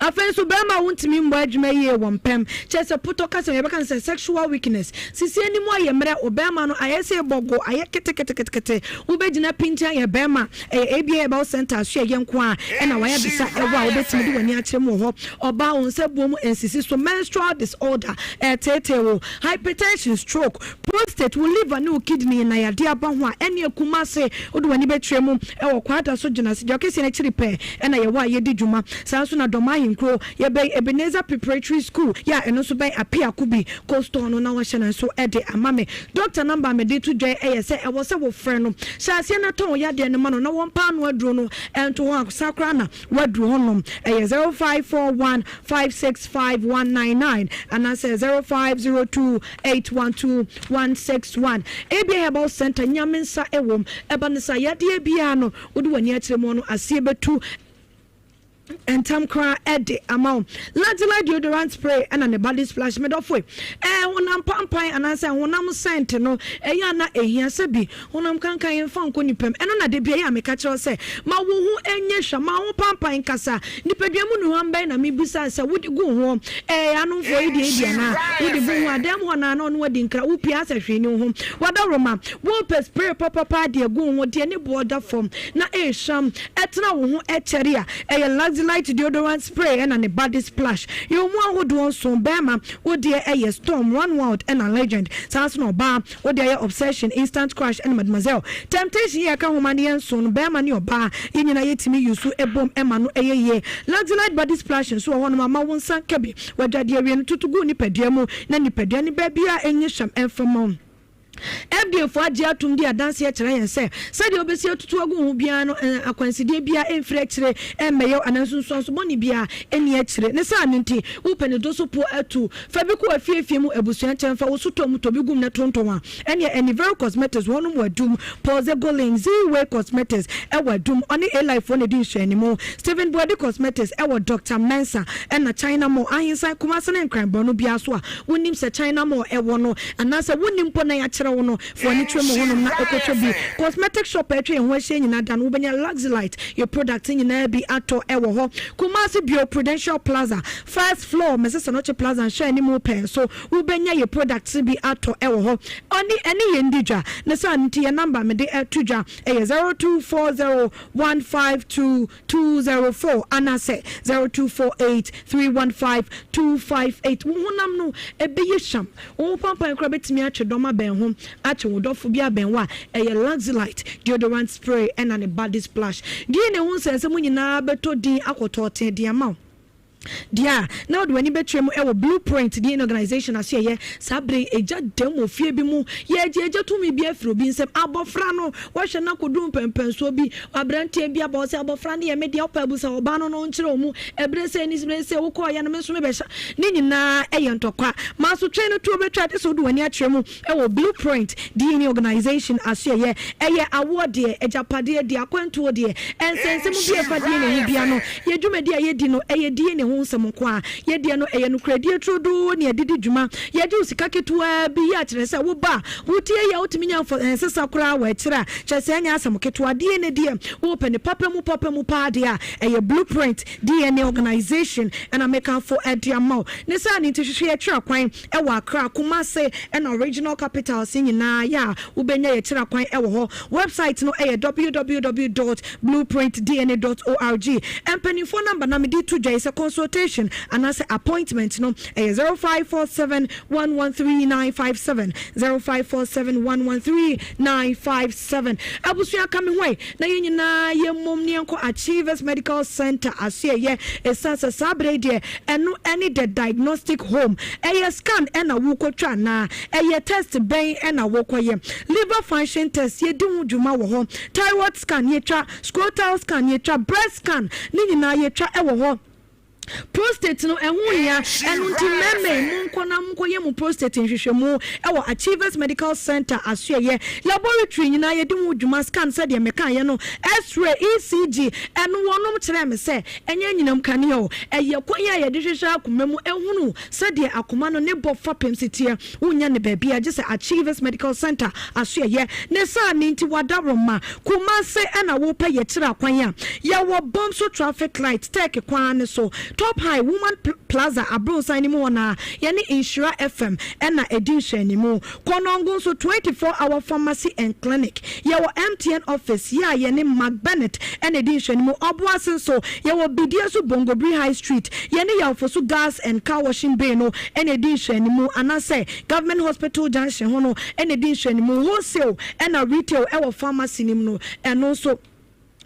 Afei nso, barima a wontumi mmɔ adwuma yie wɔ mpam, kyerɛ sɛ potɔ kasa mu yɛbɛka no sɛ sexual weakness, sisi anim ayɛ mmerɛ, wo barima no ayɛ sɛ bɔgo, ayɛ keteketekete, wobɛgyina pintinn ayɛ barima, ɛyɛ ABA Herbal Centre asoɛeɛ nko ara na wɔayɛ bisa ɛwɔ a wobɛtumi de w'ani akyerɛ mu wɔ hɔ. Ɔbaa, wo nsa buo mu nsisi so, menstrual disorder, ɛreteetee wo, hypertension, stroke, Prostate, wo liver ne wo kidney na yadeɛ aba ho a, ɛneɛ Kumase wode w'ani bɛkyerɛ mu wɔ Kwadaso Gyinase dwa kɛseɛ no akyiri pɛɛ na yɛwɔ a yɛdi dwuma. Saa nso na. Dɔm Ahenkuro, yɛbɛn Ebenezer Preparatory School, yɛ a ɛno nso bɛn Apiakobi Coastal no na wahyɛ no nso de ama me. Doctor number a mede to dwa yi yɛ sɛ ɛwɔ sɛ wofrɛ no, hyɛ aseɛ na tɔn wo yadeɛ no ma no na wɔmpa ano aduro no nto hɔ ansa koraa na woaduru hɔnom. Ɛyɛ 0541 565 199 anaasɛ 0502 812 161. Abia Herbal Centre, Nyame nsa wɔ mu. Ɛba no saa yadeɛ biara no wode w'ani akyerɛ mu no aseɛ bɛtu ntɛm koraa de ama wo. Latila deodorant spray ɛna ne body splash. Me dɔfo e, ɛɛ honam pampan anaasɛ honam scent no ɛyɛ a na ehia sɛ bi honam kankan yɛmfa nkɔ nipa mu. Ɛno na da bi ɛyɛ a meka kyerɛ wo sɛ ma wo ho nyɛ hwa, ma wo ho pampan kasa. Nipadua mu nnuhwam bɛn na mebisa sɛ wode gu ho? Ɛɛ anomfoɔ yi deɛ ebi anaa wode gu ho a dɛm hɔ naa na ɔno adi nkra wopie asɛ hwee ni wo ho. Wadaworoma, wopɛ spray papapa de agu wo ho deɛ ne boɔ da fam na ɛrehwam ɛtena wo ho kyɛre a, ɛyɛ Luxelite deodorant spray ɛna ne body splash. Yɛwɔ mu ahodoɔ nson, barima wo deɛ ɛyɛ Storm, Run Wild ɛna Legend. Saa nso na ɔbaa wo deɛ ɛyɛ Obsession, Instant Crush ɛna Mademoiselle. Temptation yi a ɛka ho ma no yɛ nson no, barima ne ɔbaa yɛn nyinaa yɛtumi use bom ma no yɛ yie. Luxelite body splash nso wɔ hɔnom a ma wo nsa nka bi. W'adwadeɛ awie no, toto gu wo nipadua mu na nipadua no baabiara nyɛ hwam mfa ma wo. FDA fo agye atom di adanse kyerɛ yɛn sɛ, sɛdeɛ wobɛsi atutu agu ho biara no, akwansideɛ biara mfiri akyire mmɛyɛ wo anaa nsunsuanso bɔne biara nni akyire. Ne saa no nti, wopɛ ne do so po atu. Fa bi kɔ afiefie mu, abusua nkyɛn, fa wo sotɔɔ mu tɔ bi gu mu na tontɔn a, ɛnneɛ Anivero Cosmetics, wɔnom wɔ Adum, Paul Zegolin, Z-Way Cosmetics wɔ Adum, ɔne A-Life foɔ na ɛdi nhwɛanimu, Stephen Boadi Cosmetics wɔ Doctor Mensah ɛna China Mall, Ahensan, Kumasi ne Nkran borɔno biara so a Wonnim sɛ China Mall ɛwɔ no anaasɛ wonnim mpo na yɛakyerɛ wo no, fa w'ani kyerɛ mu hɔnom na kɔtɔ bi. Cosmetic shop a atwa yɛn ho ahyia nyinaa da no wobɛnya Luxelite yɛ product nyinaa bi atɔ wɔ hɔ. Kumasi bio, Prudential Plaza, first floor, Mrs Anokye Plaza nhwɛ anim pɛɛ nso wobɛnya yɛ products bi atɔ wɔ hɔ. Ɔne ɛne yɛn di dwa. Ne saa nti yɛn number mede to dwa ɛyɛ 0240 152 204 anaasɛ 0248 315 258. Wo honam no ɛbɛyɛ hwam. Wo ho pampan koraa bɛtumi atwe dɔm abɛn ho, atwe wo dɔfo bi abɛn wo a, ɛyɛ Luxelite deodorant spray ɛna ne body splash. Deɛ na ɛho nsɛnsɛm nyinaa bɛtɔ din akɔtɔ tee de ama wo. Deɛ a na wode w'ani bɛkyerɛ mu wɔ Blueprint DNA Organization asoɛeɛ saa berɛ yi, egya dam wɔ fie bi mu, yɛregye egya tumi bi afiri obi nsam. Abɔfra no, wɔhwɛ no akɔduru mpɛnpɛnsoɔ bi, aberanteɛ bi aba hɔ sɛ abɔfra no yɛ me dea, wopɛ a bisa ɔbaa no na ɔnkyerɛ wo mu. Ɛberɛ sei ne berɛ sei wokɔeɛ no, me nso mebɛhyɛ. Ne nyinaa yɛ ntɔkwa. Mansotwe no tuo bɛtwa gye sɛ wode w'ani akyerɛ mu. Wɔ Blueprint DNA Organization asoɛeɛ, ɛyɛ awoɔ deɛ, agyapadeɛ deɛ, akwantuo deɛ, nsɛnsɛm bi a ɛfa DNA ho biara no, yɛn dwumadi a yɛdi no, ɛyɛ DNA ho nsɛm nko ara. Yɛn deɛ no, ɛyɛ nokorɛdie turodoo na yɛde di dwuma. Yɛgye wo sika ketewaa bi yi a kyerɛ sɛ woba a, wotie yie a wotumi nya mfa nsesa koraa wɔ akyire a, kyerɛ sɛ ɛnyɛ asɛm ketewa. DNA deɛ, wopɛ no papa mu papa mu paa deɛ a, ɛyɛ Blueprint DNA Organization na mekamfo de ama wo. Ne saa no nti, hwehwɛ yɛn akyiri kwan. Ɛwɔ Accra, Kumasi ɛna regional capitals nyinaa yɛ a wobɛnya yɛ kyerɛ kwan ɛwɔ hɔ. Website no ɛyɛ www dot blueprintdna dot org. Mpaninfoɔ number na mede to dwa yi sɛ consultation anaasɛ appointment no ɛyɛ 0547 113 957, 0547 113 957. Abusua ka me ho ɛ na yɛn nyinaa yɛmmom na yɛnkɔ Achievers Medical Centre asoɛeɛ ɛsiane sɛ saa berɛ yi deɛ Ɛno ne the diagnostic home. Ɛyɛ scan na worekɔtwa anaa? Ɛyɛ test bɛn na worekɔyɛ? Liver function test, yɛdi ho dwuma wɔ hɔ. Thyroid scan, yɛtwa. Scrotal scan, yɛtwa. Breast scan, ne nyinaa yɛtwa wɔ hɔ. Prostate no, ɛho hia. Ɛno nti mmarima yi, monkɔ na monkɔyɛ mo prostate nhwehwɛmu wɔ Achievers Medical Centre asoɛeɛ. Laboratory nyinaa yɛdi ho dwuma, scan sɛdeɛ mekaeɛ no, X-ray, ECG, ɛno wɔnom kyerɛɛ me sɛ Ɛnyɛ anyinam kanea o, ɛyɛ kwan a yɛde hwehwɛ akoma mu hunu sɛdeɛ akoma no ne bɔ fapem si teɛ. Wonnya no baabiara gye sɛ Achievers Medical Centre asoɛeɛ. Ne saa no nti w'adaworoma, Kumase na wopɛ yɛkyerɛ akwan a, yɛwɔ Bomso Traffic Light, Turkey kwan no so, Top High, Woman Plaza abronsan no mu hɔ no ara, yɛne Nhyira FM na ɛdi nhwɛanimu. Konongo nso 24 hour pharmacy and clinic, yɛwɔ MTN office yɛ a yɛne Mark Bennett na ɛdi nhwɛanimu. Ɔboase nso, yɛwɔ Bidie so Bongobiri High Street, yɛne Yawfoso Gas and Car Washing Bay no na ɛdi nhwɛanimu anaasɛ Government Hospital Junction ho no na ɛdi nhwɛanimu. Wholesale ɛna retail ɛwɔ pharmacy no mu no, ɛno nso.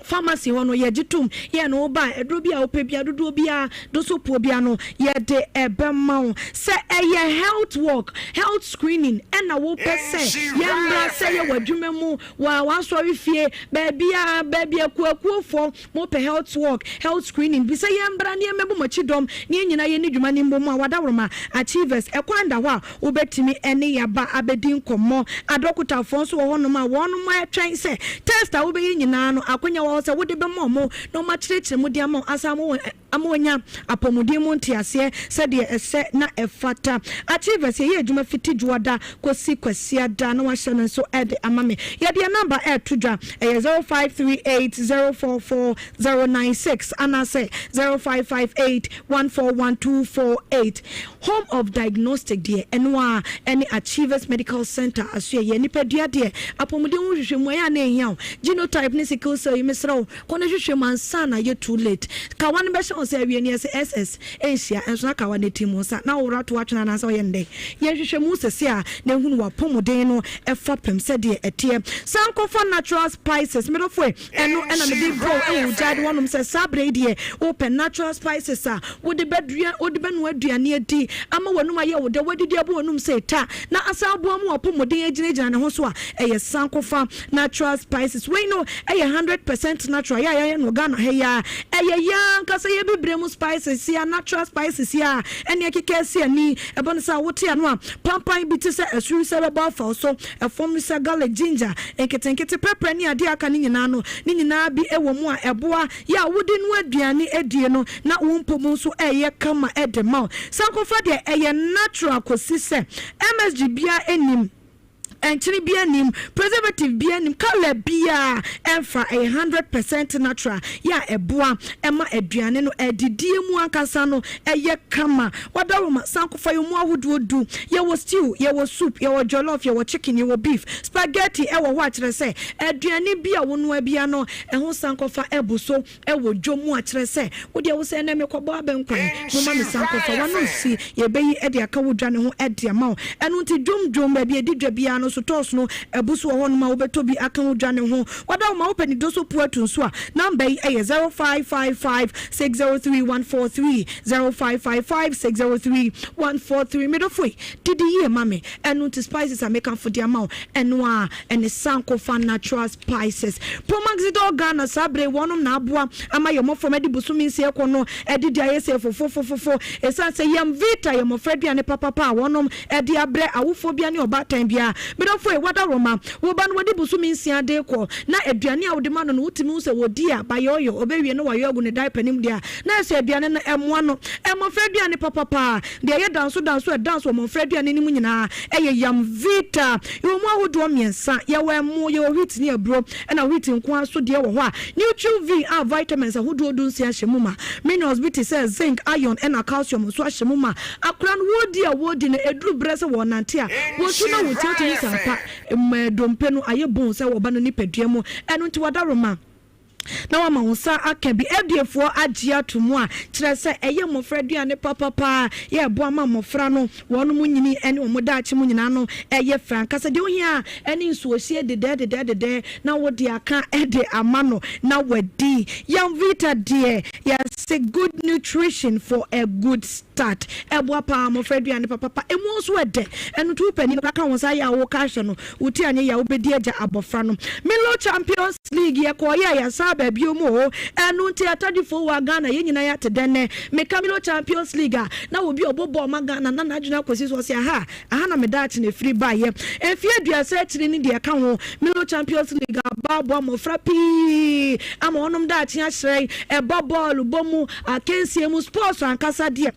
Pharmacy hɔ no yɛgye tom yɛ no woba a aduro bi a wopɛ bia dodoɔ biara doso poɔ bia no yɛde ɛbɛma wo. Sɛ ɛyɛ health work, health screening ɛna wopɛ sɛ yɛmmra sɛ yɛ w'adwuma mu, wɔ w'asɔre fie, baabiara, baabi akuakuofoɔ mopɛ health work, health screening bi sɛ yɛmmra na yɛmmɛbɔ mo akyi dɔm na yɛn nyinaa yɛnni dwuma no mmɔ mu a, w'adaworoma, Achievers, ɛkwan da hɔ a Wobɛtumi ne yɛaba abɛdi nkɔmmɔ. Adɔkotafoɔ nso wɔ hɔnom a wɔnom retwɛn sɛ test a wobɛyɛ nyinaa no akwanya wɔ hɔ sɛ wode bɛma wɔn na wɔakyerɛkyerɛ mu de ama wo asan ama wɔanya apɔmuden mu nteaseɛ sɛdeɛ ɛsɛ na ɛfata. Achievers, yɛyɛ adwuma fiti Dwoada kɔsi Kwasiada na wahyɛ no nso de ama me. Yɛde yɛn namba reto dwa, ɛyɛ 0538 044 096 anaasɛ 0558 141248. Home of Diagnostic deɛ, ɛno ara ne Achievers Medical Centre asoɛeɛ. Nipadua deɛ, apɔmuden ho nhwehwɛmu, ɛyɛ a na ɛhia wo. Genotype ne sickle cell yi, mesrɛ wo, kɔ na hwehwɛ mu ansa na ayɛ too late. Kawa no bɛhyɛ wo nsa awie no, yɛse SS nhyia, nso na kawa no atim wo nsa, na wowora to atwene anaasɛ woyɛ no dɛn? Yɛ nhwehwɛmu sese a na hunu w'apɔmuden no fapem sɛdeɛ ɛteɛ. San kɔfa natural spices, medɔfoe. Ɛno na mede brɛ wo wɔ wo gyaade hɔnom sɛ saa berɛ yi deɛ wopɛ natural spices a wode bɛdua wode bɛnoa aduane adi ama w'anum ayɛ wo dɛ woadidi abɔ w'anum sɛ ta na asan aboa ma w'apɔmuden agyinagyina ne ho so a ɛyɛ sankofa natural spices. Wei no ɛyɛ 100% natural yɛ a yɛayɛ no wɔ Ghana ha yi ara. Ɛyɛ yɛn ankasa yɛn bibire mu spices yi a natural spices yi a ɛne ɛkeka asi ani. Ɛba no sɛ wote ano a pampan bi te sɛ asurisɛ bɛbɔ afa wo so. Ɛfam sɛ garlic, ginger, nketenkete, pɛprɛ ne adeɛ a aka no nyinaa no, ne nyinaa bi wɔ mu a ɛboa yɛ a wode noa aduane die no na wo mpɔ mu nso ɛyɛ kama de ma wo. Sankofa deɛ ɛyɛ natural kɔsi sɛ MSG biara nnim, nkyene biara nnim, preservative biara nnim, colour biara ɛmfa, ɛyɛ 100% natural yɛ a ɛboa ma aduane no adidie mu ankasa no ɛyɛ kama. Wadaroma, sankofa yɛ mu ahodoɔ du. Yɛwɔ stew, yɛwɔ soup, yɛwɔ jollof, yɛwɔ chicken, yɛwɔ beef, spaghetti wɔ hɔ a kyerɛ sɛ aduane bi a wonoa biara no ɛho sankofa bu so wɔ dwom mu a kyerɛ sɛ wodeɛ wo sɛ ɛnɛ mekɔbɔ abɛnkwan, momma me sankofa, w'ano nsi, yɛbɛyi de aka wo dwa no ho de ama wo. Ɛno nti dwom dwom, baabi a yɛdi dwa biara no sotɔɔs no abu so wɔ hɔnom a wobɛtɔ bi aka wo dwa no ho. Wadaroma, wopɛ ne doso puatu nso a, number yi yɛ 0555 603 143. 0555 603 143 Me dɔfo yi, didi yie ma me. Ɛno nti spices a mekamfo de ama wo, ɛno ara ɛne Sankofa Natural Spices. Promaxidol Ghana saa bere yi wɔnom na aboa ama yɛn mmɔfram adi bosome nsia kɔ no adidi ayɛ sɛ fofofofofo. Ɛsiane sɛ Yam Vita yɛ mmɔfra aduane papapa a wɔnom de abrɛ awofoɔ biara ne ɔbaatan biara. Me dɔfo yi, wadaworoma, wo ba no wadi bosome nsia de rekɔ na aduane a wode ma no no wotumi hu sɛ wɔdi a bayɔɔyɔ, ɔbɛwie na wayɔ agu ne diaper no mu deɛ a, Na ɛsɛ aduane no ɛmoa no. Mmɔfra aduane papapa, deɛ ɛyɛ danso danso a ɛdanso wɔ mmɔfra aduane no mu nyinaa ɛyɛ yam vita. Yɛwɔ mu ahodoɔ mmiɛnsa, yɛwɔ ɛmo, yɛwɔ wheat ne aburo, ɛna wheat nko ara nso deɛ wɔ hɔ a Nutri-V a vitamins ahodoɔ du nsia hyɛ mu ma. Minerals bi te sɛ zinc, iron ɛna calcium nso ahyɛ mu ma. Akwadaa no wɔredi a wɔredi no ɛduru berɛ sɛ wɔrenante a wɔtu na wɔtia tumi sɛ ampa mmaa dompe no ayɛ bone sɛ wɔba no nipadua mu. Ɛno nti wɔadaworoma. na wama wo nsa aka bi. FDA foɔ agye ato mu a kyerɛ sɛ ɛyɛ mmɔfra aduane papapa yɛ ɛboa ma mmɔfra no wɔn nyini ne wɔn daakye mu nyinaa no ɛyɛ fɛ ankasa. Deɛ ohia ɛne nsuohyie dedɛɛ dedɛɛ dedɛɛ na wode aka de ama no na wadi. Yamvita deɛ yɛse good nutrition for a good start. Ɛboa paa mmɔfra aduane papapa. Emu nso ɛdɛ. Ɛno nti wo panin no ka wo nsa yɛ a woka ahyɛ no Wo ti anyɛ yie a wobɛdi agya abɔfra no. Milo Champions League yɛkɔɔyɛ a yɛasan aba bio mu oo. Ɛno nti atadifoɔ wɔ Ghana yɛn nyinaa yɛate dɛ nnɛ. Meka Milo Champions League a na obi a ɔbɔ bɔɔl ma Ghana na n'adwene akɔsi so ɔse aha aha na me daakye na ɛfiri baeɛ. Mfeɛ aduasa akyiri ne deɛ ɛka ho Milo Champions League aba aboa mmɔfra pii ama wɔnom daakye ahyerɛn ɛba bɔɔl bɔ mu, akansie mu, sports ankasa deɛ.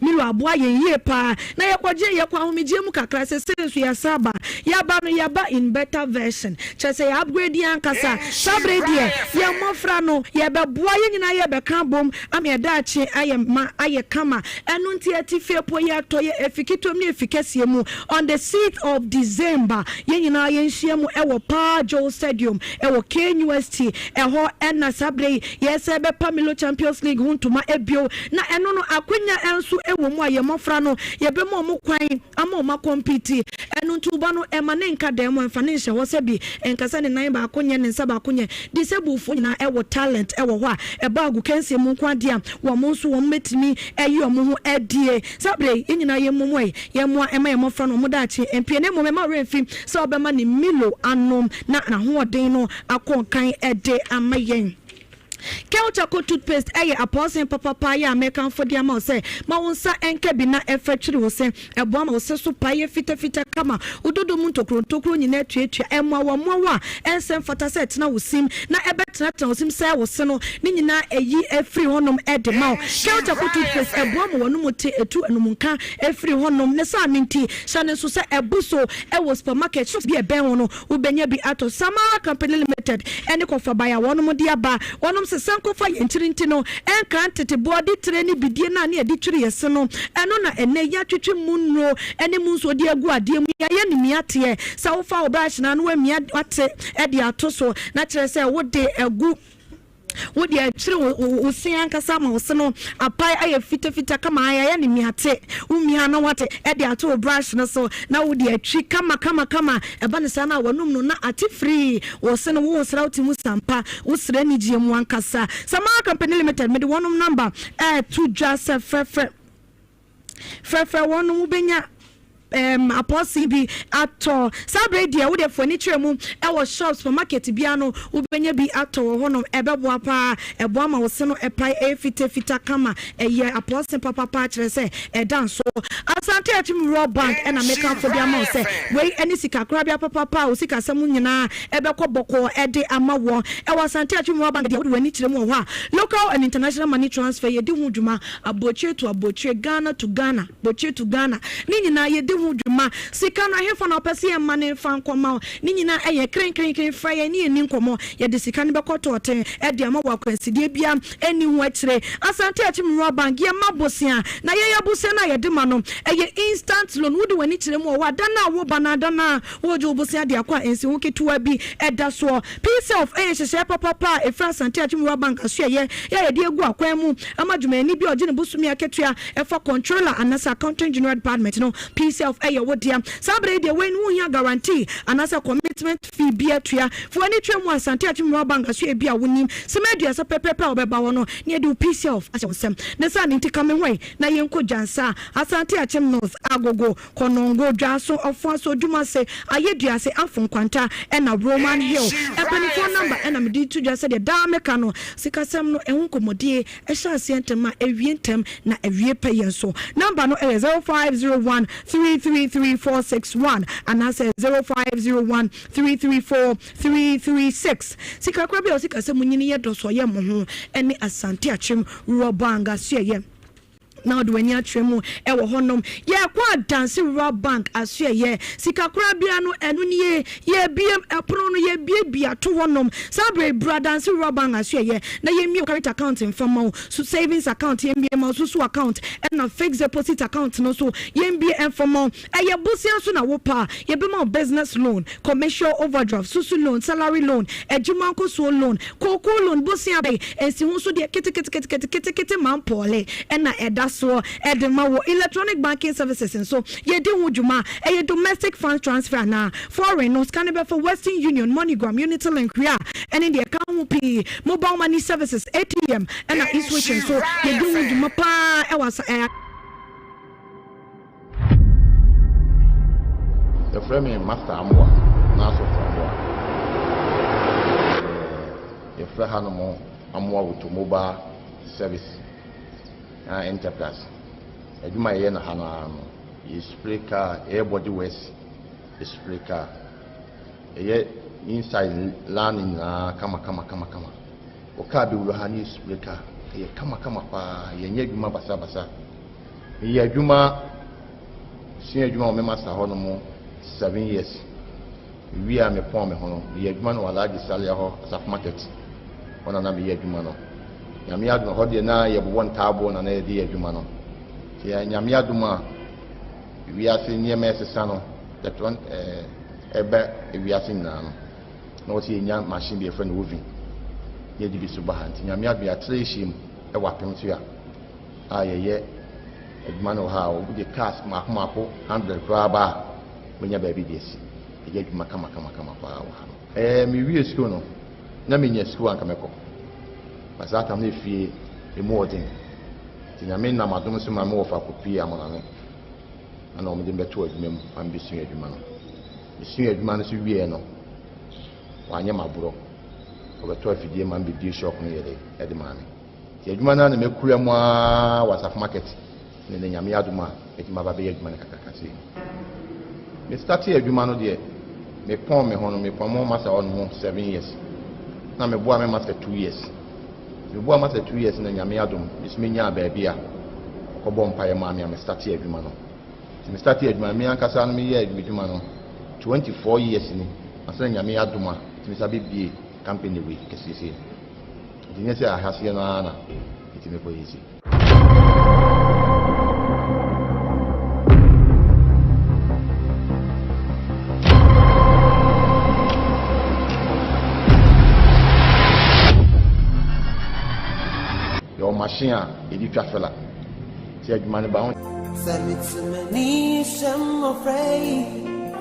Milo aboa yɛn yie paa na yɛkɔgye yɛkɔ ahomegyeɛ mu kakra sesei nso yɛasan aba yɛaba no yɛaba in better version kyerɛ sɛ yɛ upgrade yɛn ankasa saa berɛ yi deɛ yɛn mmɔfra no yɛbɛboa yɛn nyinaa yɛbɛka abom ama yɛn daakye ayɛ ma ayɛ kama ɛno nti atifie po yɛtɔ yɛ efi ketewa mu ne efi kɛseɛ mu on the 6th of December yɛn nyinaa yɛnhyia mu ɛwɔ Paa Joe Stadium ɛwɔ KNUST ɛhɔ ɛna saa berɛ yi yɛsɛ bɛpa Milo Champions League ho ntoma bio Na ɛno no akwanya nso wɔ mu a yɛn mmɔfra no yɛbɛma wɔn kwan ama wɔn akɔmpiti. Ɛno nti wo ba no mma no nka dan mu, mfa no nhyɛ hɔ sɛ bi nka sɛ ne nan baako nyɛ, ne nsa baako nyɛ. Disabled-foɔ nyinaa wɔ talent wɔ hɔ a ɛba agokansie mu nko ara deɛ a, wɔn nso wɔn bɛtumi ayi wɔn ho adie. Saa berɛ yi, yɛn nyinaa yɛmmom ɛ, yɛmmoa mma yɛn mmɔfra no wɔn daakye mpue, na mmom mma wo werɛ mfi sɛ wobɛma ne Milo anom na n'ahoɔden no akɔ nkan de ama yɛn. Kel Charcoal Toothpaste yɛ apɔɔsen papapa yɛ a mekamfo de ama wo sɛ ma wo nsa nka bi na fa twiri wo se. Ɛboa ma wo se so pae yɛ fitafita kama, wo dodo mu ntokuro ntokuro nyinaa tuatua, mmoawammoawa a ɛnsɛ mfata sɛ ɛtena wo sim na ɛbɛtenatena wo sim sɛe wo se no, ne nyinaa ɛyi firi hɔnom de ma wo. Kel Charcoal Toothpaste ɛboa ma w'anomu te, ɛtu anom nka firi hɔnom. Ne saa no nti, hyɛ no nso sɛ ɛbu so wɔ supermarket, shops bi a ɛbɛn wo no. Wobɛnya bi atɔ. Samara Company Limited ne kɔfabae a wɔnom de aba. Wɔnom se sankofa yɛn tiri nti no, ɛnka ntete boɔ de tire ne bidie no a ne yɛde twiri yɛ se no, ɛno na ɛnnɛ yɛatwetwe mu nnuro ne mu nsuo de agu adeɛ mu, yɛayɛ no mia teɛ. Sɛ wofa wo brush no a na woamia ate de ato so, na kyerɛ sɛ wode agu. Wo deɛ kyere wo se ankasa ma wo se no apae ayɛ fitafita kama ayɛ ne miate. Wo mia na wate de ato wo brush no so na wo de atwi kama kama kama. Ɛba no saa na w'anum no na ate firii wo se no. Wo sra wo ti mu sampa, wo sra anigyeɛ mu ankasa. Samara Company Limited, mede wɔnom number ɛɛto dwa sɛ frɛfrɛ. Frɛfrɛ wɔn no wobɛnya um, apɔse bi atɔ. Saa berɛ yi deɛ wode fo ani kyerɛ mu wɔ shop supermarket biara no wobɛnya bi atɔ wɔ hɔnom. Ɛbɛboa paa, ɛboa ma wo se no ɛpae ɛyɛ fitafita kama, ɛyɛ apɔse papapa kyerɛ sɛ ɛda nso. Asante Akyem Rural Bank ɛna mekamfo de ama wo sɛ wei ɛne sikakorabea papapa a wo sikasɛm nyinaa ɛbɛkɔ bɔkɔɔ ɛde ama wɔn. Ɛwɔ Asante Akyem Rural Bank deɛ wode w'ani kyerɛ mu wɔ hɔ a local and international money transfer yɛdi ho dwuma. Abokyire to abokyire, Ghana to Ghana, bokyire to Ghana, ne nyinaa yɛdi ho dwuma. Sika no ɛhefa na wopɛ sɛ yɛmma no mfa nkɔma wo? Ne nyinaa ɛyɛ krenkrenkren, frɛ yɛn ne yɛnni nkɔmmɔ. Yɛde sika no bɛkɔ tɔɔten de ama wo akwansideɛ biara nni ho akyire. Asante Akyem Rural Bank, yɛmma bosea, na yɛn abosea no a yɛde ma no, ɛyɛ instant loan. Wode w'ani kyerɛ mu wɔ hɔ a, da no a woba no ara, da no ara woregye wo bosea de akɔ a, nsiho ketewa bi da soɔ. PSELF yɛ nhyehyɛe papapa a ɛfiri Asante Akyem Rural Bank asoɛeɛ a yɛde agu akwan mu ama dwumayɛni bi a ɔgye ne bosome akatua fa Controller anaasɛ Accountant General Department no. PSELF yɛ wo dea. Saa berɛ yi deɛ wei no wonhia guarantee anaasɛ commitment fee biara tua. Fa w'ani tua mu Asante Akyem Rural Bank asoɛeɛ bi a wonim. Sima 30 pɛpɛɛpɛ a wobɛba hɔ no na yɛde wo PSELF ahyɛ wo nsam. Ne saa no nti ka me ho ɛ na yɛnkɔ Gyansa, Asante Akyem North, Agogo, Konongo, Dwaso, Ɔfoaso, Odumase, Ayeduase, Afo Nkwanta ɛna Roman Hill. Mpaninfoɔ number ɛna mede reto dwa sɛdeɛ daa meka no. Sikasɛm no ɛho nkɔmmɔdie ɛhyɛ aseɛ ntɛm a ɛwie ntɛm na ɛwie pɛyɛ nso. Number no ɛyɛ 0501 333 461 anaasɛ 0501 334 336. Sikakorabea a ɔsikasɛm nyini yɛ dɔsɔ yɛ mo ho ɛne Asante Akyem Rural Bank asoɛyɛ. na wode w'ani akyerɛ mu wɔ hɔnom. Yɛrekɔ Adanse Rural Bank asoɛeɛ. Sikakorabea no, ɛno nie. Yɛrebiem ɛpono no, yɛrebuebue ato hɔnom. Saa berɛ yi, bra Adanse Rural Bank asoɛeɛ na yɛmmue wo current account mfa mma wo. So savings account, yɛmmue mma wo. Susu account ɛna fixed deposit account no nso, yɛmmue mfa mma wo. Ɛyɛ bosea nso na wopɛ a, yɛbɛma wo business loan, commercial overdraft, susu loan, salary loan, adwuma nkosoɔ loan, kookoo loan, bosea bɛn, nsiho nso deɛ keteketeketekete mampɔɔle na ɛda soɔ de ma wo. Electronic banking services nso, yɛdi ho dwuma. Ɛyɛ domestic funds transfer anaa foreign no, sika no bɛfa Western Union, MoneyGram, Unitylink, Ria, ɛne deɛ ɛka ho pii. Mobile money services, ATM, ɛna e-switch nso, yɛdi ho dwuma pa ara wɔ asa. Yɛfrɛ me Master Amoah anaa Sɔfo Amoah. Yɛfrɛ hanom Amoah Automobile Service anaa Enterprise. Adwuma a yɛyɛ no ha no ara no, yɛ spray car, yɛyɛ body works, yɛ spray car. Yɛyɛ inside line nyinaa kama kama kama kama. Wo car bɛwura ha ne yɛ spray car. Ɛyɛ kama kama paa, yɛnyɛ adwuma basabasa. Meyɛ adwuma, sua adwuma wɔ me master hɔ nom 7 years. Mewie a mepɔn me ho no, meyɛ adwuma no wɔ Alhaji Salia hɔ, Asafo Market. Hɔ na na meyɛ adwuma no. Nyame adom, hɔ deɛ na yɛbobɔ ntaaboɔ na na yɛde yɛ adwuma no. Nti Nyame adom a, wiase nneɛma ɛsesa no, electron ɛba wiase nyinaa no, na wɔsɛ yɛnya machine bi yɛfrɛ no oven, na yɛde bi so ba ha. Nti Nyame adom yɛatra yɛhyia mu ɛwɔ apem so a, a yɛyɛ adwuma no wɔ ha a, wɔde cars mmaako mmaako hundred koraa ba a, wobɛnya baabi de asi. Ɛyɛ adwuma kamakamakama paa wɔ ha no. Ɛɛ mewie sukuu no, na menya sukuu a anka mɛkɔ. But saa tam no efie emu ɔden. Nti Nyame nam adom so ma me wɔfa kɔpie Amonane. Ɛna wɔn de me bɛtoo adwuma mu ma mebɛsua adwuma no. Mesua adwuma no nso wieɛ no, wanyɛ m'aborɔ. Ɔbɛtɔ afidie ma me bɛbie shop no yɛ dɛ ɛde maa me. Nti adwuma no ara na makura mu ara wɔ Asafo Market ne nɛ Nyame adom a mɛtumi aba abɛyɛ adwuma no kakraka sei. Me startee adwuma no deɛ me pɔn me ho no me pɔn me ho master hɔ nom 7 years na me boa me master 2 years. Nti me boa master 2 years na Nyame adom me so me nyaa baabi a ɔkɔ bɔ mpaeɛ maa me a me startee adwuma no. Nti me startee adwuma no me ankasa no me yɛɛ adwuma no 24 years ni ansa na Nyame adom a metumi sa bɛbie company wei kɛseɛ sei. Nti nyɛ sɛ ahaseɛ no ara na metumi kɔ yɛ sei. Yɛwɔ machine a yɛde twa fila sɛ adwuma no ba ho.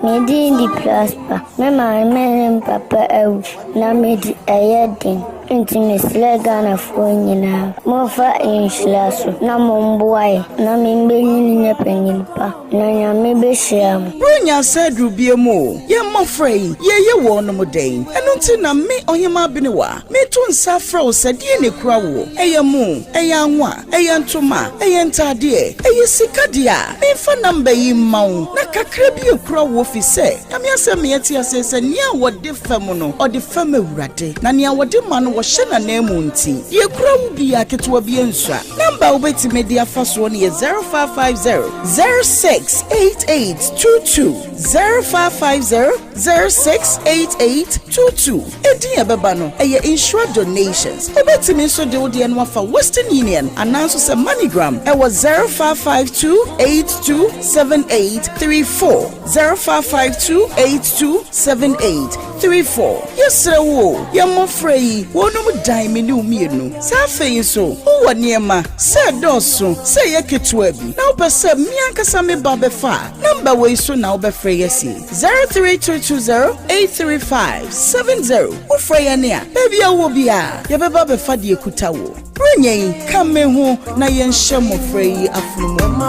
Me din de Prosper. Me maame ne me papa awu na medi ɛyɛ den. Nti mesrɛ Ghanafoɔ nyinaa, momfa nhyira so na momboa yɛn na membenyin nyɛ panyin pa na Nyame behyira mo. Buronya asa aduru biam o, yɛn mmɔfra yi, yɛreyɛ wɔnom dɛn? Ɛno nti na me, Ɔhemmaa Benewa, meto nsa afrɛ wo sɛ deɛn na ɛkura woɔ? Ɛyɛ mo, ɛyɛ anwa, ɛyɛ ntoma, ɛyɛ ntaadeɛ, ɛyɛ sika deɛ a, memfa number yi mma wo na kakra bi ɛkura woɔ fi sɛ, Nyame asɛm ma yɛte aseɛ sɛ nea wɔde fɛm no, ɔde fɛm Awurade, na nea wɔde ma no, wɔhyɛ n'ananmu nti, deɛ ɛkura wo biara, ketewa biara nsua. Number a wobɛtumi de afa soɔ no yɛ 0550 068822, 0550 068822. Edin a ɛbɛba no, ɛyɛ Nhyira Donations. Wobɛtumi nso de wo deɛ no afa Western Union anaa nso sɛ MoneyGram ɛwɔ 0552 827834. 0552 82 78 34 Yɛsrɛ wo o, yɛn mmɔfra yi, wɔnom dan me ne wo mmienu. Saa afei nso, wowɔ nneɛma, sɛ ɛdɔɔso, sɛ ɛyɛ ketewa bi, na wopɛ sɛ me ankasa me ba bɛfa a, nɔmba wei so na wobɛfrɛ yɛn asi, 03220 835 70. Wofrɛ yɛn a, baabi a wowɔ biara, yɛbɛba abɛfa deɛ ɛkuta wo. Buronya yi, ka me ho na yɛnhyɛ mmɔfra yi afono mu.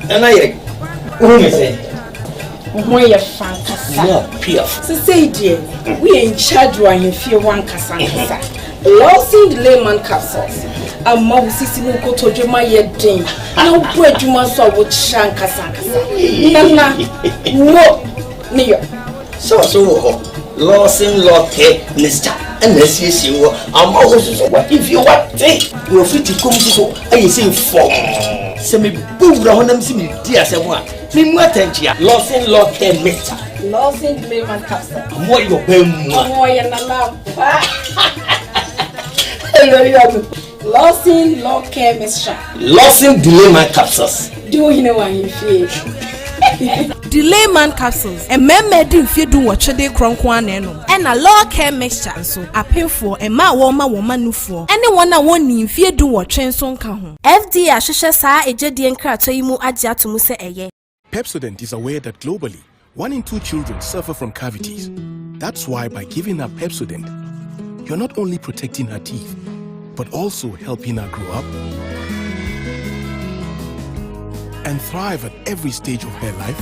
Nana yɛ wohu me sɛ. Wo ho yɛ fa ankasa. Mo piaf. Sesei deɛ woyɛ in charge wɔ ahemfie hɔ ankasa ankasa. Lawson Delayman capsules ama wo sisi ne wo kotodwe ma yɛ den na wobɔ adwuma nso a wokyerɛ ankasa ankasa. Nana wo ne yɔ. Sɛ ɔso wɔ hɔ Lawson Law Care Mixture ɛna asiesie wɔ ama wo soso wahemfie wate na ofiti kom soso ayɛ sɛ fɔm. Sɛ mebɔ wura hɔ na mesi medi asɛm a memu atɛnkyea. Lawson Law Care Mixture. Lawson Delayman capsule. Amoa yɛ ɔbaa mua. Amoa yɛ nana ampa. Lawson Law Care Mixture. Lawson Delayman capsules. Di wo hene wɔ ahemfie. Delayman capsules, mmarima adi mfeɛ dunwɔtwe de rekorɔ nko ara na ɛnom. Ɛna Law Care Mixture nso, apemfoɔ, mmaa a wɔrema wɔn mma nufoɔ, ne wɔn a wɔnnii mfeɛ dunwɔtwe nso nka ho. FDA ahwehwɛ saa egyedie nkratoɔ yi mu agye ato mu sɛ ɛyɛ. Pepsodent is aware that globally, one in two children suffer from cavities. That's why by giving her Pepsodent, you're not only protecting her teeth, but also helping her grow up and thrive at every stage of her life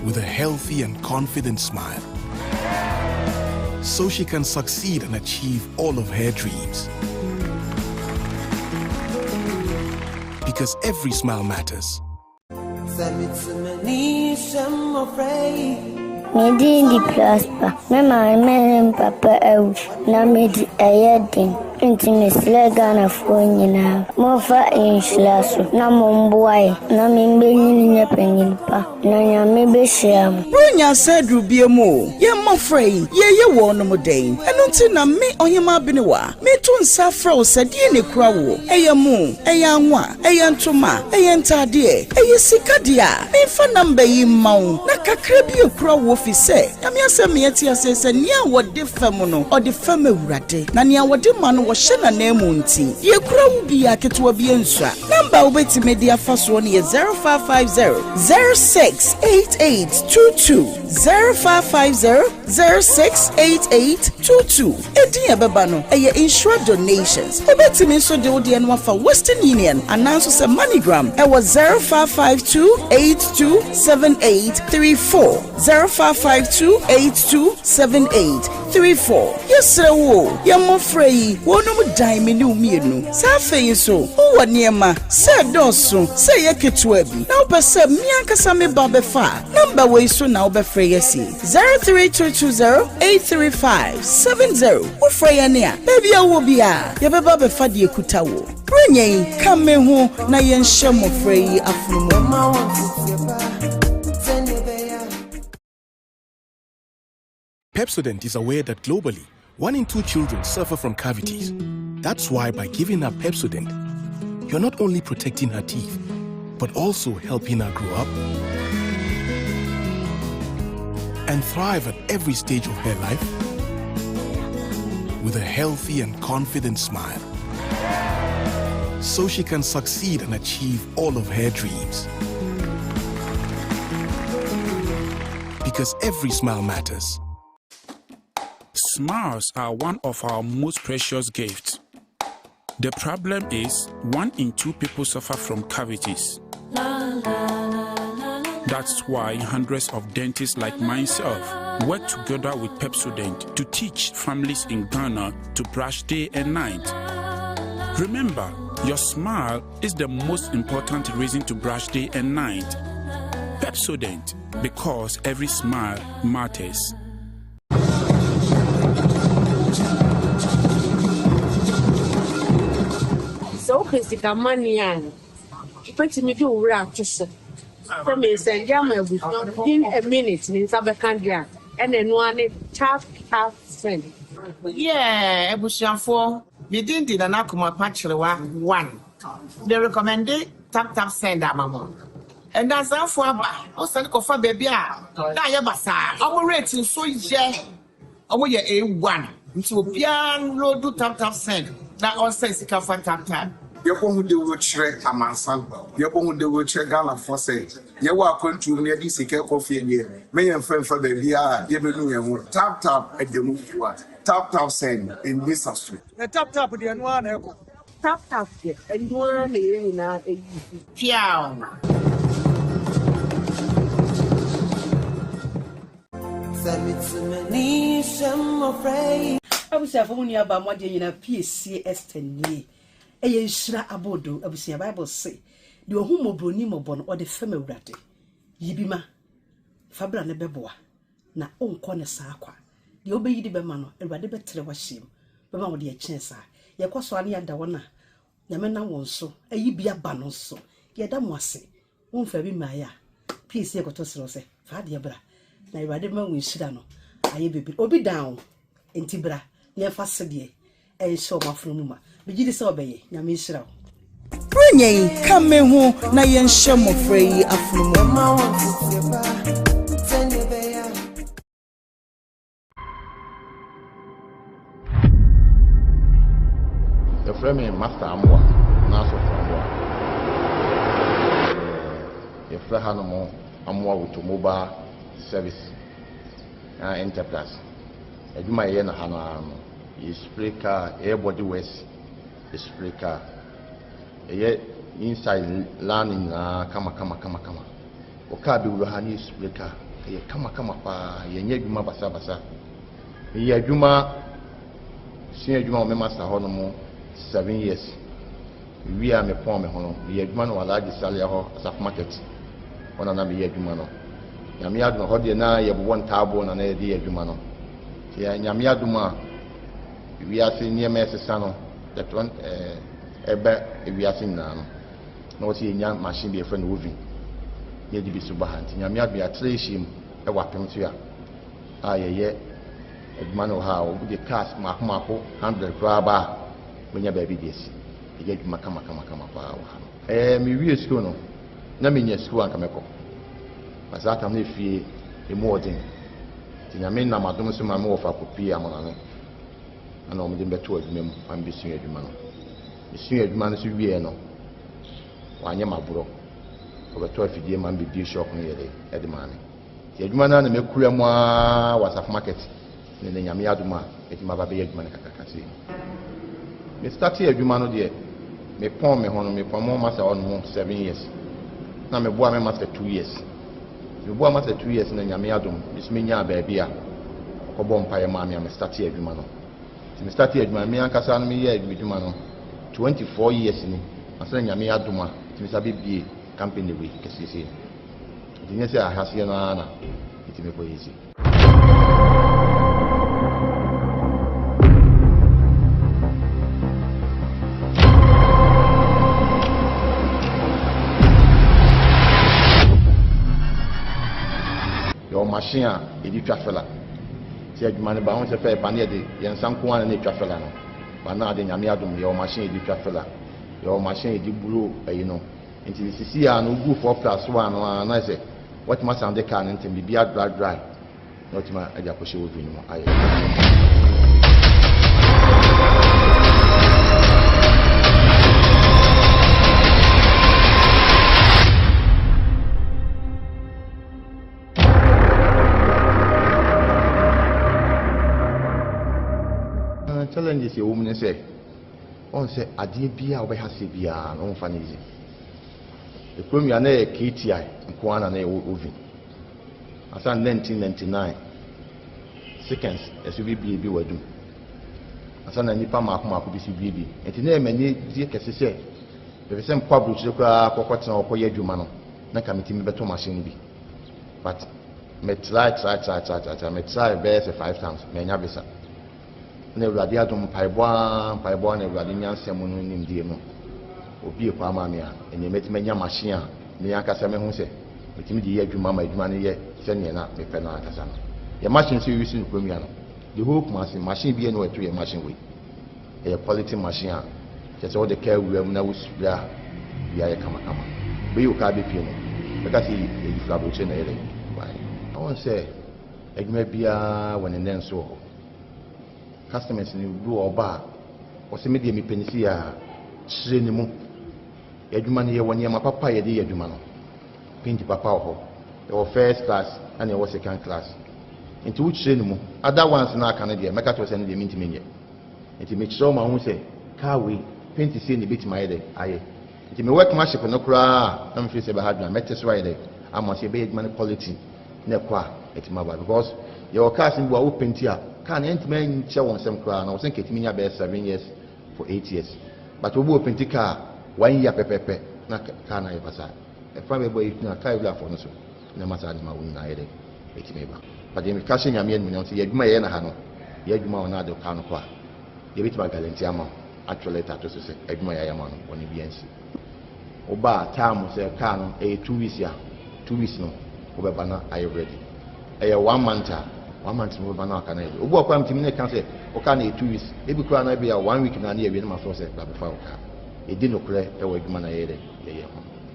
with a healthy and confident smile. So she can succeed and achieve all of her dreams. Because every smile matters. Me din de Prosper. Me maame ne me papa awu na medi ɛyɛ den. Nti mesrɛ Ghanafoɔ nyinaa, momfa nhyira so na momboa yɛn na membenyin nyɛ panyin pa na Nyame behyira mo. Buronya asa aduru biam o, yɛn mmɔfra yi, yɛreyɛ wɔnom dɛn? Ɛno nti na me, Ɔhemmaa Benewa, meto nsa afrɛ wo sɛ deɛn na ɛkura woɔ? Ɛyɛ mo, ɛyɛ anwa, ɛyɛ ntoma, ɛyɛ ntaadeɛ, ɛyɛ sika deɛ a, memfa number yi mma wo na. kakra bi ekura wo fi sɛ Nyame asɛm ma yɛte aseɛ sɛ nea wɔde fɛm no, ɔde fɛm Awurade, na nea wɔde ma no, wɔhyɛ n'ananmu nti, deɛ ekura wo biara, ketewa bi nsua. Namba a wobɛtumi de afa soɔ no yɛ 0550 068822, 0550 068822. Edin a ɛbɛba no, ɛyɛ Nhyira Donations. Wobɛtumi nso de wo deɛ no afa Western Union anaa nso sɛ MoneyGram ɛwɔ 0552 827834, 0552 827834. Yɛsrɛ wo o, yɛn mmɔfra yi, wɔnom dan me ne wo mmienu. Saa afei nso, wowɔ nneɛma, sɛ ɛdɔɔso, sɛ ɛyɛ ketewa bi, na wopɛ sɛ me ankasa me ba bɛfa a, nɔmba wei so na wobɛfrɛ yɛn asi, 03220 835 70. Wofrɛ yɛn a, baabi a wowɔ biara, yɛbɛba abɛfa deɛ ɛkuta wo. Buronya yi, ka me ho na yɛnhyɛ mmɔfra yi afono mu ma. Pepsodent is aware that globally, one in two children suffer from cavities. That's why by giving her Pepsodent, you're not only protecting her teeth, but also helping her grow up and thrive at every stage of her life with a healthy and confident smile. So she can succeed and achieve all of her dreams. Because every smile matters. Smiles are one of our most precious gifts. The problem is, one in two people suffer from cavities. That's why hundreds of dentists like myself work together with Pepsodent to teach families in Ghana to brush day and night. Remember, your smile is the most important reason to brush day and night. Pepsodent, because every smile matters. Sɛ wopɛ sika money a, wobɛtumi de wo werɛ ato so sɛ meresɛnde ama abusua within a minute me nsa bɛka deɛ a, ɛna ɛno ara ne tap tap send. Yeah abusuafoɔ me din de Nana Kumapa Kyerewa one me recommende tap tap send ama mo Ndansafoɔ aba wo sane kɔfa baabi a na ayɛ basaa ɔmo rate nso yɛ ɔmo yɛ A1 nti obiara nlodu tap tap send na ɔnsɛn sika fa tap tap. Yɛbɔ ho dawuro kyerɛ amansan, yɛbɔ ho dawuro kyerɛ Ghanafoɔ sɛ yɛwɔ akwantuo mu na yɛde sika rekɔ fie deɛ, mɛ yɛmfa mfa baabiara a yɛbɛnu yɛn ho. Tap tap ɛda mu fua, tap tap send, ɛnni sa so. Na tap tap deɛ ɛno ara na ɛkɔ. Tap tap deɛ ɛno ara na yɛn nyinaa ɛyi. Piaw! Abusuafo mo nua baa mo adeɛ nyinaa piesie Esther nie ɛyɛ nhyira aboodo abusua bible se deɛ ɔhu mmɔborɔni mmɔbɔ no ɔde fɛm awurade yi bi ma fa bra ne bɛboa na wonkɔ no saa kwa. Deɛ wobɛyi de bɛma no, Awurade bɛtrɛ w'ahyeɛ mu, bɛma wo deɛ ɛkyɛn saa. Yɛkɔ so ara na yɛada wɔn a Nyame nam wɔn so ayi bi aba no nso, yɛda mo ase. Womfaa bi mmaeɛ a, please yɛkɔtɔ srɛ wo sɛ, fa adeɛ bra, na Awurade bɛma wo nhyira no ayɛ bebree. Obi dan wo, enti bra na yɛmfa sedeɛ Ɛnhyɛ wɔn afono mu ma. Megye di sɛ ɔbɛyɛ. Nyame nhyira wo. Buronya yi, ka me ho na yɛnhyɛ mmɔfra yi afono mu ma. Yɛfrɛ me Master Amoah anaa Sɔfo Amoah. Yɛfrɛ hanom Amoah Automobile Service Enterprise. Adwuma a yɛyɛ no ha no ara no, yɛ spray car, yɛyɛ body works, yɛ spray car. Yɛyɛ inside lan no nyinaa kama kama kama kama. Wɔ car bɛwura ha no yɛ spray car, ɛyɛ kama kama paa, yɛnyɛ adwuma basabasa. Meyɛ adwuma, sua adwuma wɔ me master hɔ nom 7 years. Mewie a mepɔn me ho no, meyɛ adwuma no wɔ Alhaji Salia hɔ, Asafo Market hɔ na na meyɛ adwuma no. Nyame adom, ɛhɔ deɛ na yɛbobɔ ntaaboɔ na na yɛde yɛ adwuma no. Nti Nyame adom a wiase nneɛma ɛsesa no, yɛtɔ ɛba wiase nyinaa no, na wɔsɛ yɛnya machine bi yɛfrɛ no oven, na yɛde bi so ba ha. Nti Nyame adom yɛatra ahyia mu ɛwɔ apem so a a yɛyɛ adwuma no wɔ ha a, wɔde cars mmaako mmaako 100 koraa ba a, wobɛnya baabi de asi. Yɛyɛ adwuma kama kama kama paa wɔ ha no. Ɛɛ, mewie sukuu no, na menya sukuu a anka mɛkɔ. Na saa tam no efie emu ɔden. Nti Nyame nam adom so ma me wɔfa kɔpuee Amonane ɛna wɔn de me bɛtoo adwuma mu ma me bɛsua adwuma no. Mesuaa adwuma no so wieɛ no, wanyɛ m'aborɔ. Ɔbɛtɔɔ afidie ma me bɛbie shop no yɛ dɛ ɛde maa me. Nti adwuma no ara na makura mu ara wɔ Asafo Market ne nnɛ Nyame adom a matumi aba abɛyɛ adwuma no kakraka sei. Me startee adwuma no deɛ, me pɔn me ho no, me pɔn me ho master hɔ nom 7 years. Na me boa me master 2 years. Nti me boa master 2 years na Nyame adom, me nso me nyaa baabi a ɔkɔ bɔɔ mpaeɛ maa me a me startee adwuma no. Nti me startee adwuma no, me ankasa no me yɛɛ me dwuma no 24 years ni, ansa na Nyame adom a metumi sa bɛ bie company wei kɛseɛ sei no. Nti nyɛ sɛ ahaseɛ no ara na metumi kɔ yɛ sei. Yɛwɔ machine a yɛde twa fela. Sɛ adwuma no ba ho sɛ fɛ ba ne yɛde yɛn nsa nko ara na ɛtwa fela no. Ba na ade Nyame adom yɛwɔ machine yɛde twa fela. Yɛwɔ machine yɛde buro ayi no. Nti sisi a no wogu 4 plus 1 no a na sɛ Watumi asan de car no ntɛm, biribi adry dry na watumi de akɔhyɛ oven no mu ayɛ. Challenges ɛwɔ mu ne sɛ, ɔn sɛ adeɛ biara a wobɛha sɛ biara no womfa no easy. Ekurom yi a na ɛyɛ KTI nko ara na na yɛwɔ oven. Ansa na 1999 seconds ɛso bi bue bi wɔ adum. Ansa na nnipa mmaako mmaako bi so bue bi. Nti na ɛyɛ m'anigye kɛse sɛ mepɛ sɛ mekɔ aburokyire koraa kɔkɔtena hɔ kɔyɛ adwuma no na nka metumi bɛtɔ machine no bi. But me try try try try try try me try bɛyɛ sɛ five times manya visa. Na Awurade adom, mpaebɔ ara, mpaebɔ ara na Awurade nyansa mu no nimdeɛ mu, obue kwan maa me a ɛnneɛ mɛtumi anya machine a me ankasa mɛhu sɛ metumi de yɛ adwuma ma adwuma no yɛ sɛdeɛ na mepɛ no ankasa no. Yɛn machine nso yɛuse no kurom ya no, the whole Kumasi, machine biara nni hɔ a ɛto yɛn machine wei. Ɛyɛ quality machine a kyerɛ sɛ wode kaa wura mu na wospray a, biribiara yɛ kamakama. Wobɛyi wo kaa bɛpue no, bɛka sɛ yɛyi firi aburokyire na ɛyɛ dɛn? Baeɛ. Woahu sɛ adwuma biara wɔ ne nnɛnso wɔ hɔ. Customers no bi wɔ ɔba a ɔsɛ me deɛ mepɛ no sei a, kyerɛ ne mu. Yɛn adwuma no yɛwɔ nneɛma papa a yɛde yɛ adwuma no. Paint papa wɔ hɔ. Yɛwɔ first class ɛna yɛwɔ second class. Nti wokyerɛ ne mu. Other ones no a aka no deɛ mɛka kyerɛ wo sɛ ɛno deɛ mentumi nyɛ. Nti mekyerɛ wo ma wohu sɛ car wei paint sei na ɛbɛtumi ayɛ dɛ ayɛ. Nti me workmanship no koraa a na mefeel sɛ ɛbɛha adwene a mɛte so ayɛ dɛ ama sɛ yɛbɛyɛ adwuma no quality. na ɛkɔ a ɛtumi aba because yɛwɔ cars no bi wɔ a wo painti a car no ɛntumi nkyɛ wɔn nsam koraa na wɔsɛ nka ɛtumi nya bɛyɛ 7 years for 8 years, but obi wɔ painti car one year pɛpɛpɛ na car no ayɛ basaa. Ɛfa bɛbɔ yi na car wurafoɔ no so na ɛma saa nneɛma wo nyinaa yɛ dɛ ɛtumi ba. But deɛ meka hyɛ Nyame animuonyam sɛ yɛ adwuma yɛyɛ na ha no yɛ adwuma wɔ no ade car no kɔ a yɛbɛtumi aguarantee ama wo, atwerɛ letter ato so sɛ adwuma yɛayɛ ama no bɔne bi ansi. Woba a time sɛ car no ɛyɛ 2 weeks a, 2 weeks no wobɛba na ayɛ ready. Ɛyɛ one month a, one month no wobɛba na aka no ayɛ ready. Obi wɔ koraa metumi ne ka sɛ wo car no yɛ 2 weeks, ebi koraa na ebi a one week na ne yɛwie no ma frɛ sɛ bra bɛfa wo car. Yɛdi nokorɛ ɛwɔ adwuma na yɛyɛ dɛ yɛyɛ ho.